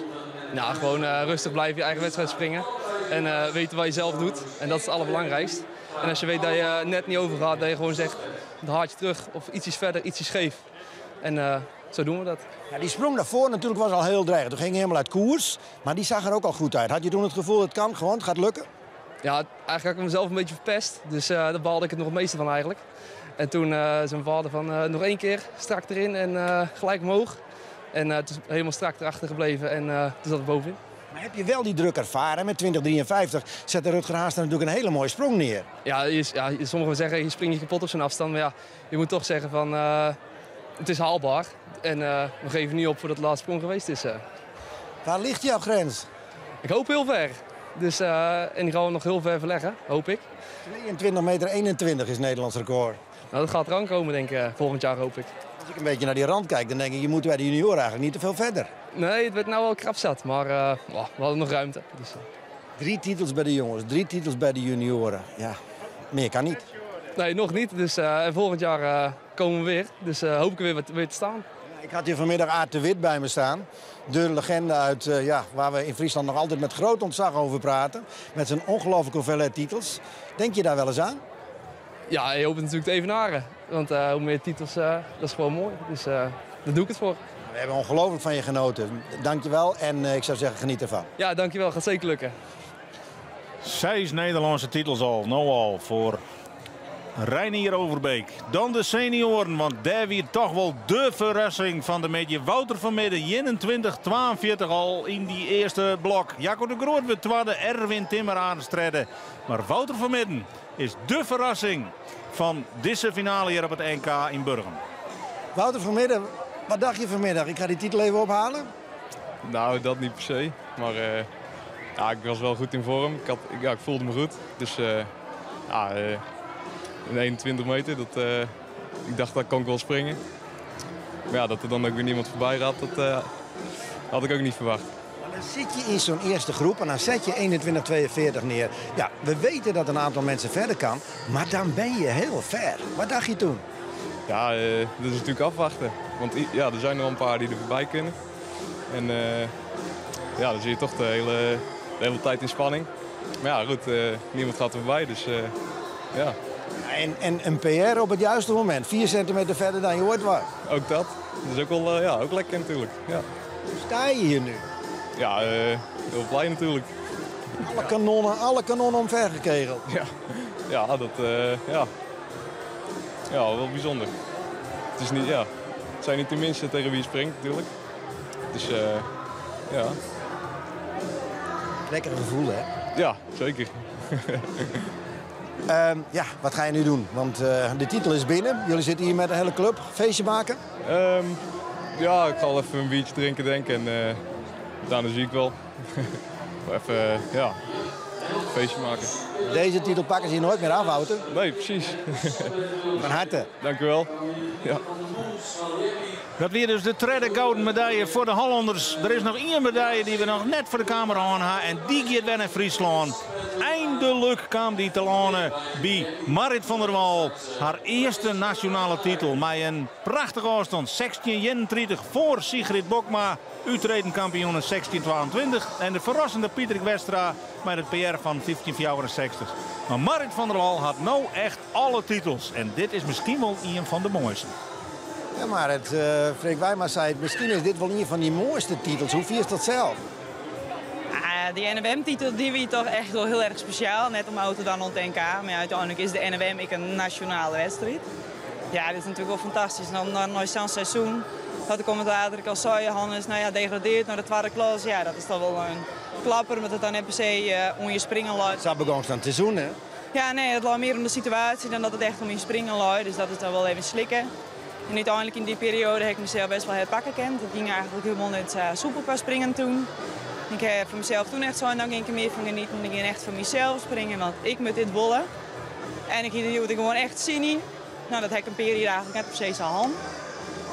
Nou, gewoon rustig blijven je eigen wedstrijd springen. En weten wat je zelf doet. En dat is het allerbelangrijkst. En als je weet dat je net niet overgaat, dat je gewoon zegt, een haartje terug of ietsjes verder, ietsjes scheef. En zo doen we dat. Ja, die sprong daarvoor natuurlijk was al heel dreigend. Toen ging hij helemaal uit koers, maar die zag er ook al goed uit. Had je toen het gevoel, het kan gewoon, het gaat lukken? Ja, eigenlijk had ik mezelf een beetje verpest. Dus daar baalde ik het nog het meeste van eigenlijk. En toen zijn vader van nog één keer strak erin en gelijk omhoog. En het is helemaal strak erachter gebleven en toen zat het bovenin. Maar heb je wel die druk ervaren? Met 20,53 zette Rutger Haanstra natuurlijk een hele mooie sprong neer. Ja, sommigen zeggen je springt je kapot op zo'n afstand. Maar ja, je moet toch zeggen van het is haalbaar. En we geven niet op voordat de laatste sprong geweest is. Waar ligt jouw grens? Ik hoop heel ver. Dus, en die gaan we nog heel ver verleggen, hoop ik. 22,21 meter is Nederlands record. Nou, dat gaat eraan komen, denk ik, volgend jaar, hoop ik. Als ik een beetje naar die rand kijk, dan denk ik, je moet bij de junioren eigenlijk niet te veel verder. Nee, het werd nou wel krap zat, maar we hadden nog ruimte. Dus, 3 titels bij de jongens, 3 titels bij de junioren. Ja, meer kan niet. Nee, nog niet. Dus volgend jaar komen we weer. Dus hoop ik weer, weer te staan. Ik had hier vanmiddag Aart de Wit bij me staan. De legende uit, ja, waar we in Friesland nog altijd met groot ontzag over praten. Met zijn ongelooflijke hoeveelheid titels. Denk je daar wel eens aan? Ja, je hoopt het natuurlijk te evenaren. Want hoe meer titels, dat is gewoon mooi. Dus daar doe ik het voor. We hebben ongelooflijk van je genoten. Dankjewel en ik zou zeggen, geniet ervan. Ja, dankjewel. Gaat zeker lukken. 6 Nederlandse titels al, nou al, voor Reinier Overbeek. Dan de senioren, want daar weer toch wel de verrassing van de media. Wouter van Midden, 21-42 al in die eerste blok. Jacco de Groot weer tweede, Erwin Timmer aanstredden. Maar Wouter van Midden is de verrassing van deze finale hier op het NK in Burgum. Wouter van Midden, wat dacht je vanmiddag? Ik ga die titel even ophalen? Nou, dat niet per se. Maar ja, ik was wel goed in vorm. Ik voelde me goed. Dus ja, een 21 meter, dat, ik dacht dat kan ik wel springen. Maar ja, dat er dan ook weer niemand voorbij gaat, dat had ik ook niet verwacht. Maar dan zit je in zo'n eerste groep en dan zet je 21,42 neer. Ja, we weten dat een aantal mensen verder kan, maar dan ben je heel ver. Wat dacht je toen? Ja, dat is natuurlijk afwachten. Want ja, er zijn er al een paar die er voorbij kunnen. En ja, dan zit je toch de hele tijd in spanning. Maar ja, goed, niemand gaat er voorbij, dus ja. En een PR op het juiste moment, 4 centimeter verder dan je ooit was. Ook dat. Dat is ook wel ja, ook lekker natuurlijk. Ja. Hoe sta je hier nu? Ja, heel blij natuurlijk. Alle kanonnen omver gekegeld. Ja, ja, dat, ja. Ja, wel bijzonder. Het is niet, ja, het zijn niet de minste tegen wie je springt natuurlijk. Dus ja. Lekker gevoel, hè? Ja, zeker. Ja, wat ga je nu doen? Want de titel is binnen. Jullie zitten hier met de hele club. Feestje maken? Ja, ik ga wel even een biertje drinken, denk ik. En daarna zie ik wel. Even, ja, een feestje maken. Deze titel pakken ze hier nooit meer af, Wouter. Nee, precies. Van harte. Dank u wel. Ja. Dat weer dus de tweede gouden medaille voor de Hollanders. Er is nog één medaille die we nog net voor de camera aan hebben. En die gaat weer naar Friesland. Eindelijk kwam die te landen bij Marit van der Wal. Haar eerste nationale titel. Met een prachtige afstand. 16,31 voor Sigrid Bokma. Uitredend kampioen in 16,22. En de verrassende Pieter Westra met het PR van 15,64. Maar Marit van der Wal had nou echt alle titels. En dit is misschien wel een van de mooiste. Ja, maar het, Freek Wijma zei het, misschien is dit wel een van die mooiste titels. Hoe vier je dat zelf? Die NWM-titel die wie toch echt wel heel erg speciaal. Net om auto dan op het NK. Maar ja, uiteindelijk is de NWM ik een nationale wedstrijd. Ja, dat is natuurlijk wel fantastisch. En dan na zo'n seizoen, dat de commentator al zei, Hannes, nou ja, degradeert naar de tweede klas. Ja, dat is toch wel een klapper, omdat het dan net per se om je springen loopt. Dat begon aan het seizoen, hè? Ja, nee, het loopt meer om de situatie dan dat het echt om je springen loopt. Dus dat is dan wel even slikken. En uiteindelijk in die periode heb ik mezelf best wel het pakken kent. Dat ging eigenlijk helemaal net soepel qua springen toen. Ik heb voor mezelf toen echt zo en dan ging ik er meer van genieten. Ik ging echt voor mezelf springen, want ik moet dit wollen. En ik hield er gewoon echt zin in. Nou, dat heb ik een periode eigenlijk net precies al hand.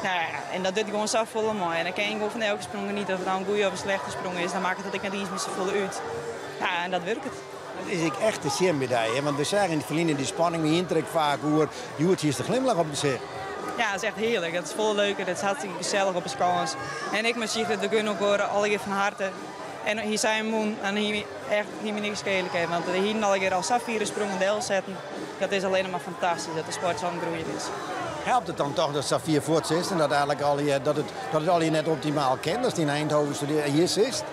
Nou ja, en dat deed ik gewoon zo volle mooi. En dan kan ik gewoon van elke sprong genieten, of het nou een goede of een slechte sprong is. Dan maakt het dat ik net iets meer zo volle uit. Ja, en dat werkt het. Dat is ek echt te sjen by dy, hè? Want we seagen yn it ferline dy spanning wie yntrek faak oer. Hjoed hiest de glimlach op it gesicht. Ja, dat is echt hearlik. Dat is folle leuker. Dat is hartstikke gesellich op 'e skâns. En ik mei Sigrid, we gunne elkoar allegear fan harte. En hy sei in mûn en hy echt hie my niks skele kind. Want we hienen allegear al sa fiere sprongen delsetten. Dat is allinnich mar fantastysk dat de sport sa oan it groeien is. Helpt it dan toch dat sa fier fuort sitst en dat eigenlik allegear, dat it, dat it allegear net optimaal kin, datst yn Eindhoven studearre hjir sitst?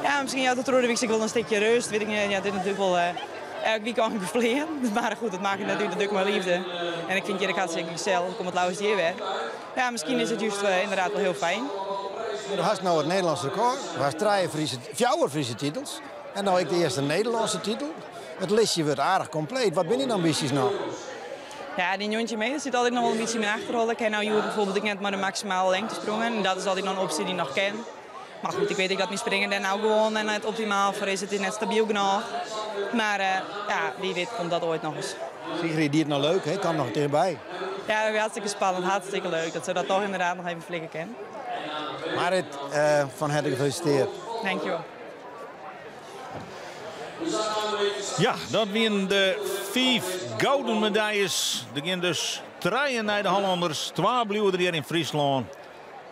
Ja, miskien jout it troch de wyks ek wol in stikje rêst, wit ik net. Ja, it is natuerlik wol elk wykein flean. Mar goed, dat makket net út, dat doch ik mei leafde. En ik fyn it hjir ek hartstikke gesellich, ik kom it leafst hjir wer. Ja, miskien is it just ynderdaad wol hiel fijn. Do hast no it Nederlânsk rekôr, do hast trije Friese, fjouwer Friese titels en no ek de earste Nederlânske titel. It listje wurdt aardich kompleet. Wat binne dyn ambysjes no? Ja, dy 19 meter sit altyd noch wol in bytsje yn myn achterholle. Ik ha no hjoed bijvoorbeeld ek net mei de maksimale lengte sprongen. En dat is altyd noch in opsje dy't noch kin. Mar goed, ik wit ek dat myn springen dêr no gewoan net optimaal foar is. It is net stabyl genôch. Mar ja, wie wit komt dat oait noch ris. Sigrid die it noch leuk, hè? Kaam noch tichtby. Ja, dat wie hartstikke spannend, hartstikke leuk. Dat se dat toch ynderdaad noch even flikke kin. Marit, fan herte gefelisitearre. Dankjewol. Ja, dat wienen de fiif gouden medaljes. Der gean dus trije nei de Hollanners, twa bliuwe der hjir yn Fryslân.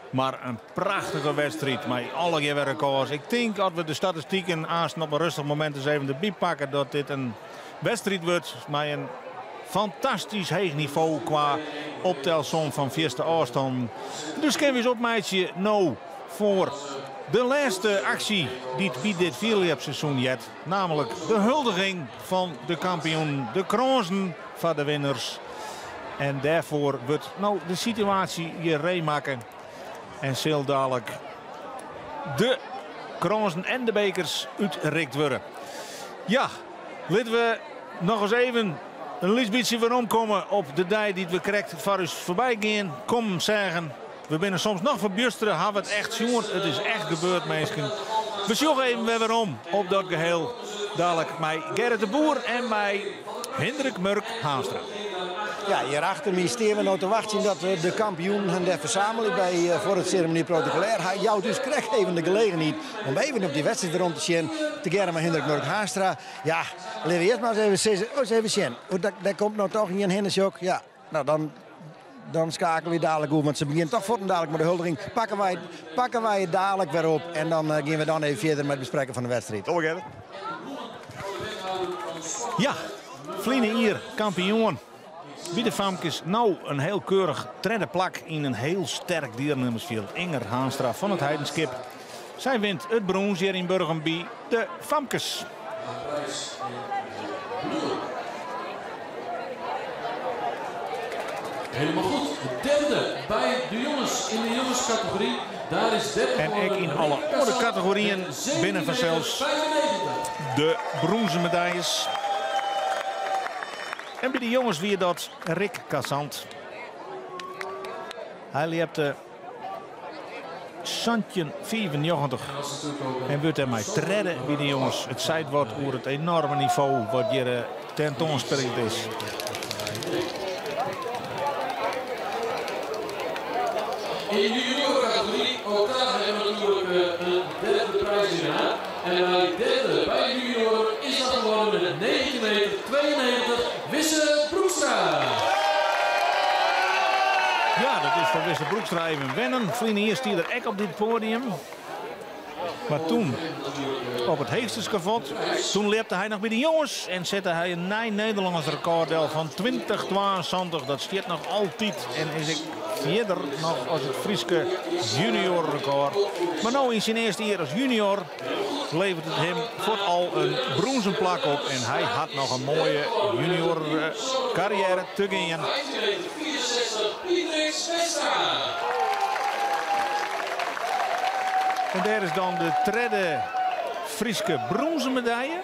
Mar in prachtige wedstriid mei allegear wer rekôrs. Ik tink as we de statistiken aansten op in rêstich momint ris even derby pakke dat dit in wedstriid wurdt mei in fantastysk heech nivo kwa optelsom fan fierste ôfstannen. Dus kinne we ús opmeitsje no foar de lêste aksje dy't by dit fierljepseizoen heart. Namelijk de huldiging fan de kampioenen, de krânsen foar de winners. En dêrfoar wurdt no de situaasje hjir reemakke en sil dalik de krânsen en de bekers útrikt wurde. Ja, litte we noch ris even in lyts bytsje weromkomme op de dei dy't we krekt foar ús foarby gean kommen seagen. We binne soms noch ferbjustere, hawwe it echt sjoen. It is echt gebeurd, minsken. We sjogge even wer werom op dat geheel. Dalik mei Gerrit de Boer en mei Hindrik Murk Haanstra. Ja, hjir achter my stean we no te wachtsjen dat de kampioenen har dêr fersamele by foar it seremony protokollair. Hy jout ús krekt even de gelegenheid om even op dy wedstriid werom te sjen. Tegearre mei Hindrik Murk Haanstra. Ja, litte we earst mar ris even sizze, ris even sjen. Dêr komt no toch ien hinne, sjok. Ja, no dan Dan skeakelje we dalik oer, want se begjinne toch fuortendalik mei de huldiging. Pakke wy, pakke wy it dalik wer op en dan gean we dan even fierder mei it besprekken fan de wedstriid. Doe Gerrit. Ja, ferline jier kampioen by de famkes. No in hiel keurich tredde plak yn in hiel sterk dielnimmersfjild. Inger Haanstra fan it Heidenskip. Sy wint it brûns hjir yn Burgum by de famkes. Helemaal goed. De derde bij de jongens in de jongenscategorie. Daar is derde En ek yn alle oare kategoryen binne fansels de brûnzen medaljes. En by de jonges wie dat Rick Cassant. Hy ljepte 1795 en wurdt dêrmei tredde by de jonges. It seit wat oer it enoarme nivo wat hjir tentoanspreid is. In de juniorencategorie, ook daar hebben we natuurlijk een derde prijswinnaar. En bij derde bij de junioren is dat geworden met 19 meter 92 Wisse Broekstra. Ja, dat is foar Wisse Broekstra even wennen. Ferline jier stie er ek op dit poadium. Mar toen op it heechste skavot. Toen ljepte hy noch by de jonges en sette hy in nij Nederlânsk rekôr del fan 2072. Dat stiet noch altyd en is ek fierder noch as it Fryske juniorrekôr. Mar no yn syn earste jier as junior leveret it him fuort al in brûnzen plak op en hy hat noch in moaie junior karriêre te gean. En dêr is dan de tredde Fryske brûnzen medalje.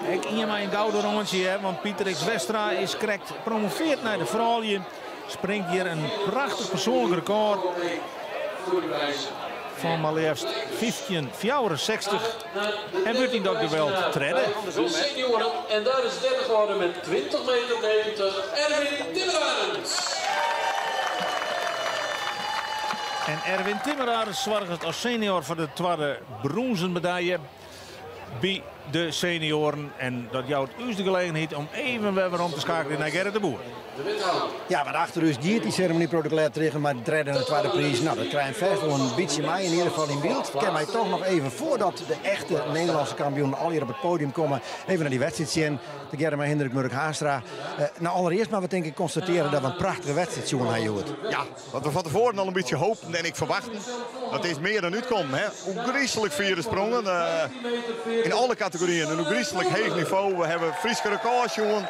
Ek ien mei in gouden rântsje, hè, want Pieter X Westra is krekt promoveard nei de froulju. Springt hjir in prachtich persoanlik rekôr fan mar leafst 15,64 en wurdt yn dat geweld tredde. De senioren en daar is derde geworden met 20 meter 90 Erwin Timmerarends. En Erwin Timmerarends soarget as senior foar de twadde brûnzen medalje by. de senioaren. En dat jout ús de gelegenheid om even wer werom te skeakeljen nei Gerrit de Boer. Ja, want achter ús giet dy seremony protokolêr troch mei de tredde en de twadde priis. Nou, dat krije we fêst wol in bytsje mei, yn ieder gefal yn byld. Kinne wy toch noch even, foardat de echte Nederlânske kampioenen allegear op it podium komme, even nei dy wedstriid sjen. Tegearre mei Hindrik Murk Haanstra. Nou, allerearst moatte we tink ik konstatearje dat we in prachtige wedstriid sjoen ha hjoed. Ja, wat we fan tefoaren al in bytsje hopen en ek ferwachten, dat is mear dan útkommen. Hè? Ôfgryslik fiere sprongen yn alle kategoryen. In ôfgryslik heech nivo. We hawwe Fryske rekôrs sjoen.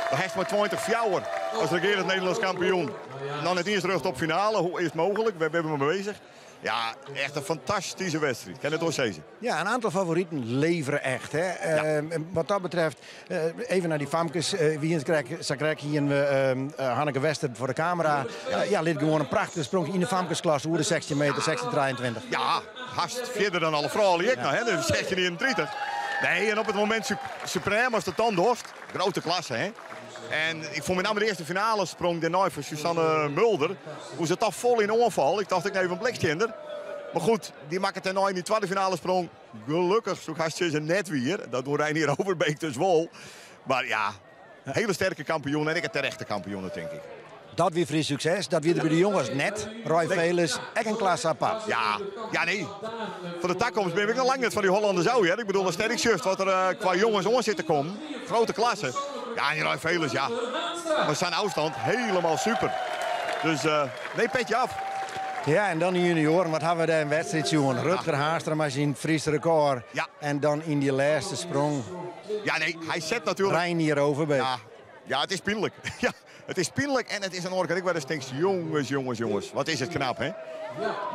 We hast mei 20 fjouwer as regearend Nederlânsk kampioen. Noch net iens rjocht op finale. Hoe is it mooglik? Wêr binne we mei bezich? Ja, echt in fantastyske wedstriid. Kin net oars sizze. Ja, in oantal favoriten levere echt. Hè? Wat dat betreft, even nei dy famkes. Wie krekt, sa krekt hiene we Hanneke Wester foar de kamera. Ja, lit gewoan in prachtige sprong yn de famkesklasse oer de 16 meter, 16,23. Ja, hast fierder dan alle froulju ek noch, hè? Dus 16,31. Nee, en op it momint suprême as dat dan dochst, grutte klasse, hè? En ik fûn met name de earste finale sprong dêrnei foar Suzanne Mulder. Hoe se toch fol yn oanfal. Ik tocht ik even in bliktsjinder. Mar goed, dy makket dêrnei yn dy twadde finale sprong gelokkich, soe ik hast sizze, net wier. Dat docht Reinier Overbeek dus wol. Mar ja, hiele sterke kampioen en ek in terechte kampioen, tink ik. Dat wie Frysk sukses, dat wie der by de jonges net. Roy Velis, ek in klasse apart. Ja, ja nee. Foar de takomst bin ik noch lang net fan dy Hollanders ôf, hear. Ik bedoel, as sterk sjochst wat der eh, kwa jonges oan sit te kommen. Grutte klasse. Ja, en Roy Velis, ja. Mei sa'n ôfstân hielendal super. Dus uh, nee, petje af. Ja, en dan de junioaren. Wat hawwe we dêr in wedstriid sjoen? Rutger Haanstra mei syn Frysk rekôr. Ja. En dan yn dy lêste sprong. Ja, nee, hy set natuerlik... Reinier Overbeek. Ja, ja, it is pynlik. Ja, it is pynlik en it is oan de oare kant ek wer ris tinkst, jonges, jonges, jonges, wat is it knap, hè?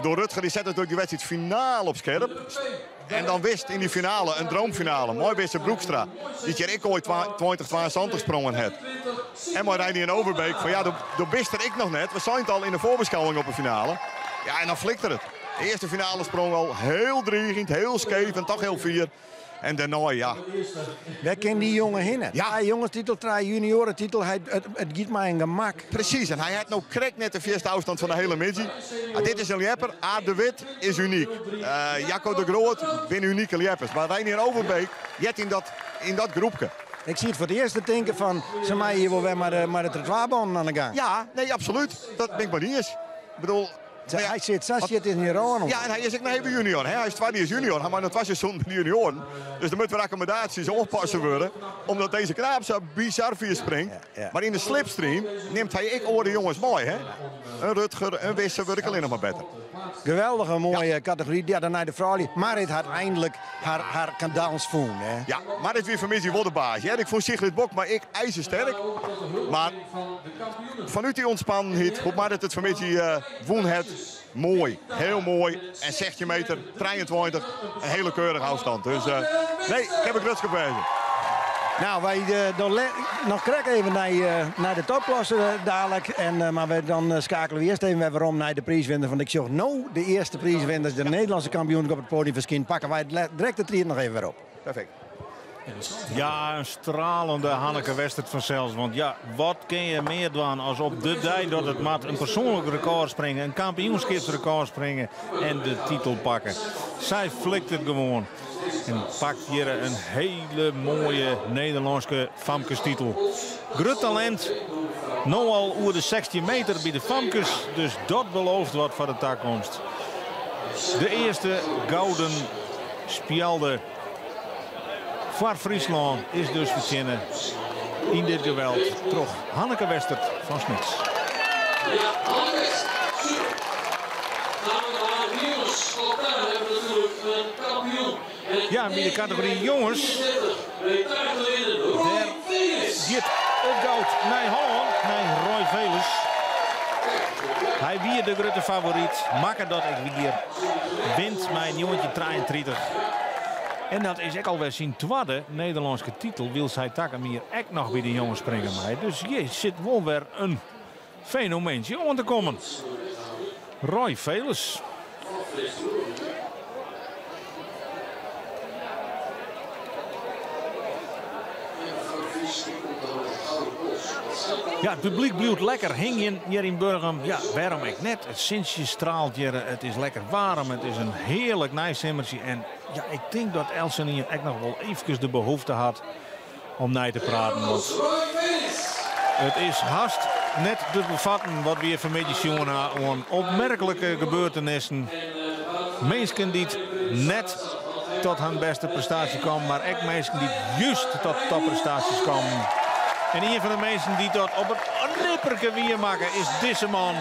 Door Rutger dy set natuerlik dy wedstriid finaal op skerp. En dan wist yn dy finale, in droomfinale, mei Wisse Broekstra, dy't hjir ek oait 2072 sprongen hat. En mei Reinier Overbeek, fan ja, do bist der ek noch net. We seinen it al yn de foarbeskouwing op de finale. Ja, en dan flikt er it. De earste finale sprong al hiel driigjend, hiel skeef en toch hiel fier. En dêrnei, ja. Wêr kin dy jonge hinne? Ja. Trije jongestitel, trije junioretitel, hy, it, it giet mei in gemak. Presys, en hy hat no krekt net de fierste ôfstân fan de hiele middei. Ah, dit is in ljepper. Aad de Wit is unyk. Uh, Jacco de Groot binne unike ljeppers. Mar Reinier Overbeek heart yn dat, yn dat groepke. Ik siet foar it earst te tinken fan, se meie hjir wol wer mei de, mei de trottoirbannen oan de gang. Ja, nee, absolút. Dat bin ik mei iens. Ik bedoel, Hy sit sa sjit is yn râne. Ja, en hy is ek noch even junior. Hè? Hy is twadde jiers junior. Hy mei noch twa seizoenen by de junioaren. Dus der moatte wer akkommodaasjes oanpasse wurde. Omdat dizze knaap sa bizar fier springt. Mar yn de slipstream nimt hy ek oare jonges mei. Hè? In Rutger, in Wisse, wurdt ek allinnich mar better. Geweldige moaie kategory. Ja, dêrnei de froulju. Marit hat einlik har, har kadans fûn. Hè? Ja, Marit wie fan middei wol de baas. Hear. Ik fûn Sigrid Bokma ek ijzersterk. Mar fanút dy ûntspannenheid, hoe't Marit it fan middei wûn hat, moai. Hiel moai. En 16 meter, 23, in hiele keurige ôfstân. Dus nee, ik ha der grutsk op wêze. Nou, wy noch krekt even nei de topklasse dadelijk. En, mar wy, dan skeakelje we earst even wer werom nei de priiswinners. Want ik sjoch no de earste priiswinners, de Nederlânske kampioen op it poadium ferskynt. Pakke wy direkt de tried noch even wer op. Perfekt. Ja, in stralende Hanneke Westert fansels. Want ja, wat kinne je mear dwaan as op de dei dat it moat in persoanlik rekôr springe, in kampioenskipsrekôr springe en de titel pakke. Sy flikt it gewoan en pakt hjir in hiele moaie Nederlânske famkestitel. Grut talint, no al oer de 16 meter by de famkes, dus dat belooft wat foar de takomst. De earste gouden spjelde foar Fryslân is dus fertsjinne yn dit geweld troch Hanneke Westert fan Snits. Ja, Hanneke, super. Gaan we naar de jongens. Ook daar hebben we natuurlijk een kampioen. Ja, by de kategory jonges. Dêr giet it goud nei Hollân, nei Roy Velis. Hy wie de grutte favoryt, makke dat ek wier. Wint mei 1933. En dat is ek alwer syn twadde Nederlânske titel, wylst hy takom jier ek noch by de jonges springe mei. Dus hjir sit wol wer in fenomeentsje oan te kommen. Roy Velis. Ja, it publyk bliuwt lekker hingjen hjir yn Burgum. Ja, wêrom ek net? It sintsje straalt hjir, it is lekker waarm, it is in hearlik neisimmertsje. En Ja, ik tink dat eltsenien ek noch wol eefkes de behoefte hat om nei te praten. Want it is hast net te befatten wat wy fanmiddei sjoen ha oan opmerklike gebeurtenissen. Minsken dy't net tot har bêste prestaasje kamen, mar ek minsken dy't just tot topprestaasjes kamen. En ien fan de minsken dy't dat op it nipperke wier makke is dizze man.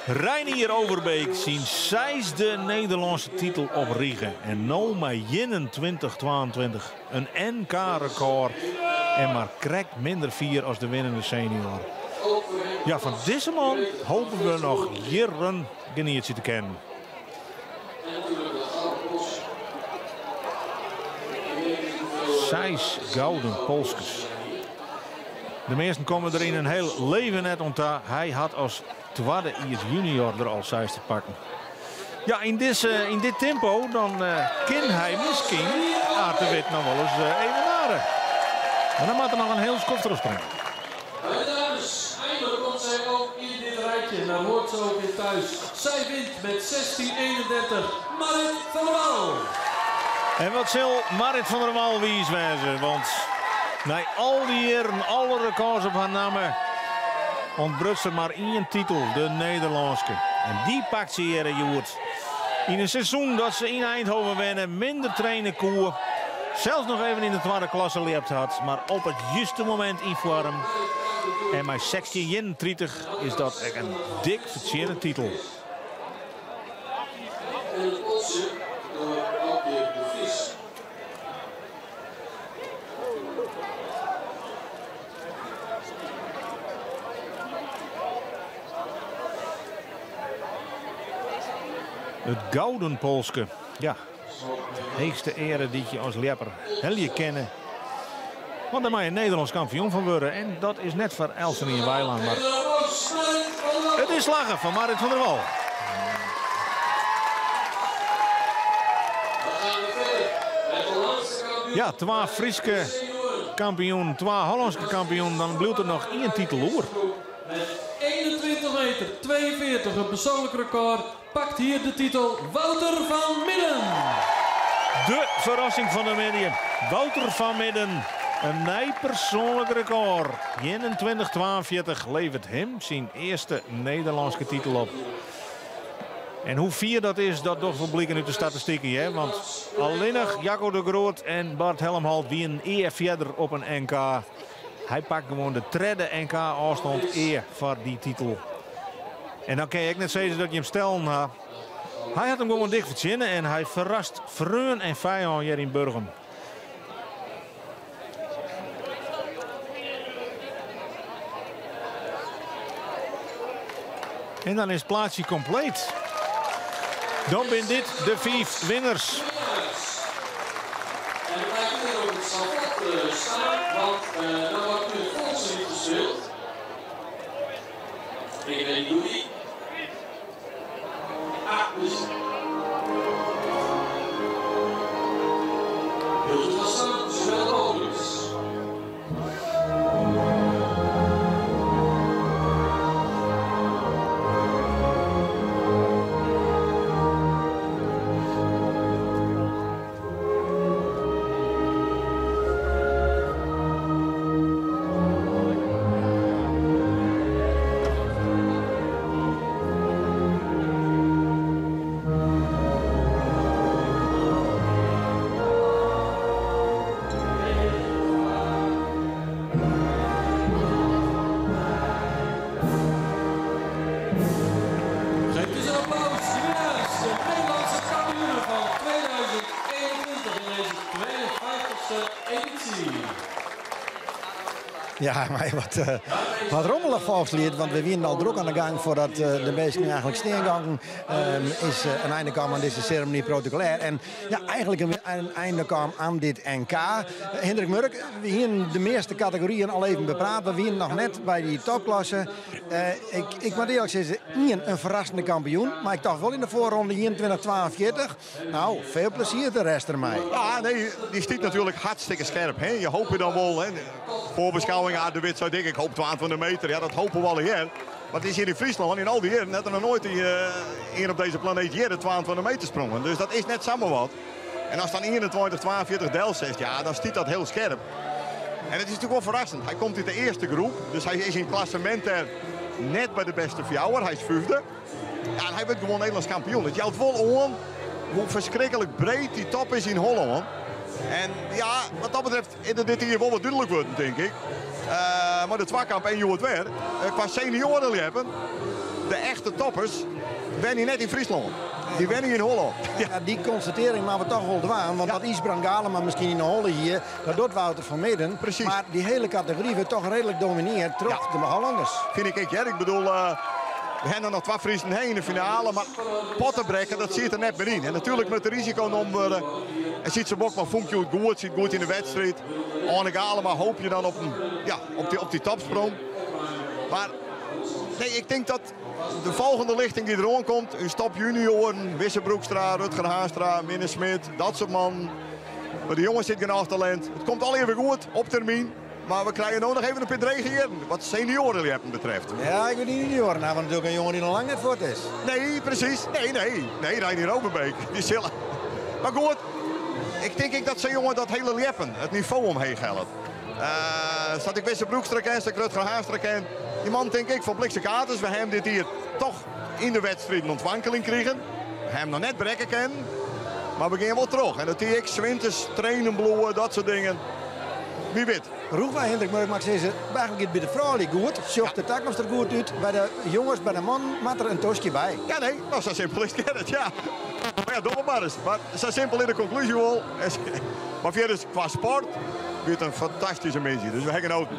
Reinier Overbeek, syn seisde Nederlânske titel op rige. En no mei 21-22 in NK-rekôr en mar krekt minder fier as de winnende senior. Ja, fan dizze man hoopje we noch jierren genietsje te kinnen. Seis gouden polskes. De measten komme der yn in hiel leven net oan ta. Hy hat as twadde jiers junior der al seis te pakken. Ja, yn, dizze, yn dit tempo dan uh, kin hy miskien Aad de Wit noch wolris uh, evenaren. Maar dan moat er noch in hiel skoft springe. Bij de dames, eindelijk komt zij ook in dit rijtje. En daar hoort ze ook in thuis. Zij wint met 16.31 Marit van der Wal. En wat sil Marit van der Wal wiis wêze? Want nei al dy jierren, alle rekôrs op har namme, ûntbruts der mar ien titel, de Nederlânske. En dy pakt se hjir hjoed. Yn in seizoen dat se yn Eindhoven wenne, minder traine koe, sels noch even yn de twadde klasse ljept hat, mar op it juste momint yn foarm. En mei 1631 is dat ek in dik fertsjinne titel. En het potsje door Aukje de Vries. It gouden polske. Ja, de heechste eare dy't je as ljepper helje kinne. Want dêr mei je Nederlânsk kampioen fan wurde. En dat is net foar eltsenien weilein, mar it is slagge foar Marit van der Wal. Ja, twa Fryske kampioenen, twa Hollânske kampioenen, dan bliuwt der noch ien titel oer. Met 21 meter 42, een persoonlijk record, pakt hier de titel Wouter van Midden. De ferrassing fan de middei. Wouter van Midden, in nij persoanlik rekôr. 21-42 leveret him syn earste Nederlânske titel op. En hoe fier dat is, dat docht wol bliken út de statistiken. Hè? Want allinnich Jacco de Groot en Bart Helmholt wienen ea fierder op in NK. Hy pakt gewoan de tredde NK-ôfstân ea foar dy titel. En dan kin je ek net sizze dat je him stellen ha. Hy hat him gewoan dik fertsjinne en hy ferrast freon en fijân hjir yn Burgum. En dan is it plaatsje kompleet. Dan binne dit de fiif winners. En het lijkt weer op het schavot staan, want dan wordt nu het volkslied gespeeld. Ik weet niet hoe die. Ah, dus. Wilt u gaan staan, zowel het podium is. Geef dus een applaus de winnaars, de Nederlandse kampioenen van 2021 in deze 52e editie. Ja, mar wat, uh, wat rommelich folksliet, want we wienen al drok oan de gong foardat uh, de minsken eigentlik stean gongen. Um, is uh, in ein kaam oan dizze seremoanje protokolêr. En ja, eigentlik in ein kaam oan dit NK. Hindrik Murk, we hienen de measte kategoryen al even bepraat. We wienen noch net by dy topklasse. Ik, ik moat earlik sizze, ien, in ferrassende kampioen. Mar ik tocht wol yn de foarronde 21-42. No, folle plezier de rest dermei. Ja, nee, dy stiet natuerlik hartstikke skerp. Hè? Je hoopje dan wol, hè? Foarbeskôging Aad de Wit sei dik, ik hoop 22 meter. Ja, dat hoopje we allegear. Mar it is hjir yn Fryslân, yn al dy jierren, hat der noch noait ien op dizze planeet hjir de 22 meter sprongen. Dus dat is net samar wat. En as dan 21, 42 delsetst, ja, dan stiet dat hiel skerp. En it is natuerlik wol ferrassend. Hy komt út de earste groep, dus hy is yn it klassemint dêr net by de bêste fjouwer. Hy is fyfde. Ja, en hy wurdt gewoan Nederlânsk kampioen. It jout wol oan hoe ferskriklik breed dy top is yn Hollân. En ja, wat dat betreft is it dit jier wol wat dúdlik wurden, tink ik. Uh, mei de twakamp en hjoed wer. Uh, kwa senioareljeppen, de echte toppers, wenje net yn Fryslân. Dy wenje yn Hollân. Ja, dy konstatearring moatte we toch wol dwaan. Want dat Ysbrand Galema miskien yn 'e holle hie, dat docht Wouter van Midden. Presys. Mar dy hiele kategory wurdt toch reedlik dominearre troch de Hollanners. Fyn ik ek, hear. Ik bedoel, uh, we hawwe noch twa Friezen hè, yn de finale, mar pottebrekke, dat siet der net mear yn. En natuerlik moat der risiko nommen wurde. En Sytse Bokma fûn it goed, siet goed yn de wedstriid. Oane Galema hoopje dan op, in, ja, op dy topsprong. Mar nee, ik tink dat de folgjende lichting dy't deroan komt, ús topjunioaren, Wisse Broekstra, Rutger Haanstra, Minne Smit, dat soart mannen. By de jonges sit genôch talint. It komt allegear wer goed op termyn. Mar we krije no noch even in pear drege jierren wat senioareljeppen betreft. Ja, ik wit net junioaren hawwe natuerlik in jonge dy't noch lang net fuort is. Nee, presys. Nee, nee. Nee, Reinier Overbeek. Dy sil. Mar goed, ik tink ek dat sa'n jonge dat hiele ljeppen, it nivo omheech hellet. Uh, sa't ik Wisse Broekstra ken, sa't ik Rutger Haanstra ken, dy man tink ik fan blikse katers. We hawwe him dit jier toch yn de wedstriden ûntwankeling krigen. We hawwe him noch net brekke kinnen, mar we gean wol troch. En dat dy ek 's winters trainen bliuwe, dat soart dingen. Wie wit. Rûchwei Hindrik Murk moat ik sizze, eigentlik giet it by de froulju goed. Sjocht de takomst der goed út. By de jonges, by de mannen moat der in toskje by. Ja nee, no sa simpel is it ja. Mar ja, doch it mar ris. Mar sa simpel is de konklúzje wol. Mar fierders, kwa sport wie it in fantastyske middei. Dus we ha genoten.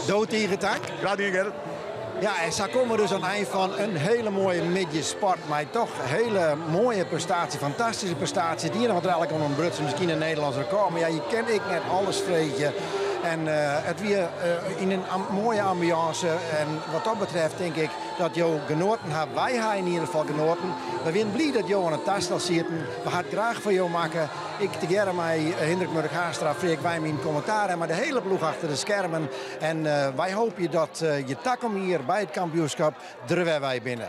Do tige tank. Graach dien Gerrit. Ja, en sa komme we dus oan it ein fan in hiele moaie middei sport. Mei toch hiele moaie prestaasje, fantastyske prestaasje. It iennige wat der eigentlik oan ûntbruts, miskien in Nederlânsk rekôr. Mar ja, je kin ek net alles freegje. En uh, it wie uh, yn in moaie ambiânse. En wat dat betreft tink ik dat jo genoaten ha. Wy ha yn ieder gefal genoaten. Wy wiene bliid dat jo oan it tastel sieten. We ha it graach foar jo makke. Ik tegearre mei Hindrik Murk Haanstra, Freark Wijma yn kommentaar en mei de hiele ploech achter de skermen. En uh, wy hoopje dat uh, je takom jier by it kampioenskip der wer by binne.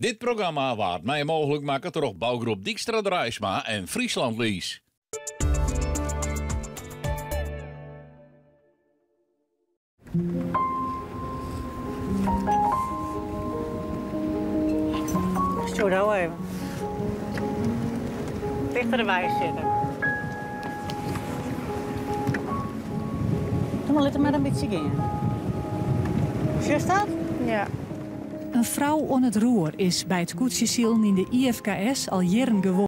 Dit programma waard mei mooglik makke troch Bougroep Dykstra Draisma en Friesland Lease. Stjoer no even. Tichter derby sitte. Doe mar, lit him mar in bytsje gean. Sjochst dat? Ja. In frou oan it roer is by it skûtsjesilen yn de IFKS al jierren gewoan.